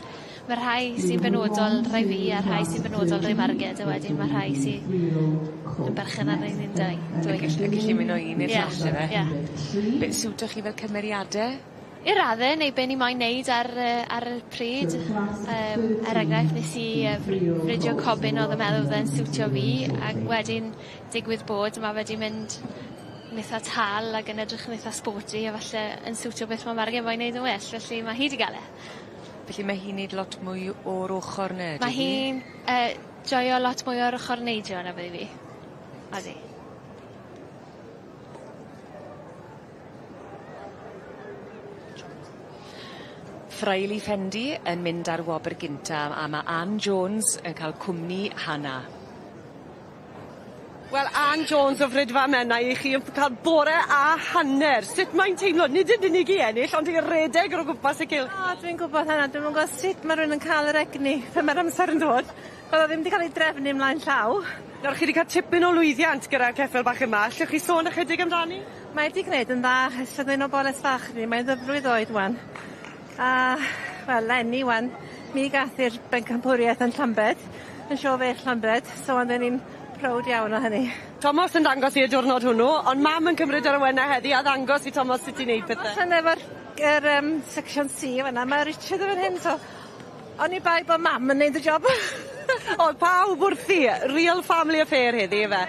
Ma' rhai sy'n benodol rhai fi a rhai sy'n benodol rhai Marged a wedyn ma' rhai sy yn berchen ar ein un dau. Dwy. Yn gallu mynd o un i'r Ie, llall yfe? ie. Be' siwto chi fel cymeriade? I radde neu be' ni moyn neud ar y pryd. Er enghraifft nes i fridio cobyn o'dd yn meddwl fydde'n siwtio fi ac wedyn digwydd bod ma' fe 'di mynd yn itha tal ag yn edrych yn itha sporty a falle yn siwtio beth ma' Marged moyn neud yn well felly ma' hi 'di ga'l e. Felly mae hi'n neud lot mwy o'r ochor 'ne Ma' ydy hi? hi'n joio lot mwy o'r ochor neidio na bydde fi. Odi. Fraili Fendi yn mynd ar wobr gynta a ma' Ann Jones yn ca'l cwmni Hannah. Wel, Ann Jones o Fridfa Menai i chi yn ca'l bore a hanner. Sut mae'n teimlo? Nid yn unig i ennill, ond i redeg o gwmpas y cylch. O, dwi'n gwybod hynna. Dwi'm yn gwybod sut ma' rywun yn ca'l yr egni pan ma'r amser yn dod. O'dd o ddim 'di ca'l ei drefnu ymlaen llaw. Nawr chi 'di ca'l tipyn o lwyddiant gyda'r ceffyl bach yma. Allwch chi sôn ychydig amdani? Mae 'di gneud yn dda ers un o boles fach ni. Mae'n ddyfrwydd oed ŵan. A wel leni ŵan mi gath 'i'r bencampwriaeth yn Llambed yn Sioe Feirch Llambed so ond ni'n prowd iawn o hynny. Tomos yn dangos i y diwrnod hwnnw, ond mam yn cymryd yr awenne heddi a ddangos i Tomos sut i neud pethe. Tomos yn efo'r yr section C fan 'na, ma' Richard yn fan hyn so oni bai bo' mam yn neud y job. O'dd pawb wrthi, real family affair heddi yfe?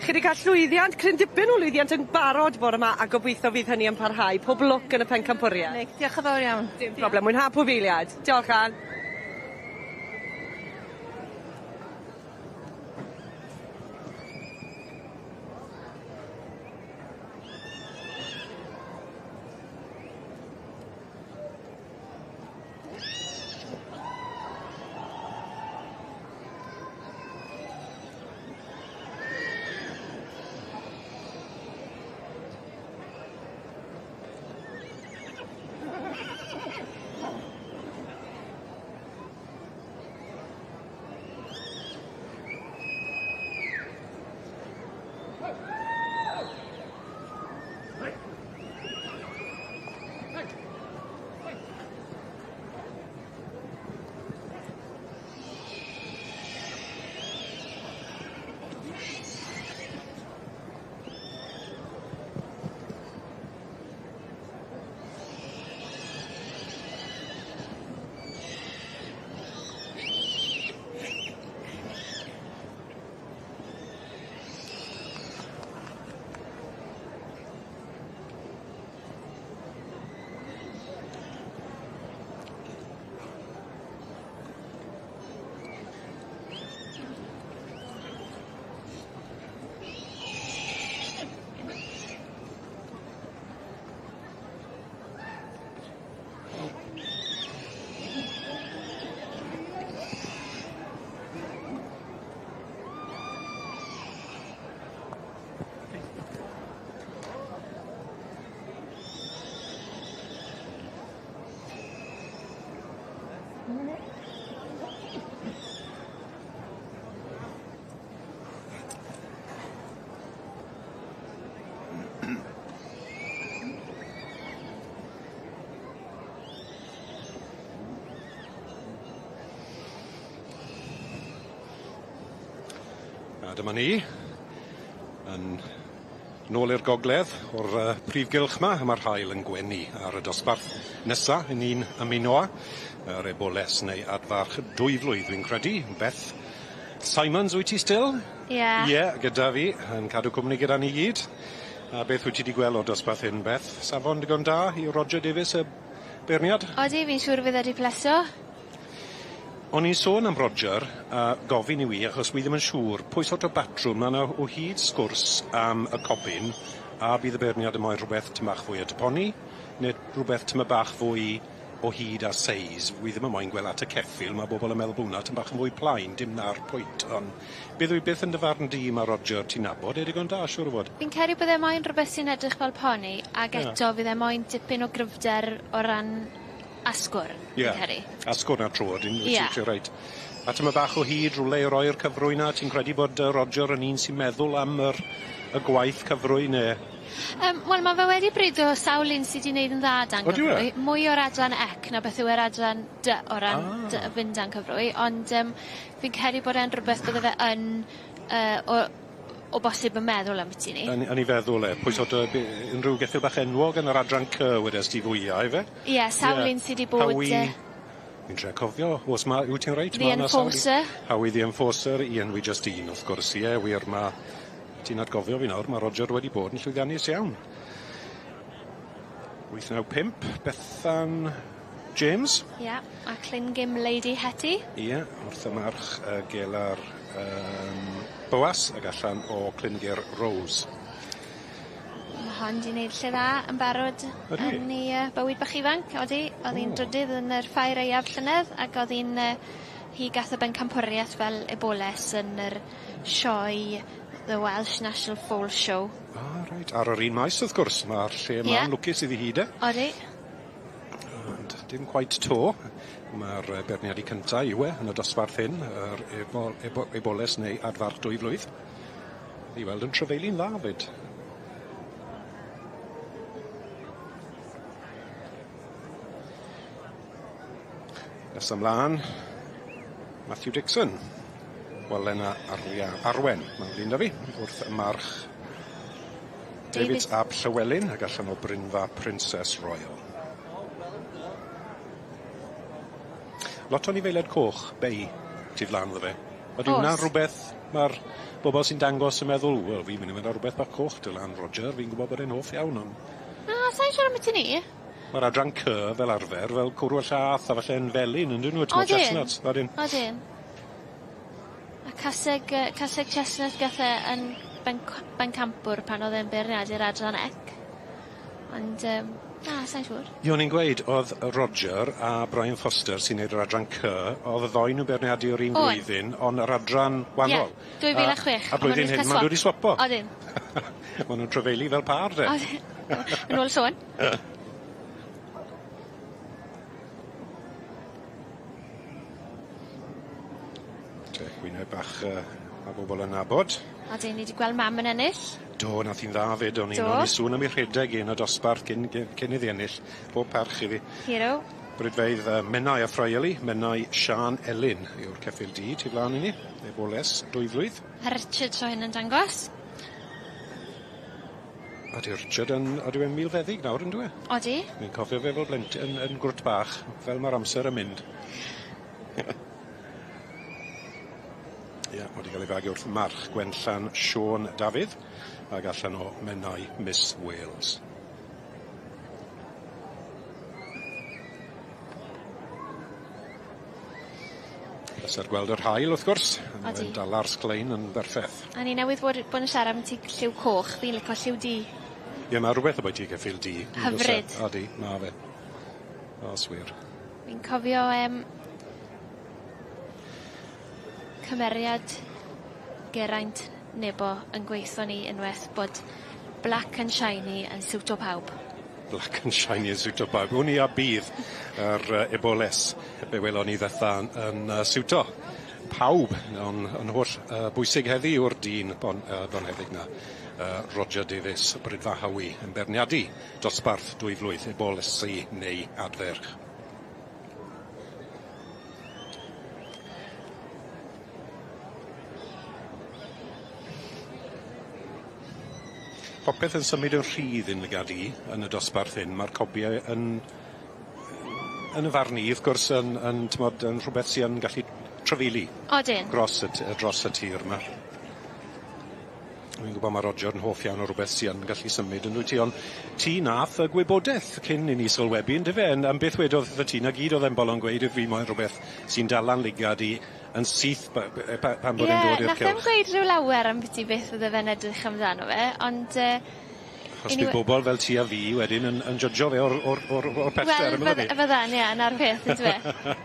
Chi 'di ca'l llwyddiant, cryn dipyn o lwyddiant yn barod bore 'ma a gobeithio fydd hynny yn parhau. Pob lwc yn y pencampwriaeth. Nic, diolch yn fawr iawn. Dim problem, mwynha pob eiliad. Diolch Ann. A dyma ni yn nôl i'r gogledd o'r prif gylch 'ma a ma'r haul yn gwenu ar y dosbarth nesa 'yn ni'n ymuno â yr eboles neu adfarch dwyflwydd fi'n credu. Beth Simons wyt ti still? Ie. Ie, gyda fi, yn cadw cwmni gyda ni gyd. A beth wyt ti 'di gweld o'r dosbarth hyn Beth? Safon digon da i Roger Davies y beirniad? Odi, fi'n siŵr fydd e 'di pleso. O'n i'n sôn am Roger a gofyn i wi achos wi ddim yn siŵr pwy sort o batrwm ma' 'na o hyd sgwrs am y cobyn a bydd y beirniad yn moyn rhwbeth tym bach fwy o poni ne' rhwbeth tyme' bach fwy o hyd a seis. Wi ddim yn moyn gweld at y ceffyl ma' bobol yn meddwl bo' wnna tym bach yn fwy plaen dim 'na'r pwynt on' beth yw beth yn dy farn di ma' Roger ti'n nabod e digon da siŵr o fod? Fi'n credu bydde moyn rwbeth sy'n edrych fel poni ag eto fydd e moyn dipyn o gryfder o ran asgwrn, Ie. fi'n credu. Asgwrn a trod un Ie. wyt ti reit. A tyme' bach o hyd rwle i roi'r cyfrwy 'na ti'n credu bod Roger yn un sy'n meddwl am yr y gwaith cyfrwy ne' Yym wel ma' fe wedi brido sawl un sy 'di neud yn dda dan Odi wir? gyfrwy. Mwy o'r adran ec na beth yw yr adran dy o ran Ah. dy- fynd dan cyfrwy ond yym fi'n credu bod e'n rwbeth bydde fe yn o bosib yn meddwl ambyti 'ny. Yn yn 'i feddwl e pwy sort o be- unryw geffyl bach enwog yn yr adran cy wedest ti fwya ife? Ie sawl un sy 'di bod Howie Fi'n trio cofio o's ma' wyt ti'n reit The ma' 'na sawl un. Enforcer. Howie the Enforcer un wi jyst un wrth gwrs ie wir ma' ti'n atgofio fi nawr ma' Roger wedi bod yn llwyddiannus iawn. 895 Bethan James. Ie a Clingim Lady Hetty. Ie wrth y march gelar Boas ag allan o Clingir Rose. Ma' hon 'di neud lle dda yn barod Ydi? yn 'i bywyd bach ifanc odi o'dd 'i'n drydydd yn yr ffair aeaf llynedd ag o'dd 'i'n hi gath y bencampwrieth fel eboles yn yr sioe The Welsh National Foal Show. Ah reit ar yr un maes wrth gwrs ma'r lle 'ma'n Ie. lwcus iddi hi de? Odi. Ond dim cweit 'to. Ma'r beirniadu cynta yw e yn y dosbarth hyn yr ebo- ebo- eboles neu adfarch dwy flwydd. I weld yn trafeilu'n dda 'fyd. Nesa mlan, Matthew Dixon. Wel yna Aria Arwen, ma'n flin 'da fi, wrth y march David ap Llywelyn ag allan o Brynfa Princess Royal. Lot o anifeiliaid coch, bei, tu flan iddo fe. Ydy hwnna rwbeth ma'r bobol sy'n dangos yn meddwl, wel fi'n myn' i mynd â rwbeth bach coch dy lan Roger, fi'n gwbod bod e'n hoff iawn on'... Na, sai'n siŵr ambyti 'ny. Ma'r adran cy fel arfer fel cwrw a llath a falle'n felyn yndyn nw t'mod chestnuts odyn. Odyn. A caseg caseg chestnut gath e yn bencampwr pan o'dd e'n beirniadu'r adran ec. Ond na, sai'n siŵr. Ie o'n i'n gweud o'dd Roger a Brian Foster sy'n neud yr adran cy o'dd y ddou nw'n beirniadu o'r un flwyddyn on' yr adran wahanol. Ie, 2006. A blwyddyn hyn ma' nw 'di swapo. Odyn. Ma' nw'n trafeilu fel pâr de. Odyn. Yn ôl sôn. Te gwyneb bach ma' bobol yn nabod. Odyn ni 'di gweld mam yn ennill. Do nath 'i'n dda 'fyd o'n i'n o'n i sôn am 'i rhedeg 'i yn y dosbarth cyn cyn cyn iddi ennill. Pob parch iddi. Hero. Brydfeydd Menai a Friarly, Menai Siân Elin yw'r ceffyl du tu flan i ni, eboles dwy flwydd. A Richard tro hyn yn dangos. Odi Richard yn odyw e'n milfeddyg nawr on'd yw e? Odi. Fi'n cofio fe fel blentyn yn grwt bach, fel ma'r amser yn mynd. Ie, ma' 'di ga'l ei fagu wrth march Gwenllan Siôn Dafydd ag allan o Menai Miss Wales. Pleser gweld yr haul wrth gwrs. Odi. Mae'n dala'r sglein yn berffeth. A ni newydd fod bod yn siarad am ti lliw coch, fi'n lico lliw du. Ie ma' rwbeth ambwyty ceffyl du. Yndos e? Hyfryd. Odi, ma' fe. O's wir. Fi'n cofio cymeriad Geraint Nebo yn gweitho ni unweth bod black and shiny yn siwto pawb. Black and shiny yn siwto pawb. Wn i a bydd yr eboles fe welon ni ddytha yn siwto pawb on' yn holl bwysig heddi yw'r dyn bonheddig 'na Roger Davies Brydfa Hawi yn beirniadu dosbarth dwy flwydd ebolesi neu adferch. Popeth yn symud yn rhydd i'n lygad i yn y dosbarth hyn ma'r cobie yn yn 'y farn i wrth gwrs yn yn t'mod yn rhwbeth sy yn gallu trafeili. Odyn. Gros y t- dros y tir 'ma. Wi'n gwbo ma' Roger yn hoff iawn o rwbeth sy yn gallu symud yndwyt ti on' ti nath y gwybodeth cyn i ni sylwebu yndyfe yn am beth wedodd wrtho ti 'na gyd o'dd e'n bolon gweud yw fi moyn rwbeth sy'n dala'n ligad i yn syth by- by- yy pa- pan bod e'n dod i'r cylch. Ie nath e'm gweud rhyw lawer ambiti beth fydde fe'n edrych amdano fe ond yy Achos bydd bobol fel ti a fi wedyn yn yn jydgo fe o'r o'r o'r o'r pellter Wel fydde fyddan ie 'na'r peth yndyfe?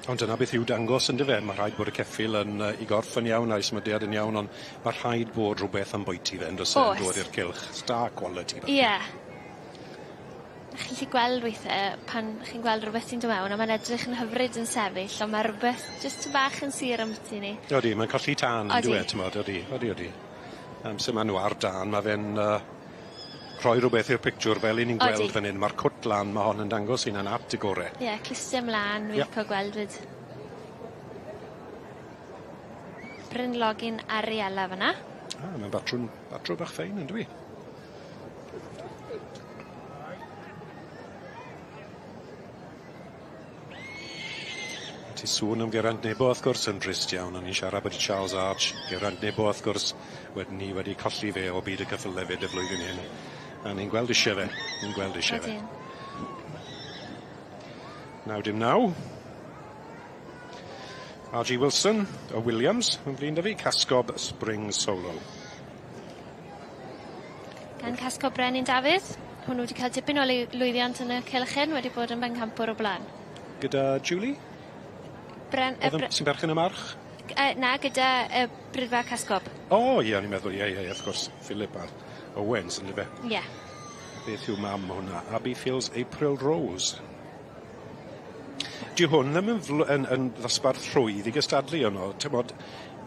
Ond dyna beth yw dangos yndyfe? Ma' rhaid bod y ceffyl yn yy 'i gorff yn iawn a'i symudiad yn iawn on' ma' rhaid bod rhwbeth ambwyty fe yndo's e? O's. Yn dod i'r cylch. Star quality falle. Ie. A chi 'llu gweld weithe pan chi'n gweld rwbeth sy'n do' mewn a ma'n edrych yn hyfryd yn sefyll on' ma' rwbeth jyst ty bach yn sur ambyti 'ny. Odi mae'n colli tân on'd yw e Odi. t'mod odi odi odi. Amser ma' nw ar dân ma' fe'n yy rhoi rwbeth i'r pictiwr fel 'yn ni'n gweld fan 'yn ma'r cwt lan ma' hon yn dangos hunan at y gore. Ie clustie mlan fi'n lico gweld 'fyd. Bryn Login Ariella fan 'na. Ah ma'n batrwn batrwm bach ffein yndyw 'i? Ti sôn am Geraint Nebo wrth gwrs yn drist iawn o'n i'n siarad byti Charles Arch, Geraint Nebo wrth gwrs wedyn ni wedi colli fe o byd y ceffyle 'fyd y flwyddyn hyn. A ni'n gweld isie fe, ni'n gweld isie fe. Odin. 99. R.G. Wilson o Williams yn flin 'da fi, Casgob Spring Solo. Gan Casgob Brenin Dafydd. Hwnnw wedi cael tipyn o lu- lwyddiant yn y cylch hyn wedi bod yn bencampwr o bla'n. Gyda Julie? Bren- yy bre- Sy'n berchen y march? Yy na gyda yy Briffa Casgob. O ie o'n i'n meddwl ie ie ie wrth gwrs Philip a Owens on'd yfe? Ie. Beth yw mam hwnna? Abbey Fields April Rose. Dyw hwn ddim yn fl- yn yn ddosbarth rhwydd i gystadlu yno t'mod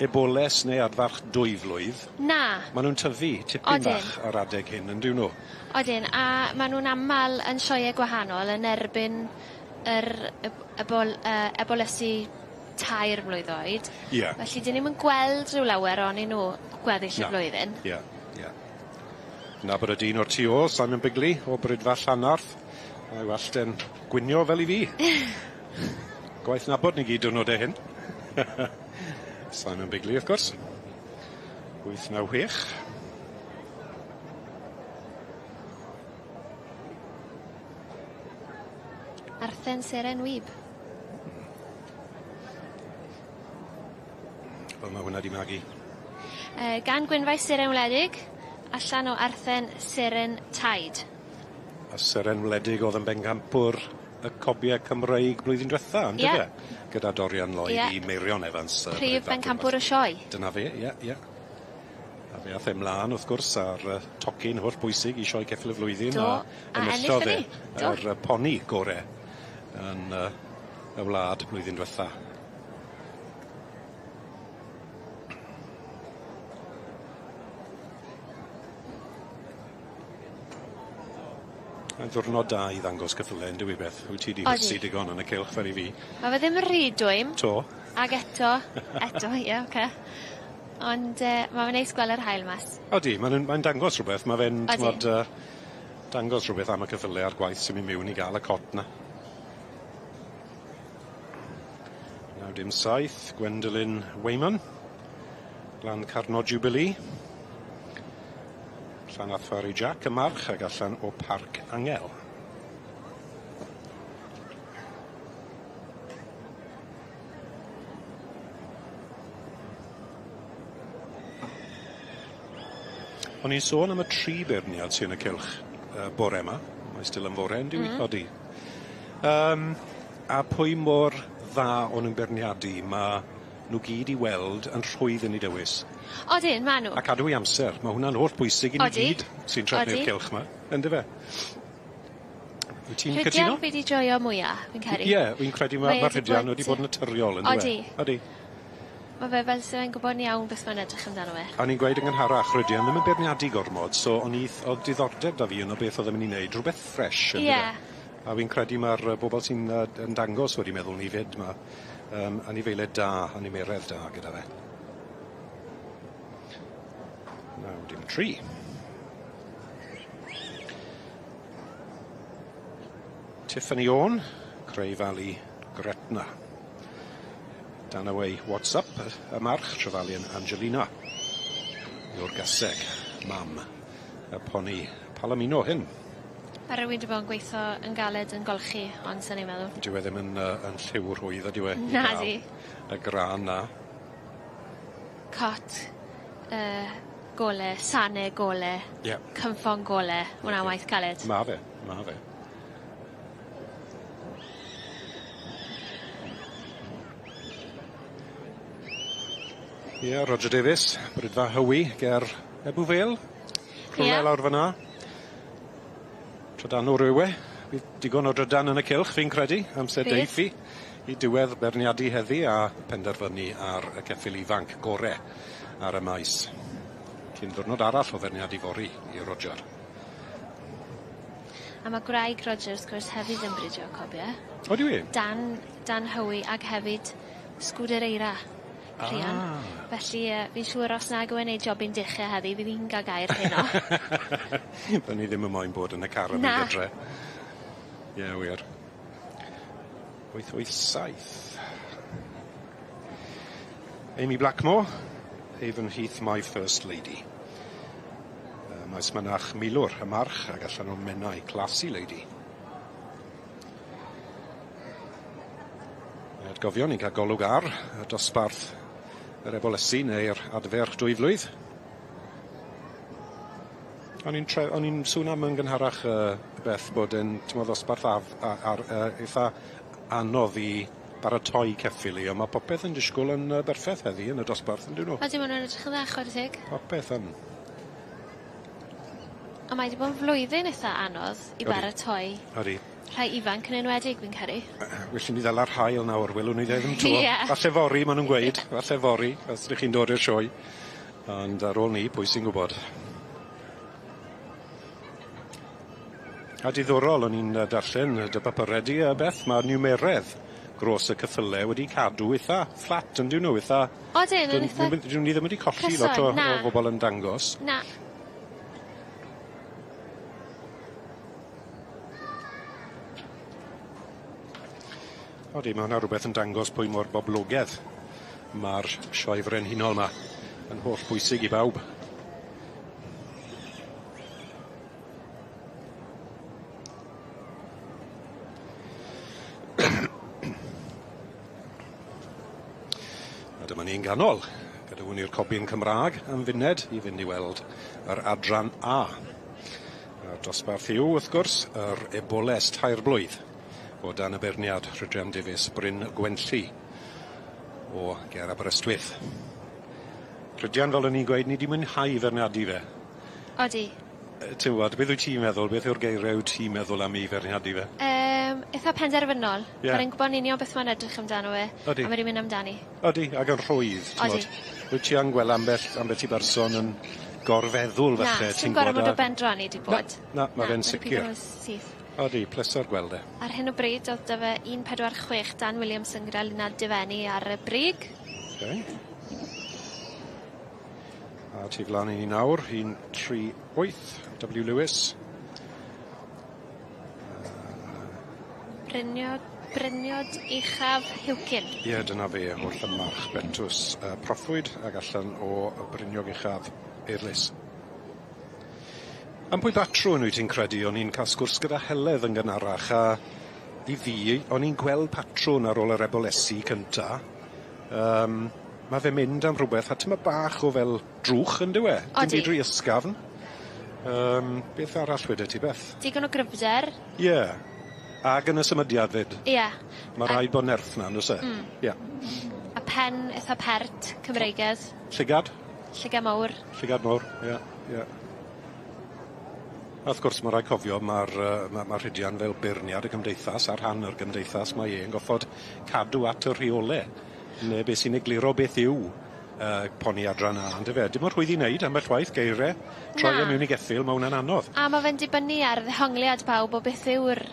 eboles neu adfarch dwy flwydd. Na. Ma' nw'n tyfu tipyn Odyn. bach ar adeg hyn on'd yw nw? Odyn a ma' nw'n amal yn sioee gwahanol yn erbyn yr eb- ebol- yy ebolesi tair mlwydd oed. Ie. Felly 'dyn ni'm yn gweld rhyw lawer onyn nw gweddill y Na. flwyddyn. Ie ie. Nabod y dyn o'r tu ôl Simon Bigley o Bridfa Llanarth. Mae wallt e'n gwynio fel i fi. Gwaith nabod ni gyd diwrnode hyn. Simon Bigley wrth gwrs. 896. Arthen Seren Wib. Wel ma' hwnna 'di magu. Gan Gwynfaes Seren Wledig allan o Arthen Seren Taid. A Seren Wledig o'dd yn bencampwr y cobie Cymreig blwyddyn dwetha on'd yfe? Ie. Gyda Dorian Lloyd Ie. i Meirion Evans yy Prif bencampwr y sioe. Dyna fe ie ie. A fe ath e mlan wrth gwrs ar yy tocyn hollbwysig i sioe ceffyl y flwyddyn Do. a A ennill enillodd e hynny. Do. yr yy poni gore yn yy y wlad blwyddyn dwetha. Mae'n ddiwrnod da i ddangos ceffyle on'd yw 'i Beth? Wyt ti 'di Odi. hysu digon yn y cylch fel i fi. Ma' fe ddim yn rhy dwym. 'To. Ag eto eto ie oce. Ond yy ma' fe'n neis gweld yr haul mas. Odi ma'n yn mae'n dangos rwbeth ma' fe'n Odi. t'mod yy dangos rhwbeth am y ceffyle a'r gwaith sy'n myn' miwn i ga'l y cot 'na. 97 Gwendoline Wayman. Lan Carno Jubilee. Llanarthfawr i Jack y march ag allan o Parc Angel. O'n i'n sôn am y tri beirniad sy yn y cylch yy bore 'ma. Mae still yn fore on'd yw 'i? Mm. Odi. Yym a pwy mor dda o'n nw'n beirniadu ma' nw gyd i weld yn rhwydd yn 'u dewis. Odyn ma' nw. A cadw 'u amser ma' hwnna'n hollbwysig i ni Odi. gyd sy'n trefnu'r Odi. cylch 'ma yndyfe? Wyt ti'n cytuno? Rhydian fi 'di joio mwya fi'n credu. Ie fi'n credu ma' Mae e ma' 'di Rhydian bod wedi bod yn naturiol on'd yw e? Odi. Odi. Ma' fe fel se fe'n gwbod yn iawn beth ma'n edrych amdano fe. O'n i'n gweud yn gynharach Rhydian ddim yn beirniadu gormod so o'n i th- o'dd diddordeb 'da fi yno beth o'dd e myn' i neud rwbeth ffresh on'd yfe? Ie. A fi'n credu ma'r yy bobol sy'n yy yn dangos wedi meddwl 'ny 'fyd ma' yym anifeilied da animeredd da gyda fe. 93. Tiffany Owen, Cray Valley, Gretna. Danaway What's Up, y march, Trefalian Angelina. Yw'r gaseg, mam, y poni Palomino hyn. Mae rywun wedi bod yn gweitho yn galed yn golchi, ond sy'n ni'n meddwl. Dyw e ddim yn yn lliw rhwydd ydyw e? Na di. Y gran 'na. Cot gole, sane gole. Ie. Cynffon gole. Ma' wnna'n waith caled. Ma' fe, ma' fe. Ie, Roger Davies, Brydfa Hywi ger Ebbw Vale. Rhywle Ie. lawr fyn 'na. Trydanwr yw e. Bydd digon o drydan yn y cylch fi'n credu, amser Bydd. deiff hi i diwedd beirniadu heddi a penderfynu ar y ceffyl ifanc gore ar y maes. Cyn ddiwrnod arall o feirniadu fory i Roger. A ma' gwraig Roger wrth gwrs hefyd yn bridio cobie. Odyw 'i? Dan Hywi ag hefyd Sgwder Eira. Rhian. Ah. Felly fi'n siŵr os nag yw e'n neud jobyn deche heddi fydd hi'n ga'l gair heno. Byddwn ni ddim yn moyn bod yn y car yn Na. mynd adre. Ie, wir. 887. Amy Blackmore, Haven Heath, My First Lady. Maes Mynach Milwr, y march, ag allan o Menai, Classy Lady. Atgofion, ni'n cael golwg ar y dosbarth yr ebolysu neu'r adferch 2 flwydd. O'n i'n sôn am yn gynharach Beth bod yn ddosbarth ar eitha anodd i baratoi ceffyl i, ond mae popeth yn disgwyl yn berffeth heddi yn y dosbarth, yn dyn nhw? Odi, maen nhw'n edrych yn dda, chwarae teg. Popeth yn. A mae wedi bod yn flwyddyn eitha anodd i baratoi. Odi. Rhai ifanc yn enwedig, fi'n credu. Well i ni ddala'r haul nawr, welwn ni ddim to. Ie. Falle fory, maen nhw'n gweud. Falle fory, os ydych chi'n dod i'r sioe. Ond ar ôl ni, pwy sy'n gwybod? A diddorol, o'n i'n darllen dy bapure di, Beth, mae niwmeredd gros y ceffyle wedi cadw eitha fflat, yn dyn nhw, eitha... Odyn, yn eitha... Dyn ni ddim wedi colli lot o bobl yn dangos. Na. Odi, mae hwnna rhywbeth yn dangos pwy mor boblogedd mae'r sioe frenhinol yma yn holl bwysig i bawb. A dyma ni'n ganol. Gadawn ni'r cobyn Cymraeg am funed i fynd i weld yr adran A. A'r dosbarth yw, wrth gwrs, yr eboles 3 blwydd o dan y beirniad Rhydian Davies Bryn Gwenlli o ger Aberystwyth. Rhydian, fel o'n i'n gweud, ni 'di mwynhau feirniadu fe. Odi. Ti'n gwybod, beth wyt ti'n meddwl, beth yw'r geiriau wyt ti'n meddwl am ei feirniadu fe? Eitha penderfynol. Ie. Mae'n gwybod yn union beth mae'n edrych amdano fe. Odi. A mae 'di mynd amdani. Odi, ac yn rhwydd, Odi. t'mod. Wyt ti yn gweld ambell i berson yn gorfeddwl Na, falle, sy'n gormod o bendroni 'di bod. Na, na, ma' fe'n Ma' 'di sicir. pigo syth. Odi, pleser gweld e. Ar hyn o bryd o'dd 'da fe 1.46 Dan Williamson gyda Luned Defeni ar y brig. Okay. A tu flan i ni nawr, 1.38, W Lewis. Bryniod Uchaf Hiwcyn. Ie, dyna fe, holl y march betws proffwyd ag allan o Bryniog Uchaf Eirlys. Am pwy batrwn wyt ti'n credu? O'n i'n cael sgwrs gyda Heledd yn gynharach a i fi, o'n i'n gweld patrwn ar ôl yr ebolesi cynta. Mae fe'n mynd am rhywbeth a tyma bach o fel drwch yn dyw e? Odi. Dim byd rhy ysgafn. Beth arall wedi ti, Beth? Digon o gryfder. Ie. Ag yn y symudiad fyd. Ie. Mae rhaid bod nerth na, on'd oes e? Ie. A pen eitha pert, Cymreigedd. Llygad? Llygad mawr. Llygad mawr, ie, ie. A wrth gwrs, mae rhaid cofio, mae'r ma Rhydian fel beirniad y gymdeithas, ar rhan o'r gymdeithas, mae e'n goffod cadw at y rheolau, neu beth sy'n egluro beth yw poni adran A, yndyfe? Dim ond rhwydd i wneud, ambell waith, geiriau, troi e mewn i geffyl, mae hwnna'n anodd. A mae fe'n dibynnu ar ddehongliad pawb o beth yw'r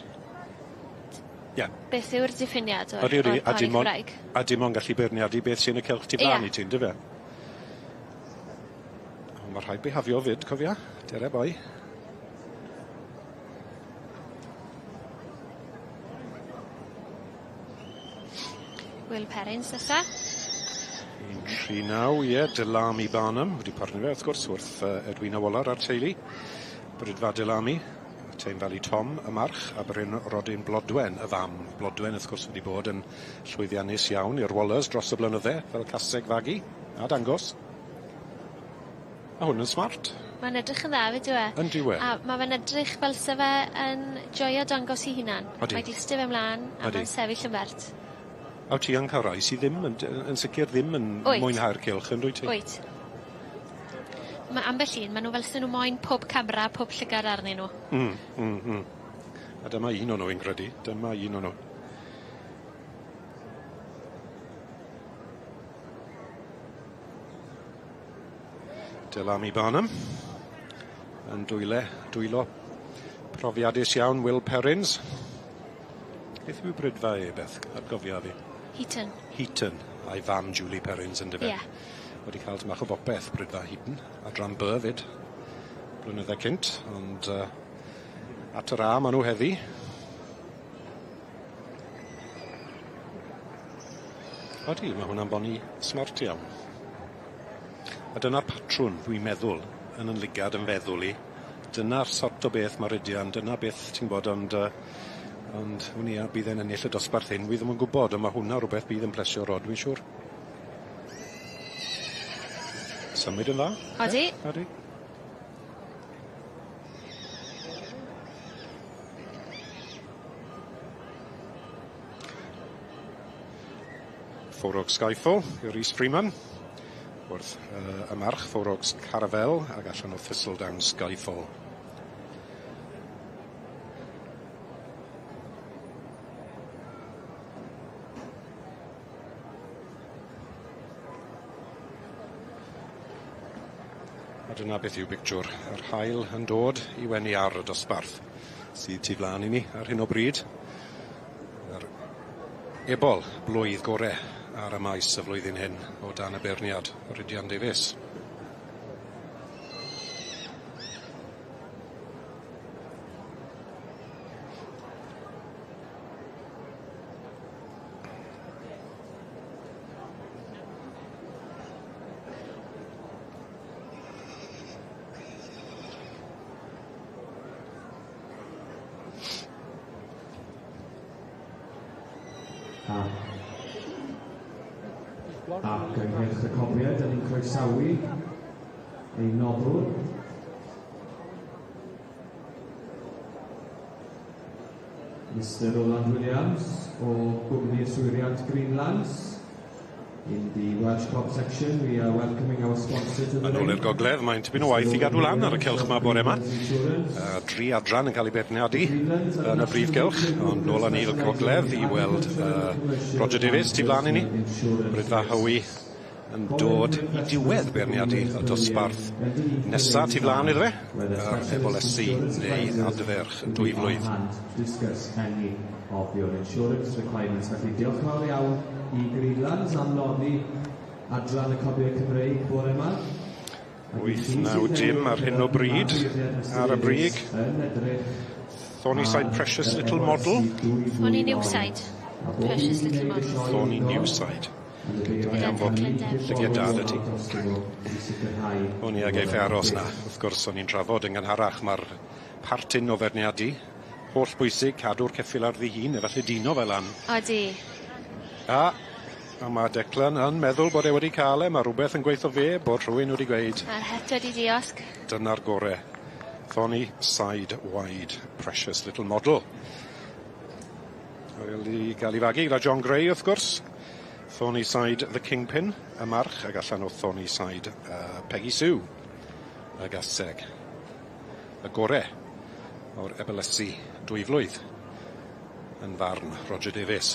Ie. Beth yw'r diffiniad o'r Odi, odi, a poni dim ond Cymraeg. a dim ond gallu beirniadu beth sy'n y cylch tu blaen Ie. i ti, yndyfe? Ond mae rhaid bihafio fyd, cofia. Dere boi. Will Perrins nesa. 1-3-9, ie, Delami Barnum wedi partner fe, wrth gwrs, wrth Edwina Waller a'r teulu. Brydfa Delami, Tame Valley Tom, y march, a Bryn Rodyn Blodwen, y fam. Blodwen, wrth gwrs, wedi bod yn llwyddiannus iawn i'r Wallers dros y blynydde, fel caseg fagu, a dangos. A hwn yn smart. Mae'n edrych yn dda 'fyd yw e? Yndyw e? A ma' fe'n edrych fel se fe yn joio dangos 'i hunan. Odi. Mae glustie fe mlan a Odi. ma'n sefyll yn bert. A wt ti yn ca'l rai sy ddim yn yn sicir ddim yn Wyt. mwynhau'r cylch yndwyt ti? Wyt. Ma' ambell un ma' nw fel se nw moyn pob camra pob llygad arnyn nw. A dyma un o'n nw fi'n credu. Dyma un o'n nw. Delami Barnum yn dwyle, dwylo profiadus iawn Will Perrins. Beth yw brydfa e Beth? Atgofia fi. Heaton. Heaton a'i fam Julie Perrins yndyfe? Ie. Wedi cael tymach o bopeth brydfa Heaton adran B 'fyd. Blynydde cynt ond at yr A ma' nw heddi. Odi ma' hwnna'n boni smart iawn. A dyna'r patrwn dwi'n meddwl yn 'yn ligad yn feddwl i. Dyna'r sort o beth ma' Rhydian, dyna beth ti'n gwbod ond ond wn i a bydd e'n ennill y dosbarth hyn wi ddim yn gwbod on' ma' hwnna rwbeth bydd yn plesio Rod dwi'n siŵr. Symud yn dda. Odi. Odi. Four Oaks Skyfall i Rhys Freeman. Wrth y march Four Oaks Caravel ag allan o Thistledown Skyfall. A dyna beth yw bictiwr yr haul yn dod i wenu ar y dosbarth sydd tu flan i ni ar hyn o bryd. Yr ebol blwydd gore ar y maes y flwyddyn hyn o dan y beirniad Rhydian Davies. Ac ynghylch y cobiau, 'dyn ni'n croesawu ein noddwr. Mr Roland Williams o gwmni yswiriant Greenlands. In the Welsh Cob section, we are welcoming our sponsor to the Yn ôl i'r gogledd, mae'n tipyn o waith i gadw lan ar y cylch 'ma bore 'ma. Dri adran yn cael ei beirniadu yn y brif gylch, ond nôl â ni i'r gogledd i weld Roger Davies tu flan i ni. Brydfa Hywi yn dod i diwedd beirniadu y dosbarth nesa tu flan iddo fe, yr Ebolesi neu Adferch dwy flwydd. Discuss any of your insurance requirements. Felly diolch yn fawr iawn i Greenlands am noddi adran y Cobiau Cymreig bore yma. 8-9-0 ar hyn o bryd, ar y brig. Thornyside Precious Little Model. Thorny Newside. Precious Little Model. Thorny Newside. Da iawn fod llygiad da 'da ti. O'n i ag eiff e aros 'na. Wrth gwrs o'n i'n trafod yn gynharach ma'r partyn o feirniadu holl bwysig cadw'r ceffyl ar ddihun efallai dino fe lan. Odi. A ma' Declan yn meddwl bod e wedi ca'l e, ma' rwbeth yn gweitho fe bod rhywun wedi gweud. Ma'r het wedi diosg. Dyna'r gore. Thorny Side Wide Precious Little Model. Wedi ga'l 'i fagu gyda John Gray wrth gwrs. Thorny Side The Kingpin, y march, ag allan o Thorny Side Peggy Sue, y gaseg. Y gore o'r Ebolesi dwy flwydd yn farn Roger Davies.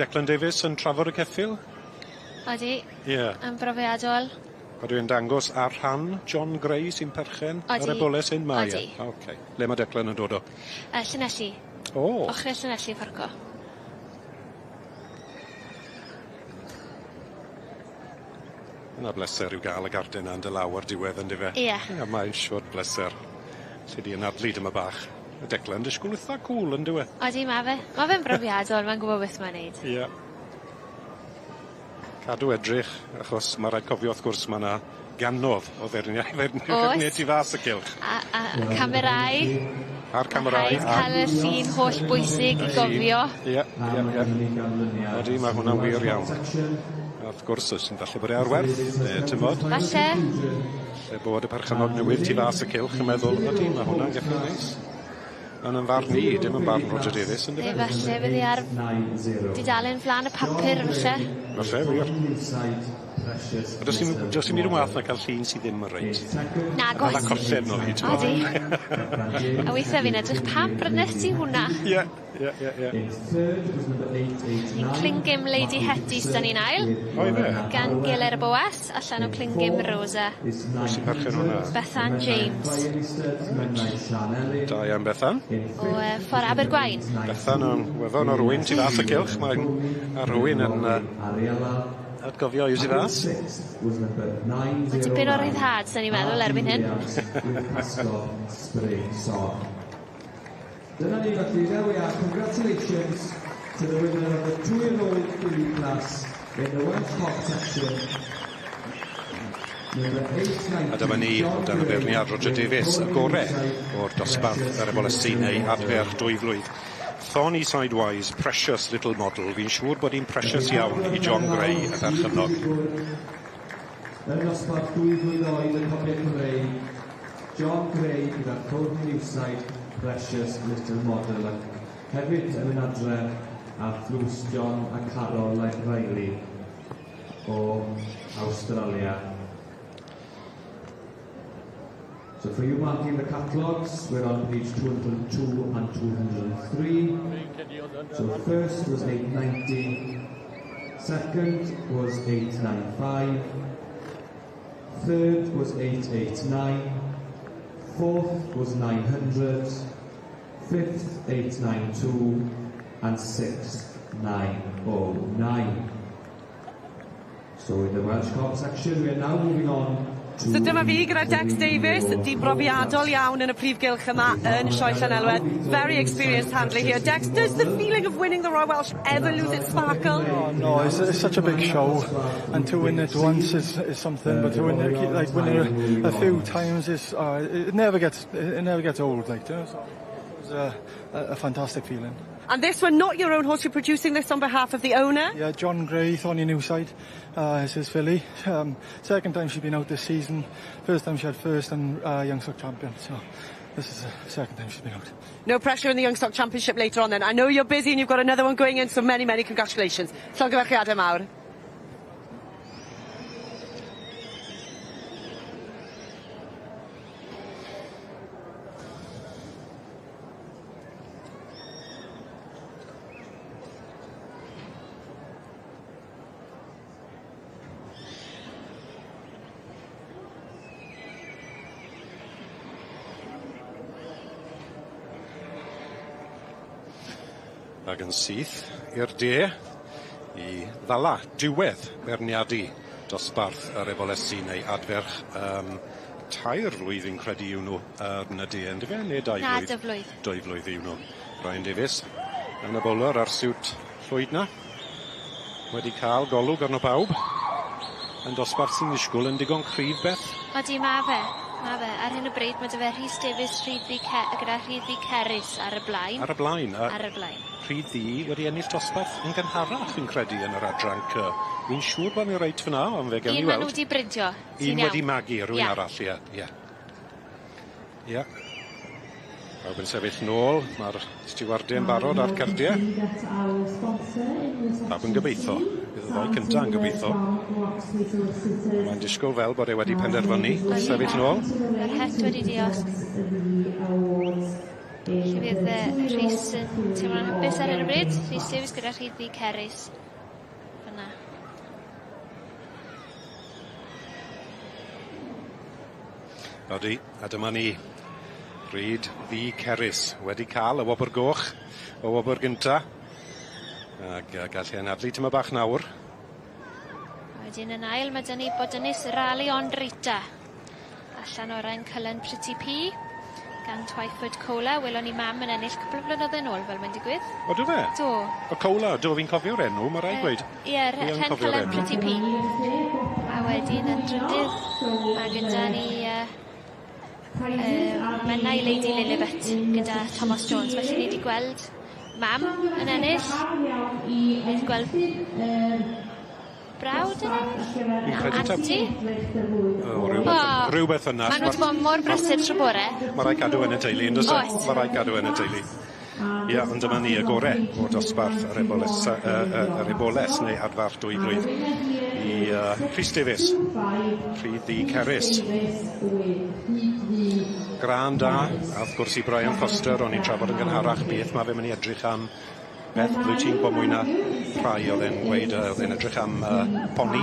Declan Davies yn trafod y ceffyl? Odi. Ie. Yn brofiadol. Ydw i'n dangos ar rhan John Gray sy'n perchen Odi. ar eboles hyn mae e? Odi. Oce. Le ma' Declan yn dod o? Llanelli. O! Ochre Llanelli fforco. Yna bleser yw ga'l y garden 'na yn dy law ar diwedd on'd yfe? Ie. Ie mae'n shwd bleser. Ti 'di anadlu dyma bach. Ma' Declan disgwl itha cŵl on'd yw e? Odi ma' fe. Ma' fe'n brofiadol ma'n gwbo beth ma'n neud. Ie. Cadw edrych achos ma' raid cofio wrth gwrs ma' 'na ganodd o feirniaid Oes. tu fas y cylch. A camerâu. A'r camerâu. Rhaid ca'l y llun holl bwysig i gofio. Ie ie ie. Odi ma' hwnna'n wir iawn. A wrth gwrs oes yn falle bod e ar werth ne' t'mod? Falle. Lle bod y perchennog newydd tu fas y cylch yn meddwl ydi ma' hwnna'n geffyl neis. Yn 'yn farn i, dim yn barn Roger Davies on'd Neu yfe? falle fydd 'i ar dudalen flan y papur falle. Falle wir. A do's dim do's dim byd yn wath na ca'l llun sy ddim yn reit. Nag oes. Fatha colled no hi t'mod? Odi. A weithe fi'n edrych pam brynes ti hwnna? Ie ie ie ie. Un Clingim Lady Hetty s'da ni'n ail. O ife? Gan Giler y Boas allan o Clingim Rosa. Pwy sy'n perchen hwnna? Bethan James. Da iawn Bethan. O ffor Abergwaun. Bethan o'n wefan o rywun tu fas y cylch mae'n a rywun yn atgofio yw tu fas. Ma' tipyn o ryddhad 'san ni'n meddwl erbyn hyn. Dyna ni felly, there we are, congratulations to the winner of the two-year-old filly class in the Welsh Cob section. Number 890, A dyma ni o dan y beirniad Roger Davies, y gore o'r dosbarth yr ebolesau neu adfer dwy flwydd. Thorny Sidewise, precious little model. Fi'n siŵr bod hi'n precious iawn i John Gray, y perchennog. Yn nosbarth dwy flwydd oed y Cobiau Cymreig, John Gray gyda'r Thorny Newside Precious Little Model ac hefyd yn mynd adre a thlws John a Carol Riley o Australia. So for you marking the catalogues, we're on page 202 and 203. So first was 890, second was 895, third was 889, fourth was 900, fifth 892, and sixth 909. So in the Welsh Cob section, we are now moving on to So dyma fi gyda Dex Davies, dyn brofiadol iawn yn y prif gylch yma yn Sioe Llanelwedd. Very experienced handler here. Dex, does the feeling of winning the Royal Welsh ever lose its sparkle? Oh, no, it's such a big show, and to win it once is something, but to win it, like win it a few times is it never gets old, like, you know, so it was a fantastic feeling. And this one, not your own horse, you're producing this on behalf of the owner? Yeah, John Gray, Thorny Newside, is his filly. Second time she's been out this season, first time she had first and Young Stock Champion, so this is the second time she's been out. No pressure in the Young Stock Championship later on then. I know you're busy and you've got another one going in, so many, many congratulations. Llongyfarchiadau mawr. Ac yn syth i'r de i ddala diwedd beirniadu dosbarth yr ebolesi neu adferch tair flwydd credu yw nhw yn y de, yndyfe? Neu dau Na, flwydd? dwy flwydd. Dwy flwydd yw nhw. Brian Davies yn y bowler a'r siwt llwyd na. Wedi cael golwg arno pawb. Yn dosbarth sy'n ddisgwyl yn digon cryf beth. Odi, ma' fe. Ma' fe. Ar hyn o bryd ma' 'dy fe Rhys Davies, Rhyddu gyda Rhyddu Ceris ar y blaen. Ar y blaen. Ar y blaen. Rhyddu wedi ennill dosbarth yn gynharach fi'n credu yn yr adran C. Fi'n siŵr bod mi reit fyna, ond fe gewn ni Un ma' weld. nhw wedi bridio. Ti'n Un iawn. wedi magu, rhywun Ie. arall, ie, ie. Ie. Pawb yn sefyll nôl, mae'r stiwardiau yn barod ar cardiau. Pawb yn gobeithio. Bydd y ddoi cynta yn gobeithio. Mae'n disgwyl fel bod e wedi penderfynu sefyll nôl. Mae'r het wedi diosg. Felly fydd Rhys yn teimlo'n hapus ar hyn o bryd. Rhys Davies gyda Rhyddu Ceris. Fyna. Odi, a dyma ni. Rhyd Ddu Ceris wedi cael y wobr goch, y wobr gynta. Ag yy gall hi anadlu tymed bach nawr. A wedyn yn ail ma' 'da ni Bodynis Rally on Rita. Allan o'r Ren Cullen Pretty Pea gan Twyford Cola. Welon ni mam yn ennill cwpwl o flynydde nôl fel mae'n digwydd. O do fe? Do. O Cola, do fi'n cofio'r enw, ma' raid gweud. Ie, Rhen Cullen Pretty Pea. A wedyn yn drydydd ma' gyda ni yy Menai Lady Lilibet gyda Thomas Jones. Felly ni 'di gweld mam yn ennill. Ni 'di gweld brawd yn ennill? Fi'n credu taw... Anti? O rywbeth rywbeth yna. Ma' nw 'di bod mor brysur trw bore. Ma' rai' cadw yn y teulu yndos e? Oes. Ma' rai' cadw yn y teulu. Ia ond dyma ni y gore o dosbarth yr eboles yy yy yr eboles neu adfarch dwy flwydd i yy Rhys Davies. Rhydd Ddu Ceris. Grân da, a wrth gwrs i Brian Foster o'n i'n trafod yn gynharach beth ma' fe myn' i edrych am Beth, rwyt ti'n gwybod mwy na rhai oedd e'n gweud oedd e'n edrych am poni.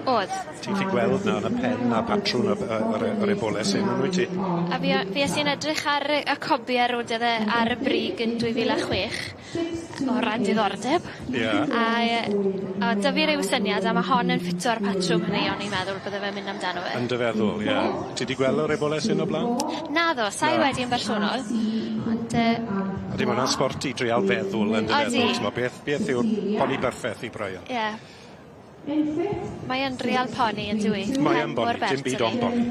O'dd. Ti'n gallu gweld 'na yn y pen a patrwn y y yr e- yr eboles hyn yn wyt ti? A fi o- fues i'n edrych ar y cobie rownd e ar y brig yn 2006 o ran diddordeb. Ie. A yy o' 'dy fi ryw syniad a ma' hon yn ffito'r patrwm hynny o'n i'n meddwl bydde fe'n mynd amdano fe. Yn dy feddwl, ie. Ti 'di gweld yr eboles hyn o bla'n? Naddo, sai wedi yn bersonol, ond yy Ydi ma' wnna'n sbort i drial feddwl yn dy Odi. feddwl t'mo' beth beth yw'r poni berffeth i Brian? Ie. Mae yn real poni yndyw 'i? Mae yn boni, dim byd ond boni.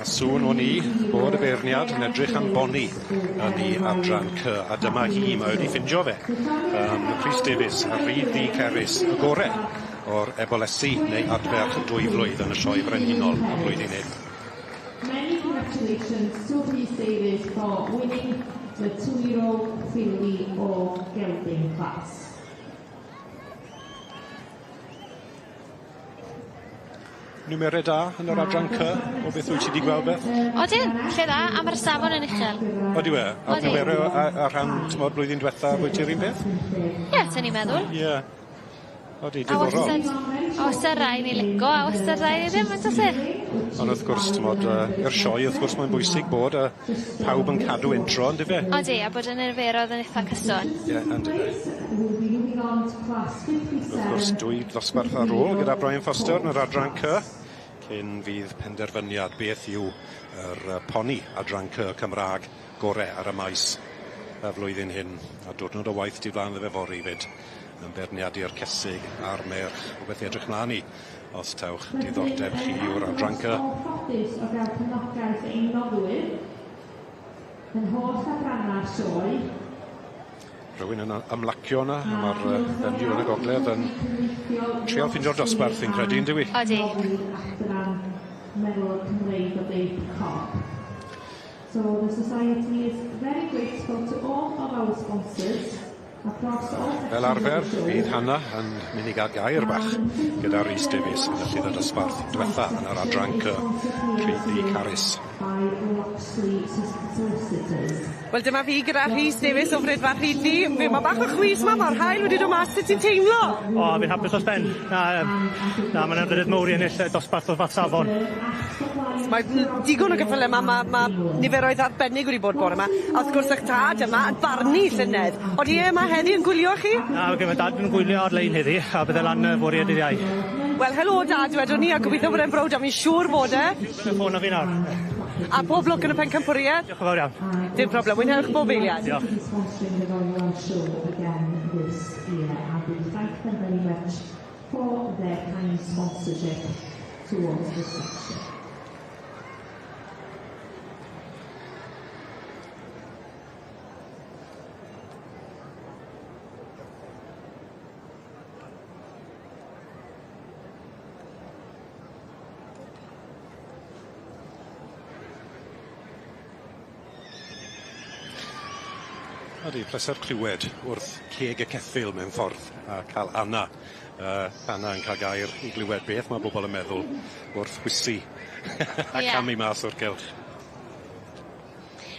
A sŵn o'n i bod y beirniad yn edrych am boni yn 'i adran Cy a dyma hi, mae wedi ffindio fe. Rhys Davies a Rhyd Ddu Ceris, y gore o'r ebolesi neu adferch dwy flwydd yn y Sioe Frenhinol y flwyddyn hyn. Many congratulations to Rhys Davies for winning the two-year-old filly or gelding class. Niwmere da yn yr adran C o beth wyt ti 'di gweld Beth? Odyn, lle dda, a ma'r safon yn uchel. Odi we? A Odi. niwmere a rhan t'mod blwyddyn dwetha bwyti'r un peth? Ie, 'sen i'n meddwl. Ie. Odi, A diddorol. wastad, a wastad rai ni lico, a wastad rai ni ddim, on'd o's e? Ond wrth gwrs, t'mod, i'r sioe, wrth gwrs, mae'n bwysig bod pawb yn cadw intro, on'd yfe? Odi, a bod y niferodd yn itha cyson. Ie, on'd yfe? Wrth gwrs, dwy ddosbarth ar ôl gyda Brian Foster yn yr adran C, cyn fydd penderfyniad beth yw yr poni adran C Cymra'g gore ar y maes y flwyddyn hyn. A diwrnod o waith tu flan iddo fe fory 'fyd, yn beirniadu'r cesig a'r merch, rwbeth i edrych mlan i, os tawch diddordeb chi yw'r adran C. Ffodus o gael cefnogaeth ein noddwyr yn holl adrannau'r sioe. Rhywun yn ymlacio yna, a ma'r fenyw yn y gogledd yn trial ffindio'r dosbarth fi'n credu yndyw 'i? Odi. Adran Merlod Cymreig o Deip Cob. So the society is very grateful to all of our sponsors across all Fel arfer, fydd Hannah yn mynd i gael gair bach gyda Rhys Davies yn y llyfr dosbarth diwetha yn yr adran C, Rhyd Ddu Caris. by Loxley Solicitors. Wel dyma fi gyda Rhys Davies o Fridfa Rhyd Ddu. Fe ma' bach o chwys 'ma, ma'r haul wedi dod mas, sut ti'n teimlo? O, fi'n hapus dros ben. Na, yym, na, ma'n anrhydedd mowr i ennill y dosbarth o'r fath safon. Mae digon o geffyle 'ma, ma' ma' niferoedd arbennig wedi bod bore 'ma, a wrth gwrs 'ych tad yma yn barnu llynedd. Odi e yma heddi yn gwylio chi? Na, ma' dad yn gwylio ar-lein heddi, a bydde lan fory a dydd Iau. Wel, helo dad, wedwn ni, a gobeithio bod e'n browd, a fi'n siŵr bod e. Y ffôn â fi nawr. A pob lwc yn y pencampwriaeth. Diolch yn fawr iawn. Dim problem, mwynhewch bob eiliad. Diolch. Sponsoring the Royal Welsh Show again this year and we thank them very much for their kind sponsorship towards this section. Ydi, pleser clywed wrth ceg y ceffyl mewn ffordd a ca'l Anna Anna yn ca'l gair i glywed beth ma' bobol yn meddwl wrth chwysu a Ie. camu mas o'r cylch.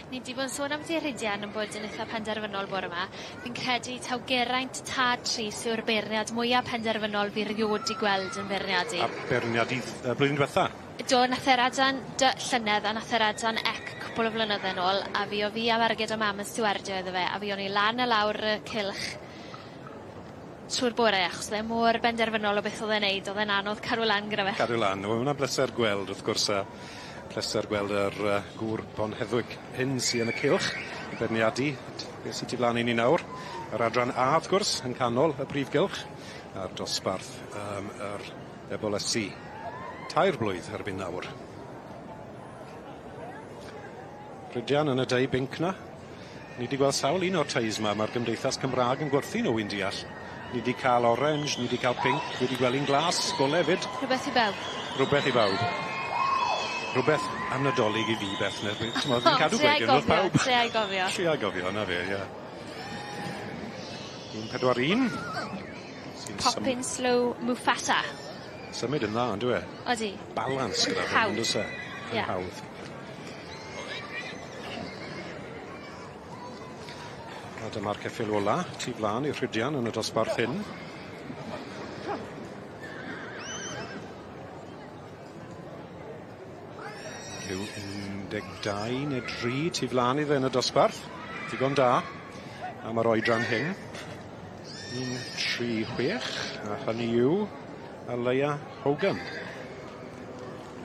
Ni 'di bod yn sôn ambyti Rhydian yn bod yn itha penderfynol bore 'ma. Fi'n credu taw Geraint Tad Rhys yw'r beirniad mwya penderfynol fi riod 'di gweld yn beirniadu. A beirniadu y blwyddyn dwetha. Do nath e'r adran dy llynedd a nath e'r adran ec cwpwl o flynydde nôl a fuo fi a Marged a mam yn stiwardio iddo fe a fuon ni lan a lawr y cylch trw'r bore achos o'dd e mor benderfynol o beth o'dd e'n neud o'dd e'n anodd cadw lan gyda fe. Cadw lan wel ma' wnna'n bleser gweld wrth gwrs a pleser gweld yr yy gŵr bonheddwig hyn sy yn y cylch yn beirniadu beth sy tu flan i ni nawr. Yr adran A wrth gwrs yn canol y prif gylch a'r dosbarth yym yr ebolysu tair blwydd erbyn nawr. Rhydian yn y dei binc 'na. Ni 'di gweld sawl un o'r teis 'ma ma'r Gymdeithas Cymra'g yn gwerthu nw wi'n deall. Ni 'di ca'l orange, ni 'di ca'l pinc, wi 'di gwel' un glas, gole 'fyd. Rhwbeth i bawb. Rhwbeth i bawb. Rhwbeth am Nadolig i fi Beth ne' dwi t'mod fi'n cadw gweud hyn wrth pawb. Tria i gofio. Tria i gofio, 'na fe, ie. 1 4 1. Sy'n sym-... Poppin Slow Mufasa. Symud yn dda on'd yw e? Odi. Balans gyda hwn on'd o's e? Ie. Yn hawdd. A dyma'r ceffyl ola tu flan i'r Rhydian yn y dosbarth hyn. Rhyw 12 neu 3 tu flan iddo yn y dosbarth. Digon da am yr oedran hyn. 1 3 6 a hynny yw Aleia Hogan.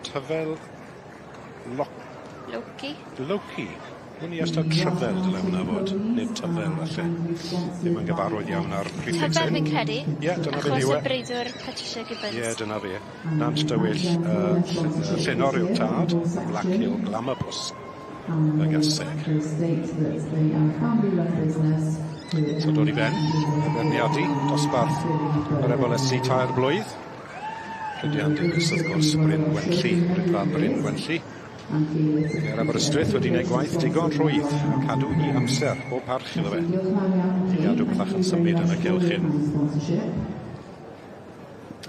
Tyfel Loc... Loki. Loki. Wn i os taw Tryfel dyle hwnna fod, nid Tyfel falle. Ddim yn gyfarwydd iawn â'r prefix Tyfel hyn. fi'n credu. Ie, dyna beth yw e. Achos y breidwr Patricia Gibbons. Ie, dyna fe. Nant Dywyll yy Llenor yw'r tad, Black Hill Glamour Puss y gaseg. So dod i ben, y beirniadu, dosbarth yr ebolesi tair blwydd. Rhydian Davies wrth gwrs, Bryn Gwenlli, Rhydfa Bryn Gwenlli. Ger Aberystwyth wedi gwneud gwaith digon rhwydd a cadw i amser, bob parch iddo fe. I gadw pethach yn symud yn y cylch hyn.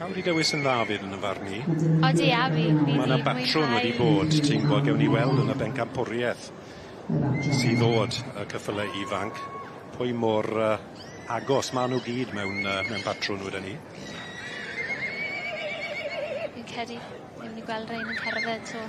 A wedi dewis yn dda fyd yn y farn i. Odi a fi. Fi Ma' 'na 'di batrwm wedi mwynhau. bod, ti'n gweld gewn ni weld yn y bencampwriaeth sydd ddod y ceffyle ifanc, pwy mor yy agos ma' nw gyd mewn yy mewn batrwn weden i. Fi'n credu ni myn' i gweld rein yn cerdded 'to.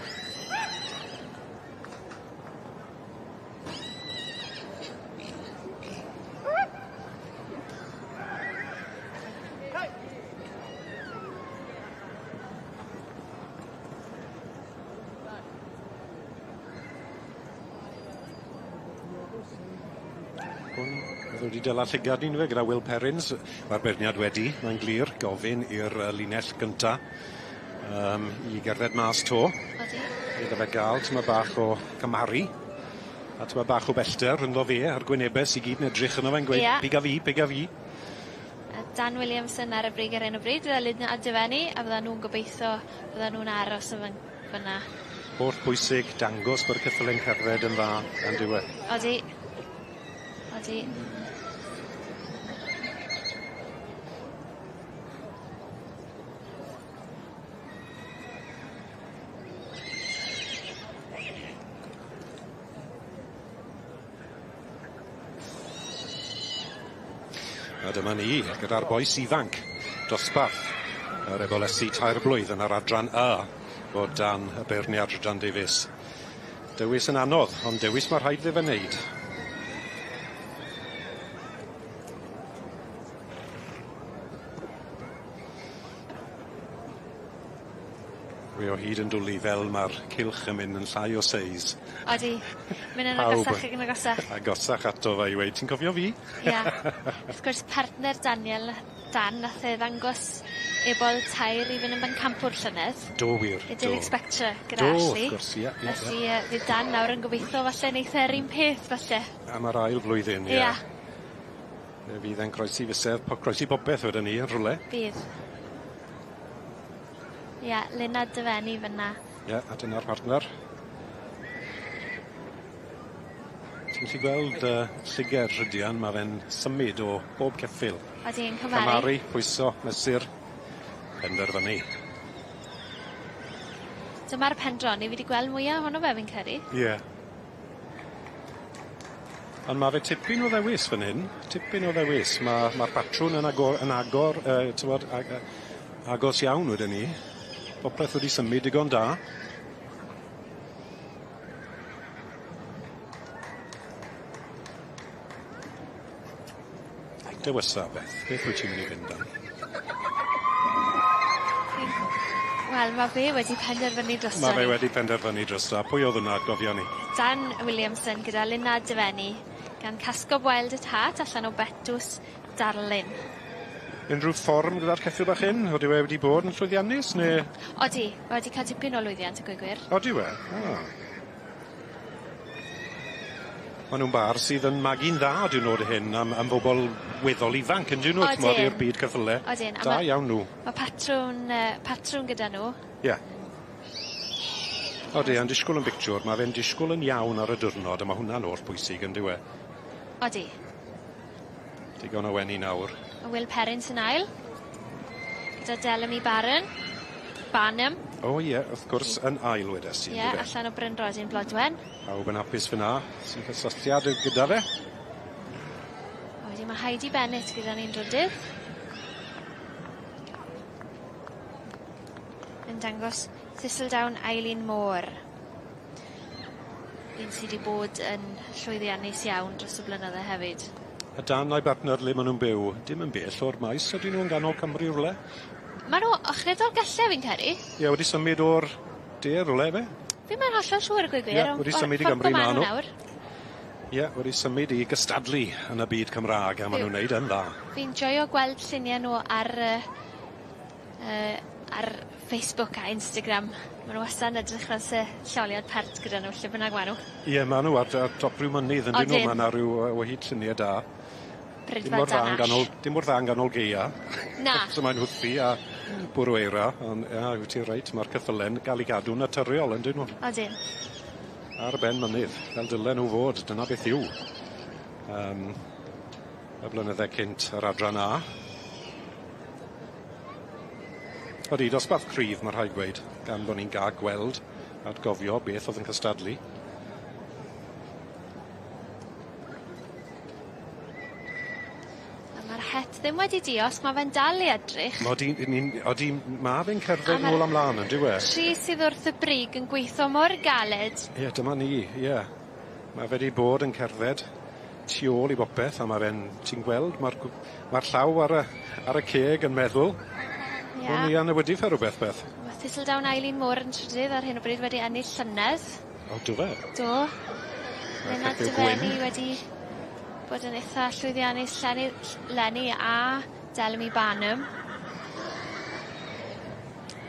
Hwn oedd wedi dala llygad un fe gyda Will Perrins. Ma'r beirniad wedi, mae'n glir, gofyn i'r yy linell gynta yym i gerdded mas 'to. Odi. Iddo fe ga'l tymed bach o cymharu a tymed bach o bellter rhyngddo fe a'r gwynebe sy gyd yn edrych arno fe'n gweud... Ie. Piga fi, piga fi. A Dan Williamson ar y brig ar 'yn o bryd gyda Luna a Dyfenni a fyddan nw'n gobeitho fyddan nw'n aros yn fan fyn 'na. Holl bwysig dangos bod y ceffyle'n cerdded yn dda on'd yw e? Odi. Odi. A dyma ni gyda'r bois ifanc dosbarth yr ebolesi tair blwydd yn yr adran Y o dan y beirniad Rydan Davies. Dewis yn anodd, ond dewis ma' rhaid iddo fe wneud. Wi o hyd yn dwli fel ma'r cylch yn mynd yn llai o seis. Odi. Myn' yn agosach ag yn agosach. Agosach ato fe i weud ti'n cofio fi? Ia. Wrth gwrs partner Daniel Dan nath e ddangos ebol tair i fynd yn bencampwr llynedd. Do wir, do. Idyllic Spectre gyda Do, Ashley. wrth gwrs, ie, ie, ie. Felly yy fydd Dan nawr yn gobeitho falle neith e'r un peth falle. Am yr ail flwyddyn, ie. Ia. Fe fydd e'n croesi fysedd, po- croesi popeth wedwn ni yn rhywle. Bydd. Ia, Lena Dyfenni fyn 'na. Ie, a dyna'r partner. Ti'n gallu gweld yy lluger Rhydian, ma' fe'n symud o bob ceffyl. Odi, yn cymharu. Cymharu, pwyso, mesur, penderfynu. Dyma'r pendron ni fi 'di gweld mwya ohono fe fi'n credu. Ie. Ond ma' fe tipyn o ddewis fan hyn, tipyn o ddewis. Ma' ma'r patrwn yn agor yn agor yy t'mod ag yy agos iawn wedyn 'ny. Popeth wedi symud digon da. Dewysa Beth, beth wyt ti'n mynd i fynd am? Wel ma' fe wedi penderfynu drosto Ma' fe wedi penderfynu drosto. A pwy o'dd wnna gofio ni? Dan Williamson gyda Lina Defeni gan Casco Wild at Heart allan o Betws Darlun. Unrhyw fform gyda'r ceffyl bach hyn? Odi we wedi bod yn llwyddiannus ne'? Odi, ma' wedi ca'l tipyn o lwyddiant a gweud gwir. Odi we? O. Ma' nw'n bar sydd yn magu'n dda diwrnod hyn am am bobol weddol ifanc on'd 'yn nw t'mod i'r byd ceffyle. Odyn. Da iawn nw. Ma' patrwn yy patrwn gyda nw. Ie. Odi a'n disgwl yn bictiwr ma' fe'n disgwl yn iawn ar y diwrnod a ma' hwnna'n oll bwysig on'd yw e? Odi. Digon o wenu nawr. Ma' Will Perrins yn ail. Gyda Delamy Barron. Barnum. O ie wrth gwrs yn ail wedes ti on'd yfe? Ie allan o Brynrodyn Blodwen. Pawb yn hapus fyn 'na sy'n cysylltiad yy gyda fe. A wedyn ma' Heidi Bennett gyda ni'n drydydd. Yn dangos Thistledown Eileen Moore. Un sy 'di bod yn llwyddiannus iawn dros y blynydde hefyd. A Dan a'i bartner le ma' nw'n byw? Dim yn bell o'r maes ydyn nw yn ganol Cymru rwle? Ma' nw ochre Dolgelle fi'n credu. Ie wedi symud o'r de rwle yfe? Fi'm yn hollol siŵr a gweud gwir Ie wedi symud i Gymru ma' nw. nawr. Ie wedi symud i gystadlu yn y byd Cymra'g a ma' nw'n neud yn dda. Fi'n joio gweld llunie nw ar yy yy ar Facebook a Instagram. Ma' nw wastad yn edrych fel se lleoliad pert gyda nw lle bynnag ma' nw. Ie ma' nw ar d- ar top ryw mynydd on'd 'yn nw? Odyn. Ma' 'na ryw yy o hyd llunie da. Bryd Dim mor fel dda yn Dan ganol Ash. dim mor dda yn ganol gaea. Na. So mae'n hwthi a bwrw eira on' ia wyt ti reit ma'r ceffyle'n ga'l 'u gadw'n naturiol on'd 'yn nw? Odyn. Ar ben mynydd, fel dylen nhw fod, dyna beth yw. Yym y blynydde cynt yr adran A. Odi, dosbarth cryf, ma' rhaid gweud, gan bo' ni'n ga' gweld atgofio beth o'dd yn cystadlu. A ma'r het ddim wedi diosg, ma' fe'n dal i edrych. Ma' odi ni'n odi ma' fe'n cerdded nôl a mlan on'd yw e? Tri sydd wrth y brig yn gweitho mor galed. Ie dyma ni, ie. Ma' fe 'di bod yn cerdded tu ôl i bopeth a ma' fe'n ti'n gweld ma'r gw- ma'r llaw ar y ar y ceg yn meddwl. Ie. O'n i yn awydu fe rwbeth Beth. Ma' Thistledown Eileen Moore yn trydydd ar hyn o bryd wedi ennill llynedd. O do fe? Do. Lena ceffyl gwyn. Devenny wedi bod yn itha llwyddiannus llenni ll- leni a Delamy Barnum.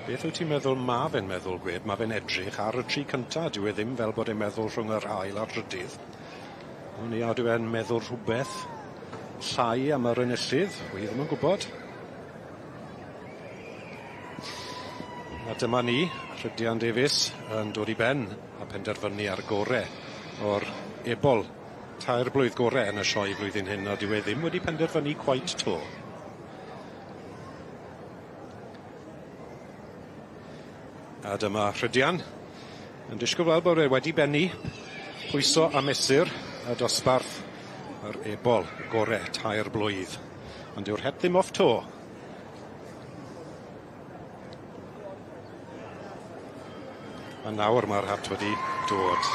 Beth wyt ti'n meddwl ma' fe'n meddwl gwed? Ma' fe'n edrych ar y tri cynta dyw e ddim fel bod e'n meddwl rhwng yr ail a'r drydydd. O'n i a dyw e'n meddwl rhwbeth llai am yr enillydd, wi ddim yn gwbod. A dyma ni, Rhydian Davies yn dod i ben a penderfynu ar gore o'r ebol tair blwydd gore yn y sioe flwyddyn hyn a dyw e ddim wedi penderfynu cweit 'to. A dyma Rhydian yn disgwyl weld bod e wedi bennu pwyso a mesur y dosbarth yr ebol gore tair blwydd. Ond dyw'r het ddim off 'to. A nawr ma'r hat wedi dod.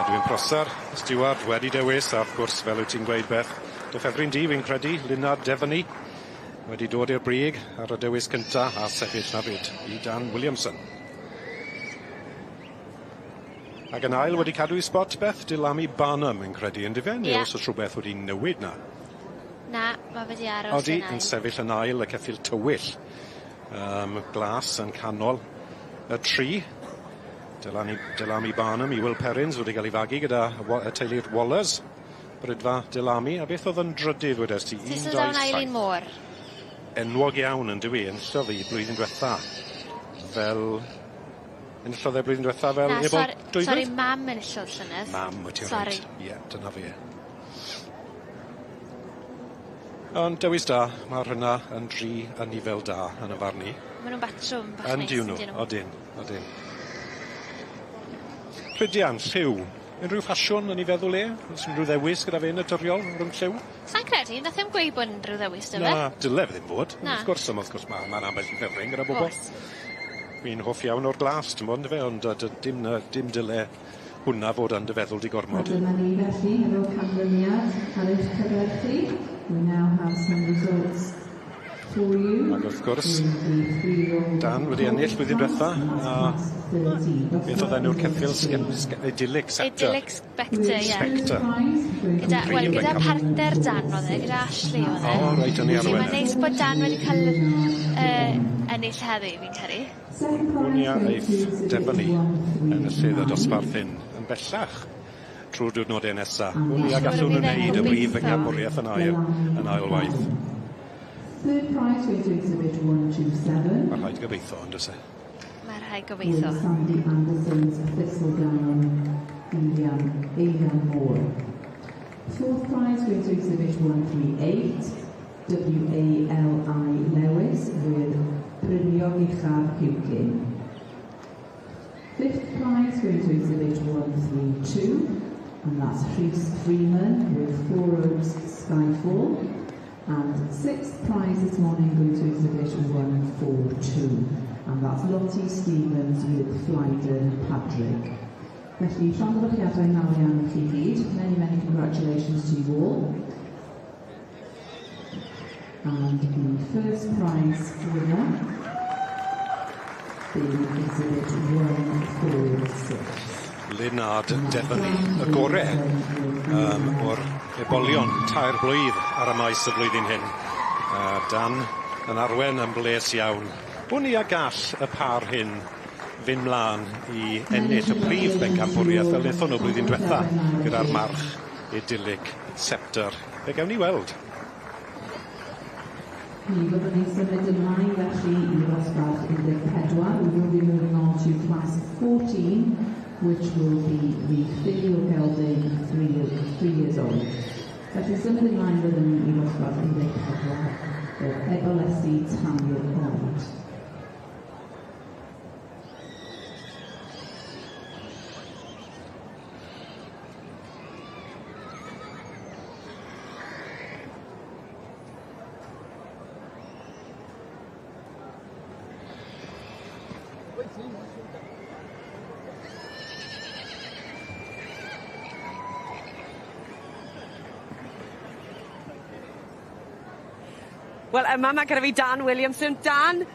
Edwin Prosser, stiward wedi dewis, a wrth gwrs, fel wyt ti'n gweud Beth, dy ffefryn di fi'n credu, Lunard Devaney, wedi dod i'r brig ar y dewis cynta a sefyll na fyd i Dan Williamson. Ac yn ail wedi cadw 'i spot Beth, Dilamy Barnum yn credu on'd yfe? Neu Ie. o's o's rhwbeth wedi newid 'na? Na, ma' fe 'di aros Odi, yn ail. yn sefyll yn ail y ceffyl tywyll. Yym glas yn canol y tri. Delany Delamy Barnum i Will Perrins wedi ga'l 'i fagu gyda y Wa- y teulu'r Wallers. Brydfa Delamy a beth o'dd yn drydydd wedest ti? Un dau Thistledown saith. Eileen Moore. Enwog iawn on'd yw 'i enillodd 'i blwyddyn dwetha fel enillodd e blwyddyn dwetha fel Na, ebol sori, dwy sori, flwydd? mam enillodd llynedd. Mam, wyt ti'n Sori. reit. Ie, dyna fe. Ond dewis da, ma'r rhynna yn dri ynifel da yn y farn i. Ma' nw'n batrwm bach neis Yndyn nw, yndyn nw? odyn, odyn. Rhydian, lliw. Unrhyw ffasiwn yn ei feddwl e? O's unrhyw ddewis gyda fe naturiol rhwng lliw? Sa'n credu, nath e'm gweud bod unrhyw ddewis 'da fe. Na, dyle fe ddim fod. Na. Wrth gwrs, on' wrth gwrs ma' ma'n ambell i ffefryn gyda bobol. Oes. Fi'n hoff iawn o'r glas, t'mod on'd yfe, ond dim dim dyle hwnna fod yn dy feddwl di A gormod. Dyma ni felly efo canlyniad ar eich cyfer chi. We now have some results for you. Ac wrth gwrs, In the three-year-old Dan wedi ennill blwyddyn diwetha, a class 13. beth oedd enw'r ceffyl Idyllic Sceptre? Idyllic Spectre, ie. Spectre. Gyda, wel, Prif gyda bencampwr. partner Dan oedd e, gyda Ashley oedd e. O, reit, o'n i Felly arwen. mae'n neis bod Dan wedi cael ennill heddi, fi'n credu. Hwn ia eiff Devaney yn y lle y dosbarth hyn yn bellach trwy'r diwrnodau nesa. Hwn ia gallwn nhw wneud y brif bencampwriaeth yn ail waith. Third prize goes to exhibit 127. Mae rhaid gobeithio, ond oes e? Mae rhaid With gobeithio. Sandy Anderson's Thistledown Eilian Moore. Fourth prize goes to exhibit 138, W-A-L-I Lewis with Bryniog Uchaf Hukin. Fifth prize going to exhibit 132, and that's Rhys Freeman with Four Oaks Skyfall. And sixth prize this morning going to exhibit 142, and that's Lottie Stevens with Flyden Padrig. Felly, llongyfarchiadau mawr iawn i chi gyd. Many, many congratulations to you all. And the first prize winner being exhibit 146. Lynard Devaney, y gore o'r ebolion 3 blwydd ar y maes y flwyddyn hyn. Dan yn arwen yn bles iawn. Wn i a gall y par hyn fynd mlaen i ennill y prif bencampwriaeth fel wnaethon nhw blwyddyn diwetha gyda'r march Idyllic Sceptre. Fe gawn ni weld. Mi fyddwn ni'n symud ymlaen felly i ddosbarth 14. We will be moving on to class 14, which will be the filly or gelding 3 years old. Felly symud ymlaen fyddwn ni i ddosbarth 14, yr ebolesau 3 oed. Wel, yma mae gyda fi Dan Williamson. Dan,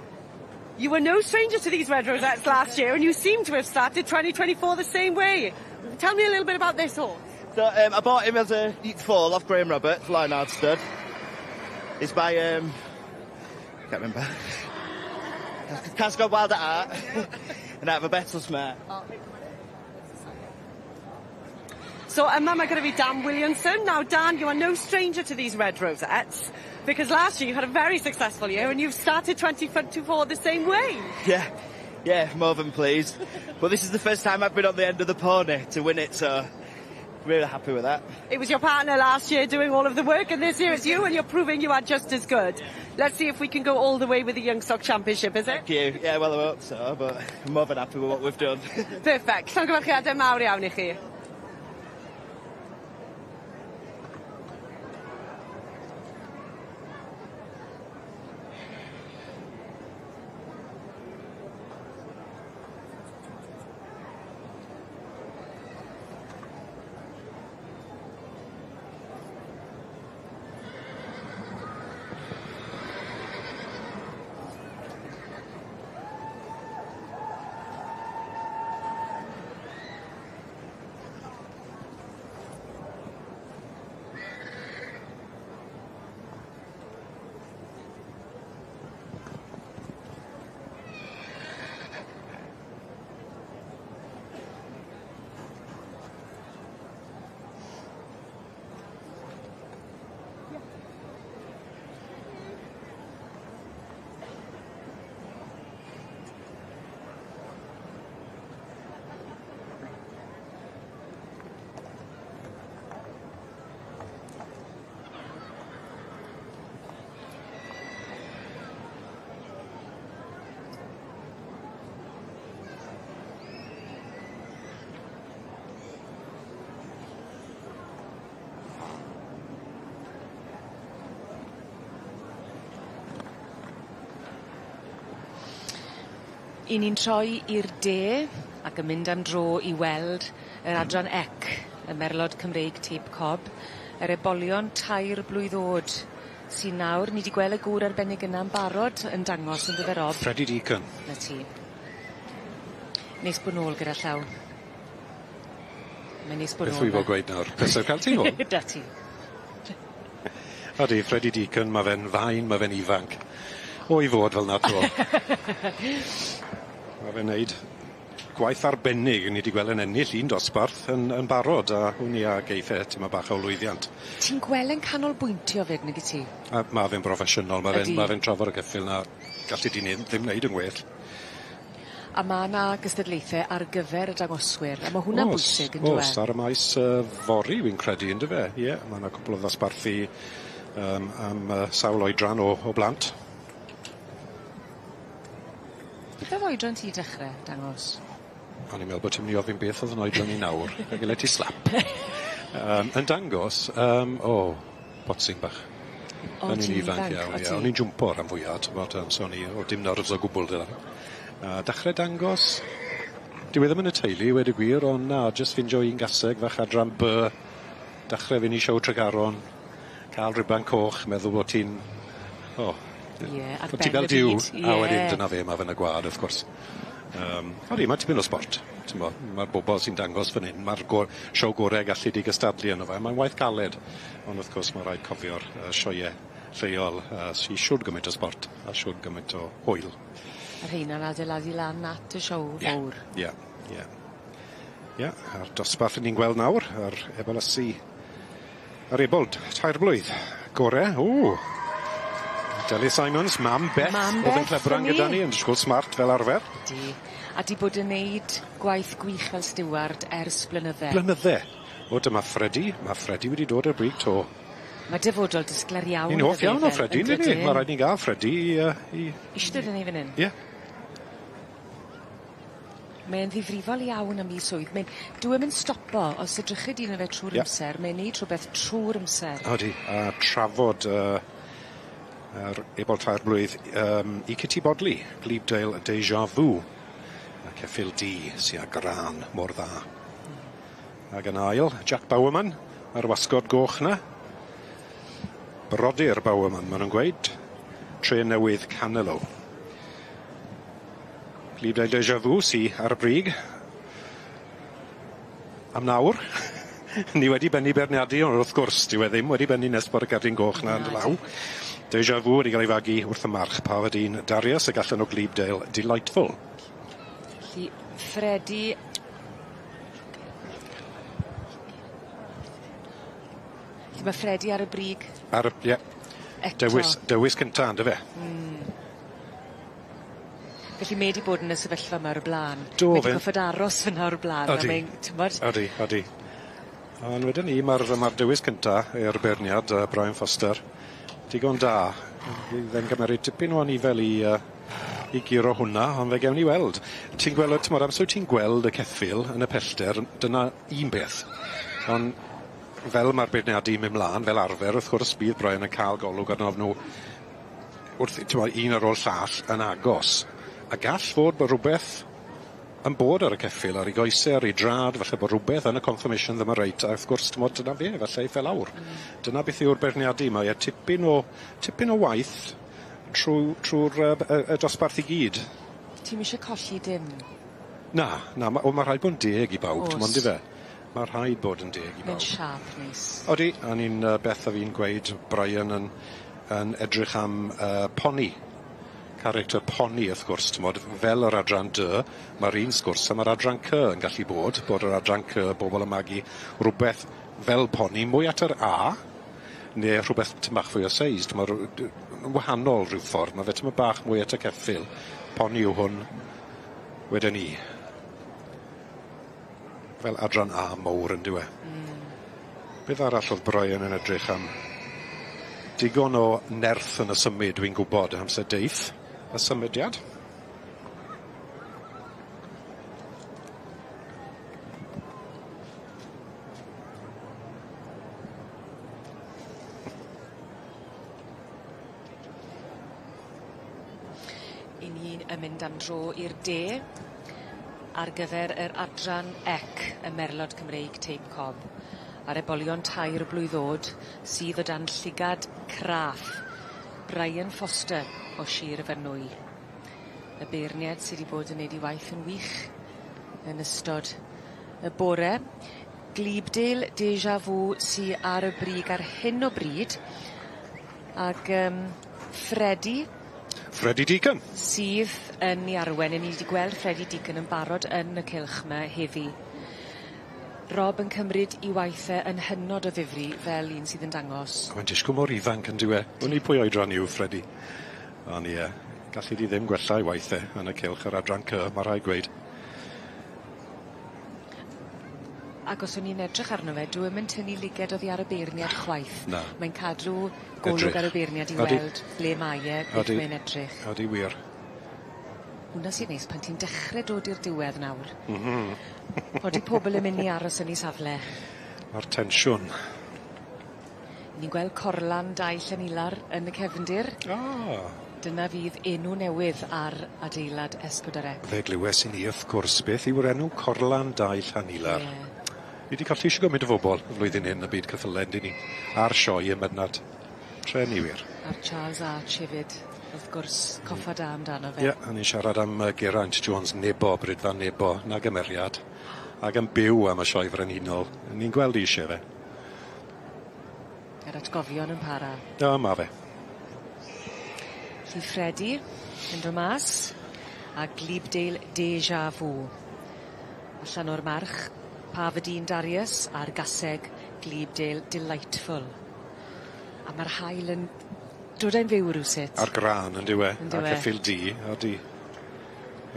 you were no stranger to these Red Rosettes last year, and you seem to have started 2024 the same way. Tell me a little bit about this horse. So I bought him as a neat foal off Graham Roberts, Lionard Stud. It's by, can't remember. Casco Wild at Heart and out of a Bettles mare. So yma mae gyda fi Dan Williamson. Now, Dan, you are no stranger to these Red Rosettes, because last year you had a very successful year and you've started 2024 the same way. Yeah, more than pleased. But this is the first time I've been on the end of the pony to win it, so really happy with that. It was your partner last year doing all of the work, and this year it's you, and you're proving you are just as good. Let's see if we can go all the way with the Young Stock Championship, is it? Thank you. Yeah, well, I hope so, but I'm more than happy with what we've done. Perfect. Llongyfarchiadau mawr iawn i chi. 'Yn ni'n troi i'r de ac yn mynd am dro i weld yr adran ec y merlod Cymreig tip cob yr ebolion tair blwydd o'd sy nawr ni 'di gwel' y gŵr arbennig yna'n barod yn dangos on'd do fe Rob? Freddie Deacon. 'Na ti. Neis bo' nôl gyda llaw. Mae'n neis bo' nôl. Beth wy fod gweud nawr? Pleser ca'l ti nôl. 'Da ti. Odi, Freddie Deacon, ma' fe'n fain, ma' fe'n ifanc. O i fod fel 'na 'to. Ma' fe'n neud gwaith arbennig, ni 'di gweld e'n ennill un dosbarth yn yn barod a wn i a geiff e tymed bach o lwyddiant. Ti'n gwel' e'n canolbwyntio 'fyd nag 'yt ti? A ma' fe'n broffesiynol, ma' fe'n Ydi. ma' fe'n trafod y ceffyl 'na gallu di ne- ddim neud yn well. A ma' 'na gystadlaethe ar gyfer y dangoswyr a ma' hwnna'n bwysig on'd yw e? O's ar y maes yy fory wi'n credu on'd yfe? Ie ma' 'na cwpwl o ddosbarthu yym am yy sawl oedran o o blant. Beth o'dd oedran ti i dechre dangos? O'n i'n me'wl bo' ti'n myn' i ofyn beth o'dd yn oedran i nawr. Fe gele ti slap. Yym yn dangos yym o botsing bach. O O'n i'n ti'n ifanc iawn o' ie ti? o'n i'n jwmpo ran fwya t'mod yym so o'n i o'dd dim nerves o gwbwl 'da fi. A dachre dangos dyw e ddim yn y teulu i weud y gwir on' na jyst ffindo un gaseg fach adran By dachre fyn' i show Tregaron ca'l riban coch meddwl bo' ti'n o Ie ar bo' ti ben fel y Duw. byd A wedyn ie. dyna fe ma' fe yn y gwa'd wrth gwrs. Yym odi ma' tipyn o sbort t'mo' ma'r bobol sy'n dangos fan 'yn ma'r go- siow gore gallu di gystadlu yno fe mae'n waith galed on' wrth gwrs ma' raid cofio'r yy sioee lleol yy sy shwd gymaint o sbort a shwd gymaint o hwyl. A rheina'n adeiladu lan at y siow fowr. Ie ie. Ie a'r dosbarth 'yn ni'n gweld nawr yr ebolysu yr ebol tair blwydd gore ww. Delyth Simons, mam Beth. Mam O'dd yn Beth clebran 'ny ni. gyda ni yn disgwl smart fel arfer. Ydi. A 'di bod yn neud gwaith gwych fel stiward ers blynydde. Blynydde. O dyma Freddie, ma' Freddie wedi dod i'r brig 'to. Ma' dyfodol disglair iawn. Ni'n hoff iawn o Freddie on'd 'yn ni? Ma' raid ni ga'l Freddie i yy i... Ishte 'dy ni fyn 'yn. Ie. Mae e'n ddifrifol iawn am 'i swydd mae'n dyw e'm yn stopo os edrychi di arno fe trw'r Ie. amser mae'n neud rhwbeth trw'r amser. Odi, a trafod yy yr ebol tair blwydd yym i Kitty Bodley, Glebedale Deja Vu. A ceffyl du sy â grân mor dda. Ag yn ail, Jack Bowerman, a'r wasgod goch 'na. Brodyr Bowerman, ma' nw'n gweud. Trên newydd Canelo. Glebedale Deja Vu sy ar y brig. Am nawr. Ni wedi bennu beirniadu on' wrth gwrs dyw e ddim wedi bennu nes bod y gerdyn goch 'na yn dy law. Deja Vu wedi ga'l ei fagu wrth y march Parfadine Darius ag allan o Glebedale Delightful. Felly Freddie Felly ma' Freddie ar y brig. Ar y ie. Eto. Dewis dewis cynta on'd yfe? Hmm. Felly mae 'di bod yn y sefyllfa 'ma o'r bla'n. Do Mae 'di fe. goffod aros fyn 'na o'r bla'n. Odi. A mae'n t'mod? Odi odi. On' wedyn 'ny ma'r ma'r dewis cynta i'r beirniad yy Brian Foster digon da. Fydd e'n gymerid tipyn o anifel i yy i guro hwnna on' fe gewn ni weld. Ti'n gweld t'mod amser wyt ti'n gweld y ceffyl yn y pellter dyna un peth on' fel ma'r beirniadu myn' mlan fel arfer wrth gwrs bydd Brian yn ca'l golwg arno nw wrth t'mo' un ar ôl llall yn agos. A gall fod bo' rwbeth yn bod ar y ceffyl ar 'i goese ar 'i drad falle bo' rwbeth yn y conformation ddim yn reit a wrth gwrs t'mod dyna fe falle eiff e lawr. Dyna beth yw'r beirniadu mae e tipyn o tipyn o waith trw trw'r yy y y dosbarth i gyd. Ti'm isie colli dim. Na na ma' wel ma' rhaid bo' yn deg i bawb t'mo' O's. on'd yfe? Ma' rhaid bod yn deg i Mae'n bawb. siâp neis. Odi a ni'n yy Beth a fi'n gweud Brian yn yn edrych am yy poni. Character poni wrth gwrs t'mod fel yr adran Dy ma'r un sgwrs am yr adran Cy yn gallu bod bod yr adran Cy bobol yn magu rwbeth fel poni mwy at yr A ne' rhwbeth tym bach fwy o seis t'mo' yn wahanol ryw ffordd ma' fe tymed bach mwy at y ceffyl. Poni yw hwn weden i. Fel adran A mowr on'd yw e? Hmm. Beth arall o'dd Brian yn edrych am? Digon o nerth yn y symud dwi'n gwbod amser deiff y symudiad. 'Yn ni yn mynd am dro i'r de ar gyfer yr adran ec y Merlod Cymreig Teip Cob a'r ebolion tair blwydd o'd sydd o dan llygad craff Brian Foster o Shir Fynwy. Y beirnied sy 'di bod yn neud 'i waith yn wych yn ystod y bore. Glibdale Déjà Vu sy ar y brig ar hyn o bryd ag yym Freddie Freddie Deacon. Sydd yn 'i arwen 'yn ni 'di gweld Freddie Deacon yn barod yn y cylch 'ma heddi. Rob yn cymryd 'i waith e yn hynod o ddifri fel un sydd yn dangos. Mae'n disgwl mor ifanc on'd yw e? Wn i pwy oedran yw Freddie. On' ie, gallu di ddim gwella 'i waith e yn y cylch yr adran Cy, ma' rhaid gweud. Ac os o'n i'n edrych arno fe dyw e'm yn tynnu liged oddi ar y beirniad chwaith. Na. Mae'n cadw golwg Edrych. ar y beirniad i Odi. weld ble mae e, beth Odi. mae'n edrych. Odi wir. Hwnna sy'n neis pan ti'n dechre dod i'r diwedd nawr. M-hm. Odi pobol yn myn' i aros yn 'u safle. Ma'r tensiwn. Ni'n gweld Corlan dau Llanillar yn y cefndir. Ah. Dyna fydd enw newydd ar adeilad Es Pedwar Ec. Fe glywes i ni wrth gwrs beth yw'r enw Corlan dau Llanilar. Ie. Ni 'di colli shwd gymaint o bobol y flwyddyn hyn y byd ceffyle on'd 'yn ni? A'r sioe ym Mynydd. Treni wir. A'r Charles Arch hefyd wrth gwrs coffa da amdano fe. Ie, o'n i'n siarad am Geraint Jones Nebo, Brydfa Nebo, 'na gymeriad. Ag yn byw am y sioe frenhinol. Ni'n gweld 'i isie fe. Yr atgofion yn para. O ma' fe. 'Lly Freddie yn do' mas a Glibdale Déjà Vu. Allan o'r march Parfadine Darius a'r gaseg Glibdale Delightful. A ma'r haul yn dod e'n fyw rywsut. A'r grân on'd yw e? On'd yw A e? ceffyl du, odi.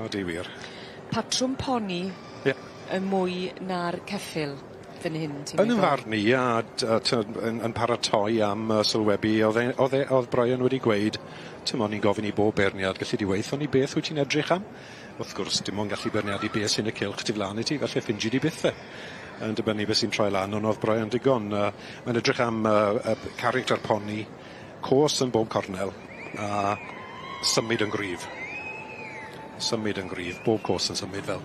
Odi wir. Patrwm poni. Ie. Yn mwy na'r ceffyl fyn hyn ti'n Yn 'yn meddwl? farn i a d- a t'od yn yn paratoi am y sylwebu o'dd e o'dd e o'dd Brian wedi gweud t'mo' ni'n gofyn i bob beirniad gallu di weutho ni beth wyt ti'n edrych am? Wrth gwrs dim ond gallu beirniadu be' sy'n y cylch tu flan i ti falle ffingi di byth e. Yn dibynnu be' sy'n troi lan on' o'dd Brian digon yy mae'n edrych am yy y character poni, cos yn bob cornel a symud yn gryf. Symud yn gryf, bob cos yn symud fel.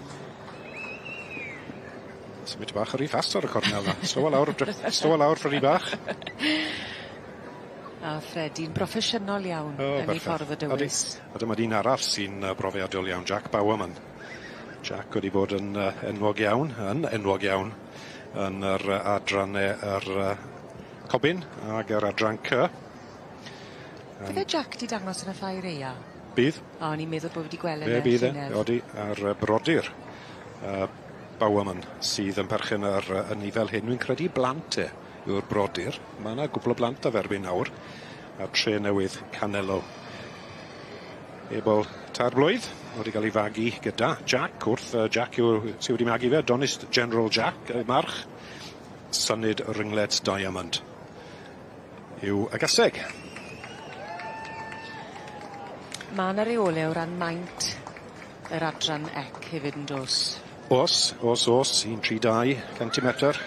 Symud bach yn ry fast ar y cornel 'na. Slowa lawr slowa lawr Freddie bach. A Freddie'n broffesiynol iawn O yn ei ffordd o Odi. dywys. A dyma dyn arall sy'n brofiadol iawn, Jack Bowerman. Jack wedi bod yn enwog iawn, yn enwog iawn, yn yr adranne yr Cobyn ag yr adran Cy. Bydde Jack 'di dangos yn y ffair aea? Bydd. O, o'n i'n meddwl bo' fi 'di gweld e Fe yn y bydd e, llynedd. odi, a'r brodyr Bowerman sydd yn perchen ar y nifel hyn, wi'n credu blant e yw'r brodyr. Ma' 'na gwpwl o blant ar erbyn nawr. A tre newydd Canelo. Ebol tair blwydd, wedi ga'l ei fagu gyda Jack wrth Jack yw sy wedi magu fe, Donist General Jack, y march. Synid Ringlet Diamond yw y gaseg. Ma' 'na reole o ran maint yr adran ec hefyd yn do's? O's, o's, o's, un tri dau centimeter.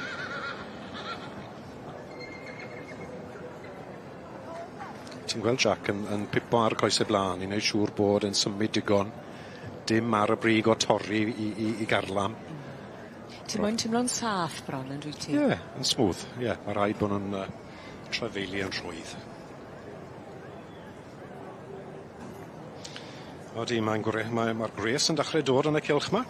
Ti'n gweld Jack yn yn pipo ar coese bla'n i neud siŵr bod e'n symud digon. Dim ar y brig o torri i i i garlam. Ti moyn timlo'n saff bron on'd wyt ti? Ie, yn smooth, ie. Ma' raid bo' nw'n trafeilu yn rhwydd. Odi, mae'n gwre- mae ma'r gwres yn dechre dod yn y cylch 'ma.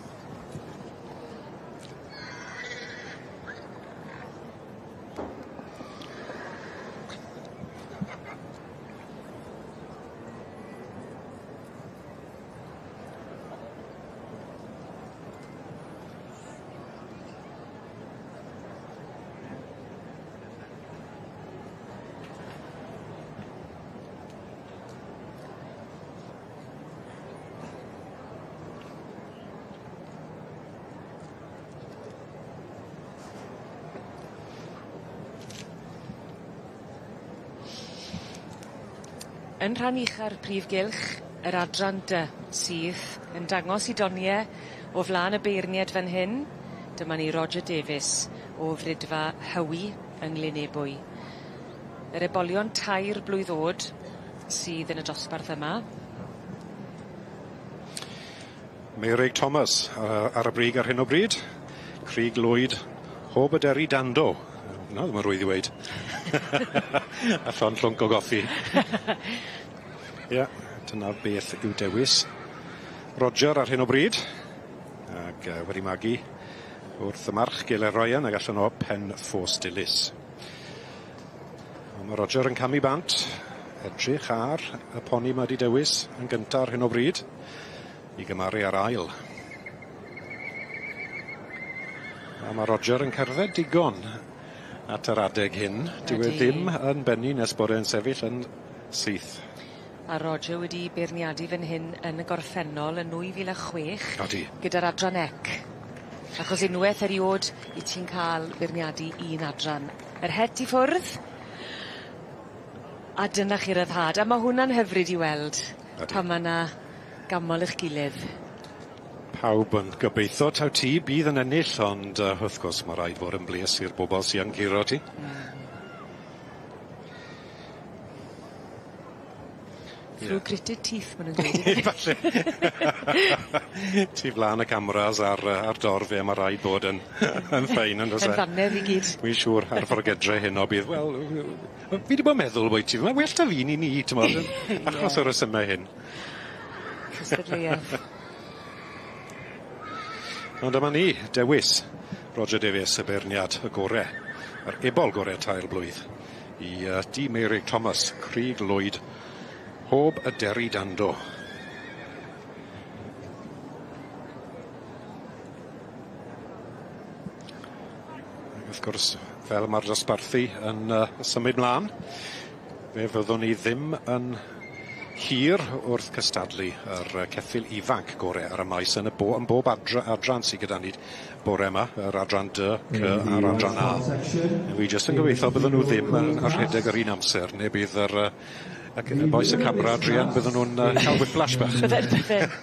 Yn rhan ucha'r prif gylch, yr adran dy sydd yn dangos 'i donie o flan y beirnied fan hyn. Dyma ni Roger Davies o Fridfa Hywi yng Nglynebwy. Yr ebolion tair blwydd o'd sydd yn y dosbarth yma. Meurig Thomas ar y brig ar hyn o bryd. Crug Lwyd, Hob y Deri Dando. Na, ddim yn rwydd i weud. A llond llwnc o goffi. Ie, dyna beth yw dewis. Roger ar hyn o bryd. Ag wedi magu wrth y march Gele Ryan ag allan o Pen Ffos Dilys. On' ma' Roger yn camu bant. Edrych ar y poni ma' 'di dewis yn gynta ar hyn o bryd. I gymaru ar ail. A ma' Roger yn cerdded digon at yr adeg hyn. Dyw e ddim yn bennu nes bod e'n sefyll yn syth. A Roger wedi beirniadu fan hyn yn y gorffennol yn 2006. Odi. Gyda'r adran ec. Achos unweth eriod 'yt ti'n ca'l beirniadu un adran. Yr het i ffwrdd. A dyna chi ryddhad. A ma' hwnna'n hyfryd i weld. Ydi. Pan ma' 'na ganmol 'ych gilydd. Pawb yn gobeitho taw ti bydd yn ennill ond wrth gwrs ma' raid fod yn bles i'r bobol sy yn curo ti. Through gritted teeth ma' nw'n dweud. Falle. Tu flan y cameras a'r a'r dorf ie ma' raid bod yn yn ffein on'd o's e? Yn ddannedd i gyd. Wi'n siŵr ar forgedre heno bydd wel fi 'di bod yn meddwl boi ti ma' well 'da fi ni ni t'mod achos o'r resyme hyn. Cystadleueth. Ond dyma ni, dewis Roger Davies y beirniad y gore, yr ebol gore tair blwydd i dîm Meurig Thomas, Crug Lwyd, Hob y Deri Dando. Ac wrth gwrs, fel ma'r dosbarthu yn symud mlan, fe fyddwn ni ddim yn hir wrth cystadlu yr ceffyl ifanc gore ar y maes yn y bo- yn bob adran sy gyda ni bore yma, yr adran D, C a'r adran A. Wi jyst yn gobeithio bydden nhw ddim yn rhedeg yr un amser neu bydd yr y bois y camera druan bydden nhw'n cael whiplash bach. Bydden bydden.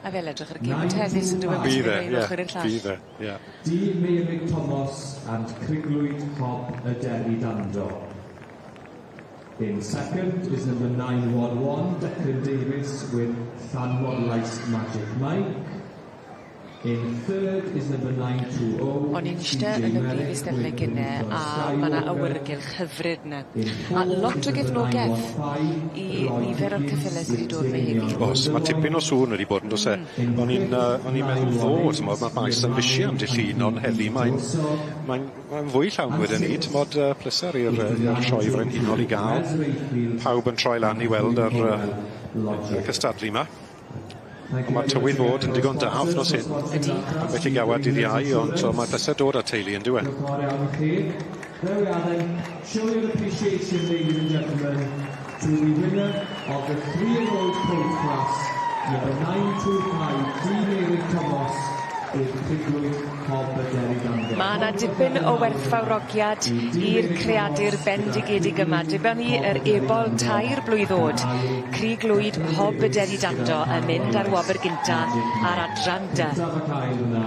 A fel edrych ar y gêm tennis on'd yw e? Bydd e, un ochor i'r llall. Bydd e, ie. D Meurig Thomas and Criglwyd Hob y Deri Dando. In second is number 911, Declan Davies with Llanmorlais Magic Mike. In third is number 920, O'n i'n iste yn y brif eisteddle gynne a ma' 'na awyrgylch hyfryd 'na. A lot o gefnogeth i nifer o'r ceffyle sy 'di dod 'ma heddi. O's, ma' tipyn o sŵn wedi bod yndos e? O'n i'n o'n i'n meddwl ddo t'mod ma'r maes yn fishi am dy Llun ond heddi mae'n mae'n mae'n fwy llawn wedyn 'ny t'mod pleser i'r i'r sioe frenhinol i ga'l pawb yn troi lan i weld yr y cystadlu 'ma. Ond ma'r tywydd fod yn digon da wthnos hyn. Ydi. Ambell i gawad dydd Iau ond t'o' ma'n pleser dod â teulu on'd yw e? Diolch yn fawr iawn i chi. There we are then. Show your appreciation, ladies and gentlemen, to the winner of the three-year-old colt class, number 925, D Meurig Thomas, with Criglwyd Hob y Deri Dando. Ma' 'na dipyn o werthfawrogiad i'r creadur bendigedig yma. Dibynnu yr ebol tair blwydd o'd Crug Lwyd Hob y Deri Dando yn mynd ar wobr gynta ar adran dy. Cyntaf ac ail yna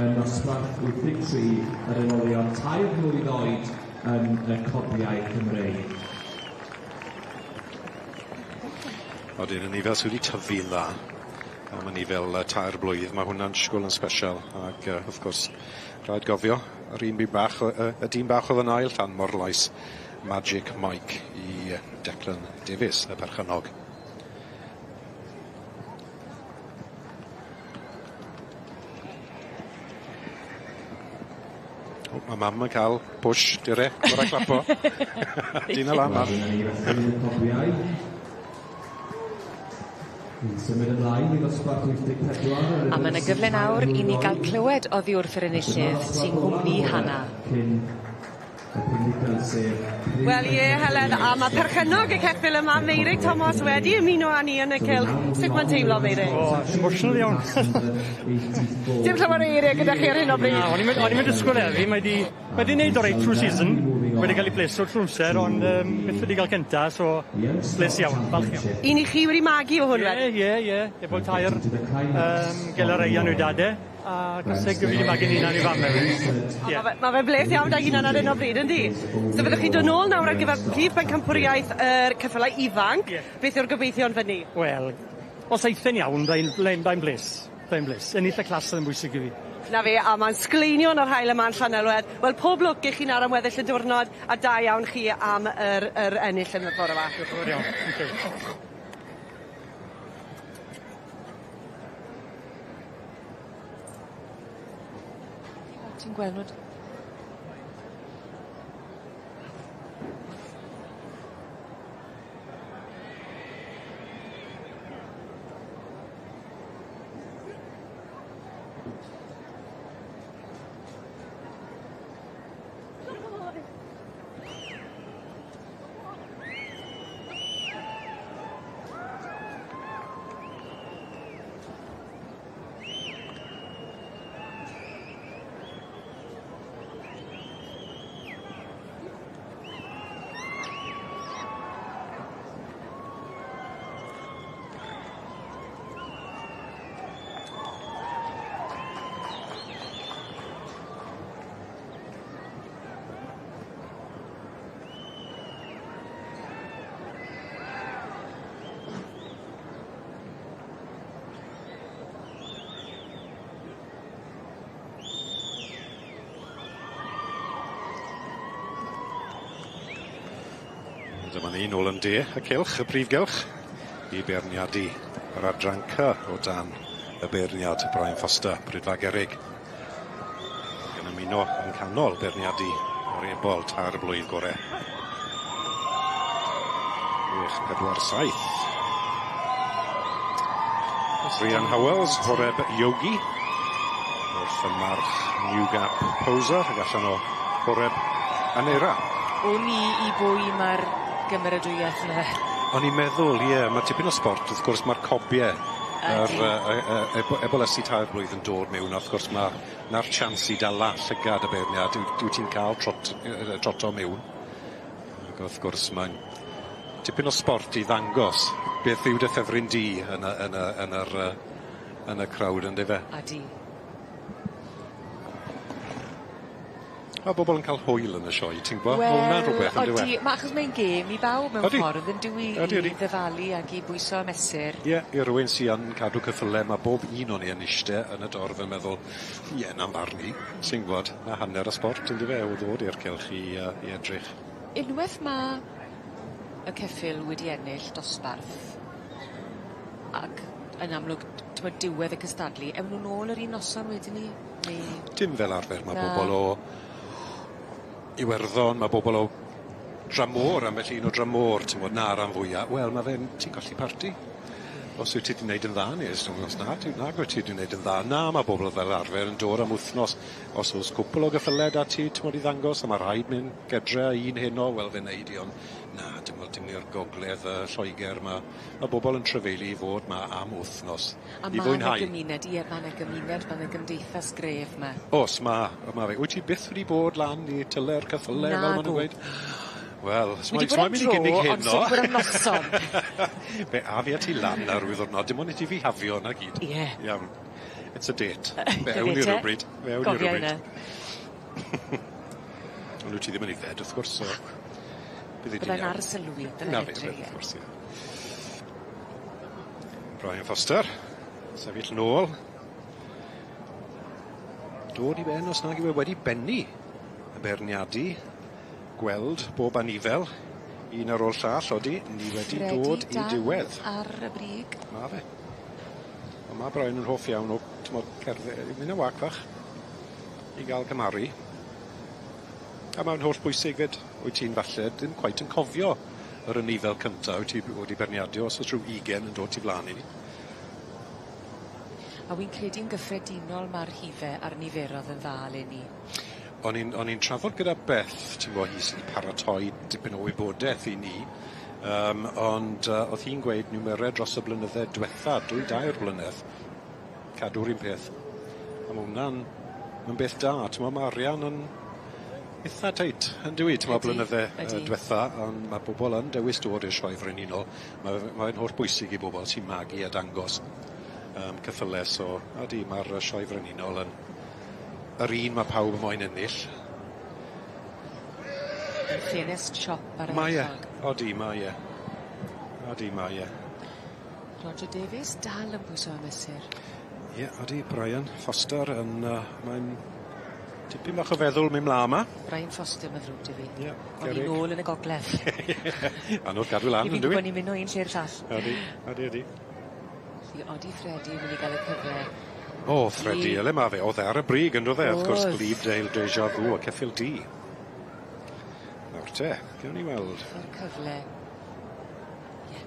yn nosbarth 83 yr enolion tair blwydd oed yn y cobiau Cymreig. Odyn, yn ni fel sy wedi tyfu'n dda. A ma' ni fel tair blwydd, ma' hwnna'n disgwl yn sbesial ag wrth gwrs rhaid gofio yr un byd bach o y dyn bach o'dd yn ail Llanmorlais Magic Mike i Declan Davies, y perchennog. O, ma' mam yn ca'l push dire, gora clapo. Dyn y lan mam. Ni'n symud ymlaen i ddosbarth 84. A ma' 'na gyfle nawr i ni ga'l clywed oddi wrth yr enillydd sy'n nghwmni Hannah. Cyn y pumlumon sef Wel ie Helen, a ma' perchennog y ceffyl yma Meurig Thomas wedi ymuno â ni yn y cylch. Sut ma'n teimlo Meurig? O, emotional iawn. Dim llawer o eirie gyda chi ar hyn o bryd. Na, o'n i'm yn o'n i'm yn disgwl heddi, mae 'di mae 'di neud oreit trw'r season, wedi ga'l 'i bleso trw'r amser ond byth wedi ga'l cynta so bles iawn, falch iawn. Un i chi wedi magu o hwn Ie ie ie, efo tair Gelareion yw dad e, a caseg fi 'di magu'n hunan i fam hefyd. Ie. Ma' fe ma' fe'n bles iawn 'da'i hunan ar hyn o bryd yndi? So fyddwch chi'n dod nôl nawr ar gyfer prif bencampwriaeth yr ceffylau ifanc. Ie. Beth yw'r gobeithion fyn 'ny? Wel, Os eithe'n iawn, byddai'n bles. Byddai'n bles. Ennill y clas yn bwysig i fi. Na fe, a mae'n sgleinio yn yr haul yma yn Llanelwedd. Wel, pob lwc i chi nawr am weddill y diwrnod, a da iawn chi am yr, yr ennill yn y bore yma. Diolch yn fawr iawn. Thank you. Ti'n gweld nhw? Dyma ni nôl yn de y cylch, y prif gylch, i beirniadu yr adran C o dan y beirniad Brian Foster, Prydfa Gerrig. Yn ymuno yn canol beirniadu yr ebol tair blwydd gore. 6, 4, 7. Rhian Howells, Horeb Yogi, wrth y march New Gap Poser, ac allan o Horeb Anera. O'n i i bwy mae'r gymeradwyaeth yna? O'n i'n meddwl, ie, mae tipyn o sbort, wrth gwrs mae'r cobiau yr ebolesu tair blwydd yn dod mewn, a wrth gwrs mae na'r chance i dala llygad y beirniad, dwi ti'n cael troto mewn. Ac wrth gwrs mae'n tipyn o sbort i ddangos beth yw dy ffefryn di yn y crowd, yndyfe? Odi. Mae bobl yn cael hwyl yn y sioe, ti'n gwybod? Wel, ma' hwnna'n rhywbeth, yndyw e? Odi, ma' achos mae'n gêm i bawb mewn ffordd, yn dyw i ddyfalu ac i bwyso a mesur. Ie, i rywun sy yn cadw cyffyle, mae bob un o'n i yn ishte yn y dorf yn meddwl, ie, na'n farn i, sy'n gwybod, na hanner y sbort, yndyfe, o ddod i'r cylch i edrych. Unwaith mae y ceffyl wedi ennill dosbarth, ac yn amlwg, t'mod, diwedd y cystadlu, ewn nhw nôl yr un noson wedyn 'ny, neu? Dim fel arfer, mae bobl o Iwerddon, mae bobl o dramor, ambell un o dramor, ti'n gwybod, na ran fwyaf. Wel, mae fe'n, ti'n colli parti. Os wyt ti wedi wneud yn dda, neu os na, nag wyt ti wedi wneud yn dda. Na, mae bobl fel arfer yn dod am wythnos. Os oes cwpl o gyffyle da ti, ti'n gwybod, i ddangos, a mae rhaid mynd gedre a un heno, wel, fe wneud i, ond na, dim ond dim i'r gogledd Lloegr, mae bobl yn trefeili i fod ma am wythnos A i ma' 'na fwynhau. gymuned, ie, ma' 'na gymuned, ma' 'na gymdeithas gref 'ma. Os, ma, ma fe. Wyt ti byth wedi bod lan i Tyle'r Cyffyle, fel maen nhw'n gweud? Wel, Wi 'di bod am mynd i dro, gynnig ond heno. so 'di bod am noson. Fe a fi a ti lan ar ryw ddiwrnod, dim ond i ti fi hafio na gyd. Ie. Iawn. It's a date. Fe ewn ni rywbryd. Fe ewn ni rywbryd. Ond wyt ti ddim yn yfed, wrth gwrs, so... Byddai'n arsylwi, Na fe, wrth gwrs, ie. Brian Foster, sefyll nôl. Dod i ben os nag yw e wedi bennu y beirniadu, gweld bob anifel, un ar ôl llall, odi, ni wedi dod i diwedd. Ar y brig. Ma fe. Ond ma' Brian yn hoff iawn o, t'mod, cerdded, mynd am wac fach i gael cymharu. A mae'n holl bwysig fyd, wyt ti'n falle ddim cweit yn cofio yr anifel cynta wyt ti wedi beirniadu os oes rhyw 20 yn dod tu flaen i ni. A wi'n credu'n gyffredinol ma'r rhife a'r niferodd yn dda eleni. O'n i'n trafod gyda Beth, ti'n gwybod, hi sydd wedi paratoi dipyn o wybodaeth i ni, ond oedd hi'n gweud niwmerau dros y blynydde diwetha, 2-3 blynedd, cadw'r un peth. A ma' hwnna'n ma'n beth da, ti'n gwybod, ma' arian yn eitha teit, yn dyw 'i, ti'n gwybod, blynydde diwetha, ond mae bobl yn dewis dod i'r Sioe Frenhinol. Mae'n holl bwysig i bobl sy'n magu a dangos cyffyle, so odi, mae'r Sioe Frenhinol yn yr un mae pawb yn moyn ennill. Ffenest siop ar y Mae e, odi, mae e. Odi, mae e. Roger Davies dal yn pwyso a mesur. Ie, odi, Brian Foster yn mae'n tipyn bach o feddwl myn' mlan 'ma. Brian Foster ma' ddrwg 'dy fi. Ie. O'n i nôl yn y gogledd. Anodd cadw lan I fi'n on'd yw 'i? gwbo ni'n myn' o un lle i'r llall. Odi, odi odi. Felly odi Freddie myn' i ga'l y cyfle O Freddie, i ele ma' fe? O'dd e ar y brig on'd o'dd e? Wrth gwrs O'dd. Glebe Deja Vu a ceffyl du. Nawr te, gewn ni weld. Yr cyfle. Ie.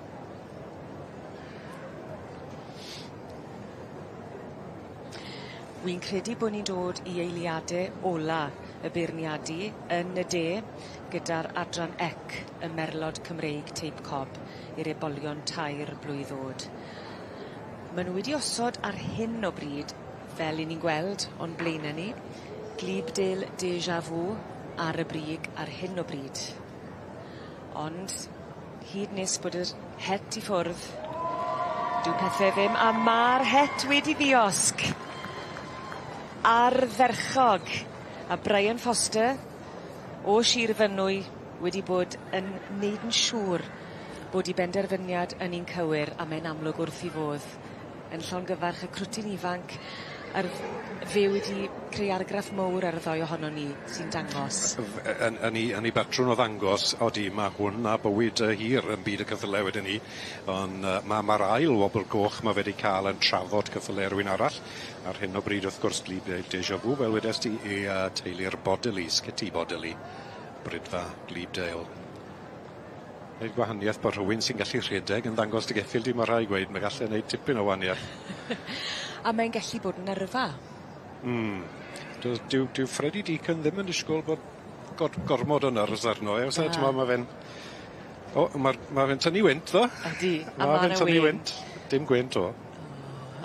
Wi'n credu bo' ni'n dod i eiliade ola y beirniadu yn y de gyda'r adran ec y merlod Cymreig teip cob i'r ebolion tair blwydd o'd. Ma' nw wedi osod ar hyn o bryd, fel 'yn ni'n gweld o'n blaene ni Glebedale Deja Vu ar y brig ar hyn o bryd. Ond hyd nes bod yr het i ffwrdd dyw pethe ddim a ma'r het wedi ddiosg. Ardderchog. A Brian Foster o Shir Fynwy wedi bod yn neud yn siŵr bod 'i benderfyniad yn un cywir a mae'n amlwg wrth 'i fodd yn llongyfarch y crwtyn ifanc a'r fe wedi creu argraff mowr ar y ddou ohonon ni sy'n dangos. Yn yn 'i yn 'i batrwn o ddangos odi ma' hwn a bywyd hir yn byd y ceffyle wedyn 'ny on' ma' ma'r ail wobr goch ma' fe 'di ca'l yn trafod ceffyle rywun arall ar hyn o bryd wrth gwrs Glebe Deja Vu fel wedest ti i teulu'r Bodleys, Kitty Bodley, Bridfa Glebedale. Neud gwahanieth bo' rhywun sy'n gallu rhedeg yn ddangos dy geffyl di ma' rhai' gweud ma' galle neud tipyn o wanieth. A mae'n gallu bod yn yrfa. Does dyw dyw Freddie Deacon ddim yn disgwl bod gormod o nerves arno e o's e? Na. T'mo' ma' fe'n o ma'r ma' fe'n tynnu wynt ddo. Ydi a Ma' ma' fe'n 'na tynnu wên. wynt. Dim gwynt o.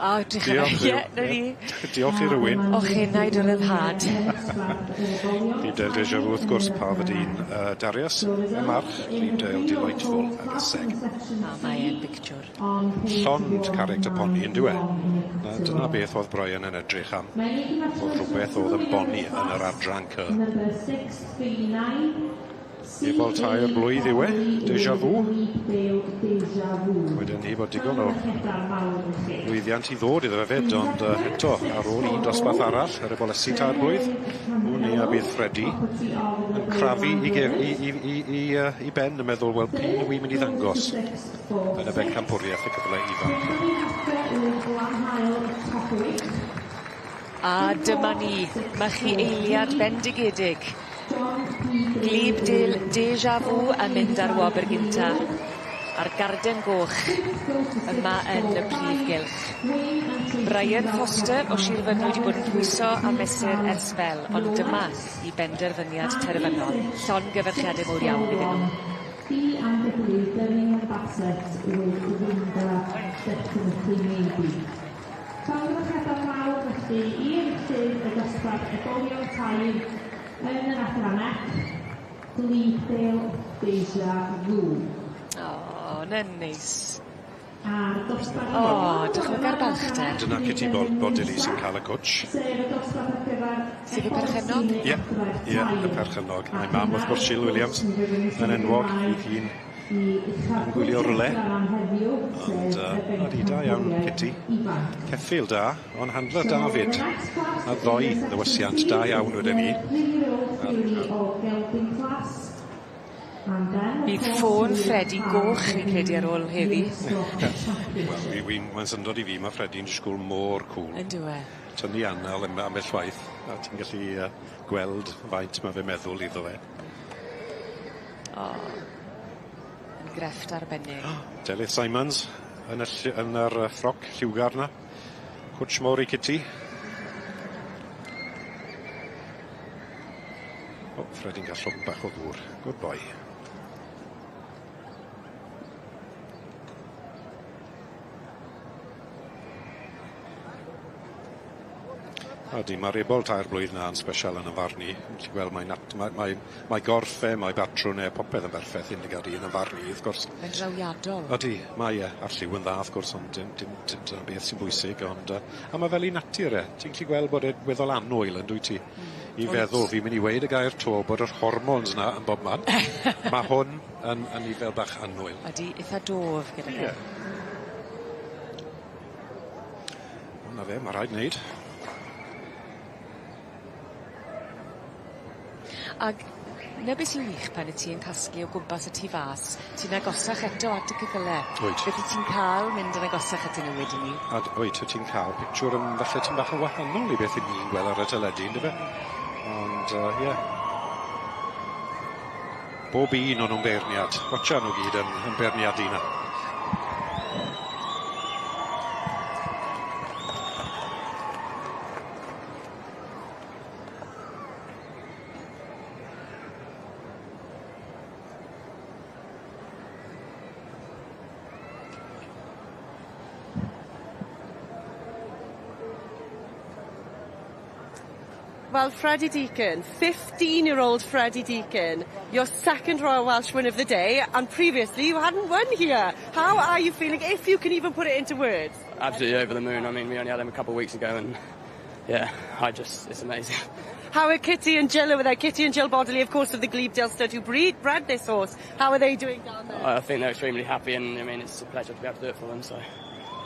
O 'drych arno Diolch fe Duw. ie 'na ni. Diolch i rywun. Ochenaid o ryddhad. Glebedale Deja Vu wrth gwrs Parvadine Darius y march Glebedale Delightful ag Yseg. A mae e'n bictiwr. Llond character pony on'd yw e? Na dyna beth o'dd Brian yn edrych am. O'dd rhwbeth o'dd yn boni yn yr adran cy. Number 639. Ebol tair blwydd yw e, Deja Vu. Deja Vu. Wedyn ni bod digon o lwyddiant i ddod iddo fe fyd, ond eto, ar ôl un dosbarth arall, yr ebolesi tair blwydd, wn i a bydd Freddie yn crafu i gef, i, i, i, i, i ben yn meddwl, wel, p'un yw i'n mynd i ddangos yn y bencampwriaeth y cyfle ifanc. A dyma ni, ma' chi eiliad bendigedig. Glebedale Deja Vu yn mynd ar wobr gynta. A'r garden goch yma yn y prif gylch. Brian Foster o Shir Fynwy wedi bod yn pwyso a mesur ers sbel, ond dyma 'i benderfyniad terfynol. Llongyfarchiade mowr iawn iddyn nw. B&W Birmingham Bassett with Winda Definitely Maybe. Llongyfarchiadau mawr felly i enillydd y dosbarth ebolion tair yn yr adran C, Glebedale Deja Vu. O, 'na'n neis. A'r dosbarth O, dychmyga'r balchder. Dyna Kitty Bodley sy'n cael y cwtsh. Sef y dosbarth ar gyfer Sef y perchennog? Ie, ie, y perchennog. A'i mam wrth gwrs Jill Williams yn enwog, fydd hi'n yn gwylio rywle. Ond odi, da iawn, Kitty. Ceffyl da, ond handler da fyd. A ddoi ddewisiant da iawn wedyn ni. Bydd ffôn Freddie goch fi'n credu ar ôl heddi. Wel, wi wi'n mae'n syndod i fi, ma' Freddie'n disgwl mor cŵl. Yndyw e? Tynnu anal yn ambell waith, a ti'n gallu gweld faint ma' fe meddwl iddo fe. O. Yn grefft arbennig. Delyth Simons yn y yn yr ffroc lliwgar 'na. Cwtsh mowr i Kitty. O, Freddie'n ga'l llwc bach o ddŵr. Good boy. Odi, ma'r ebol tair blwydd 'na yn sbesial yn 'yn farn i. Ti'n gallu gweld mae nat- mae mae mae gorff e, mae batrwn e, popeth yn berffeth un lygad un yn farn i, wrth gwrs. Mae'n drawiadol. Odi, mae e, a'r lliw yn dda wrth gwrs, ond dim dim dim dyna beth sy'n bwysig, ond a ma' fel 'i natur e. Ti'n gallu gweld bod e'n weddol annwyl on'd wyt ti? I feddwl, fi'n mynd i weud y gair 'to bod yr hormones 'na yn bob man. Ma' hwn yn yn nifel bach annwyl. Odi, itha dof gyda fe. Ie. Na fe, ma' rhaid wneud. Ag 'na be' sy'n wych pan 'yt ti yn casglu o gwmpas y tu fas, ti'n agosach eto at y ceffyle. Wyt. Beth 'yt ti'n ca'l mynd yn agosach atyn nw wedyn 'ny. A d- wyt, wyt ti'n ca'l pictiwr yn falle tym bach yn wahanol i beth 'yn ni'n gweld ar y teledu yndyfe? Ond yy ie. Bob un o'n nw'n beirniad. Watcha nw gyd yn yn beirniadu 'na. Well, Freddie Deacon, 15-year-old Freddie Deacon, your second Royal Welsh win of the day, and previously you hadn't won here. How are you feeling, if you can even put it into words? Absolutely over the moon. I mean, we only had him a couple of weeks ago, and yeah, I just, it's amazing. How are Kitty and Jill over there? Kitty and Jill Bodley, of course, of the Glebedale stud who bred this horse. How are they doing down there? I think they're extremely happy, and I mean, it's a pleasure to be able to do it for them, so.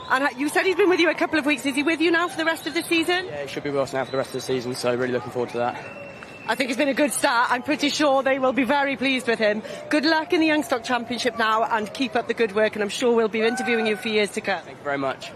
And you said he's been with you a couple of weeks. Is he with you now for the rest of the season? Yeah, he should be with us now for the rest of the season, so really looking forward to that. I think it's been a good start. I'm pretty sure they will be very pleased with him. Good luck in the Youngstock Championship now and keep up the good work, and I'm sure we'll be interviewing you for years to come. Thank you very much.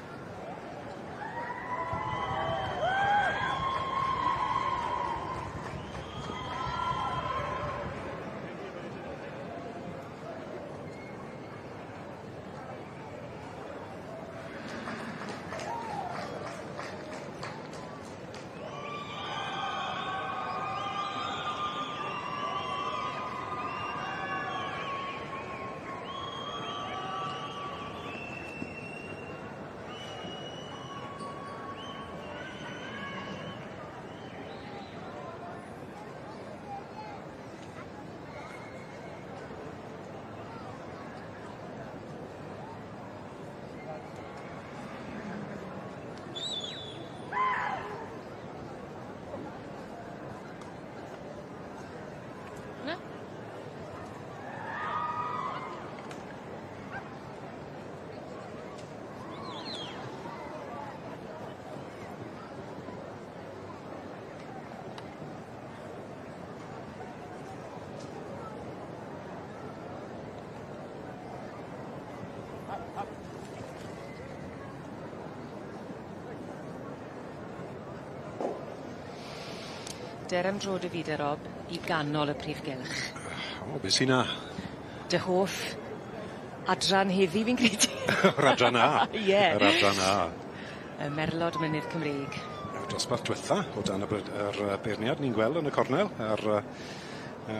Der am dro dy fi de Rob, i ganol y prif gylch. O, be' sy 'na? Dy hoff adran heddi fi'n credu. Yr adran A. Ie. Yr adran A. Y Merlod Mynydd Cymreig. Y dosbarth dwetha o dan y br- yr yy beirniad ni'n gweld yn y cornel ar yy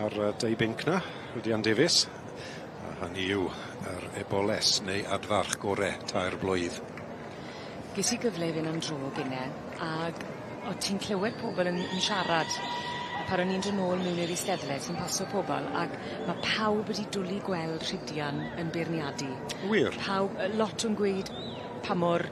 ar yy dei binc 'na, Rhydian Davies. A hynny yw yr eboles neu adfarch gore tair blwydd. Ges i gyfle i fyn' am dro gynne ag o' ti'n clywed pobol yn yn siarad a pan o'n i'n dod nôl mewn i'r eisteddle ti'n paso pobol ag ma' pawb wedi dwli gweld Rhydian yn beirniadu. Wir? Pawb yy lot yn gweud pa mor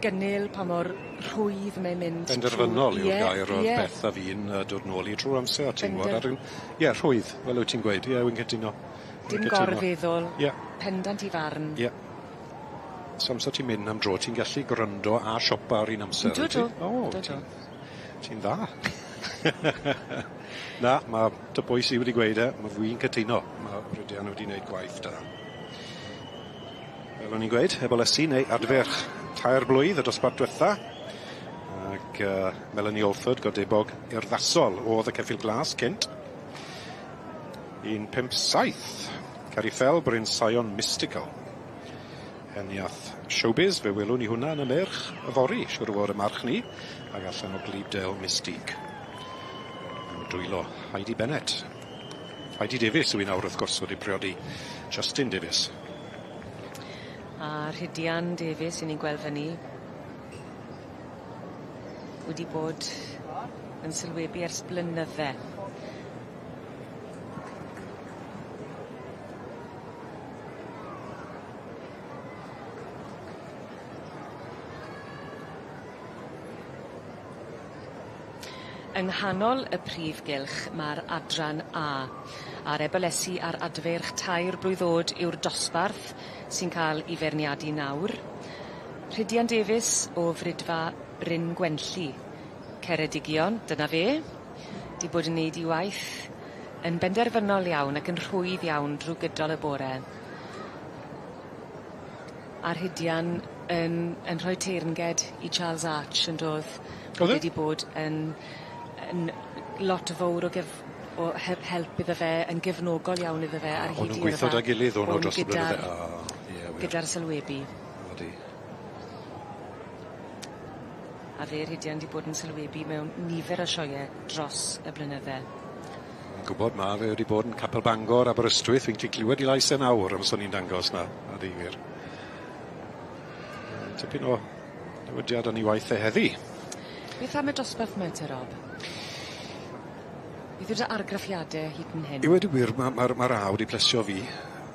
gynnil pa mor rhwydd mae'n mynd. Benderfynol yw'r Ie, gair o'dd ie. Beth a fi'n yy dod nôl i trw'r amser ti'n gwbod Bender- ar yn ie rhwydd fel wyt ti'n gweud ie wi'n cytuno. Wi'n Dim cytuno. gorfeddwl. Ie. Pendant 'i farn. Ie. So amser ti'n mynd am dro ti'n gallu gryndo a siopa ar un amser Yndw wyt ti? dw. O Yndw dw. ti'n dda. Na, ma' dy bwys i wedi gweud e, ma' fi'n cytuno. Ma' Rhydian wedi wneud gwaith da. Fel o'n i'n gweud, ebolesi neu adferch tair blwydd y dosbarth dwetha. Ac Melanie Alford godebog urddasol o'dd y ceffyl glas cynt. 1.57. Cari Ffel, Bryn Sion Mystical. Heniath Showbiz, fe welwn ni hwnna yn y merch yfory, siŵr o fod y march ni, ag allan o Glebedale Mystique. Yn dwylo Heidi Bennett. Heidi Davies yw 'i nawr wrth gwrs wedi priodi Justin Davies. A Rhydian Davies 'yn ni'n gweld fyn 'ny. Wedi bod yn sylwebu ers blynydde. Yng nghanol y prif gylch ma'r adran A a'r ebolesi a'r adfeirch tair blwydd o'd yw'r dosbarth sy'n ca'l 'i feirniadu nawr. Rhydian Davies o Fridfa Bryn Gwenlli. Ceredigion, dyna fe. 'Di bod yn neud 'i waith yn benderfynol iawn ac yn rhwydd iawn drw gydol y bore. A Rhydian yn yn rhoi teyrnged i Charles Arch yndodd? O'dd e? Wedi bod yn yn lot fowr o gef- o he- help iddo fe yn gefnogol iawn iddo fe ar O'n hyd nw'n 'i gweitho yrfa. 'da'i gilydd o'n nw O'n dros y gyda'r blynydde. O ie wir. Gyda'r sylwebu. Odi. A fe Rhydian 'di bod yn sylwebu mewn nifer o sioee dros y blynydde. Fi'n gwbod ma' fe wedi bod yn Capel Bangor, Aberystwyth, fi'n gallu clywed 'i lais e nawr am swn i'n dangos 'na, odi wir. Tipyn o newidiad yn 'i waith e heddi. Beth am y dosbarth 'my te Rob? Beth yw dy argraffiade hyd yn hyn? I weud y gwir ma' ma'r ma'r A wedi plesio fi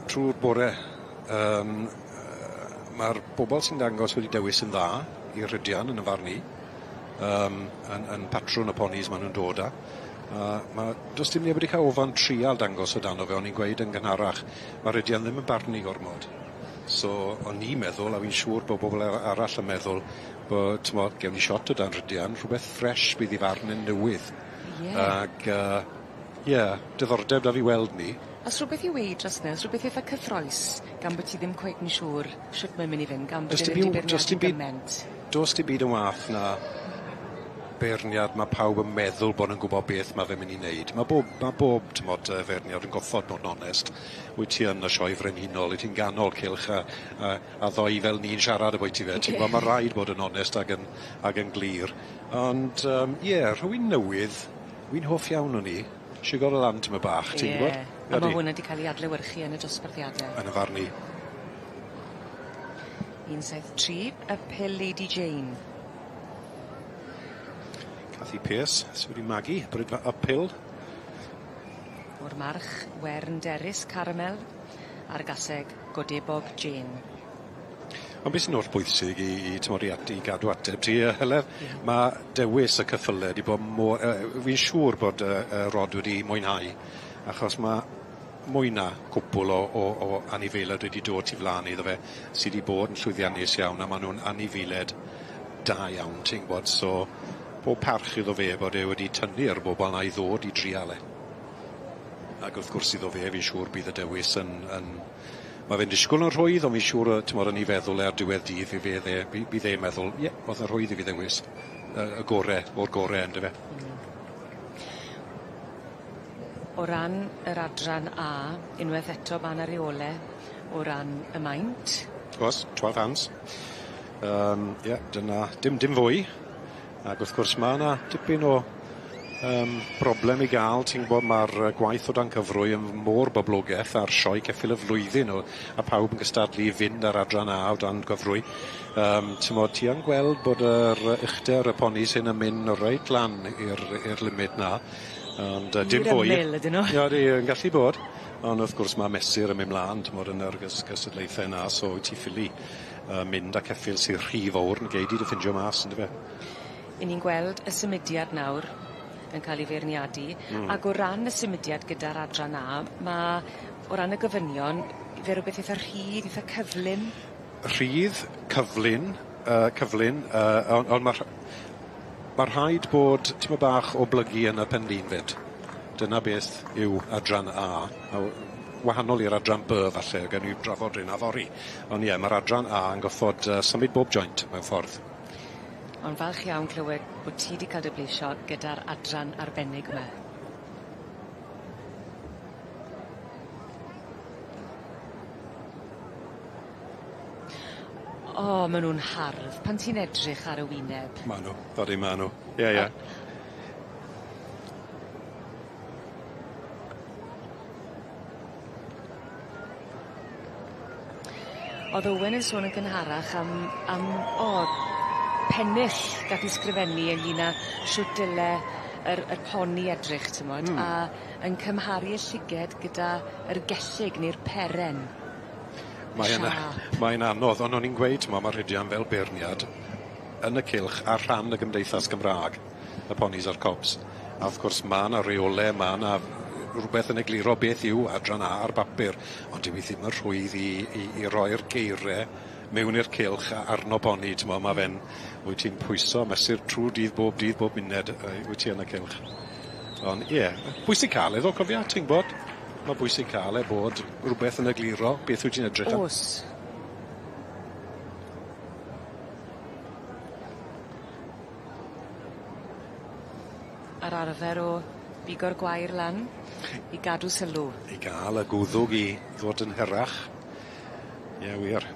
trw'r bore. Ma'r bobol sy'n dangos wedi dewis yn dda i Rhydian yn 'y farn i. Yn yn patrwn y ponis ma' nw'n dod â. A ma' do's dim neb wedi ca'l ofan trial dangos o dano fe o'n i'n gweud yn gynharach ma' Rhydian ddim yn barnu gormod. So o'n i'n meddwl a fi'n siŵr bo' bobol arall yn meddwl bo' t'mod gewn ni shot o dan Rhydian rhwbeth ffresh bydd 'i farn e'n newydd. Ie. Ag ie diddordeb 'da fi weld 'ny. O's rwbeth i weud dros 'ny o's rwbeth itha cyffrous gan bo' ti ddim cweit yn siŵr shwt mae'n myn' i fynd gan bod Do's e dim ddim 'di do's beirniadu dim byd gyment. do's dim byd yn wath na beirniad ma' pawb yn meddwl bo' nw'n gwbo beth ma' fe myn' i neud. Ma' bob ma' bob t'mod feirniad yn goffod bod yn onest. Wyt ti yn y sioe frenhinol, wyt ti'n ganol cylch a a a ddoi fel ni'n siarad ambwyty fe ti'n gwbo ma' raid bod yn onest ag yn ag yn glir. Ond ie rhywun newydd, wi'n hoff iawn o'n i. Sigor y lan tymed bach ti'n gwbod? A ma' hwnna 'di ca'l 'i adlewyrchu yn y dosbarthiade. Yn y farn i. 173 Uphill Lady Jane. Cathy Pearce sy wedi magu brydfa Uphill. O'r march Wern Derys Caramel a'r gaseg Godebog Jane. Ond beth sy'n oll bwysig i i t'mod i at- i gadw ateb ti Heledd ma' dewis y ceffyle 'di bod mor fi'n siŵr bod Rod wedi mwynhau achos ma' mwy na cwpwl o o o anifeiliaid wedi dod tu flan iddo fe sy 'di bod yn llwyddiannus iawn a ma' nw'n anifeilied da iawn ti'n gwbod so pob parch iddo fe bod e wedi tynnu'r bobol 'na i ddod i drial e. Ag wrth gwrs iddo fe fi'n siŵr bydd y dewis yn yn ma' fe'n disgwl yn rhwydd on' fi'n siŵr t'mod yn 'i feddwl e ar diwedd dydd fe fydd e by- bydd e'n meddwl ie o'dd yn rhwydd i fi ddewis y gore o'r gore yndyfe? O ran yr adran A, unweth eto ma' 'na reole o ran y maint. O's, 12 hands. Ie, dyna, dim dim fwy. Ag wrth gwrs ma' 'na dipyn o broblem i ga'l, ti'n gwbod ma'r gwaith o dan cyfrwy yn mor boblogeth a'r sioe ceffyl y flwyddyn o a pawb yn gystadlu i fynd ar adran A o dan gyfrwy. T'mod ti yn gweld bod yr uchder y ponis hyn yn mynd reit lan i'r i'r limit 'na. Ond dim I'r fwy. ymyl ydyn nw? Ie odi yn gallu bod. Ond wrth gwrs ma' mesur yn myn' mlan t'mod yn yr gystadlaethe 'na so wyt ti ffili mynd â ceffyl sy rhy fowr ne' gei di dy ffindio mas yndyfe? 'Yn ni'n gweld y symudiad nawr yn ca'l 'i feirniadu. Ag o ran y symudiad gyda'r adran A ma' o ran y gofynion fe rwbeth itha rhydd itha cyflym. Rhydd, cyflyn cyflyn on' on' ma' ma' rhaid bod tymed bach o blygu yn y pen-lin 'fyd. Dyna beth yw adran A. A wahanol i'r adran By falle gawn ni drafod reina fory. On' ie ma'r adran A yn goffod symud bob joint mewn ffordd. Ond falch iawn clywed bo' ti 'di ca'l dy bleisio gyda'r adran arbennig yma. O ma' nw'n hardd pan ti'n edrych ar y wyneb. Ma' nw odi ma' nw. Ie ie. O'dd Owen yn sôn yn gynharach am am o pennill gath 'i sgrifennu ynglŷn â shwt dyle yr y poni edrych t'mod. A yn cymharu y llyged gyda yr gellyg ne'r peren. Mae yn Siâp. mae'n anodd on' o'n i'n gweud t'mo' ma' Rhydian fel beirniad yn y cylch ar rhan y Gymdeithas Gymra'g, y ponis a'r cobs. A wrth gwrs ma' 'na reole ma' 'na rwbeth yn egluro beth yw adran A ar bapur ond dyw 'i ddim yn rhwydd i i i roi'r geire mewn i'r cylch a arno poni, t'mo', ma' fe'n wyt ti'n pwyso a mesur trw'r dydd bob dydd bob muned wyt ti yn y cylch. Ond ie, bwysig ca'l e ddo cofia, ti'n gwbod? Ma' bwysig ca'l e bod rwbeth yn egluro beth wyt ti'n edrych am. O's. A'r arfer o bigo'r gwair lan i gadw sylw. I ga'l y gwddwg i ddod yn hirach. Ie wir.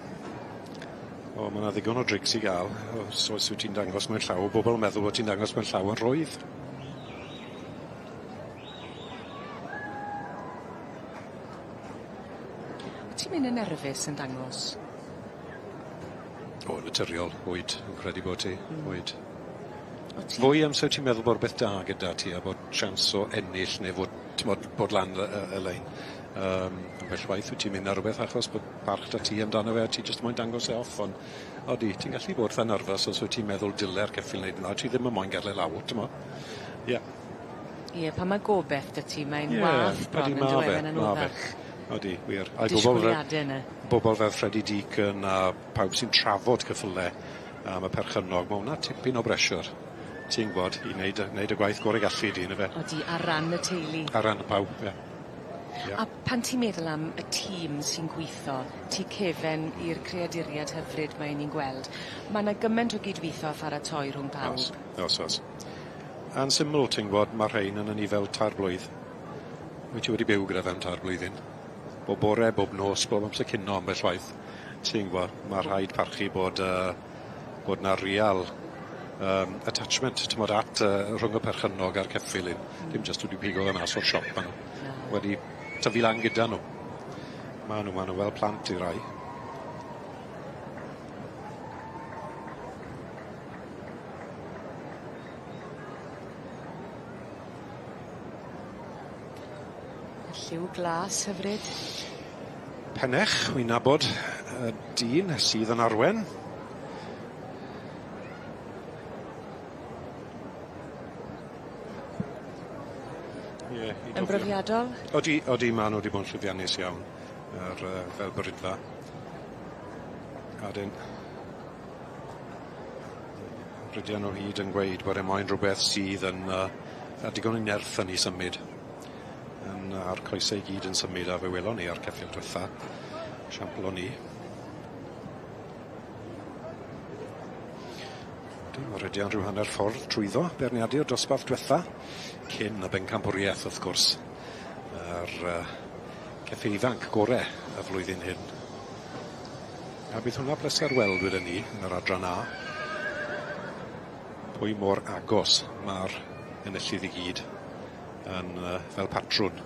O ma' 'na ddigon o drics i ga'l os oes wyt ti'n dangos mewn llaw bobol yn meddwl bo' ti'n dangos mewn llaw yn rhwydd. Wt ti'n myn' yn nerfus yn dangos? O naturiol, wyt, yn credu bod ti, wyt. O't ti? Fwy amser ti'n meddwl bo' rwbeth da gyda ti a bod siawns o ennill neu fod t'mod bod lan y lein. Ambell waith wyt ti'n mynd ar rwbeth achos bod parch 'da ti amdano fe a ti jyst moyn dangos e off on' odi ti'n gallu bod 'tha nervous os wyt ti'n meddwl dyle'r ceffyl neud yn dda ti ddim yn moyn gad'el e lawr t'mo'? Ie. Ie pan ma' gobeth 'dy ti mae'n Ie wath bron ydi on'd ma' yw e fe mae'n ma' fe. anoddach. Odi wir. A i bobol fel Disgwyliade yne. bobol fel Freddie Deacon a pawb sy'n trafod ceffyle am y perchennog ma' wnna tipyn o bressure. Ti'n gwbod i neud y neud y gwaith gore gallu di on'd yfe? Odi ar ran y teulu. Ar ran y pawb ie. Ie. A pan ti'n meddwl am y tîm sy'n gwitho tu cefen i'r creaduried hyfryd mae 'yn ni'n gweld ma' 'na gyment o gydwitho a pharatoi rhwng pawb. O's o's o's. A'n syml ti'n gwbod ma' rhein yn y ni fel tair blwydd. Wyt ti wedi byw gyda fe am tair blwyddyn. Bob bore, bob nos, bob amser cino ambell waith. Ti'n gwbo, ma' rhaid parchu bod bod 'na real attachment t'mod at rhwng y perchennog a'r ceffyl 'yn. Dim jyst wedi pigo fe mas o'r siop ma' nw. Wedi tyfu lan gyda nw. Ma' nw ma' nw fel plant i rai. Y lliw glas hyfryd. Penech, wi'n nabod y dyn sydd yn arwen. Ie. i Yn brofiadol? Odi odi ma' nw 'di bod yn llwyddiannus iawn yr fel bridfa. A 'dyn Rhydian o hyd yn gweud bod e moyn rwbeth sydd yn a digon o nerth yn 'i symud. Yn a'r coese i gyd yn symud a fe welon ni ar ceffyl dwetha. Siampl o 'ny. Odi ma' Rhydian rhyw hanner ffordd trwyddo beirniadu'r dosbarth dwetha cyn y bencampwrieth wrth gwrs. Yr ceffyl ifanc gore y flwyddyn hyn. A bydd hwnna bleser weld wedyn ni yn yr adran A. Pwy mor agos ma'r enillydd i gyd yn fel patrwn.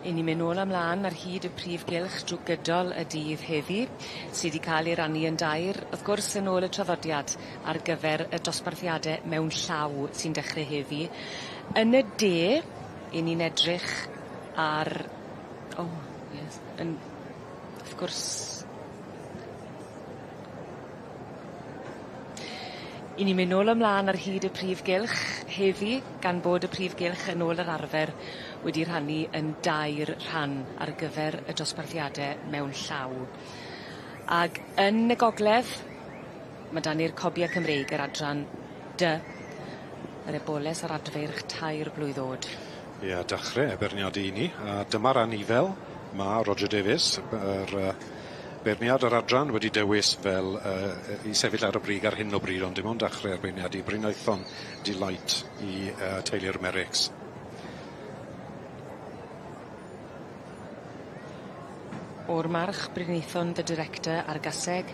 'Yn ni'n myn' nôl a mlan ar hyd y prif gylch drw gydol y dydd heddi sy 'di ca'l ei rannu yn dair wrth gwrs yn ôl y traddodiad ar gyfer y dosbarthiade mewn llaw sy'n dechre heddi. Yn y de 'yn ni'n edrych ar o ie yn wrth gwrs 'Yn ni'n myn' nôl a mlan ar hyd y prif gylch heddi gan bod y prif gylch yn ôl yr arfer wedi rhannu yn dair rhan ar gyfer y dosbarthiade mewn llaw. Ag yn y gogledd ma' 'dan ni'r cobie Cymreig yr adran dy yr eboles a'r adfeirch tair blwydd o'd. Ie a dechre y beirniadu i ni a dyma'r anifel ma' Roger Davies yr beirniad yr adran wedi dewis fel i sefyll ar y brig ar hyn o bryd ond dim ond dechre'r beirniadu Brynaethon Delight i teulu'r Merricks. O'r march Brynaethon the Director ar gaseg,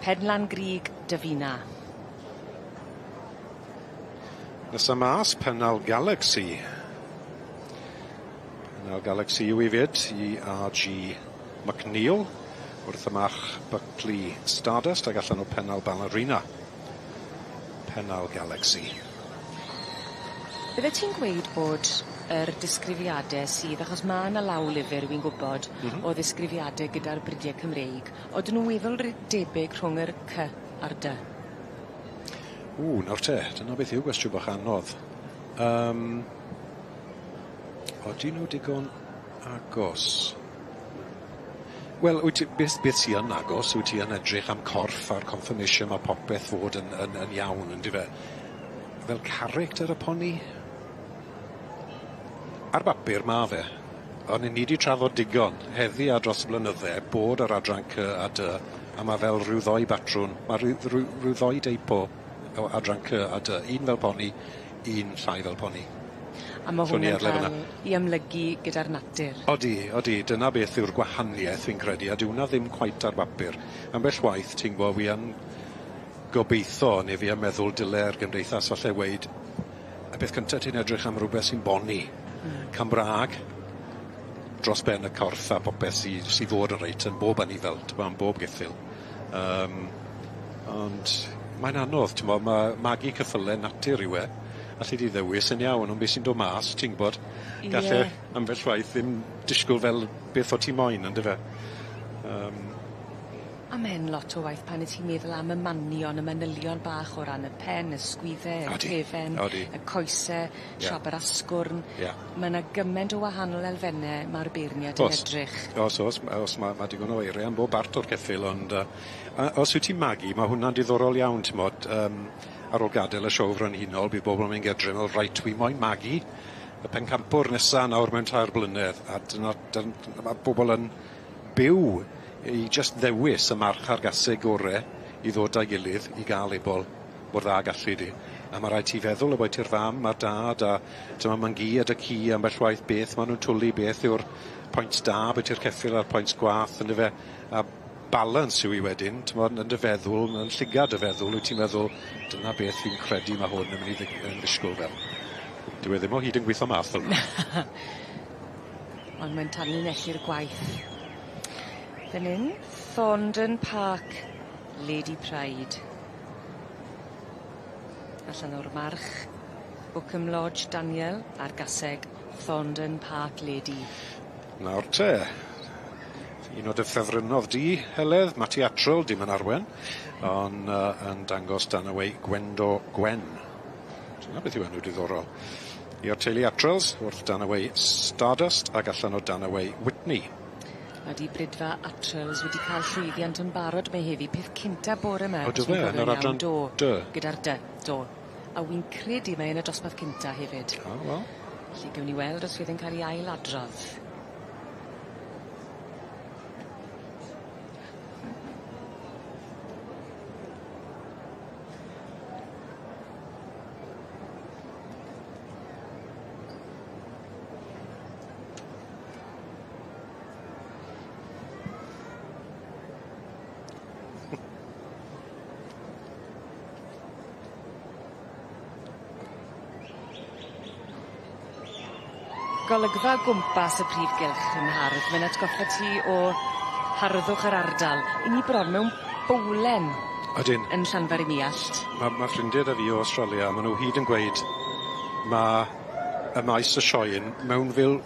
Penlan Grug Dyfina. Nesa mas, Pennal Galaxy. Pennal Galaxy yw i fyd, i R.G. McNeil, wrth y march Buckley Stardust ag allan o Pennal Ballerina. Pennal Galaxy. Bydde ti'n gweud bod yr disgrifiade sydd achos ma' 'na lawlyfr wi'n gwbod o ddisgrifiade gyda'r bridie Cymreig odyn nw weddol ry- debyg rhwng yr cy a'r dy? Ww nawr te, dyna beth yw gwestiwn bach anodd. Yym. Odi nw digon agos? Wel wyt ti beth beth sy yn agos wyt ti yn edrych am corff a'r conformation ma' popeth fod yn yn yn iawn yndyfe? Fel character y poni? Ar bapur ma' fe. O'n i ni 'di trafod digon heddi a dros y blynydde bod yr adran Cy a Dy a ma' fel rhyw ddoi batrwn ma' rhyw rhyw rhyw ddoi deip o o adran Cy a Dy. Un fel poni, un llai fel poni. A ma' hwnna'n ca'l 'i amlygu gyda'r natur. Odi odi dyna beth yw'r gwahanieth fi'n credu a dyw wnna ddim cweit ar bapur. Ambell waith ti'n gwbo wi yn gobeitho ne' fi yn meddwl dyle'r gymdeithas falle weud y peth cynta ti'n edrych am rwbeth sy'n boni. Cymra'g dros ben y corff a popeth sy sy fod yn reit yn bob anifail t'mo' yn bob geffyl. Yym ond mae'n anodd t'mo' ma' magu ceffyle natur yw e. Alli di ddewis yn iawn ond be' sy'n do' mas ti'n gwbod. Ie. Galle ambell waith ddim disgwl fel beth o't ti moyn on'd yfe? Yym. A m'en lot o waith pan 'yt ti'n meddwl am y manion y manylion bach o ran y pen y sgwydde y Odi. cefen. Odi. Y coese Ie. siap yr asgwrn. Ie. Ma' 'na gyment o wahanol elfenne ma'r beirniad yn O's. edrych. O's o's ma' o's ma' ma' digon o eirie am bob bart o'r ceffyl ond yy a os wyt ti'n magu ma' hwnna'n diddorol iawn t'mod yym ar ôl gad'el y sioe frenhinol bydd bobol yn mynd gytre me'wl reit wi moyn magu y pencampwr nesa nawr mewn tair blynedd a dyna dyn- ma' bobol yn byw i jyst ddewis y march a'r gaseg gore i ddod 'da'i gilydd i ga'l ebol mor dda ag allu di. A ma' raid ti feddwl ambwyti'r fam a'r dad a t'mo' mam-gu a dy-cu ambell waith beth ma' nw'n twli beth yw'r pwynt da bwyti'r ceffyl a'r pwynt gwath yndyfe? A balance yw 'i wedyn t'mod yn dy feddwl yn llygad dy feddwl wyt ti'n meddwl dyna beth fi'n credu ma' hwn yn myn' i ddig- yn ddisgwl fel. Dyw e ddim o hyd yn gwitho mas fel 'na. Ond mae'n tanlinellu'r gwaith. Fan 'yn, Thorndon Park Lady Pride. Allan o'r march Bookham Lodge Daniel a'r gaseg Thorndon Park Lady. Nawr te. Un o dy ffefrynnodd di, Heledd, Matty Atrol, dim yn arwen, on' yy yn dangos Danaway Gwendo Gwen. Dyna beth yw enw diddorol. I'r teulu Atrells wrth Danaway Stardust ag allan o Danaway Whitney. Ydi Bridfa Atrells wedi ca'l llwyddiant yn barod mae heddi peth cynta bore 'ma. O do fe? Yn yr adran Do. dy? Gyda'r dy, do. A wi'n credu mae yn y dosbarth cynta hefyd. O wel. Felly gewn ni weld os fydd e'n ca'l 'i ailadrodd. Golygfa o gwmpas y prif gylch yn hardd mae'n atgoffa ti o harddwch yr ardal. 'Yn ni bron mewn bowlen. Odyn. Yn Llanfair y Muallt. Ma' ma' ffrindie 'da fi o Australia a ma' nw hyd yn gweud ma' y maes y sioe'n mewn fel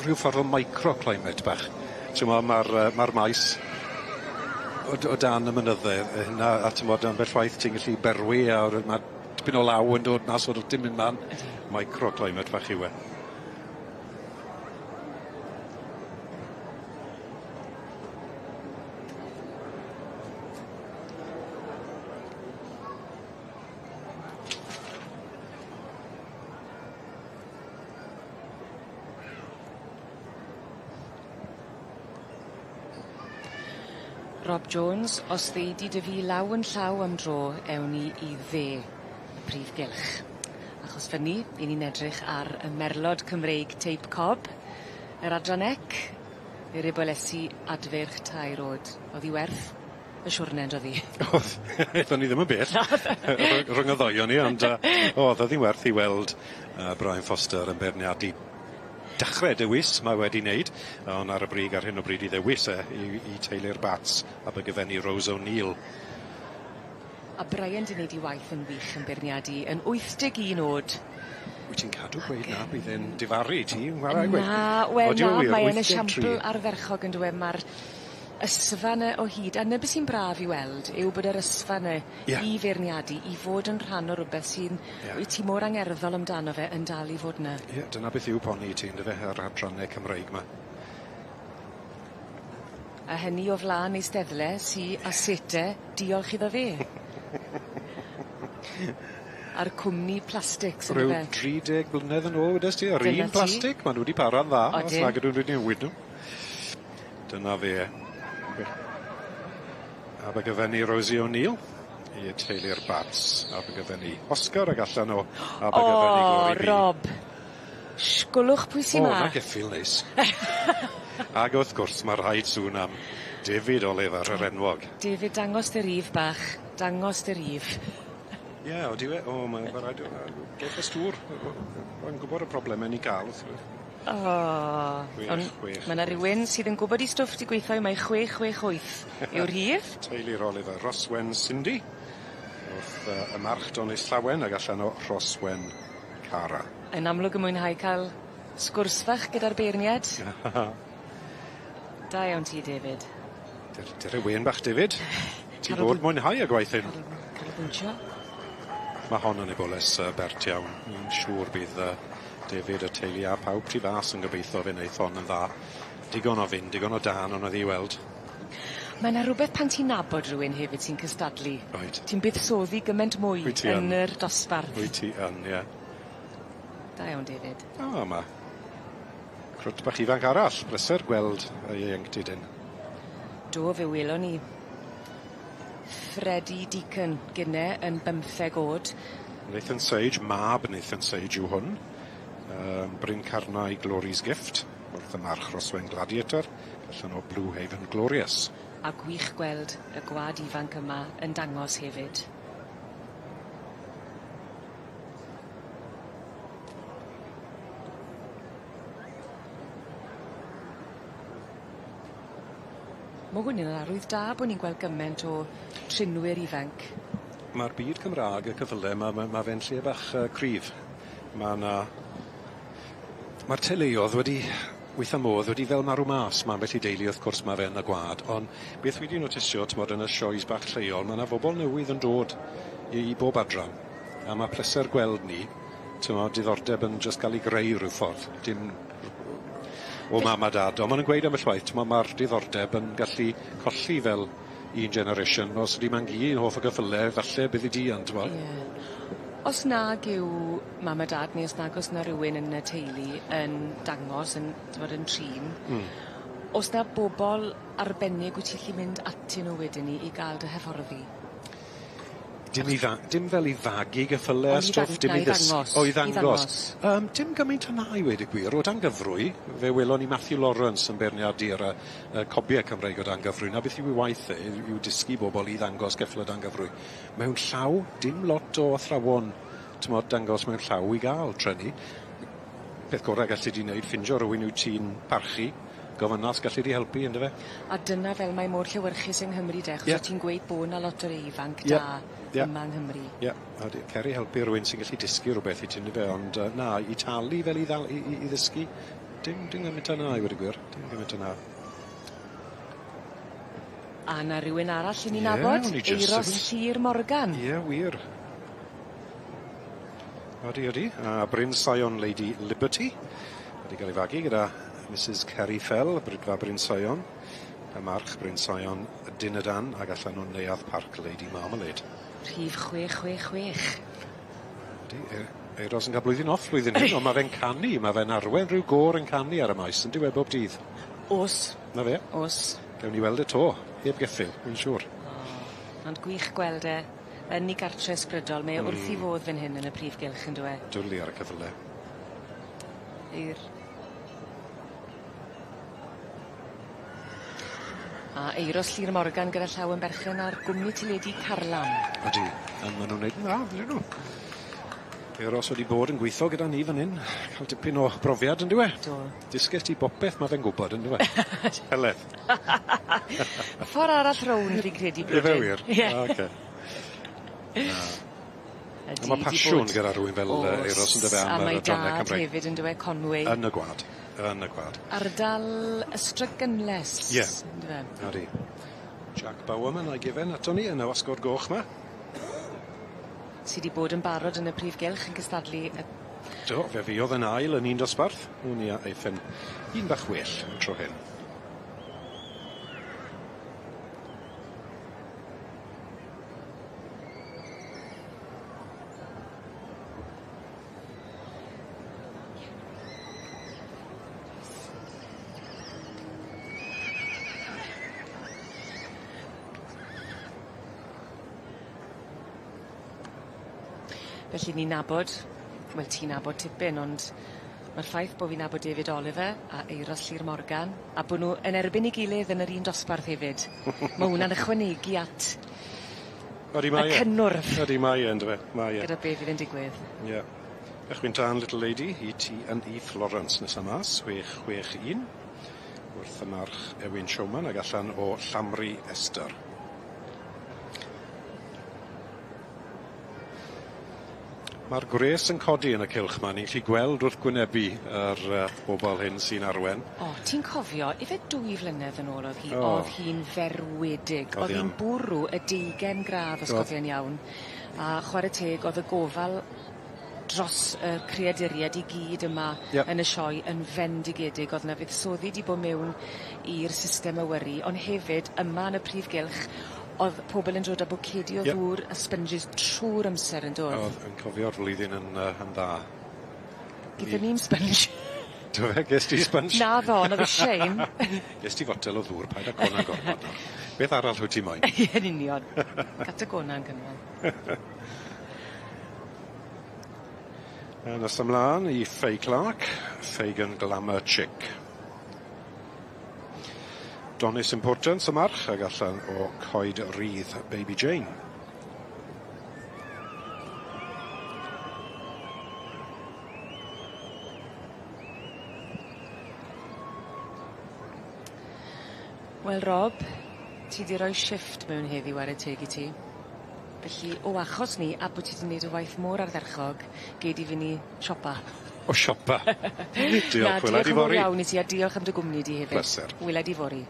rhyw ffordd o microclimate bach. T'mo' ma'r yy ma'r maes o d- o dan y mynydde yy hynna a t'mod ambell waith ti'n gallu berwi a r- ma' tipyn o law yn dod mas o'r dim unman. Ydi. Microclimate fach yw e. Rob Jones, os ddei di 'dy fi law yn llaw am dro ewn ni i dde y prif gylch. Achos fyn 'ny 'yn ni'n edrych ar y merlod Cymreig teip cob yr adran ec, I'r ebolesi adfeirch tair o'd. O'dd 'i werth y siwrne on'd o'dd 'i? O'dd. Ethon ni ddim yn bell. Rhwng y ddou o'n ni ond yy o'dd o'dd 'i'n werth i weld Brian Foster yn beirniadu dechre dewis mae wedi wneud on' ar y brig ar hyn o bryd i ddewis e i i teulu'r Bats Abergavenny Rose O'Neill. A Brian 'di neud 'i waith yn wych yn beirniadu yn 81 o'd. Wyt ti'n cadw gweud 'na bydd e'n difaru ti wara gweud. Na, wel na, mae e'n esiampl ardderchog on'd yw e ma'r ysfa 'ny o hyd a 'ny be' sy'n braf i weld yw bod yr ysfa 'ny... Ie. ...i feirniadu i fod yn rhan o rwbeth sy'n... Ie. wyt ti mor angerddol amdano fe yn dal i fod 'ny. Ie, dyna beth yw poni ti yndyfe, yr adranne Cymreig 'ma. A hynny o flan eisteddle sy â sete diolch iddo fe. A'r cwmni plastics on'd Ryw yfe? 30 blynedd yn ôl wedest ti yr Dyna un ti. plastic ma' nw wedi para'n dda. Os Odyn. nag ydyn nw wedi newid nw. Dyna fe. Abergavenny Rosie O'Neill i teulu'r Bats Abergavenny Oscar ag allan o Abergavenny O Glory Bee. Rob. Sgwlwch pwy sy O 'ma. 'na geffyl neis. Ag wrth gwrs ma' rhaid sŵn am David Oliver yr enwog. David dangos dy rif bach. Dangos dy rif. Ie odi we? O ma' ma' raid geth y stwr. Rwy'n gwbod y probleme ni'n ga'l wrth gwrs. O Gwych, on' gwych. ma' 'na rywun sydd yn gwbod 'i stwff 'di gweitho i mai 668 yw'r rhif. Teulu'r Oliver Rhoswen Cindy wrth y march Donis Llawen ag allan o Rhoswen Cara. Yn amlwg yn mwynhau ca'l sgwrs fach gyda'r beirniad. Da iawn ti David. Dere wên bach David. Ti fod mwynhau y gwaith hyn. Canolbwyntio. Ma' hon yn eboles bert iawn. Fi'n siŵr bydd David y teulu a pawb tu fas yn gobeitho fe neith hon yn dda. Digon o fynd, digon o dân ond i weld. Mae 'na rwbeth pan ti'n nabod rywun hefyd sy'n cystadlu. Reit. Ti'n buddsoddi gyment mwy Wyt ti yn yn. yr dosbarth. Wyt ti yn, ie. Da iawn David. O ma' crwt bach ifanc arall, bleser gweld y ieuenctid hyn. Do fe welon ni. Freddie Deacon gynne yn bymtheg o'd. Nathan Sage, mab Nathan Sage yw hwn. Bryn Carnau Glory's Gift, wrth y march Rhoswen Gladiator, allan o Blue Haven Glorious. A gwych gweld y gwad ifanc yma yn dangos hefyd. Ma' hwn yn arwydd da bo' ni'n gweld gyment o trinwyr ifanc. Ma'r byd Cymra'g y cyffyle 'ma ma' ma' fe'n lle bach cryf. Ma' 'na ma'r teleuodd wedi weitha modd wedi fel marw mas ma' ambell i deulu wrth gwrs ma' fe yn y gwlad on' beth wi 'di notisio t'mod yn y sioes bach lleol ma' 'na bobol newydd yn dod i i bob adran a ma' pleser gweld 'ny t'mod diddordeb yn jyst ga'l 'i greu ryw ffordd dim o mam a dad on' ma' nw'n gweud ambell waith t'mo' ma'r diddordeb yn gallu colli fel un generation os ydi mam-gu yn hoff o gyffyle falle byddi di yn t'mo'? Ie. Os nag yw mam a dad neu os nag o's 'na rywun yn y teulu yn dangos yn t'mod yn trin. O's 'na bobol arbennig wyt ti 'llu mynd atyn nw wedyn 'ny i ga'l dy hyfforddi? Dim i dda- dim fel i fagu geffyle a stwff dim i ddys- o i ddangos. Dim gymaint â 'na i weud y gwir o dan gyfrwy fe welon ni Matthew Lawrence yn beirniadu ar y y cobie Cymreig o dan gyfrwy 'na beth yw 'i waith e yw yw dysgu bobol i ddangos ceffyle dan gyfrwy. Mewn llaw dim lot o athrawon t'mod dangos mewn llaw i ga'l trueni. Peth gore gallu di neud ffindio rywun wyt ti'n parchu gofyna os gallu di helpu on'd yfe? A dyna fel mae mor llewyrchus yng Nghymru de achos Ie. o' ti'n gweud bo' 'na lot o rei ifanc Ie. da Ie. yma yng Nghymru. Ie a 'di cer i helpu rywun sy'n gallu dysgu rwbeth i ti on'd yfe ond na i talu fel i ddal i i i ddysgu dim dim gymaint â 'na i weud y gwir dim gymaint â 'na. A 'na rywun arall 'yn ni'n Ie nabod o'n i jyst Euros Llŷr Morgan. Ie wir. Odi odi a Bryn Sion Lady Liberty wedi ga'l ei fagu gyda Misys Kerry Fell, Brydfa Bryn Sion, y march Bryn Sion Dinadan ag allan o Neuadd Parc Lady Marmalade. Rhif 666. Ydi Euros yn ca'l blwyddyn off blwyddyn hyn on' ma' fe'n canu ma' fe'n arwen rhyw gôr yn canu ar y maes on'd yw e bob dydd? O's. 'Na fe. O's. Gewn ni weld e 'to, heb geffyl, wi'n siŵr. O ond gwych gweld e yn 'i gartre ysbrydol mae e wrth 'i fodd fyn hyn yn y prif gylch on'd yw e? Dwli ar y ceffyle. I'r A Euros Llŷr Morgan gyda llaw yn berchen ar gwmni teledu Carlam. Ydi, a ma' nw'n neud yn dda, on'd 'yn nw? Euros wedi bod yn gweitho gyda ni fan 'yn, ca'l dipyn o brofiad on'd yw e? Do. Dysgest ti bopeth ma' fe'n gwbod on'd yw e? Heledd. Ffor arall rownd fi'n credu Yfe blodyn. wir? Ie. Ocê. Na. Ydi, A ma' 'di pasiwn bod. gyda rywun fel O's, Euros on'd yfe a am yr mae adrannau dad Cymreig. hefyd on'd yw e Conway. Yn y gwlad. Yn y gwlad. Ardal Ystradgynlais. Ie. On'd yfe? Odi. Jack Bowerman a'i gefen aton ni yn y wasgod goch 'ma. Sy 'di bod yn barod yn y prif gylch yn cystadlu y Do, fe fuodd yn ail yn un dosbarth. Wn i a eiff e'n un bach well y tro hyn. Felly ni'n nabod, wel ti'n nabod tipyn ond ma'r ffaith bo' fi'n nabod David Oliver a Euros Llŷr Morgan a bo' nw yn erbyn 'i gilydd yn yr un dosbarth hefyd. Ma' wnna'n ychwanegu at Odi mae y e. cynnwrf. Odi mae e yndyfe? Mae e. Gyda be' fydd yn digwydd. Ie. Cychwyn tân Little Lady i T and E Florence nesa mas, 6 6 1. Wrth y march Ewin Showman ag allan o Llamri Esther. Ma'r gwres yn codi yn y cylch 'ma, ni'n gallu gweld wrth gwynebu yr bobol hyn sy'n arwen. O, ti'n cofio, ife 2 flynedd yn ôl o'dd hi, O. o'dd hi'n ferwedig. O'dd O'dd hi hi'n am. bwrw y deugen gradd os O'dd. cofio'n iawn. A chware teg o'dd y gofal dros y creaduried i gyd yma yn y sioe yn fendigedig. O'dd 'na fuddsoddi 'di bod mewn i'r system awyru, ond hefyd yma yn y prif gylch o'dd pobol yn dod â bwcedi o ddŵr a sponges trw'r amser yn do'dd? O'dd, yn cofio'r flwyddyn yn dda. Gyda ni'n sponge. Do fe, ges di sponge? Naddo, ond o'dd e shame. Ges ti fotel o ddŵr, paid â cwyno gormod nawr. Beth arall wyt ti moyn? Ie, yn union. Cata yn cynwal. Nes ymlaen i Faye Clark, Fagan Glamour Chick. Donis Importance y march ag allan o Coed Rydd Baby Jane. Wel Rob, ti 'di roi shifft mewn heddi 'ware teg i ti. Felly o achos 'ny a bo' ti 'di neud y waith mor ardderchog gei di fyn' i siopa. O siopa. Diolch, Na, wela diolch di yn fowr fory. iawn i ti a diolch am dy gwmni di hefyd. Pleser. Wela di fory.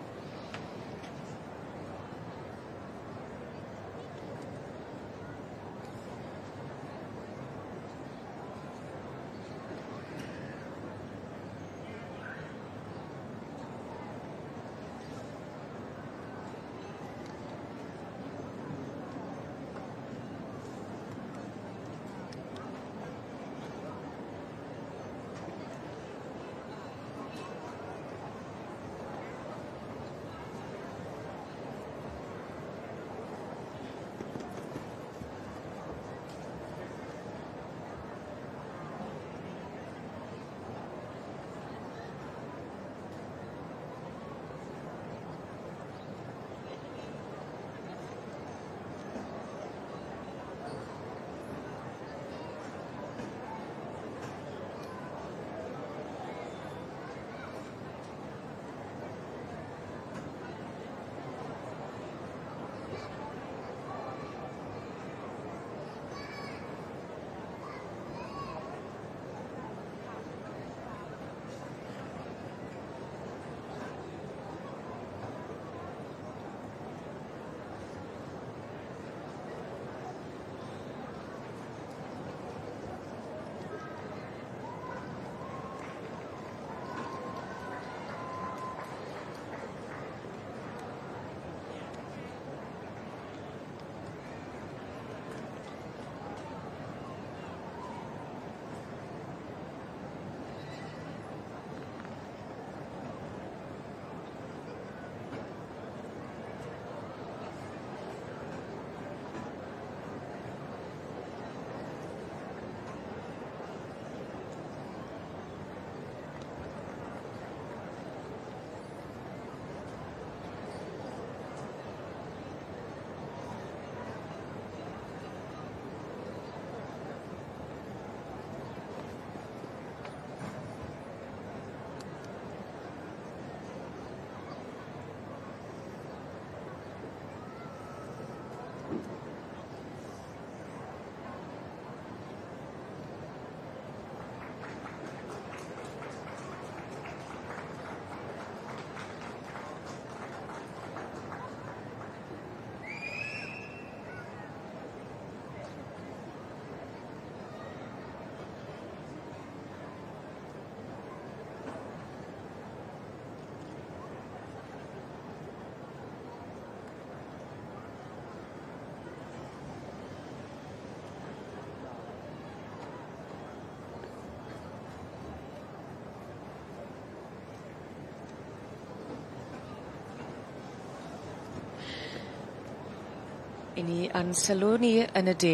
I ni a'n sylw ni yn y de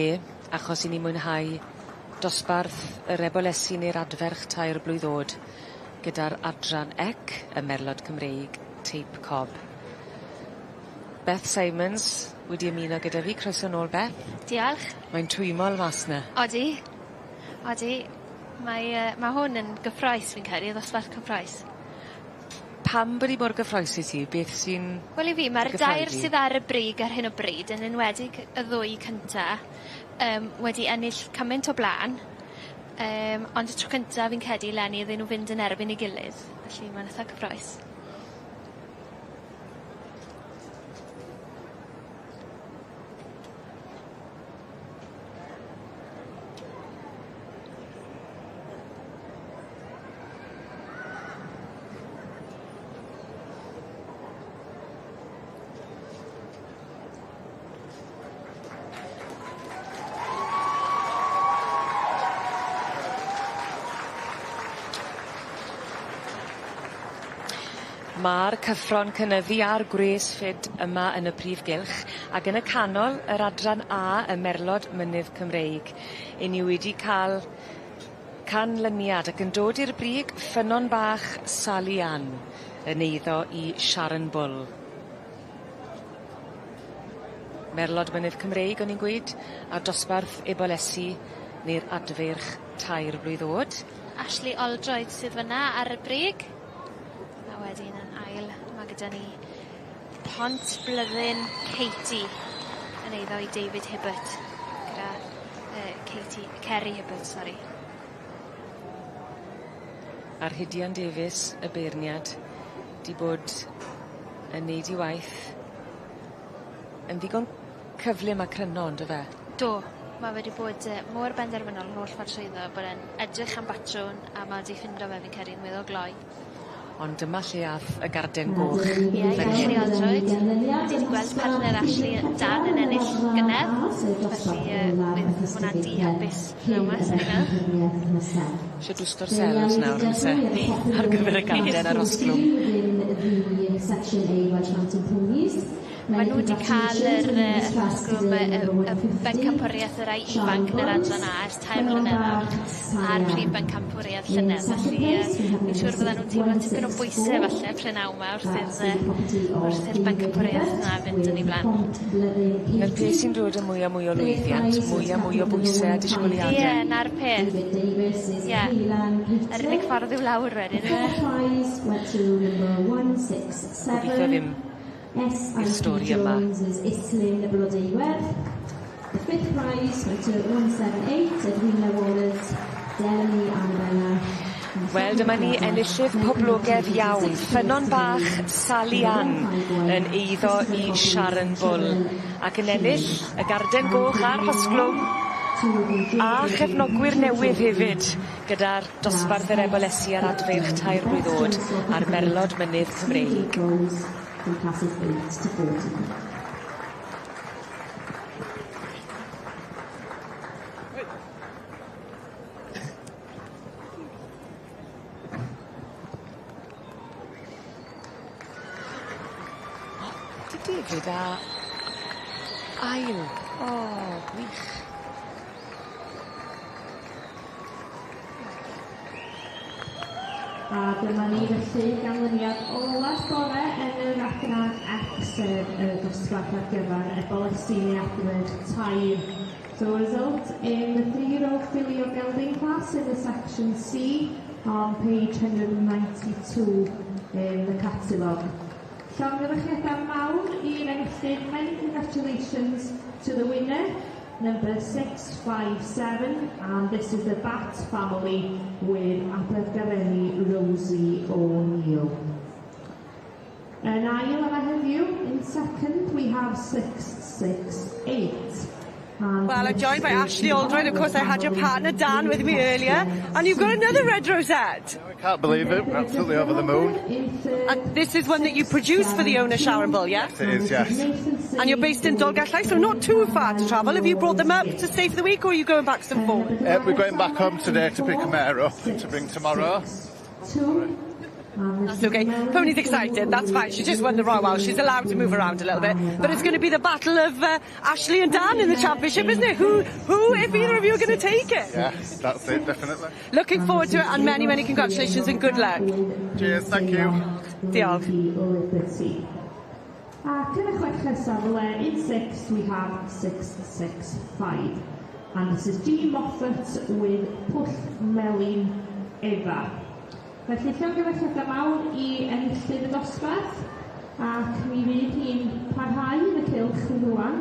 achos i ni mwynhau dosbarth yr ebolesi ne'r adferch tair blwydd o'd gyda'r adran ec y Merlod Cymreig teip cob. Beth Simons wedi ymuno gyda fi, croeso nôl Beth. Diolch. Mae'n twymol mas 'ny. Odi. Odi. Mae yy ma' hwn yn gyffrous fi'n credu ddosbarth cyffrous. Pam bod 'i mor gyffrous i ti? Beth sy'n Wel i fi ma'r dair sydd ar y brig ar hyn o bryd yn enwedig y ddwy cynta yym wedi ennill cymaint o blan yym ond y tro cynta fi'n credu leni iddyn nw fynd yn erbyn 'i gilydd felly ma'n itha cyffrous. Ma'r cyffro'n cynyddu a'r gwres 'fyd yma yn y prif gylch ac yn y canol yr adran A y Merlod Mynydd Cymreig 'yn ni wedi ca'l canlyniad ac yn dod i'r brig ffynnon bach Sally Ann yn eiddo i Sharon Bull. Merlod Mynydd Cymreig o'n i'n gweud a dosbarth Ebolesi ne'r adfeirch tair blwydd o'd. Ashley Oldroyd sydd fyna ar y brig. A wedyn yn ail ma' gyda ni Pont Blyddyn Katie yn eiddo i David Hibbert gyda yy Katie Kerry Hibbert sori. A Rhydian Davies y beirniad 'di bod yn neud 'i waith yn ddigon cyflym a cryno on'd do fe? Do. Ma' wedi bod yy mor benderfynol yr holl ffordd trwyddo bod e'n edrych am batrwn a ma' 'di ffindo fe fi'n credu yn weddol gloi. Ond dyma lle ath y garden goch. Ie i Ashley Oldroyd. Ni 'di gweld partner Ashley Dan yn ennill gynedd felly yy bydd hwnna'n di hapus pnawn 'ma swn i'n meddwl. Isie dwsto'r sels nawr on'd o's e? Ar gyfer y garden a'r osglwm. Ma' nw 'di ca'l yr yy rhosglwm yy y y bencampwriaeth y rai ifanc yn yr adran A ers tair mlynedd nawr a'r prif bencampwriaeth llynedd felly yy fi'n siŵr fyddan nw'n teimlo tipyn o bwyse falle prynawn 'ma wrth i'r yy wrth i'r bencampwriaeth 'na fynd yn 'i flan. Ma'r peth sy'n dod â mwy a mwy o lwyddiant, mwy a mwy o bwyse a disgwyliade. Ie, 'na'r peth. Ie. Yr unig ffordd yw lawr wedyn yfe? Gobitho ddim i'r stori yma. Wel dyma ni enillydd poblogedd iawn, ffynnon bach Sally Ann yn eiddo i Sharon Bull ac yn ennill y garden goch a'r rhosglwm a chefnogwyr newydd hefyd gyda'r dosbarth yr ebolesi a'r adfeirch tair blwydd o'd a'r merlod mynydd Cymreig. From classes 8 to 14. 'Di David a ail. O, gwych. A dyma ni felly ganlyniad ola'r bore yn yr adran X sef y dosbarth ar gyfer y bolisi neu adfer tair. So result in the three-year-old filly or gelding class in the section C on page 192 in the catalogue. Llongyfarchiadau mawr i'r enillydd. Many congratulations to the winner. Number 657, and this is the Bat family with Abergavenny Rosie O'Neill. Yn ail yma heddiw, in second we have 668. Well, I'm joined by Ashley Oldroyd. Of course, I had your partner Dan with me earlier, and you've got another red rosette. I can't believe it. We're absolutely over the moon. And this is one that you produced for the owner, Sharon Bull, yeah? Yes, it is, yes. And you're based in Dolgellau, so not too far to travel. Have you brought them up to stay for the week, or are you going back some forward? We're going back home today to pick a mare up to bring tomorrow. Two. That's okay. Pony's excited, that's fine. She just won the Royal Welsh. She's allowed to move around a little bit. But it's going to be the battle of Ashley and Dan in the championship, isn't it? Who, if either of you are going to take it? Yeah, that's it, definitely. Looking forward to it, and many, many congratulations and good luck. Cheers, thank you. Diolch. Liberty. Ac yn y chweched safle, in sixth, we have 665. And this is G Moffat with Pwll Melin Eva. Felly llongyfarchiadau mawr i enillydd y dosbarth, ac mi fydd hi'n parhau yn y cylch rwan,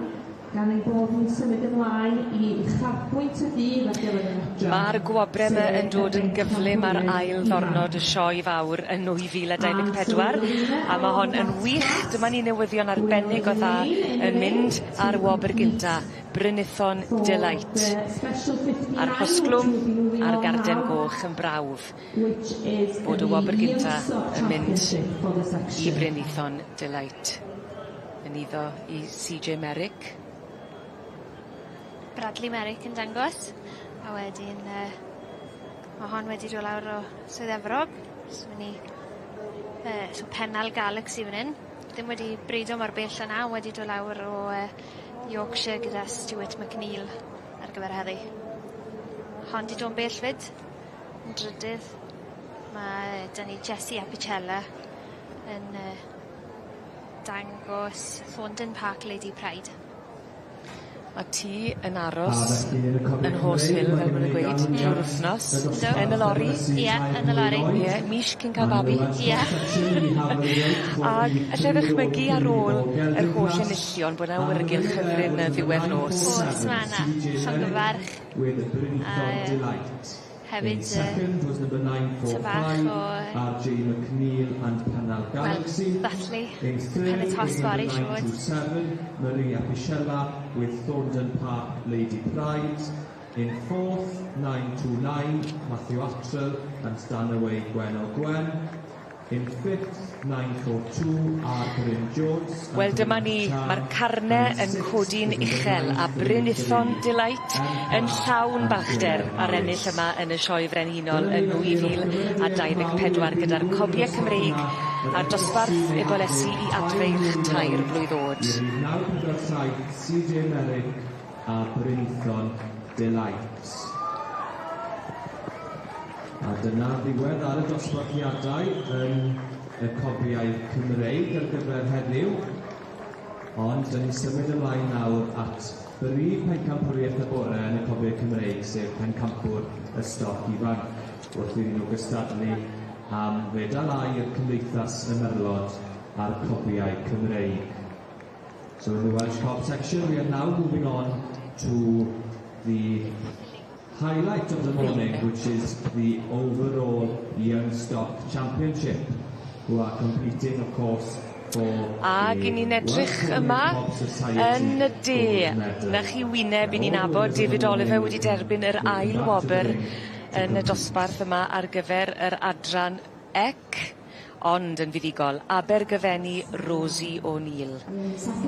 gan ein bod ni'n symud ymlaen i uchafbwynt y dydd ar gyfer yr adran. Ma'r gwobre 'ma yn dod yn gyflym ar ail ddornod y sioe fawr yn 2024, a ma' hon yn wych. Dyma ni newyddion arbennig o dda yn mynd ar wobr gynta, Brynithon Delight. A'r rhosglwm a'r garden goch yn brawf bod y wobr gynta yn mynd i Brynithon Delight. Yn iddo i CJ Merrick. Bradley Merrick yn dangos a wedyn ma' hon wedi dod lawr o Swydd Efrog so myn' i so Pennal Galaxy fan 'yn. Ddim wedi brido mor bell â 'na wedi dod lawr o Yorkshire gyda Stuart McNeil ar gyfer heddi. Hon 'di do' yn bell 'fyd. Yn drydydd ma' 'dyn ni Jessie Apicella yn dangos Thorndon Park Lady Pride. A ti yn aros yn Horse Hill fel ma' nw'n gweud trw'r wthnos. Yn y lori. Ie, yn y lori. Ie, mis cyn ca'l babi. Ie. Ag allai ddychmygu ar ôl yr holl enillion bo' 'na awyrgylch hyfryd 'na ddiwedd nos. Oes ma' 'na. Llongyfarch. A hefyd ty bach o wel, ddathlu pen y tost fory siŵr. Maria Picella with Thorndon Park Lady Pride. In fourth, 929, Matthew Attrell and Stanaway Gwen o Gwen. In fifth, 942, R. Bryn Jones. Wel dyma ni, ma'r carne yn codi'n uchel a Brynithon Delight yn llawn balchder ar ennill yma yn y Sioe Frenhinol yn 2024 gyda'r cobie Cymreig a'r dosbarth ebolesi i adfeirch 3 blwydd o'd. 947, CJ Merrick a Brynithon Delight. A dyna ddiwedd ar y dosbarthiadau yn y cobiau Cymreig ar gyfer heddiw. Ond dyn ni'n symud ymlaen nawr at brif pencampwriaeth y bore yn y cobiau Cymreig, sef pencampwr y stoc ifanc, wrth iddyn nhw gystadlu am fedal aur Cymdeithas y Merlod a'r cobiau Cymreig. So in the Welsh Cob section, we are now moving on to the highlight of the morning, which is the overall Young Stock Championship, who are competing, of course, for Ag 'yn ni'n edrych yma yn y de. 'Na chi wyneb 'yn ni'n nabod, David Oliver wedi derbyn yr ail wobr yn y dosbarth yma ar gyfer yr adran C, ond yn fuddugol, Abergyfenni Rosie O'Neill.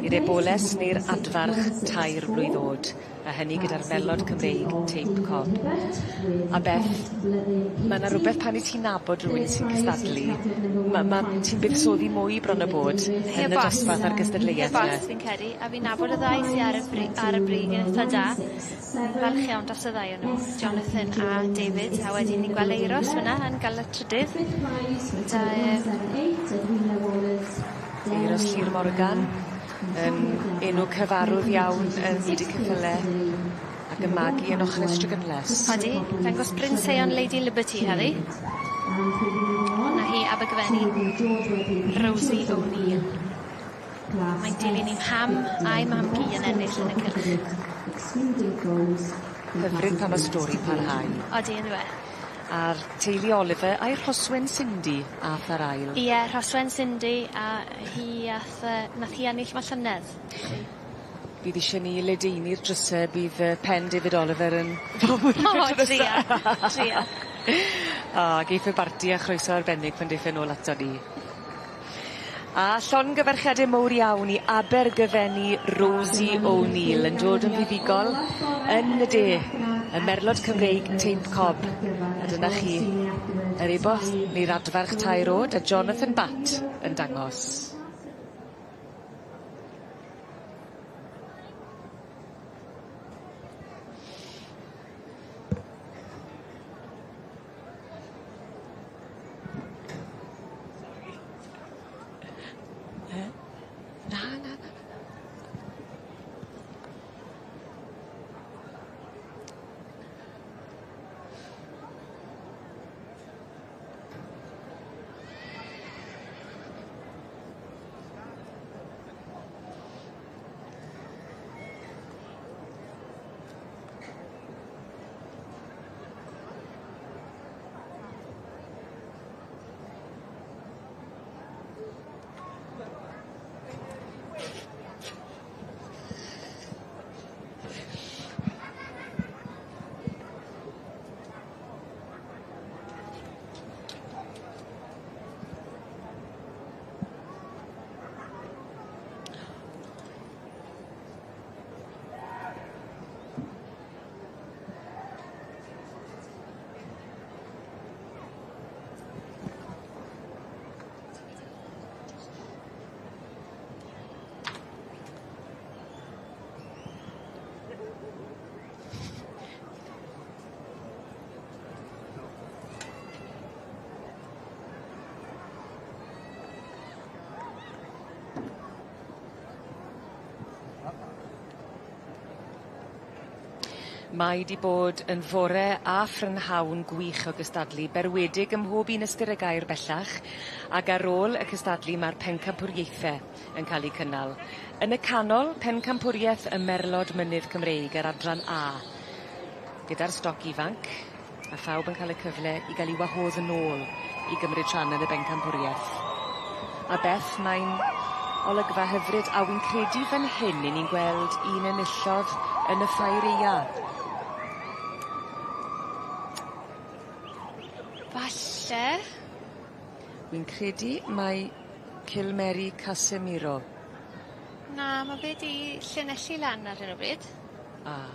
I'r eboles neu'r adfarch 3 blwydd o'd, a hynny gyda'r Merlod Cymreig Teip Cob. A Beth, ma' 'na rwbeth pan 'yt ti'n nabod rywun sy'n cystadlu, ma' ti'n buddsoddi mwy bron a bod yn y dosbarth a'r gystadleuaeth Heb 'ny. os fi'n credu, a fi'n nabod y ddau sy ar y brig yn itha da. Falch iawn dros y ddau o'n nhw, Jonathan a David, a wedyn ni'n gweld Eiros fyna yn ga'l y trydydd. Da. Eiros Llŷr Morgan yn enw cyfarwydd iawn yn byd y ceffyle ac yn magu yn ochre Strycynlles. Odi, dangos Bryn Seion Lady Liberty heddi. Na hi Abergyfenni Rosie O'Neill. Mae'n dilyn 'i mham a'i mam-gu yn ennill yn y cylch. Hyfryd pan ma' stori'n parhau. Odi on'd yw e? A'r teulu Oliver a'i Rhoswen Cindy ath ar ail. Ie, Rhoswen Cindy a hi ath nath hi ennill 'ma llynedd. Bydd isie ni ledaenu'r dryse bydd pen David Oliver yn O tria, tria. O geith e barti a chroeso arbennig pan deiff e nôl ato ni. A llongyfarchiade mowr iawn i Abergyfenni Rosie O'Neill yn dod yn fuddugol yn y de, y Merlod Cymreig Teip Cob. A dyna chi. Yr ebost neu'r adfarch tair o'd a Jonathan Batt yn dangos. Na, na, na. Mae 'di bod yn fore a phrynhawn gwych o gystadlu berwedig ym mhob un ystyr y gair bellach ag ar ôl y cystadlu ma'r pencampwriaethe yn ca'l 'u cynnal. Yn y canol, pencampwrieth y Merlod Mynydd Cymreig yr adran A. Gyda'r stoc ifanc, a phawb yn ca'l y cyfle i ga'l 'u wahodd yn ôl i gymryd rhan yn y bencampwrieth. A Beth mae'n olygfa hyfryd a wi'n credu fan hyn 'yn ni'n gweld un enillodd yn y ffair aea. Falle. Wi'n credu mai Cilmeri Casemiro. Na ma' fe 'di llinellu lan ar hyn o bryd. Ah.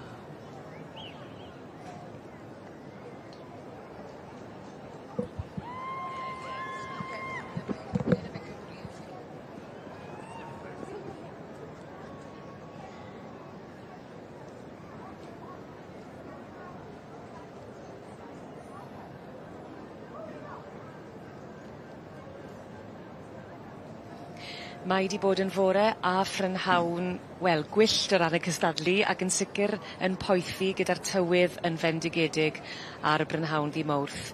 Mae 'di bod yn fore a phrynhawn wel gwyllt o ran y cystadlu ac yn sicir yn poethi gyda'r tywydd yn fendigedig ar y brynhawn ddy' Mowrth.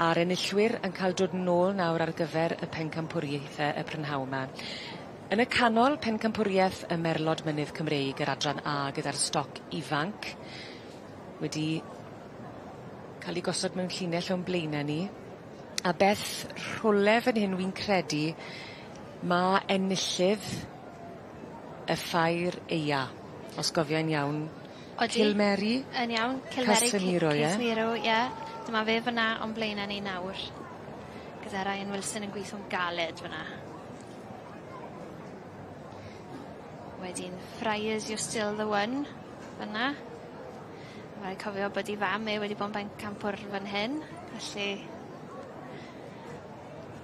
A'r enillwyr yn ca'l dod nôl nawr ar gyfer y pencampwriaethe y prynhawn 'ma. Yn y canol pencampwrieth y Merlod Mynydd Cymreig yr adran A gyda'r stoc ifanc wedi ca'l 'u gosod mewn llinell o'n blaene ni. A Beth rhwle fan hyn wi'n credu ma' enillydd y ffair aea os gofiai'n iawn. Odi. Cilmeri? Yn iawn Cilmeri Casemiro ie? Casemiro ie. Dyma fe fyn 'na o'n blaene ni nawr. Gyda Ryan Wilson yn gwitho'n galed fyn 'na. Wedyn Friars you're still the one fyn 'na. Ma' rai' cofio bod 'i fam e wedi bo' yn bencampwr fan hyn felly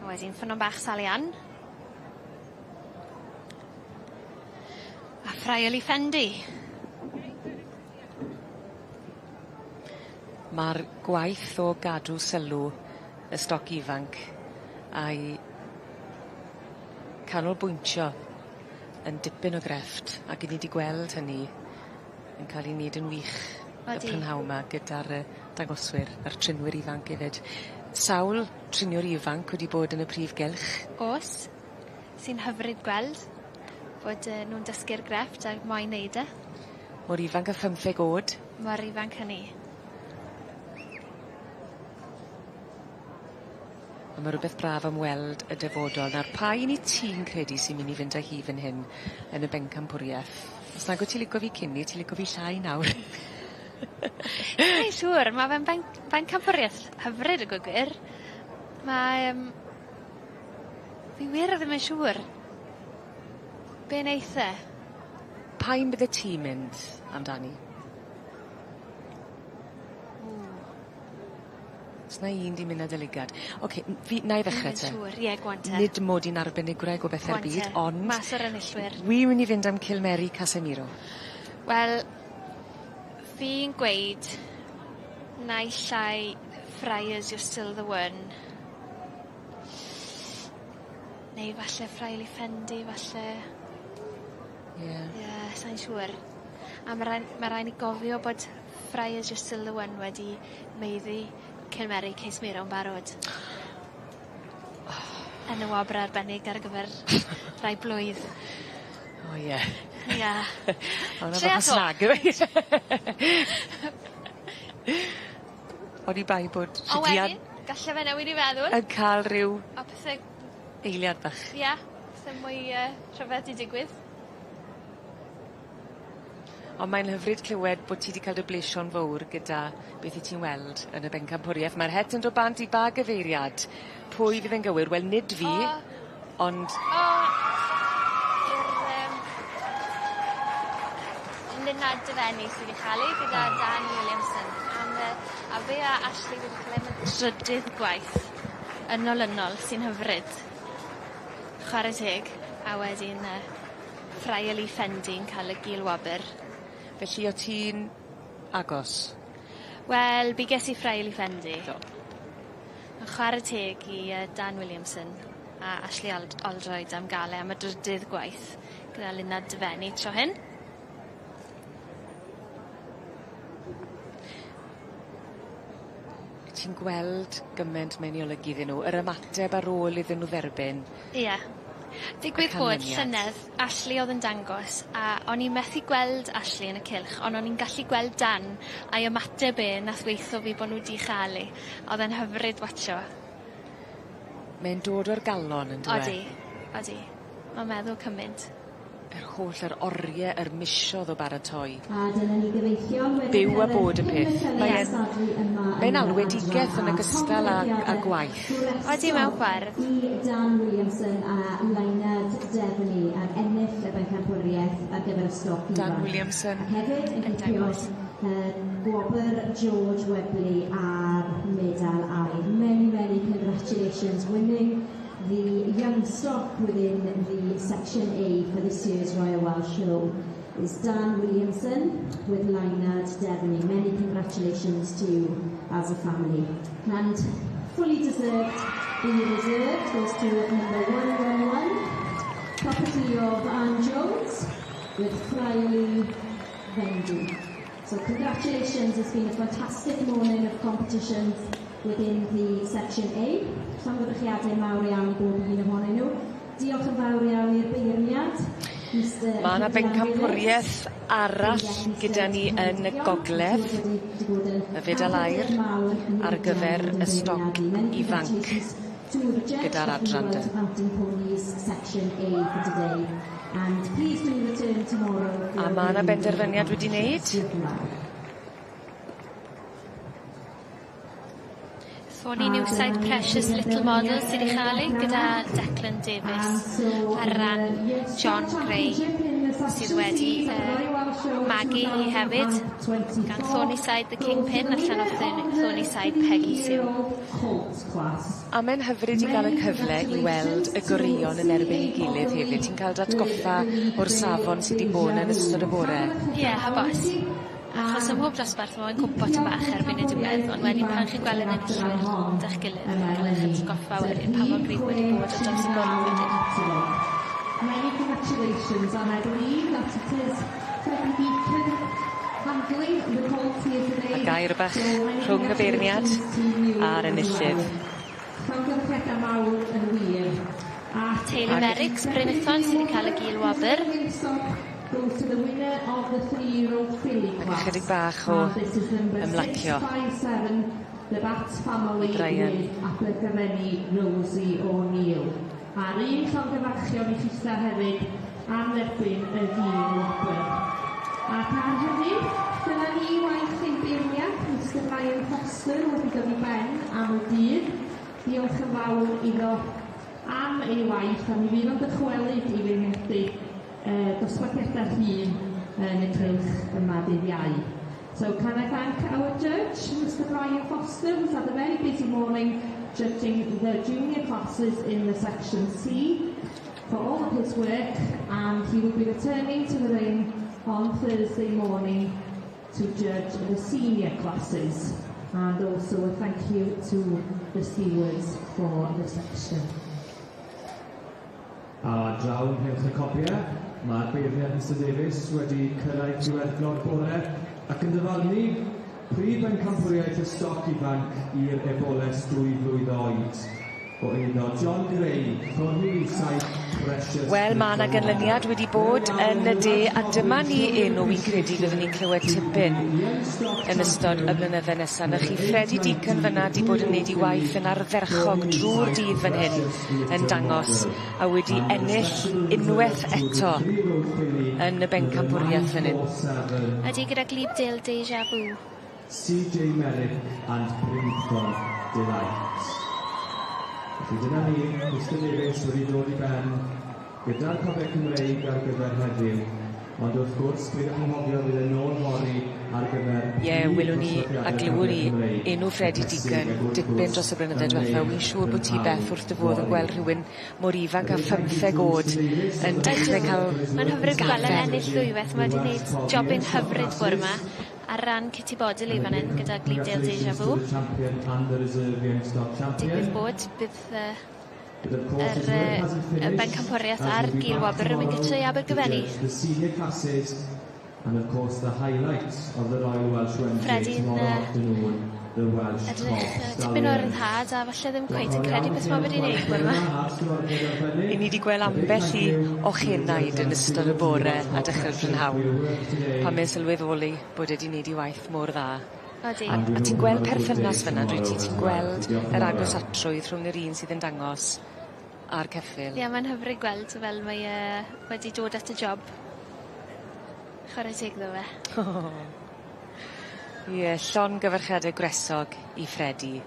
A wedyn Ffynnon Bach Sally Ann. A Friarly Fendi. Ma'r gwaith o gadw sylw y stoc ifanc a'i canolbwyntio yn dipyn o grefft ac 'yn ni 'di gweld hynny yn ca'l 'i neud yn wych. Odi. Y prynhawn 'ma gyda'r yy dangoswyr a'r trinwyr ifanc efyd. Sawl triniwr ifanc wedi bod yn y prif gylch. O's. Sy'n hyfryd gweld bod yy nw'n dysgu'r grefft a moyn neud e. Mor ifanc â phymtheg o'd. Mor ifanc hynny. A ma' rwbeth braf am weld y dyfodol. Nawr pa un 'yt ti'n credu sy'n myn' i fynd â hi fyn hyn yn y bencampwrieth? Os nag wyt ti lico fi cyn 'ny ti lico fi llai nawr. Sai'n siŵr ma' fe'n ben- bencampwrieth hyfryd a gweud gwir. Ma' yym fi wir ddim yn siŵr. Be' neith e? Pa un byddet ti'n mynd amdani? Ww. Os na un 'di mynd â dy lygad. Oce n- fi na'i ddechre te. Yn siŵr ie go on te. Nid mod i'n arbenigwraig o bethe'r byd ond... Mas o'r enillwyr. Wi myn' i fynd am Cilmeri Casemiro. Wel fi'n gweud naill ai Friars You're Still the One neu falle Friarly Fendy falle. Ie. Ie sai'n siŵr. A ma' rai- ma' rai' ni gofio bod Friars You're Still the One wedi maeddu Cilmeri Casemiro yn barod. Yn y wobr arbennig ar gyfer rai blwydd. O ie. Ia. O' 'na Tria bach o 'to. snag yfe? Oni bai bod A Rhydian wedyn galle fe newid 'i feddwl. yn ca'l ryw A pethe eiliad bach. Ia pethe mwy yy rhyfedd 'di digwydd. On' mae'n hyfryd clywed bo' ti 'di ca'l dy blesio'n fowr gyda beth 'yt ti'n weld yn y bencampwriaeth. Ma'r het yn dod bant i ba gyfeiriad? Pwy fydd yn gywir? Wel nid fi. O. Ond... O! I'r yym Lunad Dyfenni sy 'di cha'l 'i gyda Dan Williamson am yy a fe a Ashley wedi ca'l e am y drydydd gwaith yn olynol sy'n hyfryd. Chware teg a wedyn yy Friarly Fendy yn ca'l y gil wobyr. Felly o' ti'n agos? Wel biges i Friarly Fendy. Do. On' chware teg i yy Dan Williamson a Ashley Ald- Oldroyd am ga'l e am y drydydd gwaith gyda Lunad Dyfenni tro hyn. Ti'n gweld gyment mae'n 'i olygu iddyn nw yr ymateb ar ôl iddyn nw dderbyn. Ie. Digwydd Y bod canlyniad. llynedd Ashley o'dd yn dangos a o'n i methu gweld Ashley yn y cylch on' o'n i'n gallu gweld Dan a'i ymateb e nath weutho fi bo' nw 'di cha'l 'i. O'dd e'n hyfryd watsio. Mae'n dod o'r galon on'd yw e? Odi odi. Ma'n meddwl cymint. Yr holl yr orie yr misodd o baratoi. A dyna ni gyfeillion wedi Byw a cyrraedd bod y peth. cyn y Mae e'n cystadlu yma mae'n yn yr alwedigaeth adran yn A. ogystal â â gwaith. Odi mewn ffordd. I Dan Williamson a Leinad Devaney ar ennill y bencampwriaeth ar gyfer y stoc ifanc. Dan Williamson. Ac hefyd yn Yn cipio dangos. gwobr George Webley a'r medal aur. Many, many congratulations winning the young stock within the Section A for this year's Royal Welsh Show is Dan Williamson with Leinad Devaney. Many congratulations to you as a family. And fully deserved, the reserved goes to number 111, property of Anne Jones with Friarly Vendy. So congratulations, it's been a fantastic morning of competitions within the Section A. Llongyfarchiadau mawr iawn i bob un ohonyn nhw. Diolch yn fawr iawn i'r beirniad, Mr Ma' 'na Rhydian bencampwrieth Williams. arall gyda ni yn y gogledd, y fedal aur ar gyfer y stoc ifanc gyda'r adran de. Section A for today. And please do return tomorrow. A ma' 'na benderfyniad wedi wneud. Thorney Newside Precious Little Model sydd 'di cha'l 'i gyda Declan Davies ar ran John Gray sydd wedi magu hi hefyd gan Thorneyside The Kingpin allan o Thorneyside Peggy Sue. A mae'n hyfryd i ga'l y cyfle i weld y goreuon yn erbyn 'i gilydd hefyd. Ti'n ca'l dy atgoffa o'r safon sy 'di bod yn ystod y bore. Ie, habos. Achos ym mhob dosbarth ma' fe'n cwmpo tym bach erbyn y diwedd ond wedyn pan chi'n gweld yr enillwyr 'da'ch gilydd chi'n ca'l 'ych atgoffa wedyn pa mor gryf wedi bod ar draws y bwrdd wedyn. Many congratulations, and I believe that it is Freddie Beacon handling the colt here today. A gair bach rhwng y beirniad a'r enillydd. Llongyfarchiadau mawr yn wir. A Teulu Merricks Brynithon sydd wedi cael y gil wobr. Goes to the winner of the three-year-old filly Ac class. ychydig bach o And this is number ymlacio. 657, the Bats family Brian. with Abergavenny Rosie O'Neill. A'r un llongyfarchion i chitha hefyd am dderbyn y gil wobr. Ac ar hynny, dyna ni waith ein beirniad, Mr Brian Foster wedi dod i ben am y dydd. Diolch yn fawr iddo am ei waith, a mi fydd o'n dychwelyd i feirniadu dosbarthiadau hŷn yn y cylch yma dydd Iau. So can I thank our judge, Mr Brian Foster, who's had a very busy morning judging the junior classes in the section C, for all of his work, and he will be returning to the ring on Thursday morning to judge the senior classes. And also a thank you to the stewards for the section. A draw yng nghylch y cobiau, mae'r beirniad Mr Davies wedi cyrraedd diweddglo'r bore ac yn dyfarnu prif bencampwriaeth y stoc ifanc i'r eboles 2 flwydd oed o eiddo John Gray, Thornhill 7 Precious. Wel, ma' 'na ganlyniad wedi bod yn y de, a dyma ni enw wi'n credu fyddwn ni'n clywed tipyn yn ystod y blynydde nesa. 'Na chi Freddie Deacon fyn 'na 'di bod yn neud 'i waith yn ardderchog drw'r dydd fan hyn yn dangos a wedi ennill unweth eto yn y bencampwriaeth fan hyn. Ydy, gyda Glebe Deja Vu. CJ Merrick and Brinthon Delight. Felly dyna ni, Mr Davies wedi dod i ben gyda'r Cobiau Cymreig ar gyfer heddiw. Ond wrth gwrs, peidiwch anghofio fydd e nôl fory ar gyfer. Ie, welwn ni a glywwn ni enw Freddie Deacon dipyn dros y blynydde dwetha. Wi'n siŵr bod ti, Beth, wrth dy fodd yn gweld rhywun mor ifanc â 15 o'd yn dechre ca'l Mae'n hyfryd gweld e'n gafael. Ennill ddwywaith. Mae wedi gwneud jobyn hyfryd bore 'ma ar ran Kitty Bodily fan hyn gyda Glebe Deja Vu. Digwydd bod bydd yr y bencampwriaeth a'r gil wobr yn mynd gytre i Abergyfenni. The senior classes and of course the highlight of the Royal Welsh Wednesday tomorrow afternoon, the Welsh Edrych tipyn o ryddhad a falle ddim cweit yn credu beth ma' wedi wneud bore 'ma. 'Yn ni 'di gweld ambell i ochenaid yn ystod y bore a dechre'r prynhawn pan mae'n sylweddoli bod e 'di neud 'i waith mor dda. Odi. A ti'n gweld perthynas fyn 'na on'd wyt ti? Ti'n gweld yr agosatrwydd rhwng yr un sydd yn dangos a'r ceffyl. Ie, mae'n hyfryd gweld fel mae e wedi dod at y job. Chware teg iddo fe. Ie, llongyfarchiade gwresog i Freddie.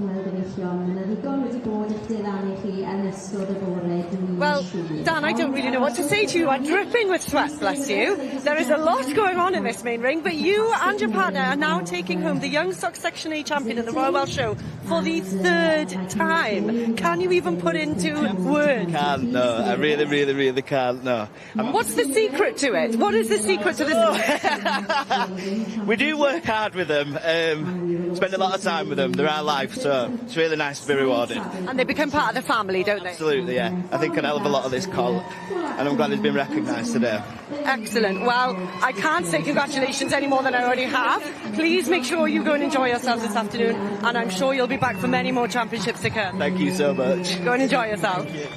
Wel, gyfeillion, mae yna ddigon wedi bod i'ch diddanu chi yn ystod y bore, dwi'n Well, siŵr. Dan, I don't really know what to say to you. You are dripping with sweat, bless you. There is a lot going on in this main ring, but you and your partner are now taking home the Young Stock Section A champion in the Royal Welsh Show for the third time. Can you even put into words? Can't, no. I really, really, really can't, no. What's the secret to it? What is the secret to this? We do work hard with them, spend a lot of time with them. They're our life, so it's really nice to be rewarded. And they become part of the family, don't they? Absolutely, yeah. I think an hell of a lot of this colt, and I'm glad he's been recognised today. Excellent. Well, I can't say congratulations any more than I already have. Please make sure you go and enjoy yourselves this afternoon, and I'm sure you'll be back for many more championships to come. Thank you so much. Go and enjoy yourself. Thank you.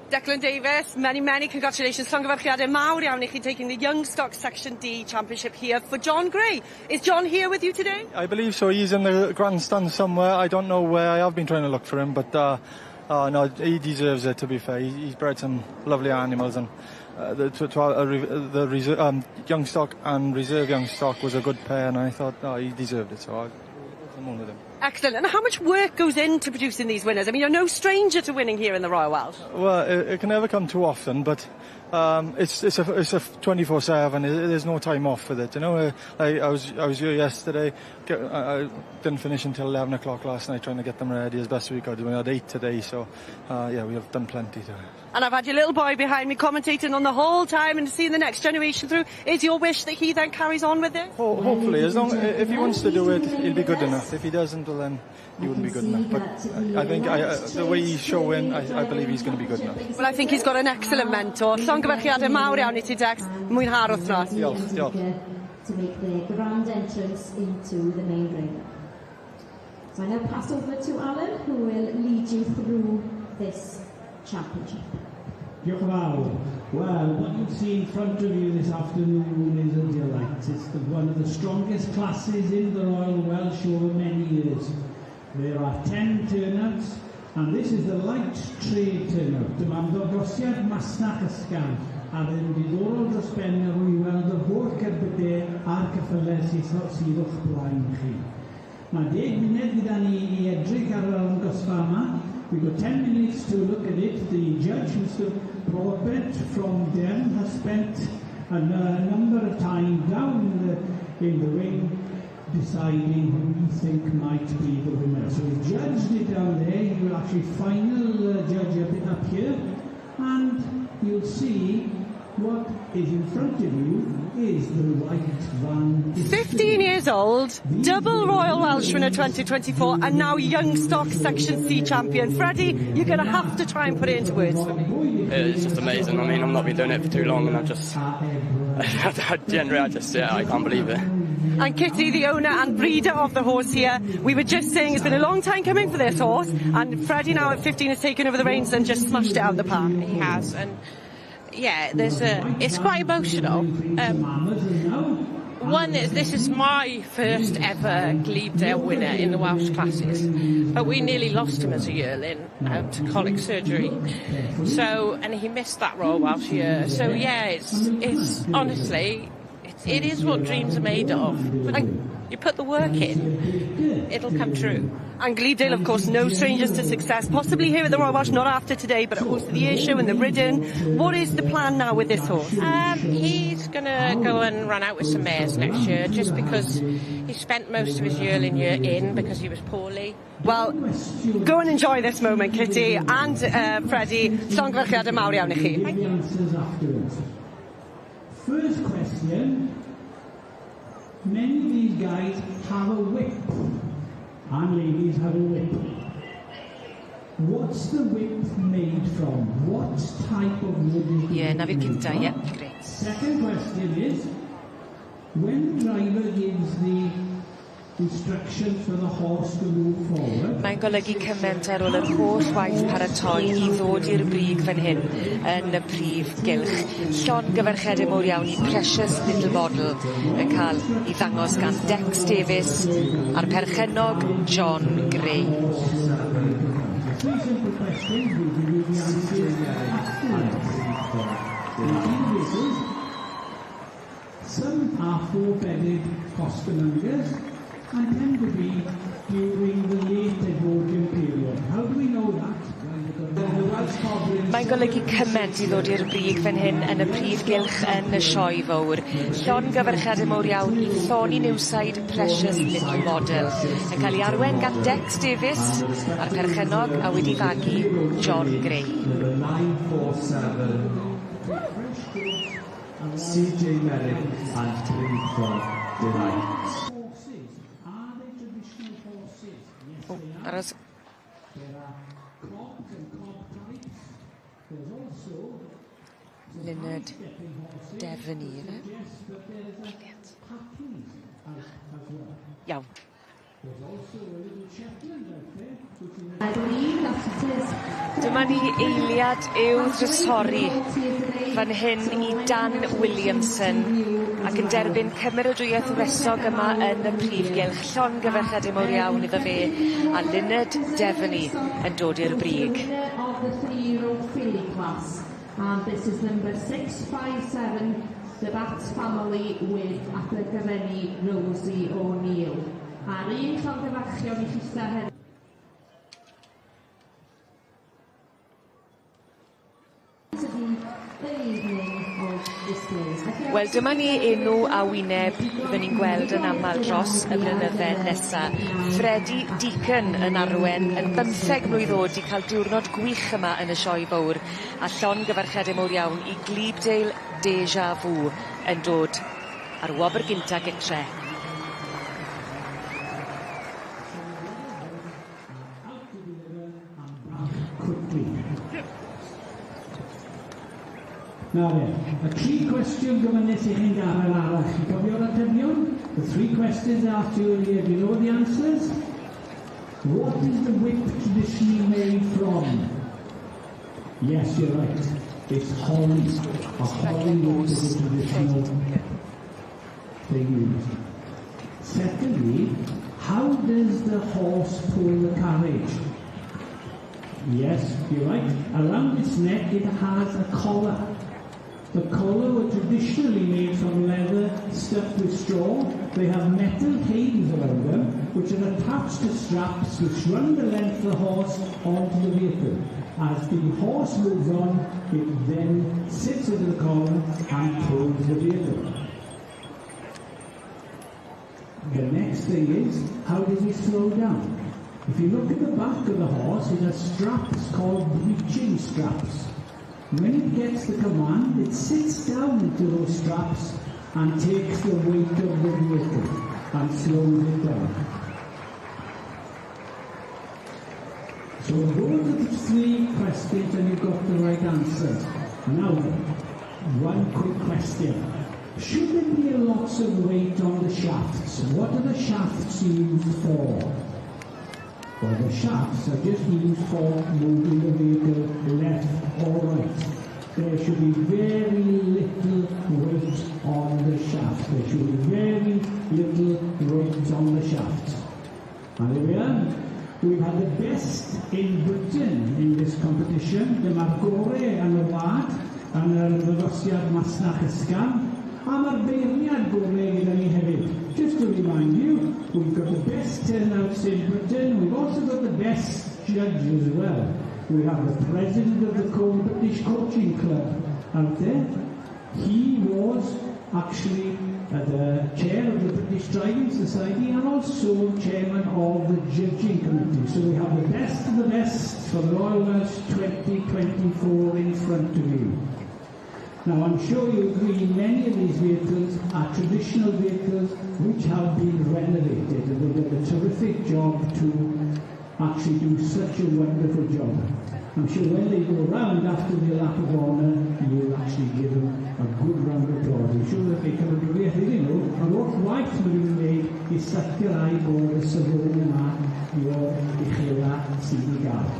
Declan Davis, many, many congratulations. Llongyfarchiadau mawr iawn i chi taking the Young Stock Section D Championship here for John Gray. Is John here with you today? I believe so. He's in the grandstand somewhere. I don't know where. I have been trying to look for him, but no, he deserves it. To be fair, he's bred some lovely animals, and the, to, the reserve, young stock and reserve young stock was a good pair, and I thought, oh, he deserved it. So I was the moon with him. Excellent. And how much work goes into producing these winners? I mean, you're no stranger to winning here in the Royal Welsh. Well, it can never come too often, but it's a 24/7. There's no time off with it. I was here yesterday. I didn't finish until 11 o'clock last night trying to get them ready as best we could. We had eight today, so yeah, we have done plenty today. And I've had your little boy behind me commentating on the whole time and seeing the next generation through. Is your wish that he then carries on with it? Hopefully, as long if he wants to do it, he'll be good enough. If he doesn't, well, then he wouldn't be good enough. But I think the way he's showing, I believe he's going to be good enough. Well, I think he's got an excellent mentor. Llongyfarchiadau mawr iawn i ti, Dex. Mwynha'r wythnos. Diolch, diolch. To make their grand entrance into the main ring. So I now pass over to Alan, who will lead you through this championship. Diolch yn fawr. Well, what you see in front of you this afternoon is a delight. It's one of the strongest classes in the Royal Welsh over many years. There are 10 turnouts, and this is the light trade turnout. Dyma ymddangosiad masnach ysgafn, a fydd yn diddorol dros ben ar i weld yr holl cerbydau a'r ceffylau sydd o'ch blaen chi. Mae 10 munud gyda ni i edrych ar yr arddangosfa yma. We've got 10 minutes to look at it. The judge, Mr. Broadbent from Devon, has spent a number of time down in the ring deciding who he think might be the winner. So he's judged it down there. He will actually final judge up here. And you'll see what is in front of you is the White Van. 15 years old, double Royal Welsh winner 2024, and now Young Stock Section C champion. Freddie, you're going to have to try and put it into words for me. It's just amazing. I mean, I've not been doing it for too long, and I just, I generally, I just, yeah, I can't believe it. And Kitty, the owner and breeder of the horse here, we were just saying it's been a long time coming for this horse, and Freddie now at 15 has taken over the reins and just smashed it out of the park. He has, and yeah, there's a. It's quite emotional. One is this is my first ever Glebedale winner in the Welsh classes, but we nearly lost him as a yearling to colic surgery. So, and he missed that Royal Welsh year. So yeah, it's honestly, it is what dreams are made of. But you put the work in, it'll come true. And Glebedale, of course, no strangers to success, possibly here at the Royal Welsh, not after today, but at Horse of the Year show and the Ridden. What is the plan now with this horse? He's going to go and run out with some mares next year, just because he spent most of his yearling year in because he was poorly. Well, go and enjoy this moment, Kitty and Freddie. Llongyfarchiadau mawr iawn i chi. Thank you. First question. Many of these guys have a whip, and ladies have a whip. What's the whip made from? What type of wood is the Ie, na whip fi'r made cynta, from? Ie, grêt. Second question is, when the driver gives the instruction for the horse to move forward, Mae'n golygu cymaint ar ôl yr holl waith paratoi i ddod i'r brig fan hyn yn y prif gylch. Llongyfarchiadau mowr iawn i Precious Little Model yn cael ei ddangos gan Dex Davies a'r perchennog John Gray. Three simple questions, we'll give you the answers afterwards. The individuals, some are four-bedded costermongers and tend to be during the late Edwardian period. How do we know that? Well, the Welsh Coblins. Mae'n golygu cymaint i ddod i'r brig fan hyn yn y prif gylch yn y sioe fawr. Llongyfarchiadau mowr iawn i Thorny Newside Precious Little Model yn cael ei arwen gan Dex Davies a'r perchennog a wedi fagu John Gray. Number 947, CJ Merrick and Brinthon Delight. Horses. Are they traditional horses? Yes, they are. Aros. There are cobs and cob types. There's also Leonard stepping horses. Devaney, ife? Yes, but there's Brilliant. packies as well. Iawn. There's also a little Shetland out there, which is I believe that it is. Dyma ni eiliad i'w drysori fan hyn i Dan Williamson ac yn derbyn cymeradwyaeth wresog yma yn y prif gylch. Llongyfarchiadau mowr iawn iddo fe a Leonard Devaney yn dod i'r brig. Winner of the three-year-old filly class. And this is number 657, the Bat family with Abergavenny Rosie O'Neill. And A'r un llongyfarchion i chitha hefyd. To the evening of displays. Wel dyma ni enw a wyneb fyddwn ni'n gweld yn amal dros y blynydde nesa. Freddie Deacon yn arwen yn bymtheg mlwydd o'd 'di ca'l diwrnod gwych yma yn y sioe fowr a llongyfarchiade mowr iawn i Glebedale Deja Vu yn dod ar wobr gynta gytre. Quickly. Nawr then, y tri cwestiwn gofynnes i chi'n gafel arall. Chi'n cofio'r atebion? The three questions I asked you earlier, do you know the answers? What is the whip traditionally made from? Yes, you're right. It's holly. A holly whip is the traditional thing used. Secondly, how does the horse pull the carriage? Yes, you're right. Around its neck it has a collar. The collar were traditionally made from leather stuffed with straw. They have metal canes around them, which are attached to straps which run the length of the horse onto the vehicle. As the horse moves on, it then sits into the collar and pulls the vehicle. The next thing is, how does he slow down? If you look at the back of the horse, it has straps called breeching straps. When it gets the command, it sits down into those straps and takes the weight of the vehicle and slows it down. So those are the three questions and you've got the right answers. Now then, one quick question. Should there be lots of weight on the shafts? What are the shafts used for? Well, the shafts are just used for moving the vehicle left or right. There should be very little weight on the shaft. There should be very little weight on the shaft. And there we are. We've had the best in Britain in this competition. Dyma'r gore yn y wlad, yn yr ymddangosiad masnach ysgafn, a mae'r beirniad gore gyda ni hefyd. Just to remind you, we've got the best turnouts in Britain. We've also got the best judge as well. We have the president of the British Coaching Club out there. He was actually the chair of the British Driving Society and also chairman of the judging committee. So we have the best of the best for the Royal Welsh 2024 in front of you. Now, I'm sure you agree many of these vehicles are traditional vehicles which have been renovated, and they've done a terrific job to actually do such a wonderful job. I'm sure when they go round after the lap of honour, you'll actually give them a good round of applause. I'm sure that they come and do iddyn nhw, yr holl waith maen nhw'n wneud i sicrhau bod y safon yma o'r uchela sydd i gael.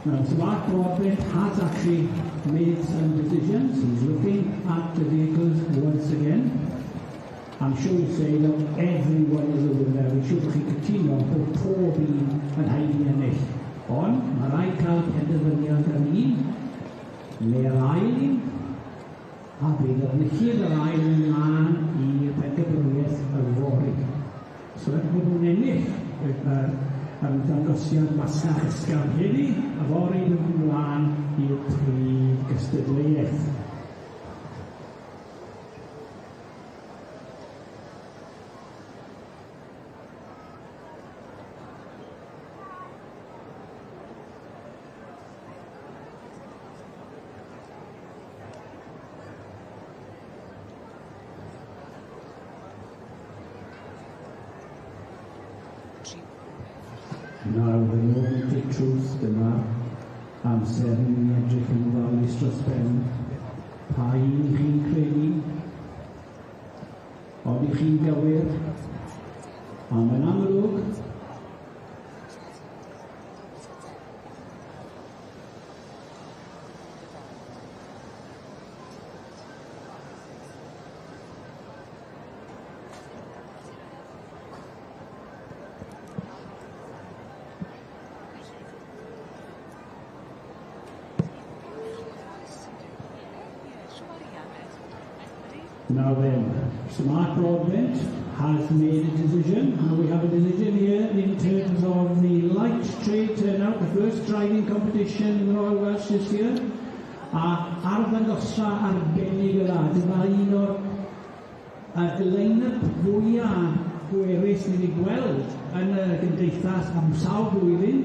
Now, Sir Mark Broadbent has actually made some decisions. He's looking at the vehicles once again. I'm sure you say that everyone is a winner. Fi'n siŵr bod chi'n cytuno bod pob un yn haeddu ennill. Ond mae rhaid cael penderfyniad ar un, neu'r ail un, a bydd yr enillydd yr ail un mlaen i'r pencampwriaeth yfory. So er bod nhw'n ennill yr ymddangosiad masnach ysgafn heddi, yfory nhw'n mynd mlaen i'r prif gystadleuaeth. Now, the moment of truth, dyma amser i ni edrych yn ofalus dros ben. Pa un chi'n credu? Odych chi'n gywir? Ond yn amlwg, Now then, Sir Mark Broadbent has made a decision, and we have a decision here in terms of the light trade turnout, the first driving competition in the Royal Welsh this year. A arddangosfa arbennig yna, dyma un o'r line-up fwyaf pwerus ni wedi gweld yn y gymdeithas am sawl blwyddyn,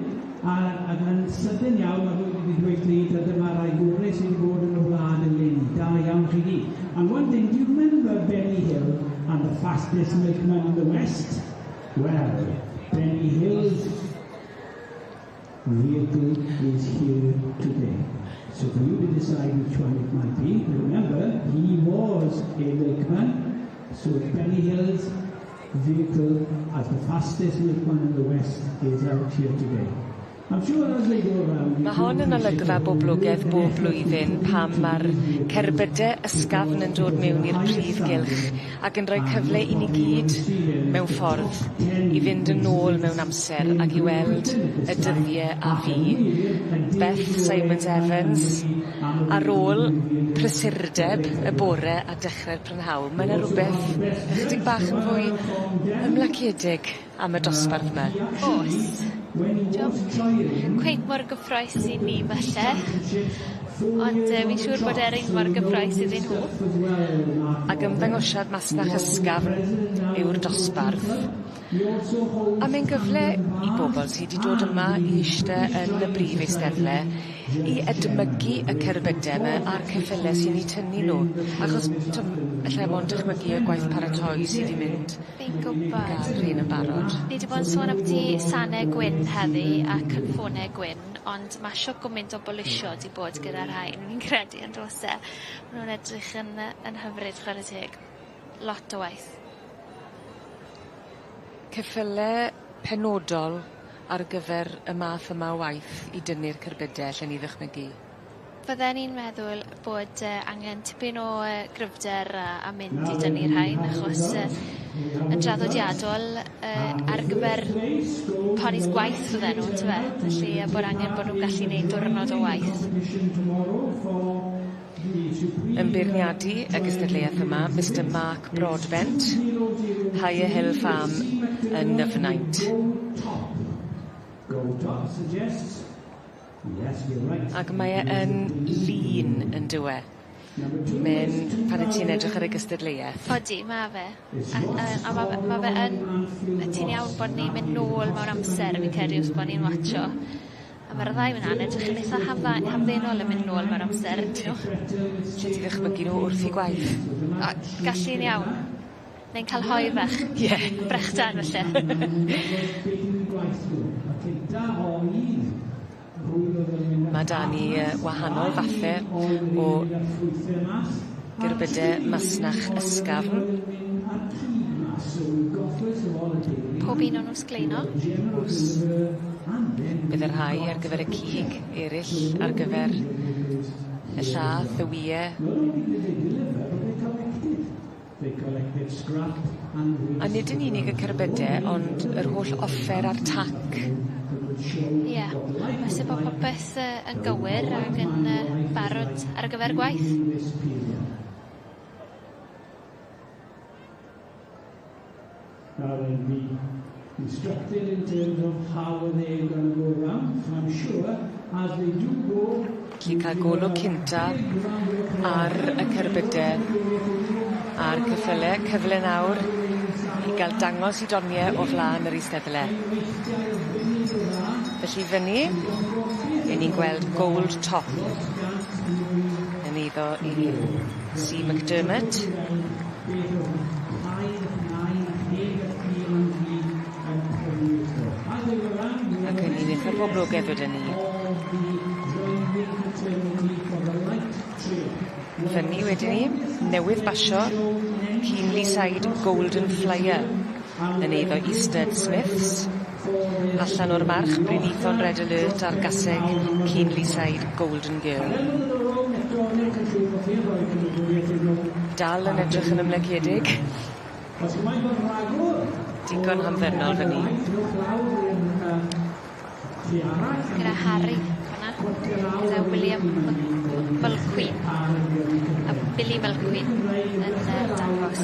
a yn sydyn iawn mae rhywun wedi dweud lid a dyma rai gorau sydd wedi bod yn y wlad eleni. Da iawn chi gyd. And one thing, do you remember Benny Hill and the fastest milkman in the West? Well, Benny Hill's vehicle is here today. So for you to decide which one it might be, remember, he was a milkman, so Benny Hill's vehicle as the fastest milkman in the West is out here today. I'm sure as they go around. Mae hon yn olygfa boblogaidd bob blwyddyn pam mae'r cerbydau ysgafn yn dod mewn i'r prif gylch ac yn rhoi cyfle i ni gyd mewn ffordd i fynd yn ôl mewn amser ac i weld y dyddiau a fu. Beth Simons Evans ar ôl prysurdeb y bore a dechrau'r prynhawn, mae 'na rwbeth ychydig bach yn fwy ymlaciedig am y dosbarth 'ma. O's. Diolch. Cweit mor gyffrous i ni falle, ond fi'n siŵr bod e'r un mor gyffrous iddyn nhw. Ac ymddangosiad masnach ysgafn yw'r dosbarth. A mae'n gyfle i bobl sy 'di dod yma i iste yn y brif eisteddle i edmygu y cerbyde 'ma a'r ceffyle sy'n 'u tynnu nw achos allai mond dychmygu y gwaith paratoi sy 'di mynd Fi'n gwbod. Gael rhein yn barod. Ni 'di bod yn sôn ambyti sane gwyn heddi a cynffone gwyn ond ma' shwt gwment o bolisio 'di bod gyda rhain fi'n credu on'd o's e? Ma' nw'n edrych yn hyfryd chware teg. Lot o waith. Ceffyle penodol ar gyfer y math yma o waith i dynnu'r cerbyde allen i ddychmygu. Fydden i'n meddwl bod angen tipyn o gryfder a mynd i dynnu rhain achos yn draddodiadol ar gyfer ponis gwaith fydden nhw on'd yfe? Felly bod angen bod nw'n gallu neud diwrnod o waith. Yn beirniadu y gystadleuaeth yma, Mr Mark Broadbent, Higher Hill Farm yn Nyfnaint. Ac mae e yn lun on'd yw e? Mae'n pan 'yt ti'n edrych ar y gystadleuaeth. Odi ma' fe. A ma' fe yn ti'n iawn bod ni'n mynd nôl mewn amser fi'n credu wrth bo' ni'n watsio. A ma'r ddau fyna'n edrych yn itha hamddenol yn mynd nôl mewn amser on'd 'yn nw? Lle ti ddychmygu nw wrth 'u gwaith. O gallu'n iawn. Neu'n ca'l hoe fach. Ie. Brechdan falle. Ma' 'da ni wahanol fathe o gerbyde masnach ysgafn. Pob un o'n nw sgleino. O's. Bydd y rhai ar gyfer y cig, eryll ar gyfer y llath, y wye. A nid yn unig y cerbyde ond yr holl offer a'r tac. Ie ma' isie bo' popeth yn gywir ag yn barod ar gyfer gwaith. Now then, be instructed in terms of how are they going to go round. So I'm sure as they do go. Gellu ca'l golwg cynta ar y cerbyde a'r ceffyle, cyfle nawr i ga'l dangos 'u donie o flan yr eisteddle. Felly fyny, 'yn ni'n gweld Gold Top yn eiddo i Si McDermott. Ac yn un itha poblogedd wedyn 'ny. Fyny wedyn 'ny, newydd basio Keenlyside Golden Flyer yn eiddo i Stud Smiths. Allan o'r march Brynithon Red Alert a'r gaseg Keenlyside Golden Girl. Dal yn edrych yn ymlaciedig. Digon hamddenol fyny. Gyda Harry fyna. gyda William Mulqueen a Billy Mulqueen yn dangos.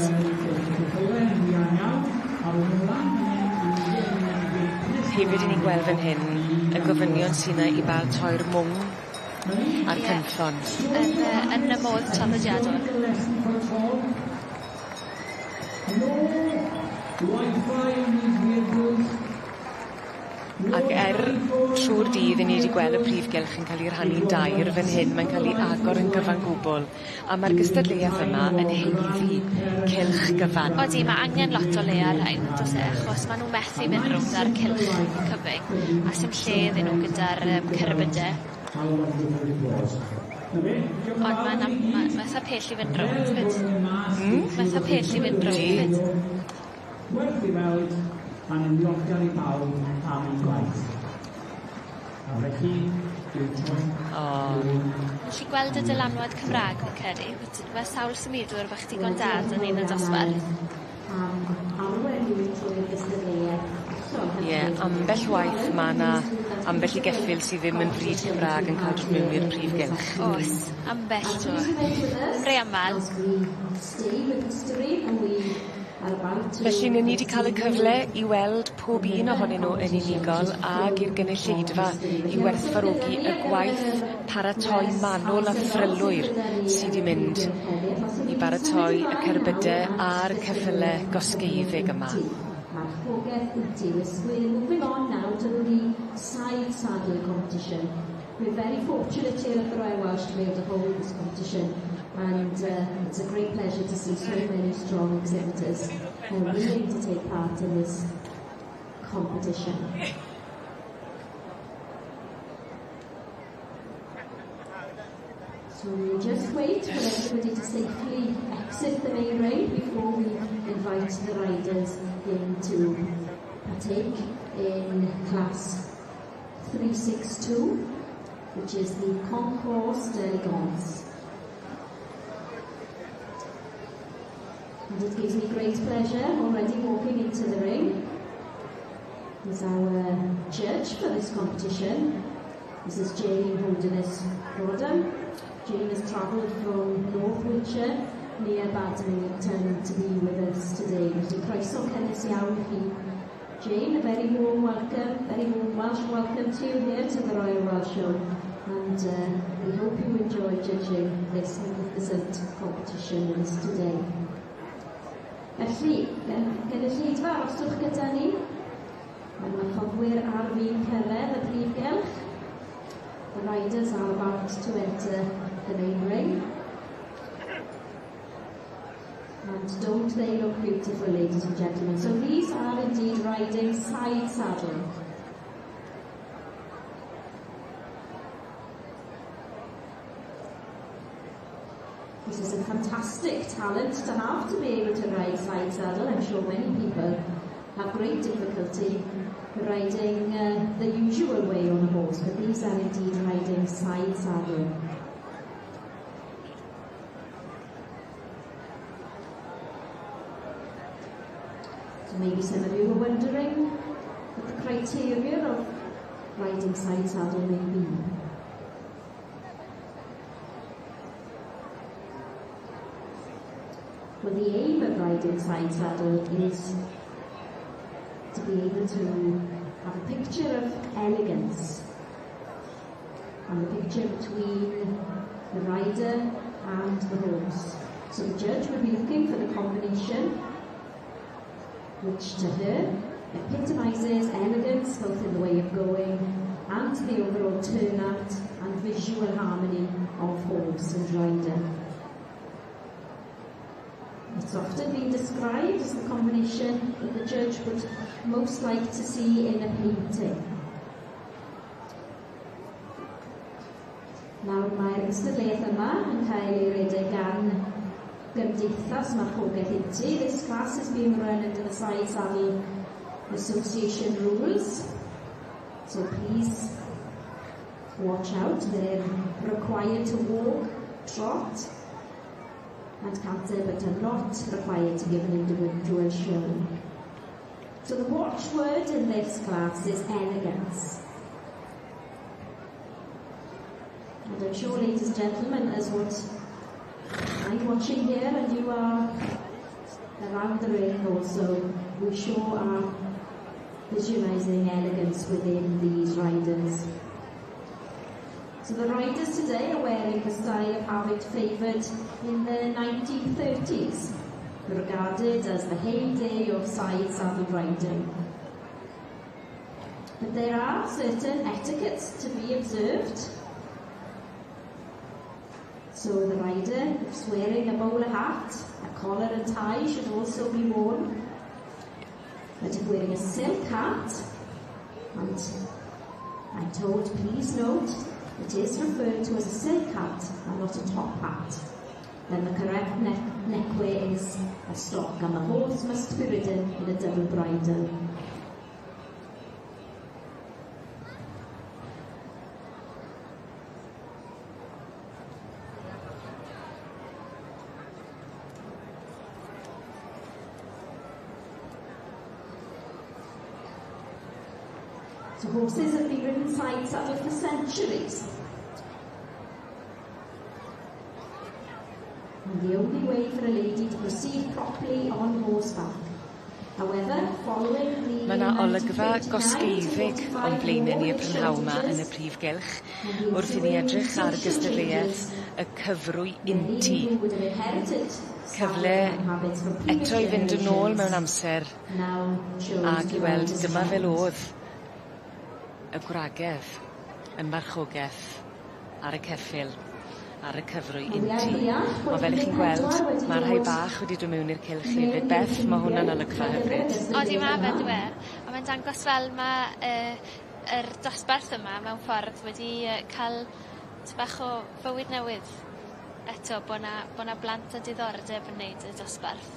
Hefyd 'yn ni'n gweld fan hyn y gofynion sy 'na i baratoi'r mwng a'r cynffon. Yn y modd traddodiadol. Ac er trw'r dydd 'yn ni 'di gweld y prif gylch yn ca'l 'i rhannu'n dair fyn hyn mae'n ca'l 'i agor yn gyfan gwbwl a ma'r gystadleuaeth yma yn haeddu cylch gyfan. Odi ma' angen lot o le ar rhain yndos e achos ma' nw methu mynd rownd ar cylch cyfyng a sim lle iddyn nw gyda'r yym cerbyde. Ond ma'n am- ma' itha pell i fynd rownd 'fyd. Hmm? Ma' itha pell i fynd rownd 'fyd. Werth i weld, a ni'n ddiolchgar i bawb am eu gwaith. A felly, dwi'n troi... O. Gallu gweld y dylanwad Cymra'g fi'n credu. Ma' sawl symudwr bach digon da 'da ni yn y dosbarth. Ie ambell waith ma' 'na ambell i geffyl sy ddim yn frîd Cymra'g yn ca'l dod mewn i'r prif gylch. O's ambell tro. Dim rhy amal. Felly 'ny ni 'di ca'l y cyfle i weld pob un ohonyn nw yn unigol ag i'r gynulleidfa i werthfawrogi y gwaith paratoi manwl a thrylwyr sy 'di mynd i baratoi y cerbyde a'r ceffyle gosgeiddig yma. We're very fortunate here at the Royal Welsh to be able to hold this competition and it's a great pleasure to see so many strong exhibitors willing to take part in this competition. So we'll just wait for everybody to safely exit the main ring before we invite the riders in to partake in class 362, which is the Concours d'Elegance. And it gives me great pleasure already walking into the ring is our judge for this competition, Mrs Jane Holderness Rodham. Jane has travelled from North Wiltshire near Badminton to be with us today. Felly croeso cynnes iawn i chi. Jane, a very warm welcome, very warm Welsh welcome to you here to the Royal Welsh Show. And we hope you enjoy judging this magnificent competition with us today. Felly, gynulleidfa, aroswch gyda ni. Mae'r marchogwyr ar fin cyrraedd y prif gylch. The riders are about to enter the main ring. And don't they look beautiful, ladies and gentlemen? So these are indeed riding side saddle. This is a fantastic talent to have, to be able to ride side saddle. I'm sure many people have great difficulty riding the usual way on a horse, but these are indeed riding side saddle. So maybe some of you are wondering what the criteria of riding side saddle may be. Well, the aim of riding side saddle is to be able to have a picture of elegance and the picture between the rider and the horse. So the judge will be looking for the combination which to her epitomises elegance both in the way of going and the overall turnout and visual harmony of horse and rider. It's often been described as the combination that the judge would most like to see in a painting. Nawr mae'r gystadleuaeth yma yn cael ei redeg gan Gymdeithas Marchogaeth Inti. This class is being run under the Side Saddle Association rules. So please watch out. They're required to walk, trot and canter, but are not required to give an individual show. So the watchword in this class is elegance. And I'm sure, ladies and gentlemen, as what I'm watching here and you are around the ring also, we sure are visualising elegance within these riders. So the riders today are wearing the style of habit favoured in the 1930s, regarded as the heyday of side saddle riding. But there are certain etiquettes to be observed. So the rider, if wearing a bowler hat, a collar and tie should also be worn. But if wearing a silk hat, and I'm told, please note, it is referred to as a silk hat and not a top hat, then the correct neckwear is a stock, and the horse must be ridden in a double bridle. So horses have been ridden side saddle for centuries. And the only way for a lady to proceed properly on horseback. However, following the Mae yna olygfa gosgeiddig o'n blaenau ni y prynhawn 'ma yn y prif gylch wrth i ni edrych ar gystadleuaeth y cyfrwy untu. Cyfle eto i fynd yn ôl mewn amser ac i weld dyma fel o'dd y gwragedd yn marchogeth ar y ceffyl ar y cyfrwy untu. Ond fel 'ych chi'n gweld ma' rhai bach wedi dod mewn i'r cylch hefyd. Beth ma' hwnna'n olygfa hyfryd. Odi ma' fe on'd yw e? A mae'n dangos fel ma' yr dosbarth yma mewn ffordd wedi ca'l ty' bach o fywyd newydd eto bo' 'na bo' 'na blant â diddordeb yn neud y dosbarth.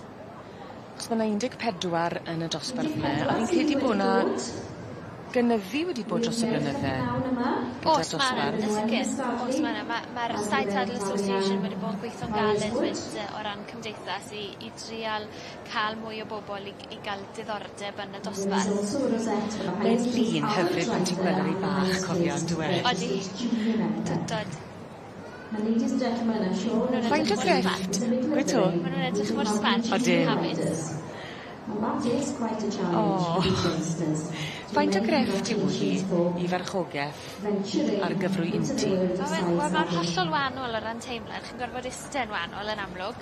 Achos ma' 'na 14 yn y dosbarth 'ma a fi'n credu bo' 'na gynyddu wedi bod dros y blynydde gyda'r O's ma' 'na dosbarth. yn sicir. O's ma' 'na ma' ma'r Side Saddle Association wedi bod yn gweitho'n galed 'fyd o ran cymdeithas i trial ca'l mwy o bobol i ga'l diddordeb yn y dosbarth. Mae'n lun hyfryd pan ti'n gweld yr rei bach cofio on'd yw e? Odi. Twtod. Faint o grefft wyt to? Ma' nw'n edrych mor smart. Odyn. O! Faint o grefft yw hi i farchogeth ar gyfrwy untu? Ma' fe'n wel ma'n hollol wahanol o ran teimlad chi'n gorfod iste'n wahanol yn amlwg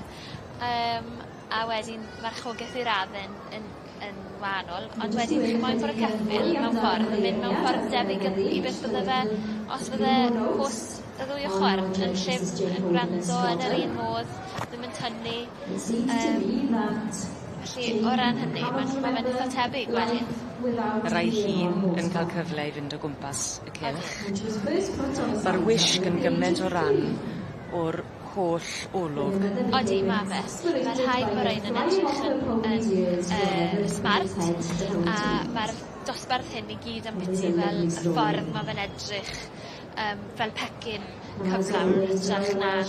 a wedyn marchogeth i'r radde'n yn wahanol ond wedyn chi moyn bod y ceffyl mewn ffordd yn mynd mewn ffordd debyg i beth bydde fe os fydde cws y ddwy ochor yn lle yn gwrando yn yr un modd ddim yn tynnu felly o ran hynny ma'n ma' fe'n itha tebyg wedyn. Y rai hŷn yn ca'l cyfle i fynd o gwmpas y cylch. Ma'r wisg yn gyment o ran o'r holl olwg. Odi ma' fe. Ma' rhai ma' rein yn edrych yn yn smart a ma'r dosbarth hyn i gyd ambiti fel y ffordd ma' fe'n edrych fel pecyn cyflawn hytrach na y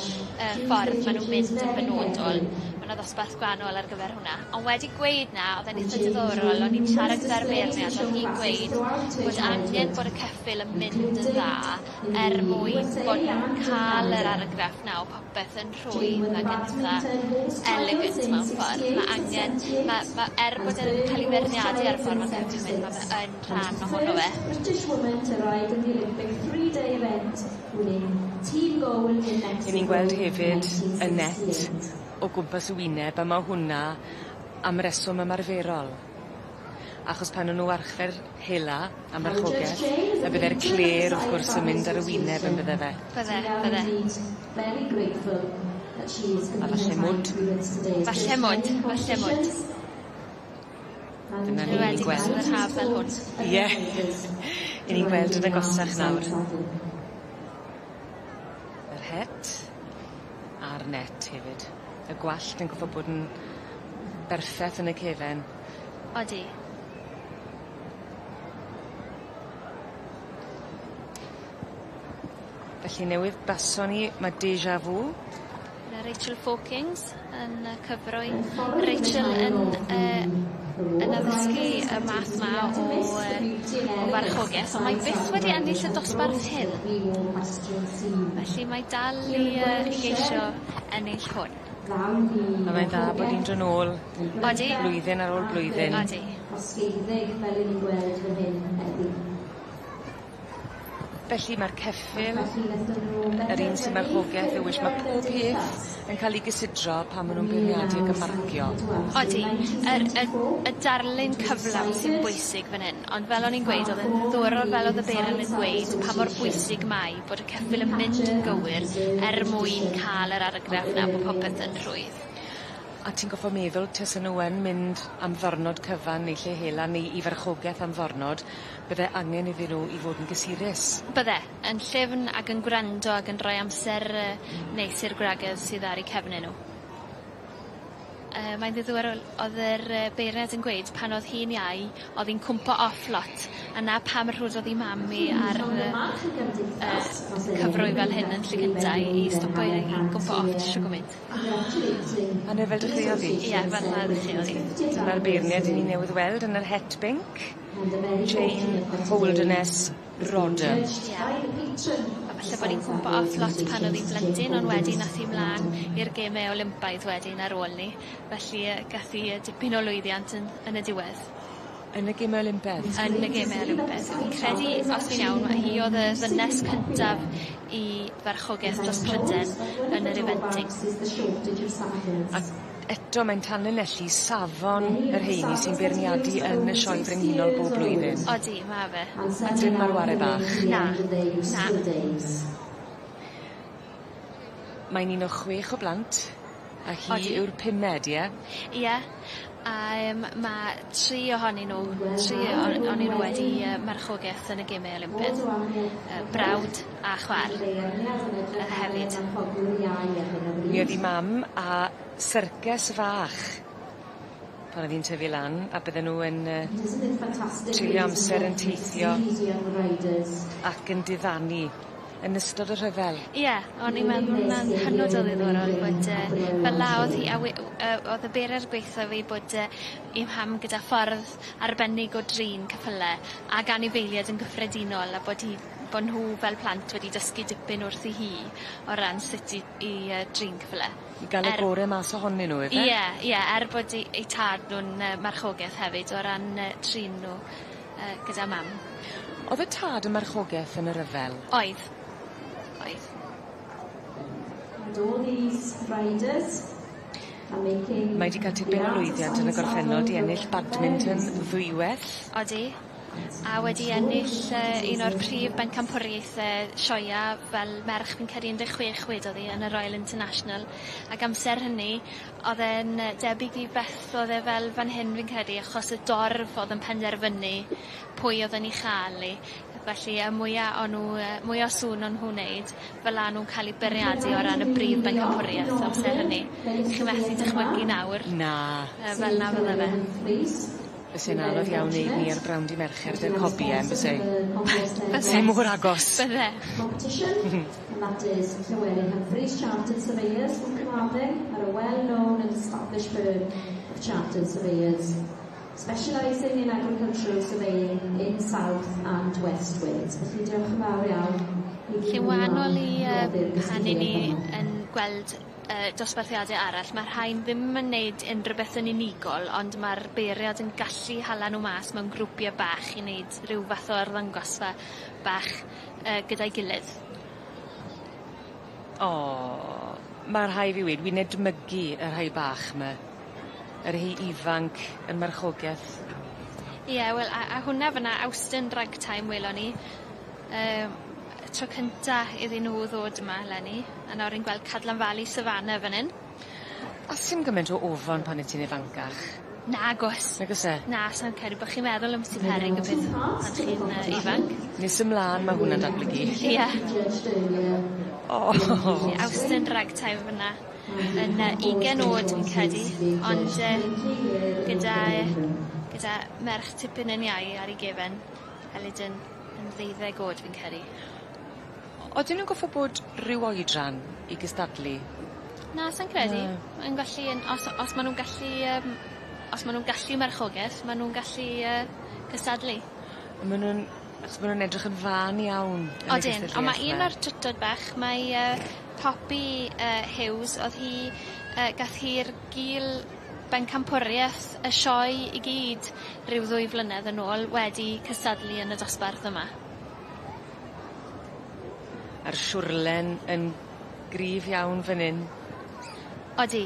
ffordd ma' nw'n mynd yn benodol. Ma' 'na ddosbarth gwanol ar gyfer hwnna. On' wedi gweud 'na o'dd e'n itha diddorol o'n i'n siarad gyda'r beirniad o'dd hi'n gweud bod angen bod y ceffyl yn mynd yn dda er mwyn bod nw'n ca'l yr argraff 'na o popeth yn rhwydd ag yn itha elegant mewn ffordd. Ma' angen ma' er bod e'n ca'l 'i feirniadu ar y ffor ma'r ceffyl yn mynd ma' fe yn rhan ohono fe. 'Yn ni'n gweld hefyd y net o gwmpas y wyneb a ma' hwnna am reswm ymarferol. Achos pan o'n nw archfer hela a marchogeth y bydde'r clêr wrth gwrs yn mynd ar y wyneb yn bydde fe? Bydde bydde. A falle mwd. Falle mwd falle mwd. Dyna ni ni'n gweld. Yn yr haf fel hwn. Ie. 'Yn ni'n gweld yn agosach nawr. Yr het a'r net hefyd. Y gwallt yn goffo bod yn berffeth yn y cefen. Odi. Felly newydd baso ni ma' déjà vu. Ma' Rachel Fawkings yn y cyfrwy. Rachel yn yn addysgu y math 'ma o o farchogaeth on' mae byth wedi ennill y dosbarth hyn. Felly mae dal i i geisio ennill hwn. A mae'n dda bod 'i'n do' nôl. Odi. Blwyddyn ar ôl blwyddyn. Odi. Felly ma'r ceffyl, yr un sy'n marchogeth yw ma' pob peth yn ca'l 'i gysidro pan ma' nw'n beirniadu ag yn marcio. Odi yr y y darlun cyflawn sy'n bwysig fan 'yn ond fel o'n i'n gweud o'dd e'n ddiddorol fel o'dd y beirniad yn gweud pa mor bwysig mae bod y ceffyl yn mynd yn gywir er mwyn ca'l yr argraff 'na bo' popeth yn rhwydd. A ti'n goffo meddwl tase nw yn mynd am ddyrnod cyfan neu lle hela neu i farchogeth am ddyrnod bydde angen iddyn nw i fod yn gysurus. Bydde, yn llyfn ag yn gwrando ag yn rhoi amser neis i'r gwragedd sydd ar 'u cefne nw. Mae'n ddiddorol o'dd yr beirniad yn gweud pan o'dd hi'n iau o'dd 'i'n cwmpo off lot a 'na pam rhododd 'i mam 'i ar cyfrwy fel hyn yn lle cynta i stopo i gwmpo off shw gwmynt. A 'na fel dechreuodd 'i? Ie fel 'na ddechreuodd 'i. Dyma'r beirniad 'yn ni newydd weld yn yr het binc. Jane Holderness Rodham. Ie. A falle bod 'i'n cwmpo off lot pan o'dd 'i'n blentyn on' wedyn ath 'i mlan i'r geme Olympaidd wedyn ar ôl 'ny felly gath 'i dipyn o lwyddiant yn yn y diwedd. Yn y geme Olympedd? Yn y geme Olympedd. Fi'n credu os fi'n iawn ma' hi o'dd y ddynes cyntaf i farchogeth dros Pryden yn yr eventing. A eto mae'n tanlinellu safon y rheini sy'n beirniadu yn y Sioe Frenhinol bob blwyddyn. Odi, ma' fe. A dim ar ware bach. Na, na. Mae'n un o chwech o blant, a hi Odi. yw'r pumed, ie? Ie a ma' tri ohonyn nw tri onyn nw wedi marchogeth yn y geme Olympedd. Brawd a chwa'r hefyd. Mi o'dd 'i mam a syrces fach pan o'dd 'i'n tyfu lan a bydden nw yn treulio amser yn teithio ac yn diddanu yn ystod y rhyfel. Ie o'n i'n meddwl wnna'n hynod o ddiddorol bod fel 'a o'dd hi a we- o'dd y beirniad gweutho fi bod 'i mham gyda ffordd arbennig o drin ceffyle ag anifeilied yn gyffredinol a bod hi bo' nhw fel plant wedi dysgu dipyn wrthi hi o ran sut i i drin ceffyle. I ga'l y gore mas ohonyn nw yfe? Ie ie er bod 'u eu tad nw'n marchogeth hefyd o ran trin nw gyda mam. O'dd y tad yn marchogeth yn y ryfel? Oedd. Oedd. And all these riders are making Mae 'di ca'l tipyn o lwyddiant yn y gorffennol 'di ennill badminton ddwyweth. Odi. A wedi ennill un o'r prif bencampwriaethe sioea fel merch fi'n credu 16 wedodd 'i yn y Royal International ag amser hynny o'dd e'n debyg i beth o'dd e fel fan hyn fi'n credu achos y dorf o'dd yn penderfynu pwy o'dd yn 'i cha'l 'i. Felly y mwya o'n nw mwya o sŵn o'n nhw'n neud fel 'a nw'n ca'l 'u beirniadu o ran y brif bencampwrieth amser hynny. Chi methu dychmygu nawr. Na. Fel 'na fydde fe. Fyse'n anodd iawn neud 'ny ar brawn dy Mercher 'dy'r cobie on'd byse? Bydde. Se mor agos. Bydde. And that is Llywelyn Humphreys, Chartered Surveyors from Carmarthen, are a well-known and established firm of chartered surveyors, specialising in agricultural surveying in South and West Wales. Felly diolch yn fawr iawn. Lle'n wahanol i pan 'yn ni yn gweld dosbarthiade arall ma' rhain ddim yn neud unryw beth yn unigol ond ma'r beiriad yn gallu hala nw mas mewn grwpie bach i neud ryw fath o arddangosfa bach gyda'i gilydd. O, ma' rhai' fi weud wi'n edmygu y rhai bach 'my. Y rhei ifanc yn marchogeth. Ie wel a hwnna fyn 'na Awstin Ragtime welon ni. Y tro cynta iddyn nw ddod yma eleni a nawr ni'n gweld Cadlan Valley Savannah fan 'yn. A sim gyment o ofon pan 'yt ti'n ifancach. Nagos. Nag o's e? Na sai'n credu bo' chi'n meddwl ambyti peryg y peth pan chi'n ifanc. Nes ymlan ma' hwnna'n datblygu. Ie. O! Felly Awstin Ragtime fyn 'na yn ugen o'd fi'n credu ond gyda merch tipyn yn iau ar 'i gefen Elid yn yn ddeuddeg o'd fi'n credu. Odyn nw'n goffo bod ryw oedran i gystadlu? Na sai'n credu. Na. Mae'n gallu yn os os ma' nw'n gallu os ma' nw'n gallu marchogeth ma' nw'n gallu cystadlu. Ma' nw'n achos ma' nw'n edrych yn fân iawn yn y Odyn gystadleuaeth on' ma' un o'r twtod bach mae Poppy Hughes o'dd hi gath hi'r gil bencampwrieth y sioe i gyd ryw ddwy flynedd yn ôl wedi cystadlu yn y dosbarth yma. A'r siwrlen yn gryf iawn fyn 'yn. Odi.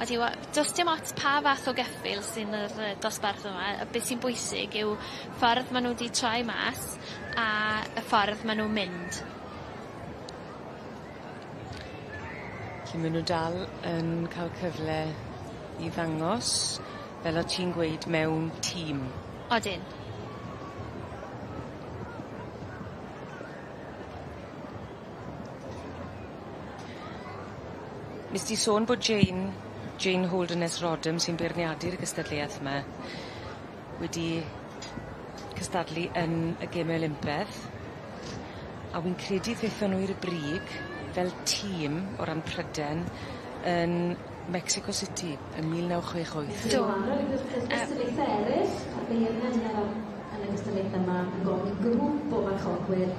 Odi we- do's dim ots pa fath o geffyl sy'n yr dosbarth yma y beth sy'n bwysig yw ffordd ma' nw 'di troi mas a y ffordd ma' nw'n mynd. 'Lly ma' nw dal yn ca'l cyfle i ddangos fel o' ti'n gweud mewn tîm. Odyn. Nes di sôn bod Jane Jane Holderness Roddam sy'n beirniadu'r gystadleuaeth 'my wedi cystadlu yn y geme Olympedd a wi'n credu ddethon nw i'r brig fel tîm o ran Pryden yn Mexico City yn 1968. Do. Cystadlaethe eryll a'r beirniad yn yr yn y gystadlaethe yma yn gofyn i grŵp o farchogwyr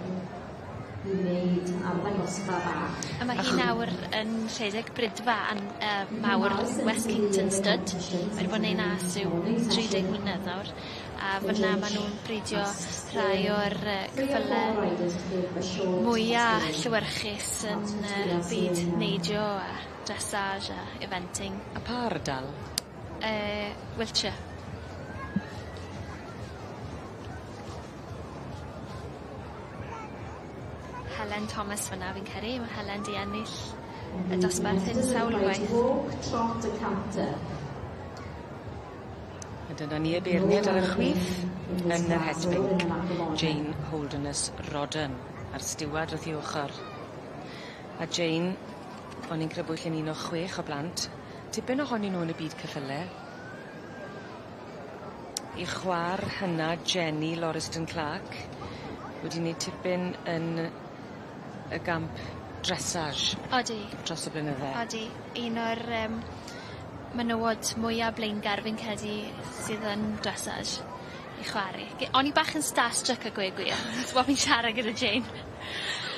i wneud arddangosfa fach. A ma' hi nawr yn rhedeg bridfa an- mawr West Kington Stud. Mae 'di bod yn neud 'na ers ryw 30 mlynedd nawr a fyn 'na ma' nw'n bridio rhai o'r ceffyle mwya llewyrchus yn byd neidio a dressage a eventing. A pa ardal? Wiltshire. Helen Thomas fyn 'na fi'n credu ma' Helen 'di ennill y dosbarth hyn sawl gwaith. Walk, trot a canter. A dyna ni y beirniad ar y chwith yn yr het binc, Jane Holderness Roddam, a'r stiward wrth 'i ochor. A Jane, o'n i'n crybwyll yn un o chwech o blant, tipyn ohonyn nw yn y byd ceffyle. 'I chwar hyna Jenny Lauriston Clark wedi neud tipyn yn y gamp dressage. Odi. Dros y blynydde. Odi un o'r menywod mwya blaengar fi'n credu sydd yn dressage i chware. O'n i bach yn starstruck a gweud gwir t'bo' fi'n siarad gyda Jane.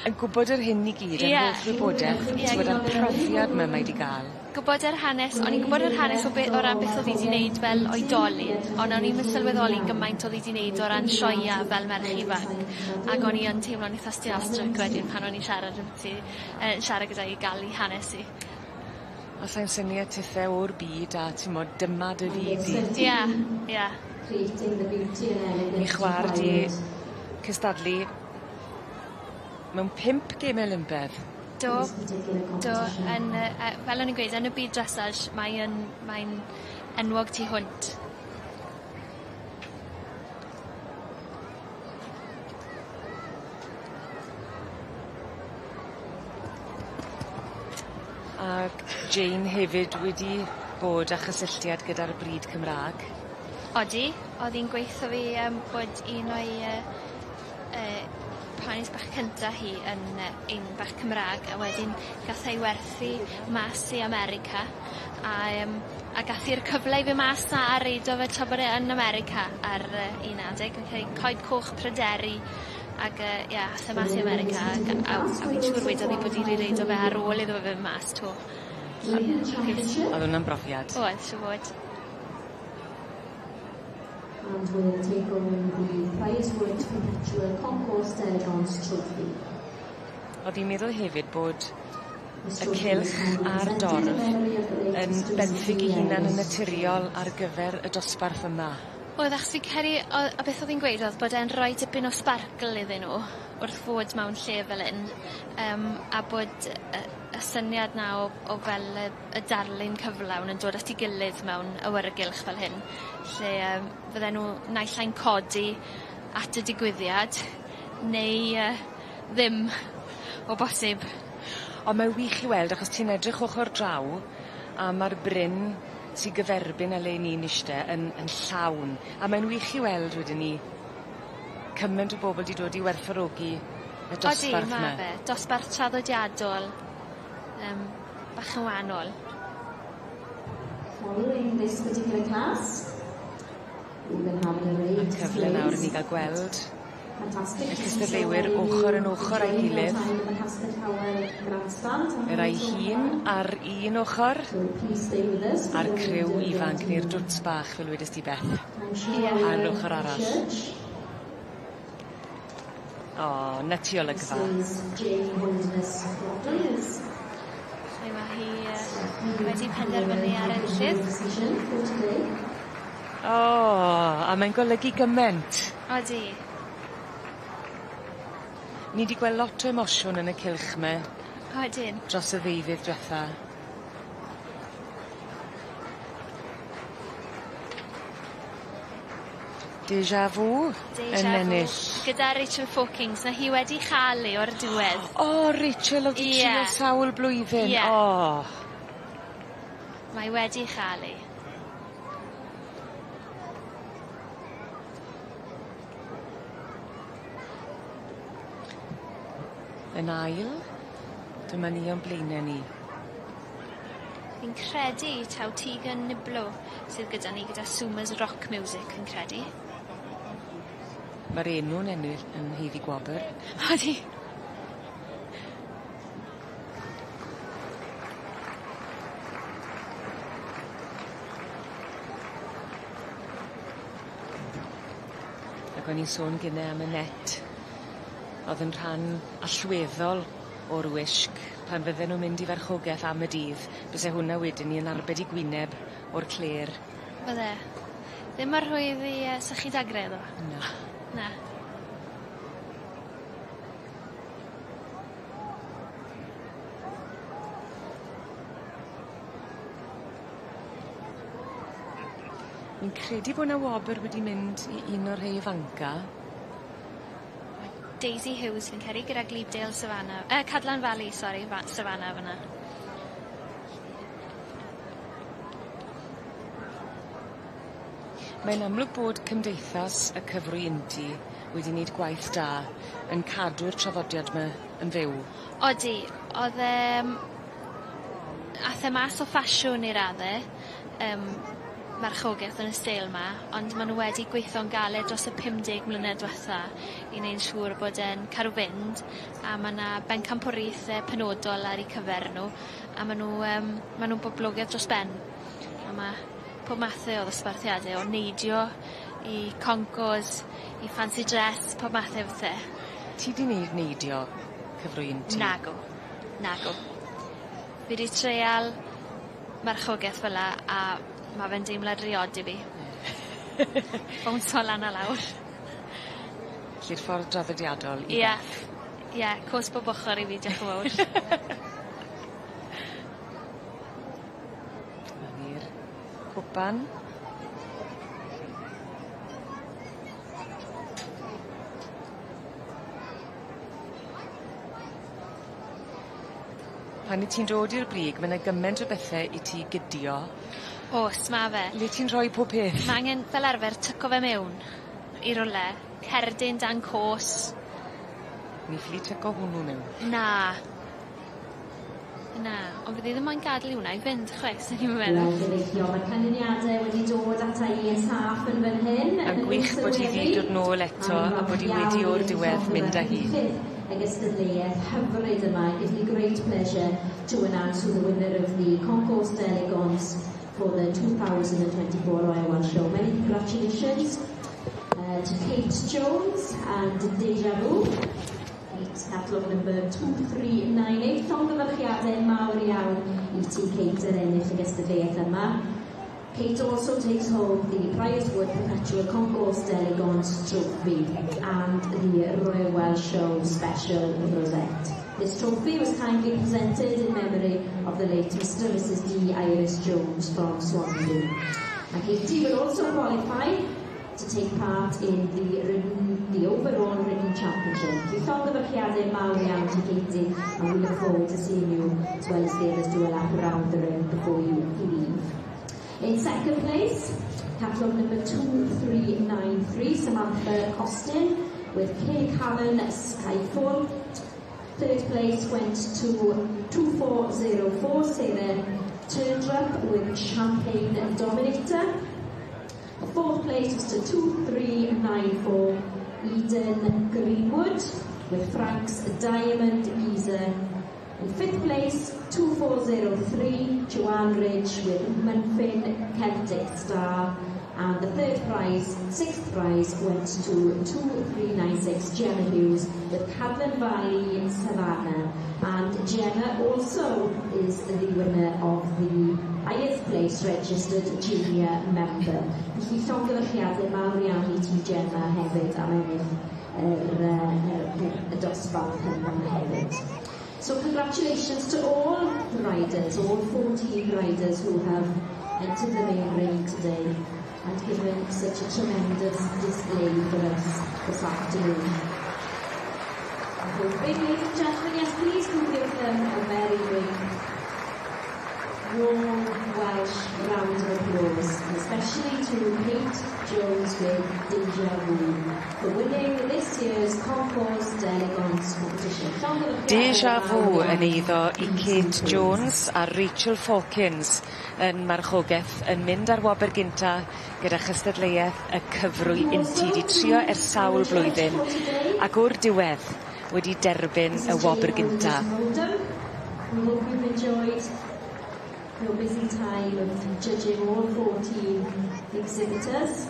Yn gwbod yr hyn i gyd... Ie. Yr holl wybodeth t'mod a'r profiad 'my mae 'di ga'l. Gwbod yr hanes o'n i'n gwbod yr hanes o be- o ran beth o'dd 'i 'di neud fel oedolyn on' o'n i'm yn sylweddoli gymaint o'dd 'i 'di neud o ran sioea fel merch ifanc ag o'n i yn teimlo'n itha starstruck wedyn pan o'n i'n siarad ambyti siarad gyda 'i ga'l 'i hanes 'i. A sai'n synnu a tithe o'r byd a t'mod dyma dy fyd di. Ie ie. Mi chwar di cystadlu mewn pump geme Olympedd. Do do yn fel o'n i'n gweud yn y byd dressage mae yn mae'n enwog tu hwnt. Ag Jane hefyd wedi bod â chysylltiad gyda'r bryd Cymra'g. Odi o'dd 'i'n gweutho fi bod un o'i ponis bach cynta hi yn un bach Cymra'g a wedyn gath ei werthu mas i America a a gath 'i'r cyfle i fyn' mas 'na a reido fe tra bod e yn America ar un adeg fi'n credu Coed Coch Pryderi ag ie ath e mas i America ag a a fi'n siŵr wedodd 'i bod 'i 'di reido fe ar ôl iddo fe fyn' mas 'to. So ie lwcus. O'dd wnna'n brofiad. Oedd siŵr fod. And will take on the Priorswood Perpetual Concours d'Elegance Trophy. O'dd fi'n meddwl hefyd bod y cylch a'r dorf yn benthyg 'u hunan yn naturiol ar gyfer y dosbarth yma. Oedd achos fi'n credu o- a beth o'dd 'i'n gweud o'dd bod e'n roi dipyn o sparkle iddyn nw wrth fod mewn lle fel 'yn a bod y syniad 'na o fel y darlun cyflawn yn dod at 'i gilydd mewn awyrgylch fel hyn lle fydden nw naill ai'n codi at y digwyddiad neu ddim o bosib. On' mae wych i weld achos ti'n edrych ochor draw a ma'r bryn sy gyferbyn â le 'yn ni'n ishte yn yn llawn a mae'n wych i weld wedyn 'ny cyment o bobol 'di dod i werthfawrogi y dosbarth 'ma. Odi ma' fe. Dosbarth traddodiadol bach yn wanol. Following this particular class, we will have an array of Cyfle nawr i ni displays. ga'l gweld Fantastic y to see so cystadleuwyr many of you ochr yn ochr â'i enjoying your gilydd. time in the Castell Howell Grandstand. Y rai hŷn ar un ochr So please stay with us. a'r We're going criw to ifanc neu'r dwts bach fel wedest ti Beth. I'm sure Ar our ochr arall. judge, O, 'na ti olygfa. Mrs Jane Holderness Waters. Lle ma' hi yy wedi penderfynu ar enillydd. Decision for today. O, a mae'n golygu gyment. Odi. Ni 'di gweld lot o emosiwn yn y cylch 'my. Odyn. Dros y ddeuddydd dwetha. Déjà vu Déjà yn vu. ennill. Gyda Rachel Fokings, na hi wedi chael ei o'r diwedd. O, Rachel o'dd 'di Ie. trio sawl blwyddyn. Ie. O. Mae wedi chael ei. Yn ail, dyma ni o'n blaene ni. Fi'n credu taw Tegan Niblo sydd gyda ni gyda Suma's Rock Music fi'n credu. Ma'r enw'n ennill yn haeddu gwobyr. Odi. Ac o'n i'n sôn gynne am y net. O'dd yn rhan allweddol o'r wisg pan fydden nw'n mynd i farchogeth am y dydd byse hwnna wedyn 'ny yn arbed 'u gwyneb o'r clêr. Bydde. Ddim mor rhwydd i yy sychu dagre ddo. Na. Na. Fi'n credu bo' 'na wobyr wedi mynd i un o'r rhei ifanca. Daisy Hughes fi'n credu gyda Glebedale Savannah Cadlan Valley sori Savannah fyn 'na. Mae'n amlwg bod cymdeithas y cyfrwy inti wedi neud gwaith da yn cadw'r traddodiad 'my yn fyw. Odi o'dd ath e mas o ffasiwn i radde marchogeth yn y steil 'ma ond ma' nw wedi gweitho'n galed dros y 50 mlynedd dwetha i neud siŵr bod e'n cadw fynd a ma' 'na bencampwriaethe penodol ar 'u cyfer nw a ma' nw yym ma' nw'n boblogedd dros ben. A ma' pob mathe o ddosbarthiade o neidio i concours i fancy dress pob mathe o bethe. Ti 'di neud neidio cyfrwy inti? Nagw. Nagw. Fi 'di treial marchogeth fel 'a a ma' fe'n deimlad ry od i fi. Bownso lan a lawr. 'Lly'r ffordd draddodiadol i Ie. Beth. Ie, cos bob ochor i fi dioch yn fowr. 'Na ni'r cwpan. Pan 'yt ti'n dod i'r brig ma' 'na gyment o bethe i ti gydio. O's ma' fe. Le ti'n rhoi pob peth? Ma' angen fel arfer tyco fe mewn i rwle. Cerdyn dan cos. Ni ffili tyco hwnnw mewn. Na. Na, ond fydd 'i ddim moyn gadel i wnna i fynd chwaith swn i'm yn Wel, meddwl. gobeithio mae canlyniadau wedi dod ata i yn saff yn fan hyn. A gwych bod hi 'di dod nôl eto a bod hi wedi o'r diwedd mynd â hi. Y gystadleuaeth hyfryd yma. It gives me great pleasure to announce who the winner of the Concours d'Elegance for the 2024 Royal Welsh Show. Many congratulations to Kate Jones and Deja Vu. Kate, catalogue number 2398. Llongyfarchiadau mawr iawn i ti, Kate, yn ennill y gystadleuaeth yma. Kate also takes home the Priorswood Perpetual Concours d'Elegance Trophy and the Royal Welsh Show Special Rosette. This trophy was kindly presented in memory of the late Mr. and Mrs. D. Iris Jones from Swansea. And Katie will also qualify to take part in the overall ridden championship. Felly llongyfarchiadau mawr iawn to Katie, and we look forward to seeing you as well as the others do a lap around the ring before you leave. In second place, catalogue number 2393, Samantha Costin with K. Callan Skyfall. Third place went to 2404, Sarah Turdrup with Champagne Dominator. Fourth place was to 2394 Eden Greenwood with Frank's Diamond Geezer. In fifth place, 2403 Joanne Ridge with Munfin Celtic Star. And the third prize, sixth prize, went to 2396 Gemma Hughes with Cadlan Valley Savannah. And Gemma also is the winner of the highest place registered junior member. Felly llongyfarchiadau mawr iawn i ti Gemma hefyd am ennill yr, yr, y dosbarth yma hefyd. So congratulations to all the riders, all 14 riders who have entered the main ring today and given such a tremendous display for us this afternoon. I'm hoping, ladies and gentlemen, yes, please do give them a very big, warm Welsh round of applause, and especially to Kate Jones with Deja Vu for winning this year's Concours d'Elegance competition. Deja Vu yn eiddo i Kate Jones a Rachel Fawkins yn marchogaeth yn mynd ar wobr gynta gyda chystadleuaeth y cyfrwy untu 'di trio ers sawl blwyddyn ac o'r diwedd wedi derbyn y wobr gynta. We hope you've enjoyed your busy time of judging all 14 exhibitors.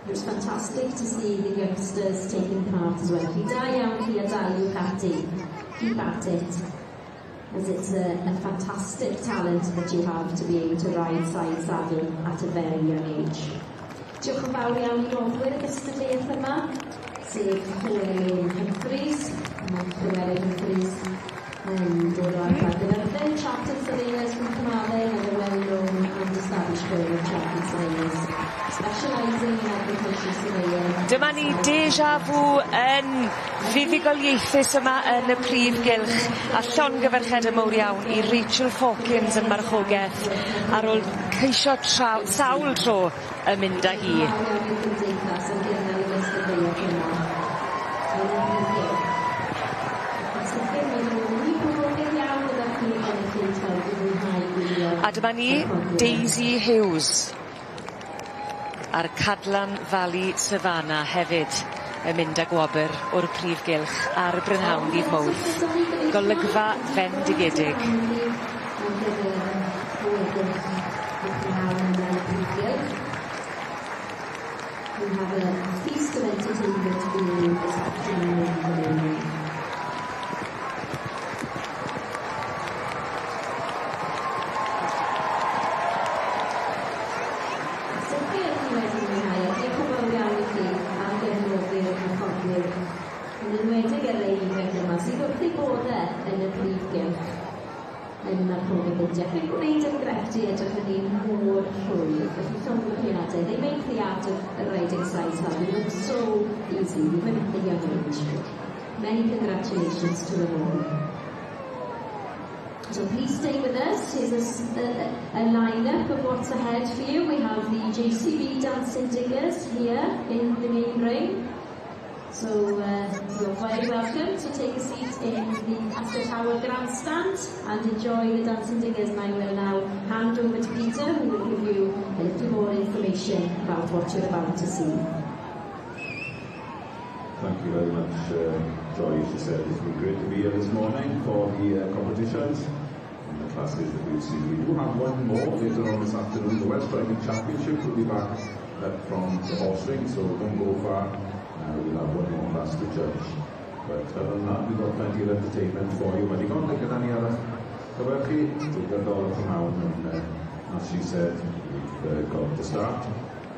It was fantastic to see the youngsters taking part as well. Felly da iawn chi a daliwch ati. Keep at it, as it's a fantastic talent that you have to be able to ride side saddle at a very young age. Diolch yn fawr iawn i noddwyr y gystadleuaeth yma, sef Llewelyn Humphreys. Mae Llewelyn Humphreys yn dod o ardal Gaerfyrddin, Chartered Surveyors from Carmarthen and a well-known and established firm of chartered surveyors, specialising in agricultural surveying. Dyma ni Deja Vu yn fuddugoliaethus yma yn y prif gylch a llongyfarchiade mowr iawn i Rachel Fawkins yn marchogaeth ar ôl ceisio sawl tro yn mynd â hi. Cymdeithas yn gynnal y gystadleuaeth yma. Yn y prif gylch. Yn sicr mae nhw'n mwy poblogaidd iawn gyda chi gynulleidfaoedd i fwynhau gwylio. A dyma ni Daisy Hughes a'r Cadlan Valley Savannah hefyd yn mynd â gwobr o'r prif gylch ar Brynhawn ddydd Mawrth. Golygfa fendigedig. Ar gyfer gweddill y prynhawn yma yn y prif gylch. We have a feast of entertainment for you this afternoon in the main ring. Sicr chi wedi mwynhau a diolch yn fawr iawn i chi am gefnogi'r marchogwyr yn enwedig y rei ifanc yma sydd wrth eu bodde yn y prif gylch yn marchogaeth India. Chi'n gwneud yn grefft i edrych yn un mor rhwydd, felly llongyfarchiadau. They make the art of riding side saddle look so easy, even at the young age. Many congratulations to them all. So please stay with us. Here's a lineup of what's ahead for you. We have the JCB Dancing Diggers here in the main ring. So you're very welcome to take a seat in the Castell Howell grandstand and enjoy the Dancing Diggers. And I will now hand over to Peter, who will give you a little more information about what you're about to see. Thank you very much, Joy. She said it's been great to be here this morning for the competitions and the classes that we've seen. We do have one more later on this afternoon. The Welsh Driving Championship will be back from the horse ring, so don't go far. We'll have one more class to judge. But other than that, we've got plenty of entertainment for you. Mae digon gyda ni ar eich cyfer chi trwy gydol y prynhawn, and as she said, we've got to start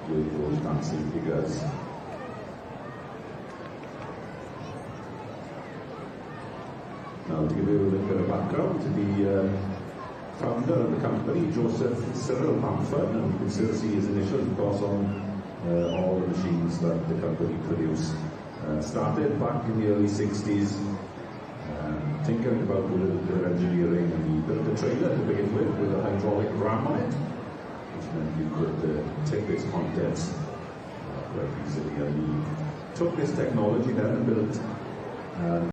with those dancing figures. Now, to give you a little bit of background, the founder of the company, Joseph Cyril Bamford, and you can still see his initials, of course, on all the machines that the company produce. Started back in the early 60s, tinkering about with a little bit of engineering, and he built a trailer to begin with a hydraulic ram on it, which meant you could tip its contents quite easily. And he took this technology then and built